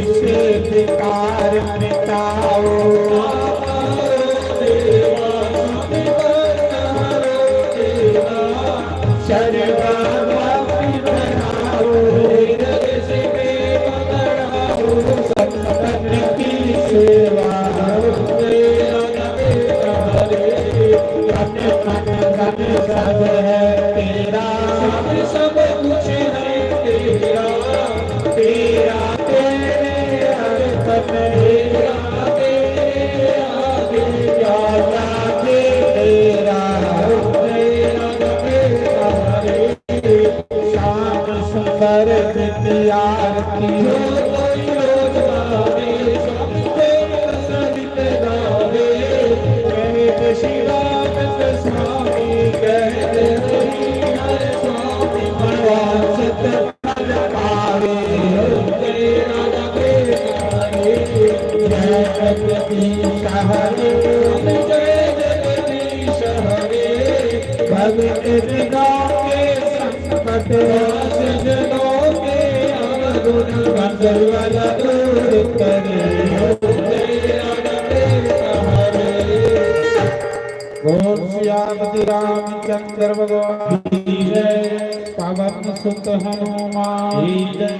इसे धिकार मिटाओ। शरणागत बनाओ, संतन की सेवा। तन मन धन सब है तेरा, सब सब कुछ है तेरा, तेरा तेरे अर्पण, तेरा तेरे आगे, क्या लागे तेरा, तेरा तेरा रे। श्याम सुंदर की आरती। जो कोई रोज गावे, स्वामी तेरे सहित गावे, कहे श्री राम स्वामी, कहे हरि हर स्वामी, मनवांछित फल पावे। तेरा तेरा रे। जय जगदीश हरे, जय जगदीश हरे, भगत जनों के संकट, दास जनों के अवगुण, मंगल वाला दूर करे। बोल सियापति रामचंद्र भगवान की जय। पवन सुत हनुमान की जय।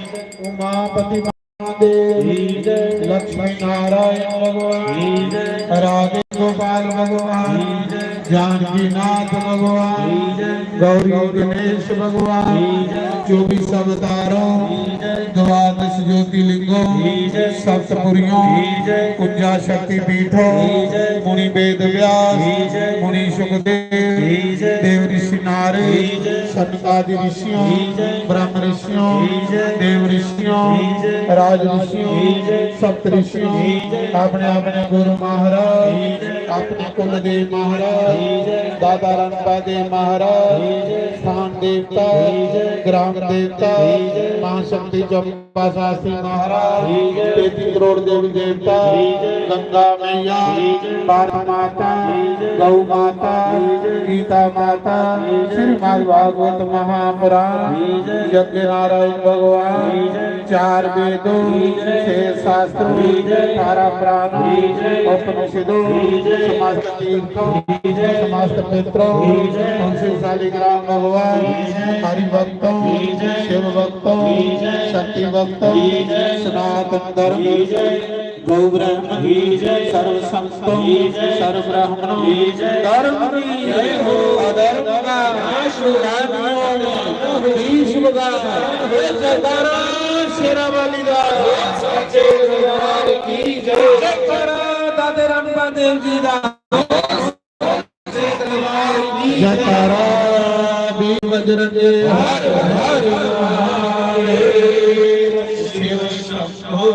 उमापति महादेव की जय। लक्ष्मी नारायण भगवान की जय। राधे गोपाल भगवान की जय। जानकी नाथ भगवान की जय। गौरी गणेश भगवान की जय। चौबीस अवतारों की जय। द्वादश ज्योतिर्लिंगों की जय। सप्तपुरियों की जय। कुंजा शक्ति पीठों की जय। मुनि वेद व्यास की जय। मुनि सुखदेव की जय। देव ऋषि नारद की जय। सनकादि ऋषियों की जय। ब्रह्म ऋषियों की जय। देव ऋषियों की जय। राज ऋषियों की जय। सप्त ऋषियों की जय। अपने अपने गुरु महाराज की जय। अपने कुलदेव महाराज की जय। दादा रणपा देव महाराज की जय। स्थान देवता की जय। ग्राम देवता की जय। महाशक्ति चंपा शास्त्री महाराज की जय। तैंतीस करोड़ देवी देवता की जय। गंगा मैया की जय। भारत माता की जय। गौ माता की जय। गीता माता की जय। श्रीमद् भागवत महापुराण की जय। यज्ञ नारायण भगवान की जय। चार वेदों की जय। छह शास्त्रों की जय। अठारह पुराणों की जय। उपनिषदों की जय। समस्त तीर्थों की जय। समस्त पितरों की जय। तुलसी शालिग्राम भगवान की जय। हरि भक्तों की जय। शिव भक्तों की जय। शक्ति भक्तों की जय। सनातन धर्म की जय। गौ ब्राह्मण की जय। सर्व संतों की जय। सर्व ब्राह्मणों की जय। धर्म की जय हो। अधर्म का नाश हो। विश्व का जयकारा शेरावाली का। सच्चे दरबार की जय। जयकारा दादे रामपा देव जी का। जयकारा वीर बजरंगी। हर हर महादेव। शिव शंभो।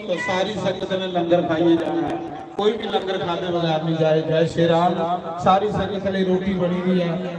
तो सारी संगत ने लंगर खाइए जाना है, कोई भी लंगर खाते बगैर नहीं जाए। जय श्री राम। सारी संगत ने रोटी बनी हुई है।